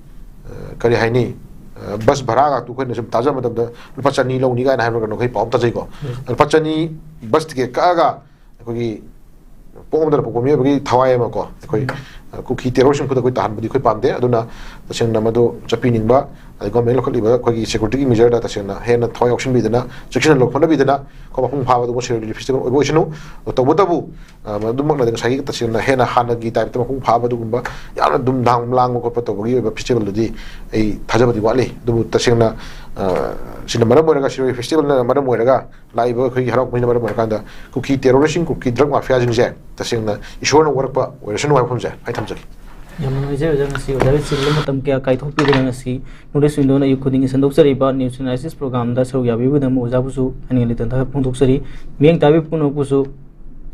ꯑ, ꯀꯔꯤ ꯍꯥꯏꯅꯤ, ꯑ, ꯕꯁ ꯚꯔꯥꯒꯇꯨ ꯑꯩꯈꯣꯏꯅ ꯁꯨꯝ ꯇꯥꯖꯕ ꯃꯇꯝꯗ ꯂꯨꯄꯥ ꯆꯅꯤ ꯂꯧꯅꯤ ꯀꯥꯏꯅ ꯍꯥꯏꯕ ꯀꯩꯅꯣ ꯑꯩꯈꯣꯏ ꯄꯥꯎ ꯑꯃ ꯇꯥꯖꯩꯀꯣ꯫ ꯎꯝ꯫ ꯂꯨꯄꯥ ꯆꯅꯤ ꯕꯁ ꯇꯤꯀꯦꯠ ꯀꯛꯑꯒ ꯑꯩꯈꯣꯏꯒꯤ ꯄꯣꯛ ꯑꯃꯗꯅ ꯄꯣꯛꯄ ꯃꯤꯑꯣꯏꯕꯒꯤ ꯊꯋꯥꯏ ꯑꯃ ꯀꯣ, ꯑꯩꯈꯣꯏ, ꯎꯝ꯫ ꯑ, ꯀꯨꯀꯤ ꯇꯦꯔꯣꯔꯤꯁꯝ ꯈꯨꯗ ꯑꯩꯈꯣꯏ ꯇꯥꯍꯟꯕꯗꯤ ꯑꯩꯈꯣꯏ ꯄꯥꯝꯗꯦ꯫ ꯑꯗꯨꯅ ꯇꯁꯦꯡꯅ ꯃꯗꯨ ꯆꯠꯄꯤꯅꯤꯡꯕ, ꯑꯗꯩ ꯒꯣꯔꯃꯦꯟ ꯂꯧꯈꯠꯂꯤꯕ ꯑꯩꯈꯣꯏꯒꯤ ꯁꯦꯀ꯭ꯌꯨꯔꯤꯇꯤꯒꯤ ꯃꯤꯖꯔꯗ ꯇꯁꯦꯡꯅ ꯍꯦꯟꯅ ꯊꯋꯥꯏ ꯌꯥꯎꯁꯤꯟꯕꯤꯗꯅ, ꯆꯦꯛꯁꯤꯟꯅ ꯂꯧꯈꯠꯅꯕꯤꯗꯅ ꯀꯣ, ꯃꯄꯨꯡ ꯐꯥꯕ ꯑꯗꯨꯒꯨꯝꯕ ꯁꯤꯔꯣꯏ ꯂꯤꯂꯤ ꯐꯦꯁꯇꯤꯚꯦꯜ ꯑꯣꯏꯕ ꯑꯣꯏꯁꯅꯨ꯫ ꯇꯧꯕꯇꯕꯨ, ꯑ, ꯑꯗꯨꯃꯛꯅꯗꯤ ꯉꯁꯥꯏꯒꯤ ꯇꯁꯦꯡꯅ ꯍꯦꯟꯅ ꯍꯥꯟꯅꯒꯤ ꯇꯥꯏꯞꯇ ꯃꯄꯨꯡ ꯐꯥꯕ ꯑꯗꯨꯒꯨꯝꯕ ꯌꯥꯝꯅ ꯗꯨꯝ ꯗꯥꯡ ꯂꯥꯡꯕ ꯈꯣꯠꯄ ꯇꯧꯕꯒꯤ ꯑꯣꯏꯕ ꯐꯦꯁꯇꯤꯚꯦꯜꯗꯨꯗꯤ ꯑꯩ ꯊꯥꯖꯕꯗꯤ ꯋꯥꯠꯂꯤ꯫ ꯑꯗꯨꯕꯨ ꯇꯁꯦꯡꯅ ꯑ, ꯁꯤꯅ ꯃꯔꯝ ꯑꯣꯏꯔꯒ, ꯁꯤꯔꯣꯏ ꯐꯦꯁꯇꯤꯚꯦꯜꯅ ꯃꯔꯝ ꯑꯣꯏꯔꯒ, ꯂꯥꯛꯏꯕ ꯑꯩꯈꯣꯏꯒꯤ ꯍꯔꯥꯎ ꯀꯨꯝꯍꯩꯅ ꯃꯔꯝ ꯑꯣꯏꯔꯀꯥꯟꯗ ꯀꯨꯀꯤ ꯇꯦꯔꯣꯔꯤꯁꯁꯤꯡ, ꯀꯨꯀꯤ ꯗ꯭ꯔꯒ ꯃꯥꯐꯤꯌꯥꯁꯤꯡꯁꯦ ꯇꯁꯦꯡꯅ ꯏꯁꯣꯔꯅ ꯋꯥꯔꯛꯄ ꯑꯣꯏꯔꯁꯅꯨ ꯍꯥꯏꯕ ꯋꯥꯐꯝꯁꯦ ꯑꯩ ꯊꯝꯖꯒꯦ꯫ ꯌꯥꯝ ꯅꯨꯡꯉꯥꯏꯖꯩ ꯑꯣꯖꯥ, ꯉꯁꯤ ꯑꯣꯖꯥꯒꯤ ꯆꯤꯟꯕ ꯃꯇꯝ ꯀꯌꯥ ꯀꯥꯏꯊꯣꯛꯄꯤꯗꯨꯅ ꯉꯁꯤ ꯅꯣꯔꯠ ꯏꯁ ꯋꯤꯟꯗꯣꯅ ꯑꯌꯨꯛ ꯈꯨꯗꯤꯡꯒꯤ ꯁꯟꯗꯣꯛꯆꯔꯤꯕ ꯅ꯭ꯌꯨꯁ ꯑꯦꯅꯥꯂꯥꯏꯁꯤꯁ ꯄ꯭ꯔꯣꯒ꯭ꯔꯥꯝꯗ ꯁꯔꯨꯛ ꯌꯥꯕꯤꯕꯒꯤꯗꯃꯛ ꯑꯣꯖꯥꯕꯨꯁꯨ ꯍꯟꯅ ꯍꯟꯅ ꯊꯥꯒꯠꯄ ꯐꯣꯡꯗꯣꯛꯆꯔꯤ꯫ ꯃꯤꯠꯌꯦꯡ ꯇꯥꯕꯤꯕ ꯄꯨꯝꯅꯃꯛꯄꯨꯁꯨ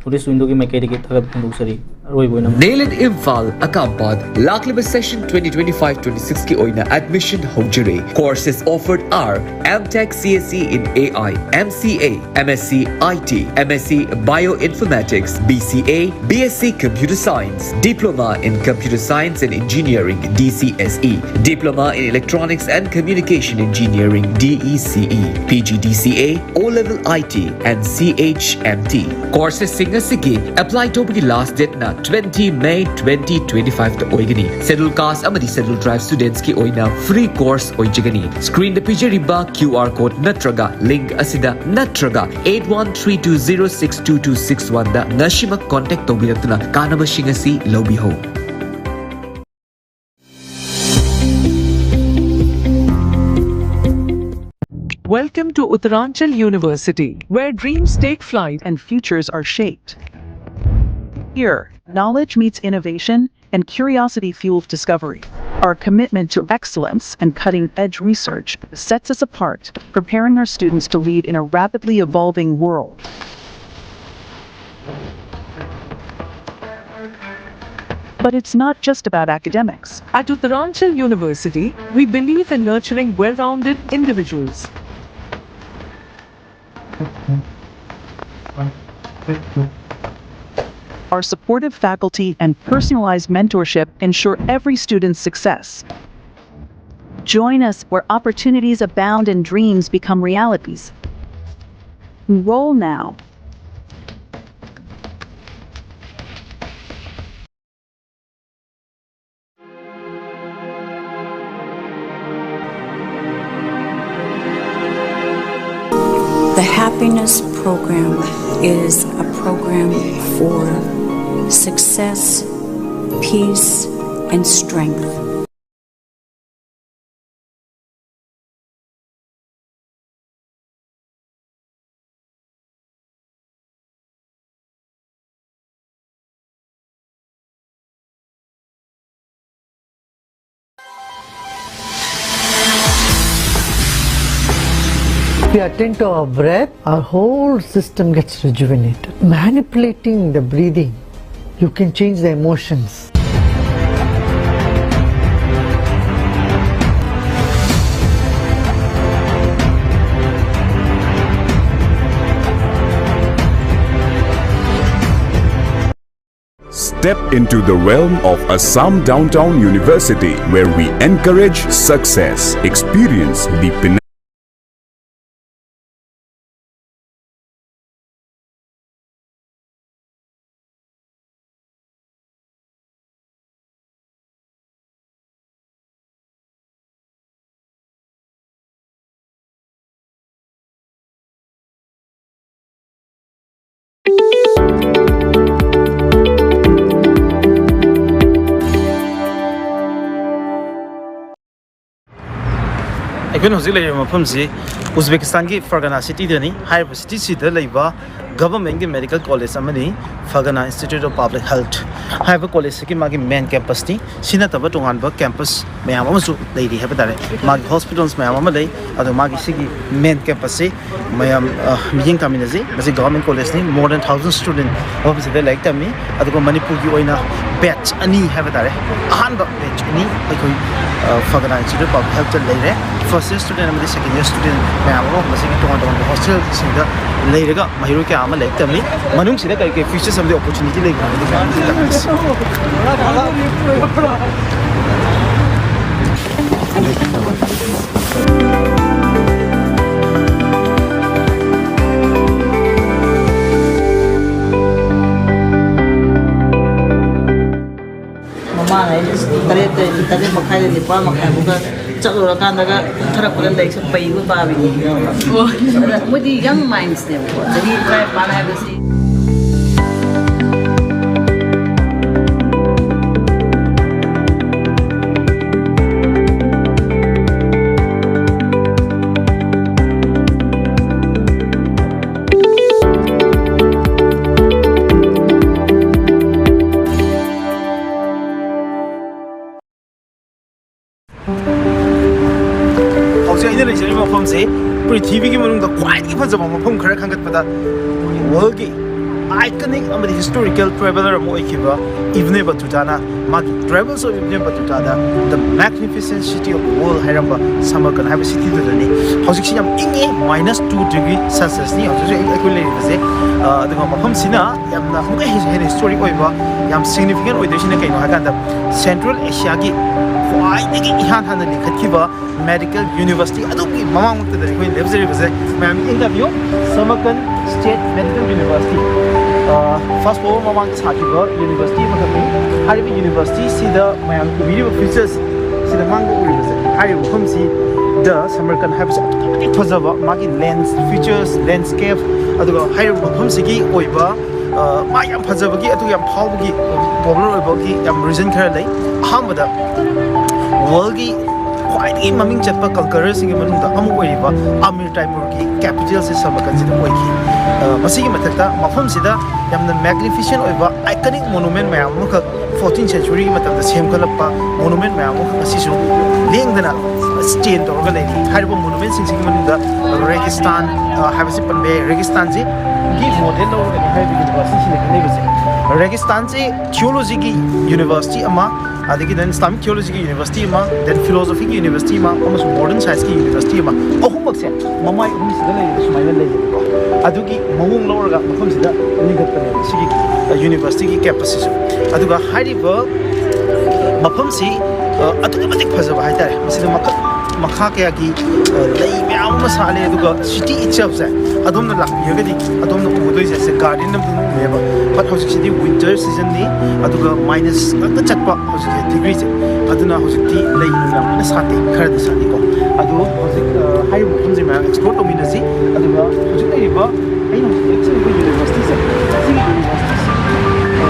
ꯅꯣꯔꯠ ꯏꯁ ꯋꯤꯟꯗꯣꯒꯤ ꯃꯥꯏꯀꯩꯗꯒꯤ ꯊꯥꯒꯠꯄ ꯐꯣꯡꯗꯣꯛꯆꯔꯤ꯫ ꯑꯔꯣꯏꯕ ꯑꯣꯏꯅ Nail It Imphal, Akampad, ꯂꯥꯛꯂꯤꯕ session twenty twenty-five twenty-six ꯀꯤ ꯑꯣꯏꯅ admission ꯍꯧꯖꯔꯦ꯫ Courses offered are M Tech C S E in A I, M C A, M S C I T, M S C Bioinformatics, B C A, B S C Computer Science, Diploma in Computer Science and Engineering, D C S E, Diploma in Electronics and Communication Engineering, D E C E, P G D C A, O-level I T and C H M T꯫ Courses ꯁꯤꯡ ꯑꯁꯤꯒꯤ apply ꯇꯧꯕꯒꯤ last date ꯅ twenty May twenty twenty-five ꯇ ꯑꯣꯏꯒꯅꯤ꯫ Schedule Caste ꯑꯃꯗꯤ Schedule Tribe students ꯀꯤ ꯑꯣꯏꯅ free course ꯑꯣꯏꯖꯒꯅꯤ꯫ Screen ꯗ ꯄꯤꯖꯔꯤꯕ Q R code ꯅꯠꯇ꯭ꯔꯒ link ꯑꯁꯤꯗ ꯅꯠꯇ꯭ꯔꯒ eight one three two zero six two two six one ꯗ ꯉꯁꯤꯃꯛ contact ꯇꯧꯕꯤꯔꯛꯇꯨꯅ ꯀꯥꯟꯅꯕꯁꯤꯡ ꯑꯁꯤ ꯂꯧꯕꯤꯍꯧ꯫ Welcome to Uttaranchal University, where dreams take flight and futures are shaped. Here, knowledge meets innovation and curiosity fuels discovery. Our commitment to excellence and cutting edge research sets us apart, preparing our students to lead in a rapidly evolving world. But it's not just about academics. At Uttaranchal University, we believe in nurturing well rounded individuals. Our supportive faculty and personalized mentorship ensure every student's success. Join us where opportunities abound and dreams become realities. Enroll now. The Happiness Program is a program for success, peace, and strength. We attend to our breath, our whole system gets rejuvenated. Manipulating the breathing, you can change the emotions. Step into the realm of Assam Downtown University, where we encourage success, experience the pinnacle. ꯑꯩꯈꯣꯏꯅ ꯍꯧꯖꯤꯛ ꯂꯩꯔꯤꯕ ꯃꯐꯝꯁꯤ ꯎꯖꯕꯦꯀꯤꯁꯇꯥꯟꯒꯤ ꯐꯔꯒꯅꯥ ꯁꯤꯇꯤꯗꯅꯤ꯫ ꯍꯥꯏꯔꯤꯕ ꯁꯤꯇꯤꯁꯤꯗ ꯂꯩꯕ ꯒꯚꯔꯟꯃꯦꯟꯒꯤ ꯃꯦꯗꯤꯀꯦꯜ ꯀꯣꯂꯦꯖ ꯑꯃꯅꯤ, ꯐꯔꯒꯅꯥ ꯏꯟꯁꯇꯤꯇ꯭ꯌꯨꯠ ꯑꯣꯐ ꯄꯕ꯭ꯂꯤꯛ ꯍꯦꯜꯊ ꯍꯥꯏꯕ ꯀꯣꯂꯦꯖꯁꯤꯒꯤ ꯃꯥꯒꯤ ꯃꯦꯟ ꯀꯦꯝꯄꯁꯅꯤ꯫ ꯁꯤ ꯅꯠꯇꯕ ꯇꯣꯉꯥꯟꯕ ꯀꯦꯝꯄꯁ ꯃꯌꯥꯝ ꯑꯃꯁꯨ ꯂꯩꯔꯤ ꯍꯥꯏꯕ ꯇꯥꯔꯦ꯫ ꯃꯥꯒꯤ ꯍꯣꯁꯄꯤꯇꯥꯜꯁ ꯃꯌꯥꯝ ꯑꯃ ꯂꯩ꯫ ꯑꯗꯣ ꯃꯥꯒꯤ ꯁꯤꯒꯤ ꯃꯦꯟ ꯀꯦꯝꯄꯁꯁꯤ ꯃꯌꯥꯝ, ꯑ, ꯃꯤꯠꯌꯦꯡ ꯇꯥꯃꯤꯟꯅꯁꯤ꯫ ꯃꯁꯤ government ꯀꯣꯂꯦꯖꯅꯤ꯫ More than thousand student ꯃꯐꯝꯁꯤꯗ ꯂꯥꯏꯔꯤꯛ ꯇꯝꯃꯤ꯫ ꯑꯗꯨꯒ ꯃꯅꯤꯄꯨꯔꯒꯤ ꯑꯣꯏꯅ ꯕꯦꯠꯆ ꯑꯅꯤ ꯍꯥꯏꯕ ꯇꯥꯔꯦ, ꯑꯍꯥꯟꯕ ꯕꯦꯠꯆ ꯑꯅꯤ ꯑꯩꯈꯣꯏ, ꯑ, ꯐꯔꯒꯅꯥ ꯏꯟꯁꯇꯤꯇ꯭ꯌꯨꯠ ꯑꯣꯐ ꯄꯕ꯭ꯂꯤꯛ ꯍꯦꯜꯊꯇ ꯂꯩꯔꯦ꯫ ꯐꯥꯔꯁ ꯏꯌꯔ ꯁ꯭ꯇꯨꯗꯦꯟꯠ ꯑꯃꯗꯤ ꯁꯦꯀꯦꯟ ꯏꯌꯔ ꯁ꯭ꯇꯨꯗꯦꯟꯠ ꯃꯌꯥꯝ ꯑꯃ ꯃꯁꯤꯒꯤ ꯇꯣꯉꯥꯟ ꯇꯣꯉꯥꯟꯕ ꯍꯣꯁꯇꯦꯜꯁꯤꯡꯗ ꯂꯩꯔꯒ ꯃꯍꯩꯔꯣꯏ ꯀꯌꯥ ꯑꯃ ꯂꯥꯏꯔꯤꯛ ꯇꯝꯃꯤ꯫ ꯃꯅꯨꯡꯁꯤꯗ ꯀꯔꯤ ꯀꯔꯤ ꯐꯤꯆꯔꯁ ꯑꯃꯗꯤ ꯑꯣꯄꯣꯔꯆꯨꯅꯤꯇꯤ ꯂꯩꯕ ꯍꯥꯏꯕꯗꯤ ꯃꯌꯥꯝ ꯑꯃꯗꯤ ꯇꯝꯃꯤ꯫ ꯃꯃꯥꯡ ꯑꯩ ꯇꯔꯦꯠꯇ, ꯇꯔꯦꯠ ꯃꯈꯥꯏꯗ ꯅꯤꯄꯥꯜ ꯃꯈꯥꯏ ꯐꯥꯎꯗ ꯆꯠꯂꯨꯔꯀꯥꯟꯗꯒ ꯀꯨꯝꯊꯔꯛꯄꯗ ꯂꯥꯏꯔꯤꯛꯁꯦ ꯄꯩꯕ ꯄꯥꯕꯤꯅꯤ꯫ ꯑꯣ꯫ ꯑꯗ ꯃꯣꯏꯗꯤ ꯌꯪ ꯃꯥꯏꯟꯁꯅꯦꯕꯀꯣ, ꯆꯍꯤ ꯇꯔꯥꯅꯤꯄꯥꯟ ꯍꯥꯏꯕꯁꯤ꯫ ꯍꯧꯖꯤꯛ ꯑꯩꯅ ꯂꯩꯖꯔꯤꯕ ꯃꯐꯝꯁꯤ ꯄ꯭ꯔꯤꯊꯤꯕꯤꯒꯤ ꯃꯅꯨꯡꯗ ꯈ꯭ꯋꯥꯏꯗꯒꯤ ꯐꯖꯕ ꯃꯐꯝ ꯈꯔ ꯈꯟꯒꯠꯄꯗ, ꯋꯥꯔꯜꯒꯤ ꯑꯥꯏꯀꯅꯤꯛ ꯑꯃꯗꯤ ꯍꯤꯁꯇꯣꯔꯤꯀꯦꯜ ꯇ꯭ꯔꯦꯚꯦꯂꯔ ꯑꯃ ꯑꯣꯏꯈꯤꯕ ꯏꯕꯅꯦ ꯕꯇꯨꯇꯥꯅ ꯃꯥꯒꯤ Travels of Ibn Battuta the The Magnificent City of the World ꯍꯥꯏꯔꯝꯕ ꯁꯃꯔꯀꯟ ꯍꯥꯏꯕ ꯁꯤꯇꯤꯗꯨꯗꯅꯤ꯫ ꯍꯧꯖꯤꯛꯁꯤ ꯌꯥꯝ ꯏꯪꯉꯤ, minus two degree Celsius ꯅꯤ ꯍꯧꯖꯤꯛ ꯍꯧꯖꯤꯛ ꯑꯩꯈꯣꯏ ꯂꯩꯔꯤꯕꯁꯦ꯫ ꯑ, ꯑꯗꯨꯒ ꯃꯐꯝꯁꯤꯅ ꯌꯥꯝꯅ ꯑꯃꯨꯛꯀ ꯍꯦꯟꯅ ꯍꯤꯁꯇꯣꯔꯤꯛ ꯑꯣꯏꯕ, ꯌꯥꯝ ꯁꯤꯒꯅꯤꯐꯤꯀꯦꯟ ꯑꯣꯏꯗꯣꯏꯁꯤꯅ ꯀꯩꯅꯣ ꯍꯥꯏ ꯀꯥꯟꯗ, ꯁꯦꯟꯇ꯭ꯔꯦꯜ ꯑꯦꯁꯤꯌꯥꯒꯤ ꯈ꯭ꯋꯥꯏꯗꯒꯤ ꯏꯍꯥꯟ ꯍꯥꯟꯅ ꯂꯤꯡꯈꯠꯈꯤꯕ ꯃꯦꯗꯤꯀꯦꯜ ꯌꯨꯅꯤꯚꯔꯁꯤꯇꯤ ꯑꯗꯨꯒꯤ ꯃꯃꯥꯡꯃꯛꯇꯗꯅꯤ ꯑꯩꯈꯣꯏꯅ ꯂꯦꯞꯆꯔꯤꯕꯁꯦ꯫ ꯃꯌꯥꯝ interview, Samarkand state medical university, ꯐꯥꯔꯁ ꯋꯥꯔꯜ ꯃꯃꯥꯡꯗ ꯁꯥꯈꯤꯕ ꯌꯨꯅꯤꯚꯔꯁꯤꯇꯤ ꯑꯃꯈꯛꯅꯤ꯫ ꯍꯥꯏꯔꯤꯕ ꯌꯨꯅꯤꯚꯔꯁꯤꯇꯤꯁꯤꯗ ꯃꯌꯥꯝ ꯎꯕꯤꯔꯤꯕ ꯐꯤꯆꯔꯁ ꯁꯤꯗ ꯃꯥꯡꯗ ꯎꯔꯤꯕꯁꯦ, ꯍꯥꯏꯔꯤꯕ ꯃꯐꯝꯁꯤꯗ ꯁꯃꯔꯀꯟ ꯍꯥꯏꯕꯁꯤ ꯑꯗꯨꯛꯀꯤ ꯃꯇꯤꯛ ꯐꯖꯕ, ꯃꯥꯒꯤ ꯂꯦꯟꯁ ꯐꯤꯆꯔꯁ, ꯂꯦꯟꯁꯀꯦꯞ, ꯑꯗꯨꯒ ꯍꯥꯏꯔꯤꯕ ꯃꯐꯝꯁꯤꯒꯤ ꯑꯣꯏꯕ ꯑ, ꯃꯥ ꯌꯥꯝ ꯐꯖꯕꯒꯤ, ꯑꯗꯨꯒ ꯌꯥꯝ ꯐꯥꯎꯕꯒꯤ, ꯄꯣꯄꯨꯂꯔ ꯑꯣꯏꯕꯒꯤ ꯌꯥꯝ ꯔꯤꯖꯟ ꯈꯔ ꯂꯩ꯫ ꯑꯍꯥꯟꯕꯗ, ꯋꯥꯔꯜꯒꯤ ꯈ꯭ꯋꯥꯏꯗꯒꯤ ꯃꯃꯤꯡ ꯆꯠꯄ ꯀꯟꯀꯔꯔꯁꯤꯡꯒꯤ ꯃꯅꯨꯡꯗ ꯑꯃ ꯑꯣꯏꯔꯤꯕ ꯑꯃꯤꯔ ꯇꯥꯏꯃꯨꯔꯒꯤ ꯀꯦꯄꯤꯇꯦꯜꯁꯦ ꯁꯃꯔꯀꯟꯁꯤꯗ ꯑꯣꯏꯈꯤ꯫ ꯑ, ꯃꯁꯤꯒꯤ ꯃꯊꯛꯇ ꯃꯐꯝꯁꯤꯗ ꯌꯥꯝꯅ ꯃꯦꯒꯅꯤꯐꯤꯁꯦꯟ ꯑꯣꯏꯕ ꯑꯥꯏꯀꯅꯤꯛ ꯃꯣꯅꯨꯃꯦꯟ ꯃꯌꯥꯝ ꯑꯃꯈꯛ ꯐꯣꯔꯇꯤꯟ ꯁꯦꯟꯆꯨꯔꯤꯒꯤ ꯃꯇꯝꯗ ꯁꯦꯝꯒꯠꯂꯛꯄ ꯃꯣꯅꯨꯃꯦꯟ ꯃꯌꯥꯝ ꯑꯃꯈꯛ ꯑꯁꯤꯁꯨ ꯂꯦꯡꯗꯅ ꯁ꯭ꯇꯦꯟ ꯇꯧꯔꯒ ꯂꯩꯔꯤ꯫ ꯍꯥꯏꯔꯤꯕ ꯃꯣꯅꯨꯃꯦꯟꯁꯤꯡꯁꯤꯒꯤ ꯃꯅꯨꯡꯗ ꯔꯦꯒꯤꯁꯇꯥꯟ, ꯑ, ꯍꯥꯏꯕꯁꯤ ꯄꯟꯕ ꯌꯥꯏ꯫ ꯔꯦꯒꯤꯁꯇꯥꯟꯁꯤꯒꯤ ꯃꯣꯗꯦꯜ ꯂꯧꯔꯒꯅꯤ ꯍꯥꯏꯔꯤꯕ ꯌꯨꯅꯤꯚꯔꯁꯤꯇꯤꯁꯤꯅ ꯈꯟꯅꯔꯤꯕꯁꯦ꯫ ꯔꯦꯒꯤꯁꯇꯥꯟꯁꯤ ꯊꯤꯑꯣꯂꯣꯖꯤꯒꯤ ꯌꯨꯅꯤꯚꯔꯁꯤꯇꯤ ꯑꯃ, ꯑꯗꯒꯤ then ꯏꯁꯂꯥꯃꯤꯛ ꯊꯤꯑꯣꯂꯣꯖꯤꯒꯤ ꯌꯨꯅꯤꯚꯔꯁꯤꯇꯤ ꯑꯃ, then ꯐꯤꯂꯣꯁꯣꯐꯤꯒꯤ ꯌꯨꯅꯤꯚꯔꯁꯤꯇꯤ ꯑꯃ, ꯑꯃꯁꯨꯡ ꯃꯣꯗꯔꯟ ꯁꯥꯏꯟꯁꯀꯤ ꯌꯨꯅꯤꯚꯔꯁꯤꯇꯤ ꯑꯃ, ꯑꯍꯨꯝꯃꯛꯁꯦ ꯃꯃꯥꯏ ꯑꯍꯨꯝꯁꯤꯗ ꯂꯩꯔꯤꯕ ꯁꯨꯃꯥꯏꯅ ꯂꯩꯌꯦꯕꯀꯣ꯫ ꯑꯗꯨꯒꯤ ꯃꯑꯣꯡ ꯂꯧꯔꯒ ꯃꯐꯝꯁꯤꯗ ꯂꯤꯡꯈꯠꯄꯅꯦꯕ ꯁꯤꯒꯤ, ꯑ, ꯌꯨꯅꯤꯚꯔꯁꯤꯇꯤꯒꯤ ꯀꯦꯝꯄꯁꯁꯤꯁꯨ꯫ ꯑꯗꯨꯒ ꯍꯥꯏꯔꯤꯕ ꯃꯐꯝꯁꯤ, ꯑ, ꯑꯗꯨꯛꯀꯤ ꯃꯇꯤꯛ ꯐꯖꯕ ꯍꯥꯏꯇꯥꯔꯦ꯫ ꯃꯁꯤꯗ ꯃꯈꯜ ꯃꯈꯥ ꯀꯌꯥꯒꯤ, ꯑ, ꯂꯩ ꯃꯌꯥꯝ ꯑꯃ ꯁꯥꯠꯂꯦ꯫ ꯑꯗꯨꯒ ꯁꯤꯇꯤ ꯏꯠꯁꯦꯜꯐꯁꯦ ꯑꯗꯣꯝꯅ ꯂꯥꯛꯄꯤꯔꯒꯗꯤ ꯑꯗꯣꯝꯅ ꯎꯒꯗꯣꯏꯁꯦ, ꯁꯦ ꯒꯥꯔꯗꯦꯟ ꯑꯃꯗꯤ ꯎꯔꯦꯕ꯫ ꯕꯠ ꯍꯧꯖꯤꯛꯁꯤꯗꯤ ꯋꯤꯟꯇꯔ ꯁꯤꯖꯟꯅꯤ, ꯑꯗꯨꯒ ꯃꯥꯏꯅꯁ ꯉꯥꯛꯇ ꯆꯠꯄ ꯍꯧꯖꯤꯛꯁꯦ ꯗꯤꯒ꯭ꯔꯤꯁꯦ꯫ ꯑꯗꯨꯅ ꯍꯧꯖꯤꯛꯇꯤ ꯂꯩ ꯌꯥꯝ ꯀꯟꯅ ꯁꯥꯠꯇꯦ, ꯈꯔꯗꯤ ꯁꯥꯠꯂꯤꯀꯣ꯫ ꯑꯗꯨ ꯍꯧꯖꯤꯛ, ꯑ, ꯍꯥꯏꯔꯤꯕ ꯃꯐꯝꯁꯦ ꯃꯌꯥꯝ ꯑꯦꯛꯁꯄ꯭ꯂꯣꯔ ꯇꯧꯃꯤꯟꯅꯁꯤ꯫ ꯑꯗꯨꯒ ꯍꯧꯖꯤꯛ ꯂꯩꯔꯤꯕ ꯑꯩꯅ ꯍꯧꯖꯤꯛ ꯂꯦꯞꯆꯔꯤꯕ ꯌꯨꯅꯤꯚꯔꯁꯤꯇꯤꯁꯦ, ꯁꯤꯒꯤ ꯌꯨꯅꯤꯚꯔꯁꯤꯇꯤꯁꯤ, ꯑ,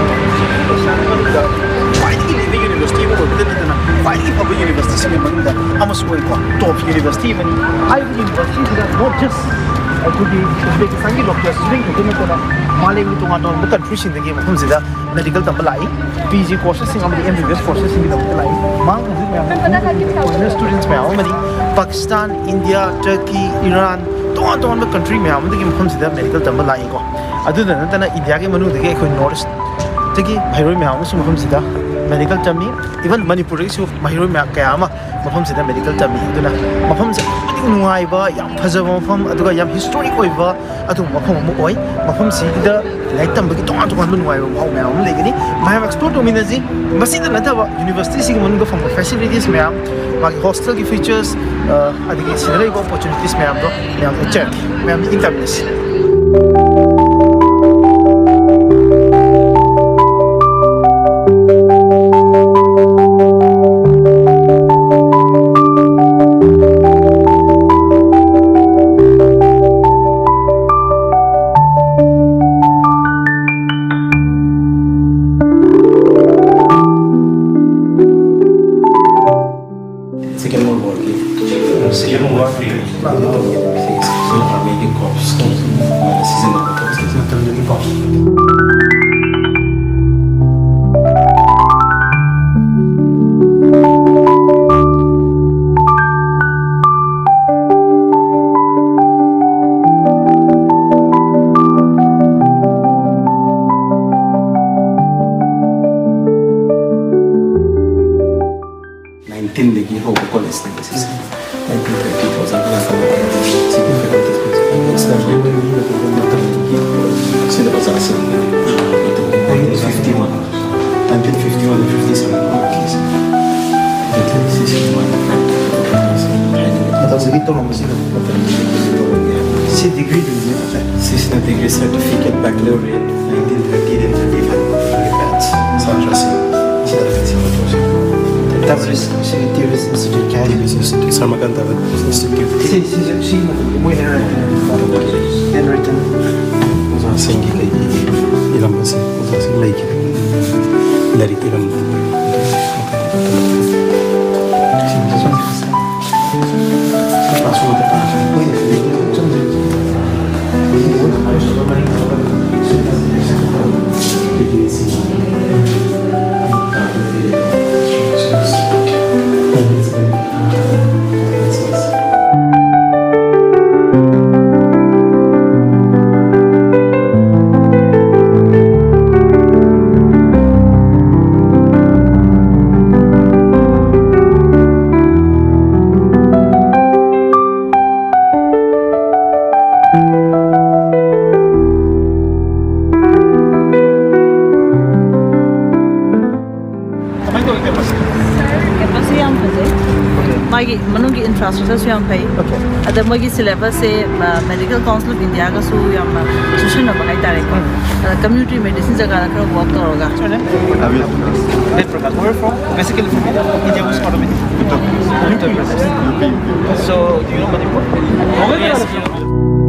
ꯑꯦꯁꯤꯌꯥꯒꯤ ꯃꯅꯨꯡꯗ ꯈ꯭ꯋꯥꯏꯗꯒꯤ ꯂꯤꯡꯕ ꯌꯨꯅꯤꯚꯔꯁꯤꯇꯤ ꯑꯃ ꯑꯣꯏꯕꯗ ꯅꯠꯇꯅ ꯈ꯭ꯋꯥꯏꯗꯒꯤ ꯐꯕ ꯌꯨꯅꯤꯚꯔꯁꯤꯇꯤꯁꯤꯡꯒꯤ ꯃꯅꯨꯡꯗ ꯑꯃꯁꯨ ꯑꯣꯏꯀꯣ꯫ ꯇꯣꯞ ꯌꯨꯅꯤꯚꯔꯁꯤꯇꯤ ꯑꯃꯅꯤ꯫ ꯍꯥꯏꯔꯤꯕ ꯌꯨꯅꯤꯚꯔꯁꯤꯇꯤꯁꯤꯗ not just ꯑꯩꯈꯣꯏꯒꯤ ꯎꯖꯕꯦꯀꯤꯁꯇꯥꯟꯒꯤ ꯗꯣꯛꯇꯔ ꯁ꯭ꯇꯨꯗꯦꯟ ꯑꯗꯨ ꯅꯠꯇꯅ ꯃꯥꯂꯦꯝꯒꯤ ꯇꯣꯉꯥꯟ ꯇꯣꯉꯥꯟꯕ ꯀꯟꯇ꯭ꯔꯤꯁꯤꯡꯗꯒꯤ ꯃꯐꯝꯁꯤꯗ ꯃꯦꯗꯤꯀꯜ ꯇꯝꯕ ꯂꯥꯛꯏ꯫ ꯄꯤ ꯖꯤ ꯀꯣꯔꯁꯦꯁꯁꯤꯡ ꯑꯃꯗꯤ ꯑꯦꯝ ꯕꯤ ꯕꯤ ꯑꯦꯁ ꯀꯣꯔꯁꯦꯁꯁꯤꯡꯒꯤꯗꯃꯛꯇ ꯂꯥꯛꯏ꯫ ꯃꯥꯡ ꯍꯧꯖꯤꯛ ꯃꯌꯥꯝ ꯐꯣꯔꯦꯟ ꯁ꯭ꯇꯨꯗꯦꯟꯠꯁ ꯃꯌꯥꯝ ꯑꯃꯗꯤ ꯄꯥꯀꯤꯁꯇꯥꯟ, ꯏꯟꯗꯤꯌꯥ, ꯇꯔꯀꯤ, ꯏꯔꯥꯟ, ꯇꯣꯉꯥꯟ ꯇꯣꯉꯥꯟꯕ ꯀꯟꯇ꯭ꯔꯤ ꯃꯌꯥꯝ ꯑꯃꯗꯒꯤ ꯃꯐꯝꯁꯤꯗ ꯃꯦꯗꯤꯀꯜ ꯇꯝꯕ ꯂꯥꯛꯏꯀꯣ꯫ ꯑꯗꯨꯗ ꯅꯠꯇꯅ ꯏꯟꯗꯤꯌꯥꯒꯤ ꯃꯅꯨꯡꯗꯒꯤ ꯑꯩꯈꯣꯏ ꯅꯣꯔꯠ ꯏꯁꯠꯇꯒꯤ ꯃꯍꯩꯔꯣꯏ ꯃꯌꯥꯝ ꯑꯃꯁꯨ ꯃꯐꯝꯁꯤꯗ ꯃꯦꯗꯤꯀꯜ ꯇꯝꯃꯤ꯫ ꯏꯚꯟ ꯃꯅꯤꯄꯨꯔꯗꯒꯤꯁꯨ ꯃꯍꯩꯔꯣꯏ ꯃꯌꯥꯝ ꯀꯌꯥ ꯑꯃ ꯃꯐꯝꯁꯤꯗ ꯃꯦꯗꯤꯀꯜ ꯇꯝꯃꯤ꯫ ꯑꯗꯨꯅ ꯃꯐꯝꯁꯦ ꯈ꯭ꯋꯥꯏꯗꯒꯤ ꯅꯨꯡꯉꯥꯏꯕ, ꯌꯥꯝ ꯐꯖꯕ ꯃꯐꯝ, ꯑꯗꯨꯒ ꯌꯥꯝ ꯍꯤꯁꯇꯣꯔꯤꯛ ꯑꯣꯏꯕ ꯑꯗꯨꯒꯨꯝꯕ ꯃꯐꯝ ꯑꯃ ꯑꯣꯏ꯫ ꯃꯐꯝꯁꯤꯗ ꯂꯥꯏꯔꯤꯛ ꯇꯝꯕꯒꯤ ꯇꯣꯉꯥꯟ ꯇꯣꯉꯥꯟꯕ ꯅꯨꯡꯉꯥꯏꯕ ꯃꯍꯥꯎ ꯃꯌꯥꯝ ꯑꯃ ꯂꯩꯒꯅꯤ꯫ ꯃꯌꯥꯝ ꯑꯦꯛꯁꯄ꯭ꯂꯣꯔ ꯇꯧꯃꯤꯟꯅꯁꯤ꯫ ꯃꯁꯤꯗ ꯅꯠꯇꯕ ꯌꯨꯅꯤꯚꯔꯁꯤꯇꯤꯁꯤꯒꯤ ꯃꯅꯨꯡꯗ ꯐꯪꯕ ꯐꯦꯁꯤꯂꯤꯇꯤꯁ ꯃꯌꯥꯝ, ꯃꯥꯒꯤ ꯍꯣꯁꯇꯦꯜꯒꯤ ꯐꯤꯆꯔꯁ, ꯑꯗꯒꯤ ꯁꯤꯗ ꯂꯩꯕ ꯑꯣꯄꯣꯔꯆꯨꯅꯤꯇꯤꯁ ꯃꯌꯥꯝꯗꯣ ꯃꯌꯥꯝ ꯎꯠꯆꯔꯛꯀꯦ꯫ ꯃꯌꯥꯝ ꯏꯪ ꯇꯝꯃꯤꯟꯅꯁꯤ꯫ Second World War ꯒꯤ꯫ Second World War ꯒꯤ꯫ ꯑꯗꯨ ꯇꯧꯒꯦ꯫ Army ꯒꯤ corps ꯀꯤ꯫ ꯃꯥꯅ ꯁꯤꯖꯤꯟꯅꯕ corps ꯀꯤ꯫ ꯃꯇꯝꯗꯨꯒꯤ corps꯫ Nineteenꯗꯒꯤ ꯍꯧꯕ ꯀꯣꯂꯦꯖꯅꯦꯕ ꯁꯤꯁꯦ꯫ Nineteen thirty ꯊꯥꯎꯖꯟ ꯁꯤꯒꯤ faculty ꯁꯤꯗ ꯑꯣꯖꯥꯁꯤꯡ꯫ Nineteen fifty one, nineteen fifty one fifty seven ꯁꯤꯁꯦ꯫ ꯃꯇꯝꯗꯨꯒꯤ ꯇꯧꯔꯝꯕꯁꯤꯡꯗꯣ꯫ ꯁꯤ degree ꯗꯨꯅꯦ꯫ ꯁꯤꯁꯤꯅ degree certificate, baccalaureate, nineteen thirty ꯗꯒꯤ thirty five ꯐꯥꯎꯒꯤ batch ꯁꯥꯇ꯭ꯔꯁꯤꯡ꯫ ꯁꯤꯗ ꯁꯤ ꯇꯕꯔꯤꯁ, ꯁꯤ ꯇꯕꯔꯤꯁ Institute ꯀꯩ ꯍꯥꯏꯅꯤ? ꯇꯕꯔꯤꯁ Institute, ꯁꯔꯃꯀꯥꯟꯇ Institute꯫ ꯁꯤ, ꯁꯤꯁꯨ, ꯁꯤ ꯃꯇꯝꯒꯤ ꯃꯣꯏ handwriting꯫ Handwriting꯫ ꯑꯣꯖꯥꯁꯤꯡꯒꯤ ꯀꯩꯒꯤ ꯏꯔꯝꯕꯁꯦ, ꯑꯣꯖꯥꯁꯤꯡ ꯂꯩꯈꯤꯕ ꯂꯥꯏꯔꯤꯛ ꯏꯔꯝꯕ꯫ ꯃꯥꯒꯤ ꯃꯅꯨꯡꯒꯤ ꯏꯟꯐ꯭ꯔꯥꯁ꯭ꯇ꯭ꯔꯛꯆꯔꯁꯨ ꯌꯥꯝ ꯐꯩ꯫ ꯑꯗ ꯃꯣꯏꯒꯤ ꯁꯤꯂꯦꯕꯁꯁꯦ ꯃꯦꯗꯤꯀꯦꯜ ꯀꯥꯎꯟꯁꯤꯜ ꯑꯣꯐ ꯏꯟꯗꯤꯌꯥꯒꯁꯨ ꯌꯥꯝꯅ ꯆꯨꯁꯟꯅꯕ ꯍꯥꯏꯇꯥꯔꯦꯀꯣ꯫ ꯑꯗ ꯀꯝꯃ꯭ꯌꯨꯅꯤꯇꯤ ꯃꯦꯗꯤꯁꯤꯟ ꯖꯒꯥꯗ ꯈꯔ ꯋꯥꯛ ꯇꯧꯔꯒ꯫ Where from? Basically from India, which part of India? Uttar Pradesh. So, do you know Manipur? Yes.